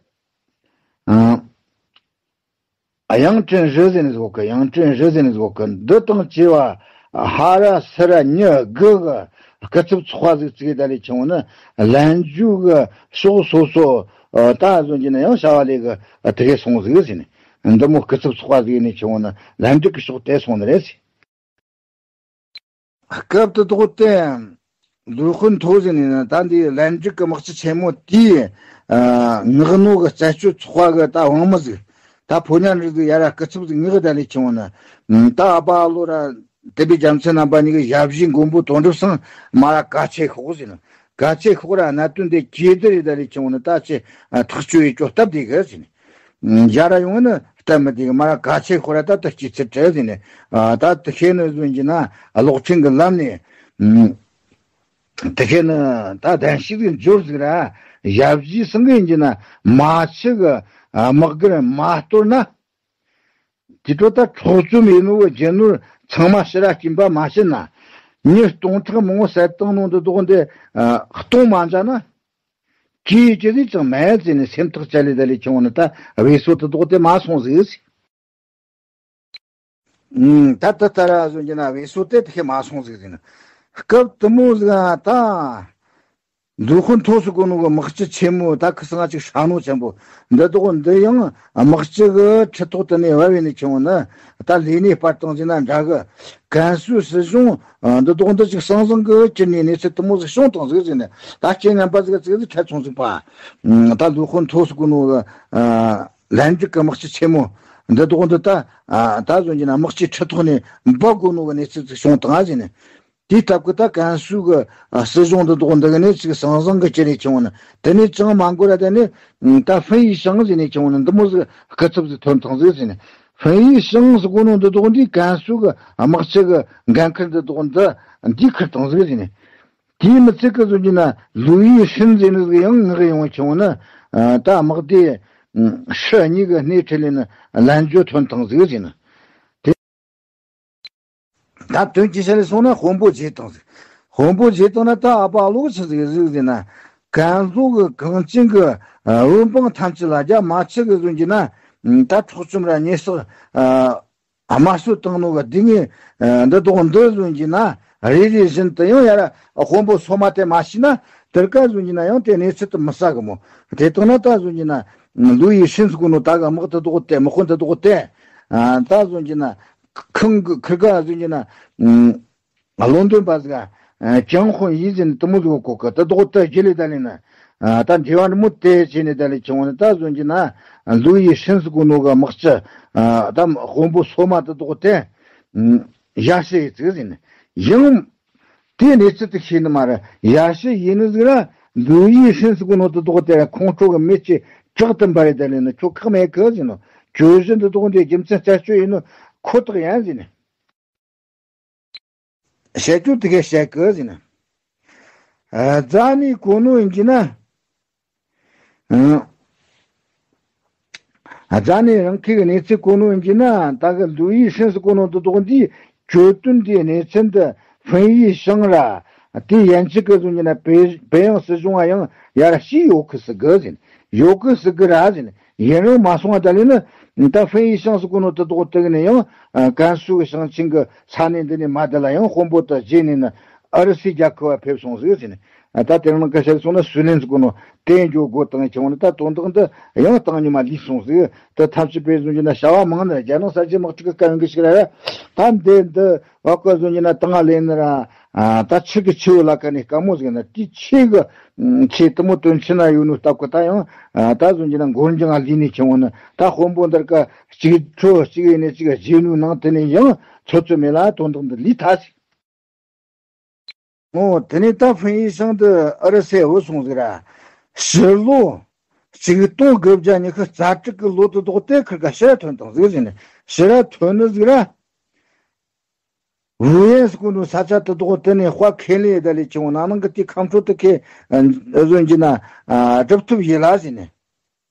ཨ། དབྱངས་ཅན་རི་ཟེར་ནི་ཟིག་གོ་གི། དབྱངས་ཅན་རི་ཟེར་ནི་ཟིག་གོ་གི། འདི་དང་བཅས་པ་ཧ་ར་སི་ར་མྱི་དགུ་གི་སྐུ་ཚབ་ཚོགས་པ་ཟིག་བཙུགས་ད་ལས་ཆུང་ནི་ལན་འཇུག་གི་ཕྱོགས་སོ་སོ། ཨ། ད་གཟོད་ཀྱི་ན་ཡང་བྱ་བ་ལས་གི་དེ་གས་སོང་ཟིག་ཟེར་ནས། འདི་མོ་སྐུ་ཚབ་ཚོགས་པ་ཟིག་ནས་ཆེ་བོ་ན་ལན་འགྲིག་གི་ཕྱོགས་དེ་སོང་ནི་རེད་ཟེར། སྐབས་དེ་དོག་དེ་ལུས་ཧུན་ཐོ་ཟེར་ནས་ན་ད་འདི་ལན་འགྲིག་གི་དམག་སྤྱི་ཆེན་མོ་དེའི། ཨ། ངག་ནོ་གི་རྩད་གཅོད་ཚོགས་པ་གི་ད་དབང་མི་ཟིག་ད་ཕོ་ཉ་འདྲ་ཟིག་ཡ་ར་སྐུ་ཚབ་ཟིག་ངག་ད་ལས་ཆེ་བོ་ན། ད་ཨ་ཕ་ཨ་ལོ་ར། དེ་པའི་རྒྱལ་མཚན་རྣམ་པ་གཉིས་ཀྱི་ཞབས་ཕྱི་མགོན་པོ་དོན་གྲུབ་ཚང་མ་ར་གལ་ཆེ་ཤོག་ཟེར་ན། གལ་ཆེ་ཤོག་ར་གནད་དོན་དེ་གྱེས་དེ་རེད་ད་རེད་ཆུང་ནི་ད་ཆེ་ཐག་གཅོད་ཡེ་ཅོ་སྟབས་བདེ་གི་ཟེར་ནས། ཡ་ར་ཡོང་ནི་སྟབས་མི་བདེ་གི། མ་ར་གལ་ཆེ་ཤོག་ར་ད་ད་སྐྱེས་ཚེ་བྲལ་ཟེར་ནས། ད་དེ་ཤེས་ནི་བཟོ་གྱི་ན་གློག་ཕྲེང་གི་ལམ་ནས། དེ་ཤེས་ནི་ད་གདན་ཞུ་ཟིག་འབྱོར་ཟིག་ར། ཞབས་ཕྱི་སང་གི་ཡིན་གྱི་ན་མ་ཆི་གི་དམག་སྒར་མ་གཏོར་ན། དེ་འཕྲོ་ད་འཕྲོག་བཅོམ་ཡིན་ནོ་གི་རྒྱུ་ནོར་ཚང་མ་ཕྱི་ར་སྐྱིན་པ་མ་བྱིན་ན། མྱི་སྟོང་ཕྲག་མང་བོ་བསད་བཏང་ནོ་འདི་དོག་འདི་སྟོང་མ་འཇག་ན། གྱིས་ཅི་ཟིག་ཅང་མེད་ཟེར་ནས་སེམས་ཐག་བཅད་ལེ་ད་ལེ་ཆུང་ནི་ད་བེ་སོ་དེ་དོག་དེ་མ་སོང་ཟིག་ཟེར། ད་ད་ད་ར་བཟོ་གྱི་ན་བེ་སོ་དེ་དེ་ཁེ་མ་སོང་ཟིག་ཟེར་ན། སྐབས་དུ་མོ་ཟིག་ཨ་ད། མཛོ་དཔོན་ཐོ་ཟེར་གོ་ནོ་གི་དམག་སྤྱི་ཆེན་མོ་ད་ཁི་སང་ཅིག་ཧྲ་ནོ་ཆེན་པོ་འདི་དོག་འདི་ཡང་དམག་སྤྱི་གི་ཁྲི་ཐོག་དེ་ནས་བབས་ནས་ཁྱེར་འོང་ན། ད་ལས་གནས་སྤར་བཏང་ཟིན་ན་འདྲ་གི། ཀན་སུའུ་སྲིད་གཞུང་འདི་དོག་འདི་ཅིག་ཟང་ཟིང་གི་ཅི་ནས་གནས་ཚུལ་དེ་མོ་ཟིག་བྱུང་བཏང་ཟིག་ཟེར་ནས། ད་ཁྱེད་ངན་པ་ཟིག་ཙིག་ཟིག་ཁྲལ་ཚོང་ཟིག་པ། ད་མཛོ་དཔོན་ཐོ་ཟེར་གོ་ནོ་གི་ལན་ཅིག་གི་དམག་སྤྱི་ཆེན་མོ་འདི་དོག་འདི་ད་ད་ཟོན་གྱི་ན་དམག་སྤྱི་ཁྲི་ཐོག་ནས་འབབ་དགོ་ནོ་གི་གནས་ཚུལ་ཟིག་བྱུང་བཏང་ཟིན་ནས། དེའི་སྟབས་ཀྱིས་ད་ཀན་སུའུ་གི་ཨ་སྲིད་གཞུང་འདི་དོག་འདི་གི་ནས་ཅིག་ཟང་ཟིང་གི་ཅི་ནས་ཁྱེར་འོང་ན། དེ་ནས་ཅང་མ་འགོར་ར་དེ་ནས་ད་ཧྥིན་ཡི་ཞང་ཟེར་ནས་ཁྱེར་འོང་ན་འདི་མོ་ཟིག་སྐུ་ཚབ་ཟིག་ཐོན་བཏང་ཟིག་ཟེར་ནས། ཧྥིན་ཡི་ཞང་ཟེར་གོ་ནོ་འདི་དོག་འདི་ཀན་སུའུ་གི་དམག་སྤྱི་གི་འགན་ཁུར་འདི་དོག་འདི་འདི་ཁུར་བཏང་ཟིག་ཟེར་ནས། དེའི་མི་ཚད་ཀྱི་ཟོན་གྱི་ན་ལུའུ་ཡི་ཧྲིན་ཟེར་ནི་ཟིག་ཡང་ངག་ཡོང་བ་ཁྱེར་འོང་ན། ད་དམག་སྡེ་ཧྲི་གཉིས་ཀྱི་སྣེ་ཁྲིད་ལས་ནི་ལན་བརྗོད་ཐོན་བཏང་ཟིག་ཟེར་ནས། དེ། ད་དོན་གྱི་ཆ་ལས་སོང་ན་དཔོན་པོ་བརྗེད་བཏང་ཟིག་དཔོན་པོ་བརྗེད་བཏང་ན་ད་ཨ་ཕ་ཨ་ལོ་ཆི་ཟིག་ཟིག་ཟེར་ན། ཀན་ལྷོ་གི་གངས་ཅན་གྱི་ཨ་བོད་འབངས་ཐམས་ཅད་ལ་རྒྱ་མ་ཆི་གི་ཟོན་གྱི་ན། ད་འཕྲོག་བཅོམ་ར་ཉེས་གསོག་ཨ་དམར་གསོད་བཏང་ནོ་གི་སྡུག་བསྔལ་འདི་དོག་འདི་ཟོན་གྱི་ན། རེ་རེ་བཞིན་དུ་ཡང་ཡར་དཔོན་པོ་སོ་མ་དེ་མ་ཤི་ན་དེར་ཀ་ཟོན་གྱི་ན་ཡང་དེ་གནས་ཚུལ་དུ་མི་ཟ་གི་མོ། དེ་དང་ན་ད་ཟོན་གྱི་ན་ལུའུ་ཡི་ཧྲིན་ཟེར་གོ་ནོ་ད་གི་དམག་དེ་དོག་དེ་དམག་དཔོན་དེ་དོག་དེ། ད་ཟོན་གྱི་ན། ཁང་གི་ཁིར་ག་ཟིན་གྱི་ན། བློན་འདོན་པ་ཟིག་ཨ། ཅང་ཧོན་ཡིན་ཟིན་དུ་མོ་ཟིག་གོ་གི་ད་དོག་ད་ཇི་ལི་ད་ལི་ན། ད་འབྲེལ་བ་མོ་དེ་བྱས་ནས་ད་ལི་ཆུང་ནི་ད་ཟོན་གྱི་ན། ལུའུ་ཡི་ཧྲིན་ཟེར་གོ་ནོ་གི་དམག་སྤྱི། ད་དཔོན་པོ་སོ་མ་ད་དོག་དེ། ཡ་ཤི་ཡི་ཟིག་ཟིན་ཡང་། དེ་གནས་ཚུལ་དུ་ཤེས་ནི་མ་རེད། ཡ་ཤི་ཡིན་ནི་ཟིག་ར། ལུའུ་ཡི་ཧྲིན་ཟེར་གོ་ནོ་ད་དོག་དེ་ཁོང་ཁྲོ་གི་མེ་ལྕེ་དྲག་ཏུ་འབར་རེ་ད་ལི་ན་ཁྱོད་ཁག་མེད་གི་ཟིན་ནོ། གྱོད་གཞི་འདི་དོག་འདི་རྒྱུ་མཚན་རྩད་གཅོད་ཡིན་ནོ་ཁོ་ཐག་ཡིན་ཟིན། བཤད་རྒྱུ་དེ་གས་བཤད་གི་ཟིན། ཨ། རྫ་ནས་གོ་ནོ་ཡིན་གྱི་ན། ཨ། རྫ་ནས་རང་ཁའི་གནས་ཚུལ་གོ་ནོ་ཡིན་གྱི་ན་ད་གི་ལུའུ་ཡི་ཧྲིན་ཟེར་གོ་ནོ་འདི་དོག་འདི་གྱོད་དོན་འདི་གནས་ཚུལ་འདི་ཧྥིན་ཡི་ཞང་ར། དེ་ཡན་ཆད་གི་ཟོན་གྱི་ན་པེ་པེ་ཡང་སྲིད་གཞུང་ང་ཡང་ཡར་ཤི་ཡོད་གི་ཟིག་གི་ཟིན། ཡོད་གི་ཟིག་གི་ར་ཟིན། ཡིན་རུང་མ་སོང་བ་ད་ལས་ནི། ད་ཧྥིན་ཡི་ཞང་ཟེར་གོ་ནོ་དེ་དོག་དེ་གི་ནས་ཡང་ཀན་སུའུ་གི་ཞིང་ཆེན་གི་ས་གནས་འདི་ནས་མ་དེ་ལ་ཡང་དཔོན་པོ་དེ་བརྗེས་ནས་ནི་ཨུ་རུ་སུའི་རྒྱལ་ཁབ་བ་ཕེབས་སོང་ཟིག་ཟེར་ནས། ད་དེ་རིང་ནང་ཀ་ཤར་སོང་ན་སུའུ་ལེན་ཟེར་གོ་ནོ་དེ་འགྱོ་དགོ་དང་ཆེ་བ་ནི་ད་དོན་དག་འདི་ཡང་བཏང་ཉི་མ་ལུས་སོང་ཟིག་ད་ཐབས་ཅི་པའི་བཟུང་རྒྱུ་ན་བྱ་བ་མང་ནི་རྒྱ་ནག་གསར་བརྗེ་དམག་འཁྲུག་གི་སྐབས་ཡོང་གི་ཞིག་ར་ར། ད་འདི་འདི་བ་ཀ་བཟུང་རྒྱུ་ན་དང་ལེན་ནི་ར། ཨ། ད་ཆི་གི་ཆི་བོ་ལ་ཀ་ནས་དཀའ་མོ་ཟིག་ན་དེ་ཆི་གི་ཆེ་དུ་མོ་དོན་ཆི་ན་ཡོད་ནོ་སྟབས་ཀྱི་ད་ཡང་ཨ། ད་བཟུང་རྒྱུ་ན་མགོ་འཇང་ལི་ནས་ཆེ་བོ་ནི་ད་དཔོན་པོ་འདིར་ཀ་གཅིག་ཁྲོ་གཅིག་ཡིན་ནས་གཅིག་རྗེས་ནུས་ནང་དེ་ནས་ཡང་ཚོད་ཚོད་མེད་ལ་དོན་དག་འདི་ལུས་ཐལ་ཟིག་འོ་དེ་ནས་ད་ཧྥིན་ཡི་ཞང་འདི་ཨུ་རུ་སུའི་བུད་སོང་ཟིག་ར། ཕྱི་ལོ་གཅིག་སྟོང་དགུ་བརྒྱ་ཉི་ཤུ་རྩ་དྲུག་གི་ལོ་དུ་དོག་དེ་ཁིར་ཀ་ཕྱིར་ཐོན་དང་ཟིག་ཟིན་ནས་ཕྱིར་ཐོན་ནི་ཟིག་ར། ཝུ་ཡན་སི་ཀུ་ནུ་ས་ཆ་དུ་དོག་དེ་ནས་དཔའ་ཁས་ལེན་ཡེ་ད་ལས་ཆུང་ན་ནང་གི་དེ་ཁམས་ཁྲོད་དུ་ཁས་བཟོན་གྱི་ན་སྒྲུབ་ཐུབ་ཡེ་ལ་ཟིན་ནས།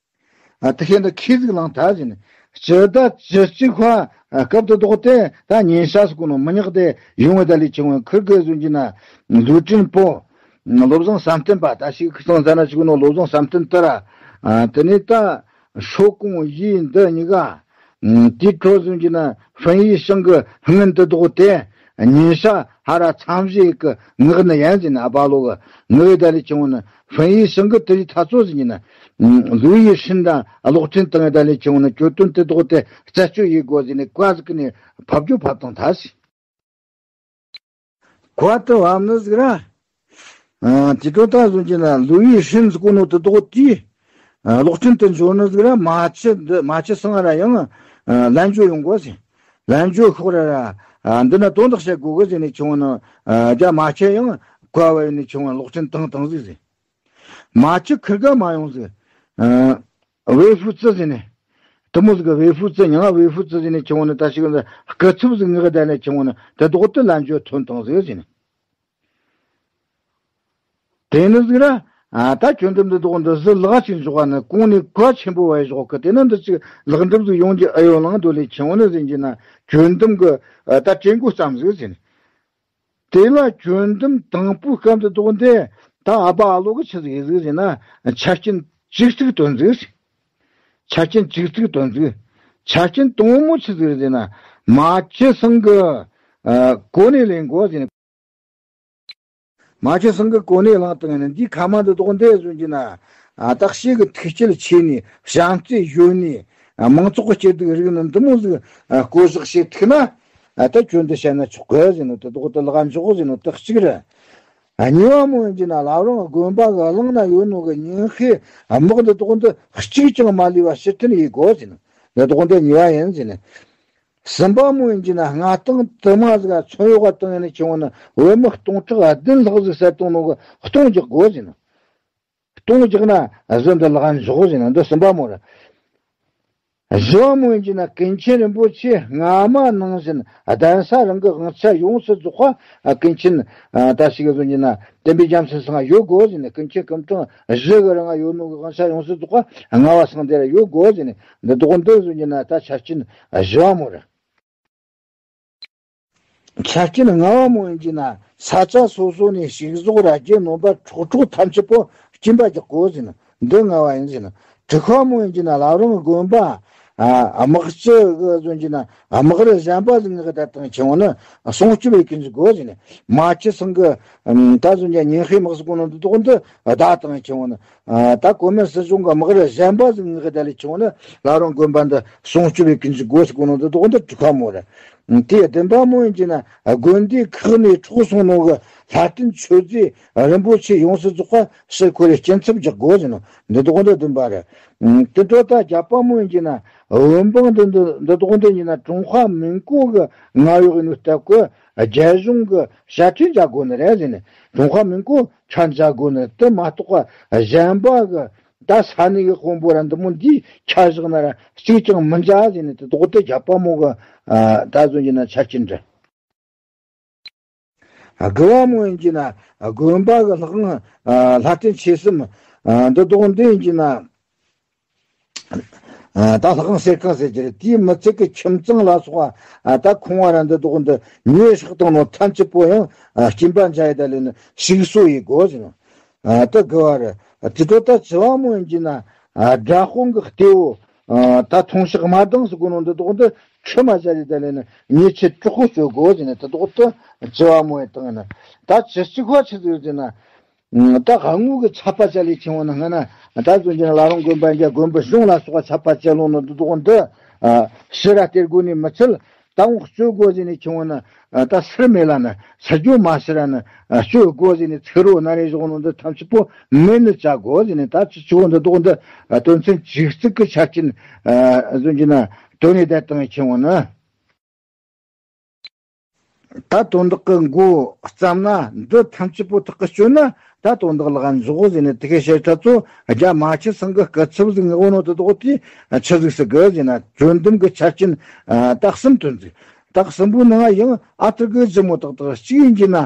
ཨ། དེ་ཤེས་འདི་ཁས་ཟིག་ལང་ཐ་ཟིན། སྤྱི་ཟླ་བཅུ་གཅིག་ཁ་སྐབས་དུ་དོག་དེ་ད་ཉིན་ཤ་སུ་གོ་ནོ་མི་ཉག་དེ་ཡོང་བའི་ད་ལི་ཆུང་བའི་ཁུར་གི་ཟུན་གྱི་ན་ལུས་ཀྲིན་པོ། བློ་བཟང་བསམ་གཏན་པ་ད་ཞིག་ཁུ་སང་ཟ་ན་ཆུ་གོ་ནོ་བློ་བཟང་བསམ་གཏན་དེ་ར། ཨ། དེ་ནས་ད་ཧྲོ་ཀོང་ཡི་འདི་གཉིས་ཀ་དེའི་ཁྲོད་ཟུན་གྱི་ན་ཧྥིན་ཡི་ཞང་གི་སྔུན་དུ་དོག་དེ། ཉིན་ཤ་ཧ་ར་མཚམས་བཞི་གི་ངག་ནི་ཡན་ཟིན་ཨ་བ་ལོ་གི་ངག་ཡི་ད་ལི་ཆུང་ནི་ཧྥིན་ཡི་ཞང་གི་དེ་ཡི་ཐ་ཚོ་ཟིན་གྱི་ན། ལུའུ་ཡི་ཧྲིན་དང་གློག་ཕྲན་དང་ཡི་ད་ལི་ཆུང་ནི་གྱོད་དོན་དེ་དོག་དེ་རྩད་གཅོད་ཡེ་དགོ་ཟིན་ནི་བཀའ་ཟིག་གི་ནི་ཕབ་རྒྱུ་ཕབ་དང་ཐ་སི། བཀའ་དུ་བབ་ནི་ཟིག་ར། ཨ། དེ་དོ་ད་ཟུན་གྱི་ན་ལུའུ་ཡི་ཧྲིན་ཟིག་གོ་ནོ་དེ་དོག་དེ། ཨ། གློག་ཕྲན་དུ་འབྱོར་ནི་ཟིག་ར་མ་ཆི་འདི་མ་ཆི་སང་ར་ཡང་། ཨ། ལན་འཇོ་ཡོང་དགོ་ཟིན། ལན་འཇོ་ཤོག་ར་ར། ཨ། འདི་ན་དོན་དག་བཤད་དགོ་གི་ཟིན་ནི་ཆུང་ནི། ཨ། རྒྱ་མ་ཆི་ཡང་བཀའ་བབ་ནི་ཆུང་གློག་ཕྲན་དང་དང་ཟིག་ཟིན། མ་ཆི་ཁིར་ག་མ་ཡོང་ཟིག་ཨ། ཝེ་ཧྥུ་ཙི་ཟེར་ནས། དུ་མོ་ཟིག་གི་ཝེ་ཧྥུ་ཙི་མྱང་ཝེ་ཧྥུ་ཙི་ཟེར་ནས་ཆུང་ནི་ད་ཞིག་ནི་སྐུ་ཚབ་ཟིག་ངག་བསྡད་ནས་ཆུང་ནི་དེ་དོག་ཏུ་ལན་འཇོ་ཐོན་དང་ཟིག་ཟེར་ནས། དེ་ནི་ཟིག་ར། ཨ། ད་གྱོད་འདུམ་འདི་དོག་འདི་ཟི་ལག་ཅིག་འཇོག་པ་ནི་གོང་ནས་གོ་ཆེན་པོ་བས་འཇོག་གི་དེ་ནི་འདི་ཅིག་ལག་འགྲུབ་ཟིག་ཡོང་རྒྱུ་ཨེ་ཡོད་ལང་དོ་ལས་ཆུང་ནི་ཟིན་གྱི་ན་གྱོད་འདུམ་གི་ད་གྲོས་འགོ་བརྩམས་ཟིག་ཟེར་ནས། དེ་ལ་གྱོད་འདུམ་དང་པོའི་སྐབས་འདི་དོག་འདི་ད་ཨ་ཕ་ཨ་ལོ་གི་ཆི་ཟིག་ཟིག་ཟེར་ན་ཆ་རྐྱེན་བཅུ་གཅིག་དོན་ཟིག་ཆ་རྐྱེན་བཅུ་གཅིག་དོན་ཟིག་ཆ་རྐྱེན་དང་མོ་ཆི་ཟིག་ཟེར་ན་མ་ཆི་སང་གི་ཨ་གོ་ནས་ལེན་གོ་ཟེར་ན། མ་ཆུ་སེང་གེ་གོ་གནས་བླངས་བཏང་ནས་འདིའི་ཁ་མ་འདི་དོག་འདི་བཟོ་རྒྱུ་ན། ཨ། ད་ཤེད་གི་ཐུགས་བསྐྱེད་ཆེ་ནས་བྱམས་བརྩེ་ཡོད་ནས། ཨ། མང་ཚོགས་ཀྱི་སྐྱིད་སྡུག་རིག་ནི་འདི་མོ་ཟིག་ཨ། བསྐོ་གཞག་བྱེད་ཐུབ་ན། ཨ། ད་ཁྱོད་འདི་བཤད་ན་ཆོག་གི་ཟེར་ནོ་དེ་དོག་དེ་ལག་འཇོག་ཟེར་ནོ་དེ་གཅིག་རེད། ཨ། གཉིས་པ་མོ་ཡིན་གྱི་ན་ལབ་རང་དགོན་པ་གི་གླིང་ན་ཡོད་ནོ་གི་ཉིན་ཤས་དམག་འདི་དོག་འདི་གཅིག་ཀྱང་མ་ལུས་པ་ཕྱིར་འཐེན་ཡེད་དགོས་ཟེར་ནོ། འདི་དོག་འདི་གཉིས་པ་ཡིན་ཟེར་ནོ། གསུམ་པ་མོ་ཡིན་གྱི་ན་མངའ་ཐང་དུ་མ་ཟིག་མཚོན་ཡོད་པ་དང་ཡིན་ནི་ཆུང་བ་ནི་བོད་མི་སྟོང་ཕྲག་བདུན་ལྷག་ཟིག་བསད་བཏང་ནོ་གི་སྟོང་རྒྱག་དགོས་ཟེར་ནོ། སྟོང་རྒྱག་ན་གཟོད་འདི་ལག་འཇོག་ཟེར་ནོ། འདི་གསུམ་པ་མོ་རེད། བཞི་བ་མོ་ཡིན་གྱི་ན་ཀུན་མཁྱེན་རིན་པོ་ཆེ་སྔ་མ་ནང་བཞིན་གདན་ས་རང་གི་དབང་ཆ་ཡོངས་སུ་རྫོགས་པ་ཀུན་མཁྱེན། ད་ཞིག་གི་བཟོ་གྱི་ན་བསྟན་པའི་རྒྱ་མཚོའི་སང་ཡོད་དགོས་ཟེར་ནོ། ཀུན་མཁྱེན་སྐུ་ཕྲེང་བཞི་གི་རིང་ཡོད་ནོ་གི་དབང་ཆ་ཡོངས་སུ་རྫོགས་པ་ལྔ་བ་སང་དེ་ར་ཡོད་དགོས་ཟེར་ནོ། འདི་དོག་འདི་བཟོ་གྱི་ན་ད་ཆ་རྐྱེན་བཞི་བ་མོ་རེད། ཆ་རྐྱེན་ལྔ་བ་མོ་ཡིན་གྱི་ན་ས་ཆ་སོ་སོ་ནས་ཕྱུགས་ཟོག་ར་རྒྱུ་ནོར་བ་སྲོག་ཆགས་ཐམས་ཅད་པོ་སྐྱིན་པ་རྒྱག་དགོས་ཟེར་ནོ། འདི་ལྔ་བ་ཡིན་ཟེར་ནོ། དྲུག་པ་མོ་ཡིན་གྱི་ན་ལབ་རང་དགོན་པ། ཨ། དམག་སྤྱི་གི་བཟོ་གྱི་ན་དམག་རུ་གཞན་པ་ཟིག་ངག་བདག་དང་ཆེན་བོ་ནི་སྲུང་སྐྱོབ་བྱེད་ཀྱི་འཇུག་དགོས་ཟེར་ནོ། མ་ཆུ་སེང་གེ་ད་བཟོ་གྱི་ཉིན་ཤས་དམག་སུ་གོ་ནོ་འདི་དོག་འདི་བདག་དང་ཆེན་བོ་ནི། ཨ། ད་གོ་མེད་སྲིད་གཞུང་གི་དམག་རུ་གཞན་པ་ཟིག་ངག་བདག་ལས་ཆུང་བོ་ནི་ལ་རང་དགོན་པ་འདི་སྲུང་སྐྱོབ་བྱེད་ཀྱི་འཇུག་དགོས་ཟེར་གོ་ནོ་འདི་དོག་འདི་དྲུག་པ་མོ་རེད། དེ་བདུན་པ་མོ་ཡིན་གྱི་ན་དགོན་སྡེ་ཁག་ནས་འཕྲོག་སོང་ནོ་གི་ལྷ་རྟེན་མཆོད་རྫས་རིན་པོ་ཆེ་ཡོངས་སུ་རྫོགས་པ་ཕྱིར་འཁོར་རེ་སྐྱིན་ཚབ་རྒྱག་དགོས་ཟེར་ནོ། འདི་དོག་འདི་བདུན་པ་རེད། དེ་འཕྲོ་ད་བརྒྱད་པ་མོ་ཡིན་གྱི་ན་བོད་འབངས་འདི་འདི་འདི་དོག་འདི་ཡིན་ན་ཀྲུང་ཧྭ་མིན་གོ་གི་ང་ཡོག་ཡིན་ནོ་སྟབས་གི་རྒྱལ་གཞུང་གི་དཔྱ་ཁྲལ་འཇལ་དགོས་ནི་རེད་ཟེར་ནོ། ཀྲུང་ཧྭ་མིན་གོ་ཁྲལ་འཇལ་དགོས་ནི་དེ་མ་གཏོགས་པ་གཞན་པ་གི་ད་ས་གནས་གི་དཔོན་པོ་ར་འདི་མོ་འདིས་ཁྲལ་བཞག་ན་ར་གཅིག་ཀྱང་མི་འཇལ་ཟེར་ནོ། དེ་དོག་དེ་བརྒྱད་པ་མོ་གི་ད་བཟོ་གྱི་ན་ཆ་རྐྱེན་རེད། དགུ་བ་མོ་ཡིན་གྱི་ན་དགོན་པ་གི་ལྷ་ཁང་ལྷ་རྟེན་མཆེད་གསུམ་འདི་དོག་འདི་ཡིན་གྱི་ན། ད་ལྷ་ཁང་གསེར་ཁང་ཟེར་གྱི་རེད། དེའི་མི་ཚད་ཀྱི་ཁྱིམ་ཚང་ལ་སོགས་པ་ད་ཁང་བ་ར་འདི་དོག་འདི་ཉོས་བཞག་བཏང་ནོ་ཐམས་ཅད་པོ་ཡང་སྐྱིན་པ་འཇལ་ཡེ་ད་ལས་ནི་ཞིག་གསོ་ཡེ་དགོས་ཟེར་ནོ། ད་དགུ་བ་རེད། དེ་འཕྲོ་ད་བཅུ་བ་མོ་ཡིན་གྱི་ན་སྒྲ་དཔུང་གི་ལྟེ་བོ། ད་མཐོང་ཕྱག་དམར་མདངས་སུ་གོ་ནོ་འདི་དོག་འདི་ཁྲི་མ་བྱ་རེ་ད་ལས་ནི་ཉེས་ཆད་དྲག་པོ་གཅོད་དགོས་ཟེར་ནོ། དེ་དོག་ཏུ་བཅུ་བ་མོ་ཡི་སྟེང་ནི་ད་བཅུ་གཅིག་པ་ཆི་ཟིག་ཟེར་ན། ད་དངུལ་གི་ཆད་པ་བཅད་ལས་ཆེན་བོ་ནི་སྔ་ན་ད་བཟོ་གྱི་ན་ལ་རང་དགོན་པ་འཇལ། དགོན་པ་གཞུང་ལ་སོགས་པ་ཆད་པ་བཅད་ལོང་ནོ་འདི་དོག་འདི་ཕྱིར་ར་སྟེར་དགོས་ནི་མི་ཚད། ད་འོང་གཅོད་དགོས་ཟེར་ནི་ཆུང་བ་ན། ད་སུར་མེད་ལ་ན་སུར་རྒྱུ་མ་སུར་ར་ན་གཅོད་དགོས་ཟེར་ནི་ཚིག་རོ་ན་རེ་བཞག་ནོ་འདི་ཐམས་ཅད་པོ་མེད་ནི་བྱ་དགོས་ཟེར་ནི། ད་ཅི་ཆུང་འདི་དོག་འདི་དོན་ཚན་བཅུ་གཅིག་གི་ཆ་རྐྱེན་བཟོ་གྱི་ན་དོན་ནི་བསྡད་བཏང་ཆུང་བ་ན། ད་དོན་དག་གི་མགོ་བརྩམས་ན་འདི་ཐམས་ཅད་པོ་ཐག་གི་གཅོད་ན་ད་དོན་དག་ལག་འཇོག་ཟེར་ནས། དེ་གའི་ཤེས་ཁྲ་ཚོ་རྒྱ་མ་ཆུ་སེང་གི་སྐུ་ཚབ་ཟིག་ངོ་ནོ་དེ་དོག་དེ་ཆི་ཟིག་སི་གི་ཟེར་ན། གྱོད་འདུམ་གི་ཆ་རྐྱེན་ད་གསུམ་ཐོན་ཟིག་ད་གསུམ་པོའི་ནང་ཡང་ཨ་ཐུར་གི་ཇི་མོ་ཏག་ཏག་གཅིག་ཡིན་གྱི་ན་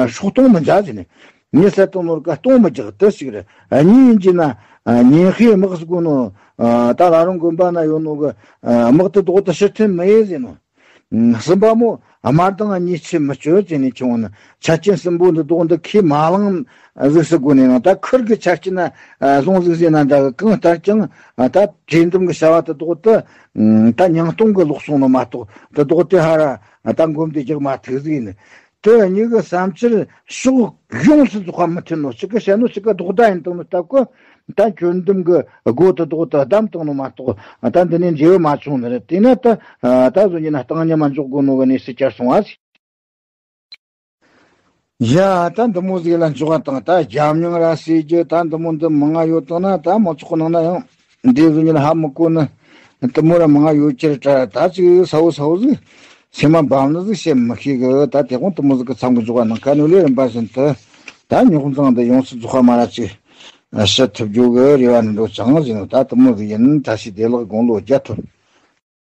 སྲོག་གཏོང་མི་འཇལ་ཟེར་ནས། མི་བསད་བཏང་ནོ་ག་གཏོང་མི་རྒྱག་དེ་ཞིག་རེད། གཉིས་ཡིན་གྱི་ན་ཉིན་ཤས་དམག་ཟིག་གོ་ནོ། ད་ལ་རང་དགོན་པ་ན་ཡོད་ནོ་གི་དམག་དེ་དོག་དེ་ཕྱིར་འཐེན་མི་ཡེ་ཟེར་ནོ། གསུམ་པ་མོ་དམར་མདངས་ཉེས་ཆད་མི་གཅོད་ཟེར་ནས་ཆུང་བ་ན། ཆ་རྐྱེན་གསུམ་པོ་འདི་དོག་འདི་ཁས་མ་བླངས་ཟིག་སི་དགོས་ནས་ན། ད་ཁུར་གི་ཆ་རྐྱེན་ན་བཟུང་ཟིག་ཟེར་ན་འདྲ་གི། གང་ལྟར་ཀྱང་ད་གྱོད་འདུམ་གི་བྱ་བ་དེ་དོག་དེ་ད་ཉུང་གཏོང་གི་ལོག་སོང་ནོ་མ་གཏོགས། དེ་དོག་དེ་ཧ་ར་ད་འགོམ་དེ་རྒྱག་མ་ཐུབ་ཟིག་ནི། དེ་གཉིས་ཀྱི་བསམ་འཆར་ཕྱོགས་ཡོངས་སུ་རྫོགས་པ་མི་མཐུན་ནོ། གཅིག་གི་བཤད་ནོ་གཅིག་གི་ལྡོག་ཟླ་ཡིན་བཏང་ནོ་སྟབས་ཀྱིས། ད་གྱོད་འདུམ་གྱི་སྒོ་དེ་ལྡོག་ཏུ་བསྡམས་བཏང་ནོ་མ་གཏོགས། ད་འདི་ནས་འབྲས་བུ་མ་བྱུང་ནི་རེད། དེས་ན་ད་ད་གཟོད་ཉིན་ན་སྟེང་ཉི་མ་འཇོག་དགོས་ནོ་གི་གནས་སུ་གྱར་སོང་བ་ཞིག་ཡ། ད་འདི་མོ་ཟིག་ལ་འཇོག་པ་དང་། ད་རྒྱབ་མྱང་ར་ཟེར་རྒྱུ་ད་འདི་མོ་འདི་མང་ང་ཡོད་དང་ན། ད་མང་ཚོགས་ནང་ན་ཡང་འདི་གཟོད་ཉིན་ཧ་མི་གོ་ནི་འདི་མོ་ར་མང་ང་ཡོད་ཀྱི་རེད་དྲ། ད་ཅིག་ས་བོ་ས་བོ་ཟིག་སེམས་མ་བབ་ནི་ཟིག་བཤད་མི་ཤེས་གི། ད་དེ་དགོང་འདི་མོ་ཟིག་གི་མཚམས་གི་འཇོག་པ་ནང་ཁ་ནས་ལས་རིམ་པ་བཞིན་དུ་ད་རྙོག་འཛིང་འདི་ཡོངས་སུ་རྫོགས་པ་མ་ར་ཅིག་ཞི་ཐུབ་རྒྱུ་གི་རེ་བ་ནི་འགྲོ་ཅང་ཟིན་ནོ། ད་འདི་མོ་ཟིག་ཡིན། བཀྲ་ཤིས་བདེ་ལེགས། དགུང་ལོ་བརྒྱ་ཐོན།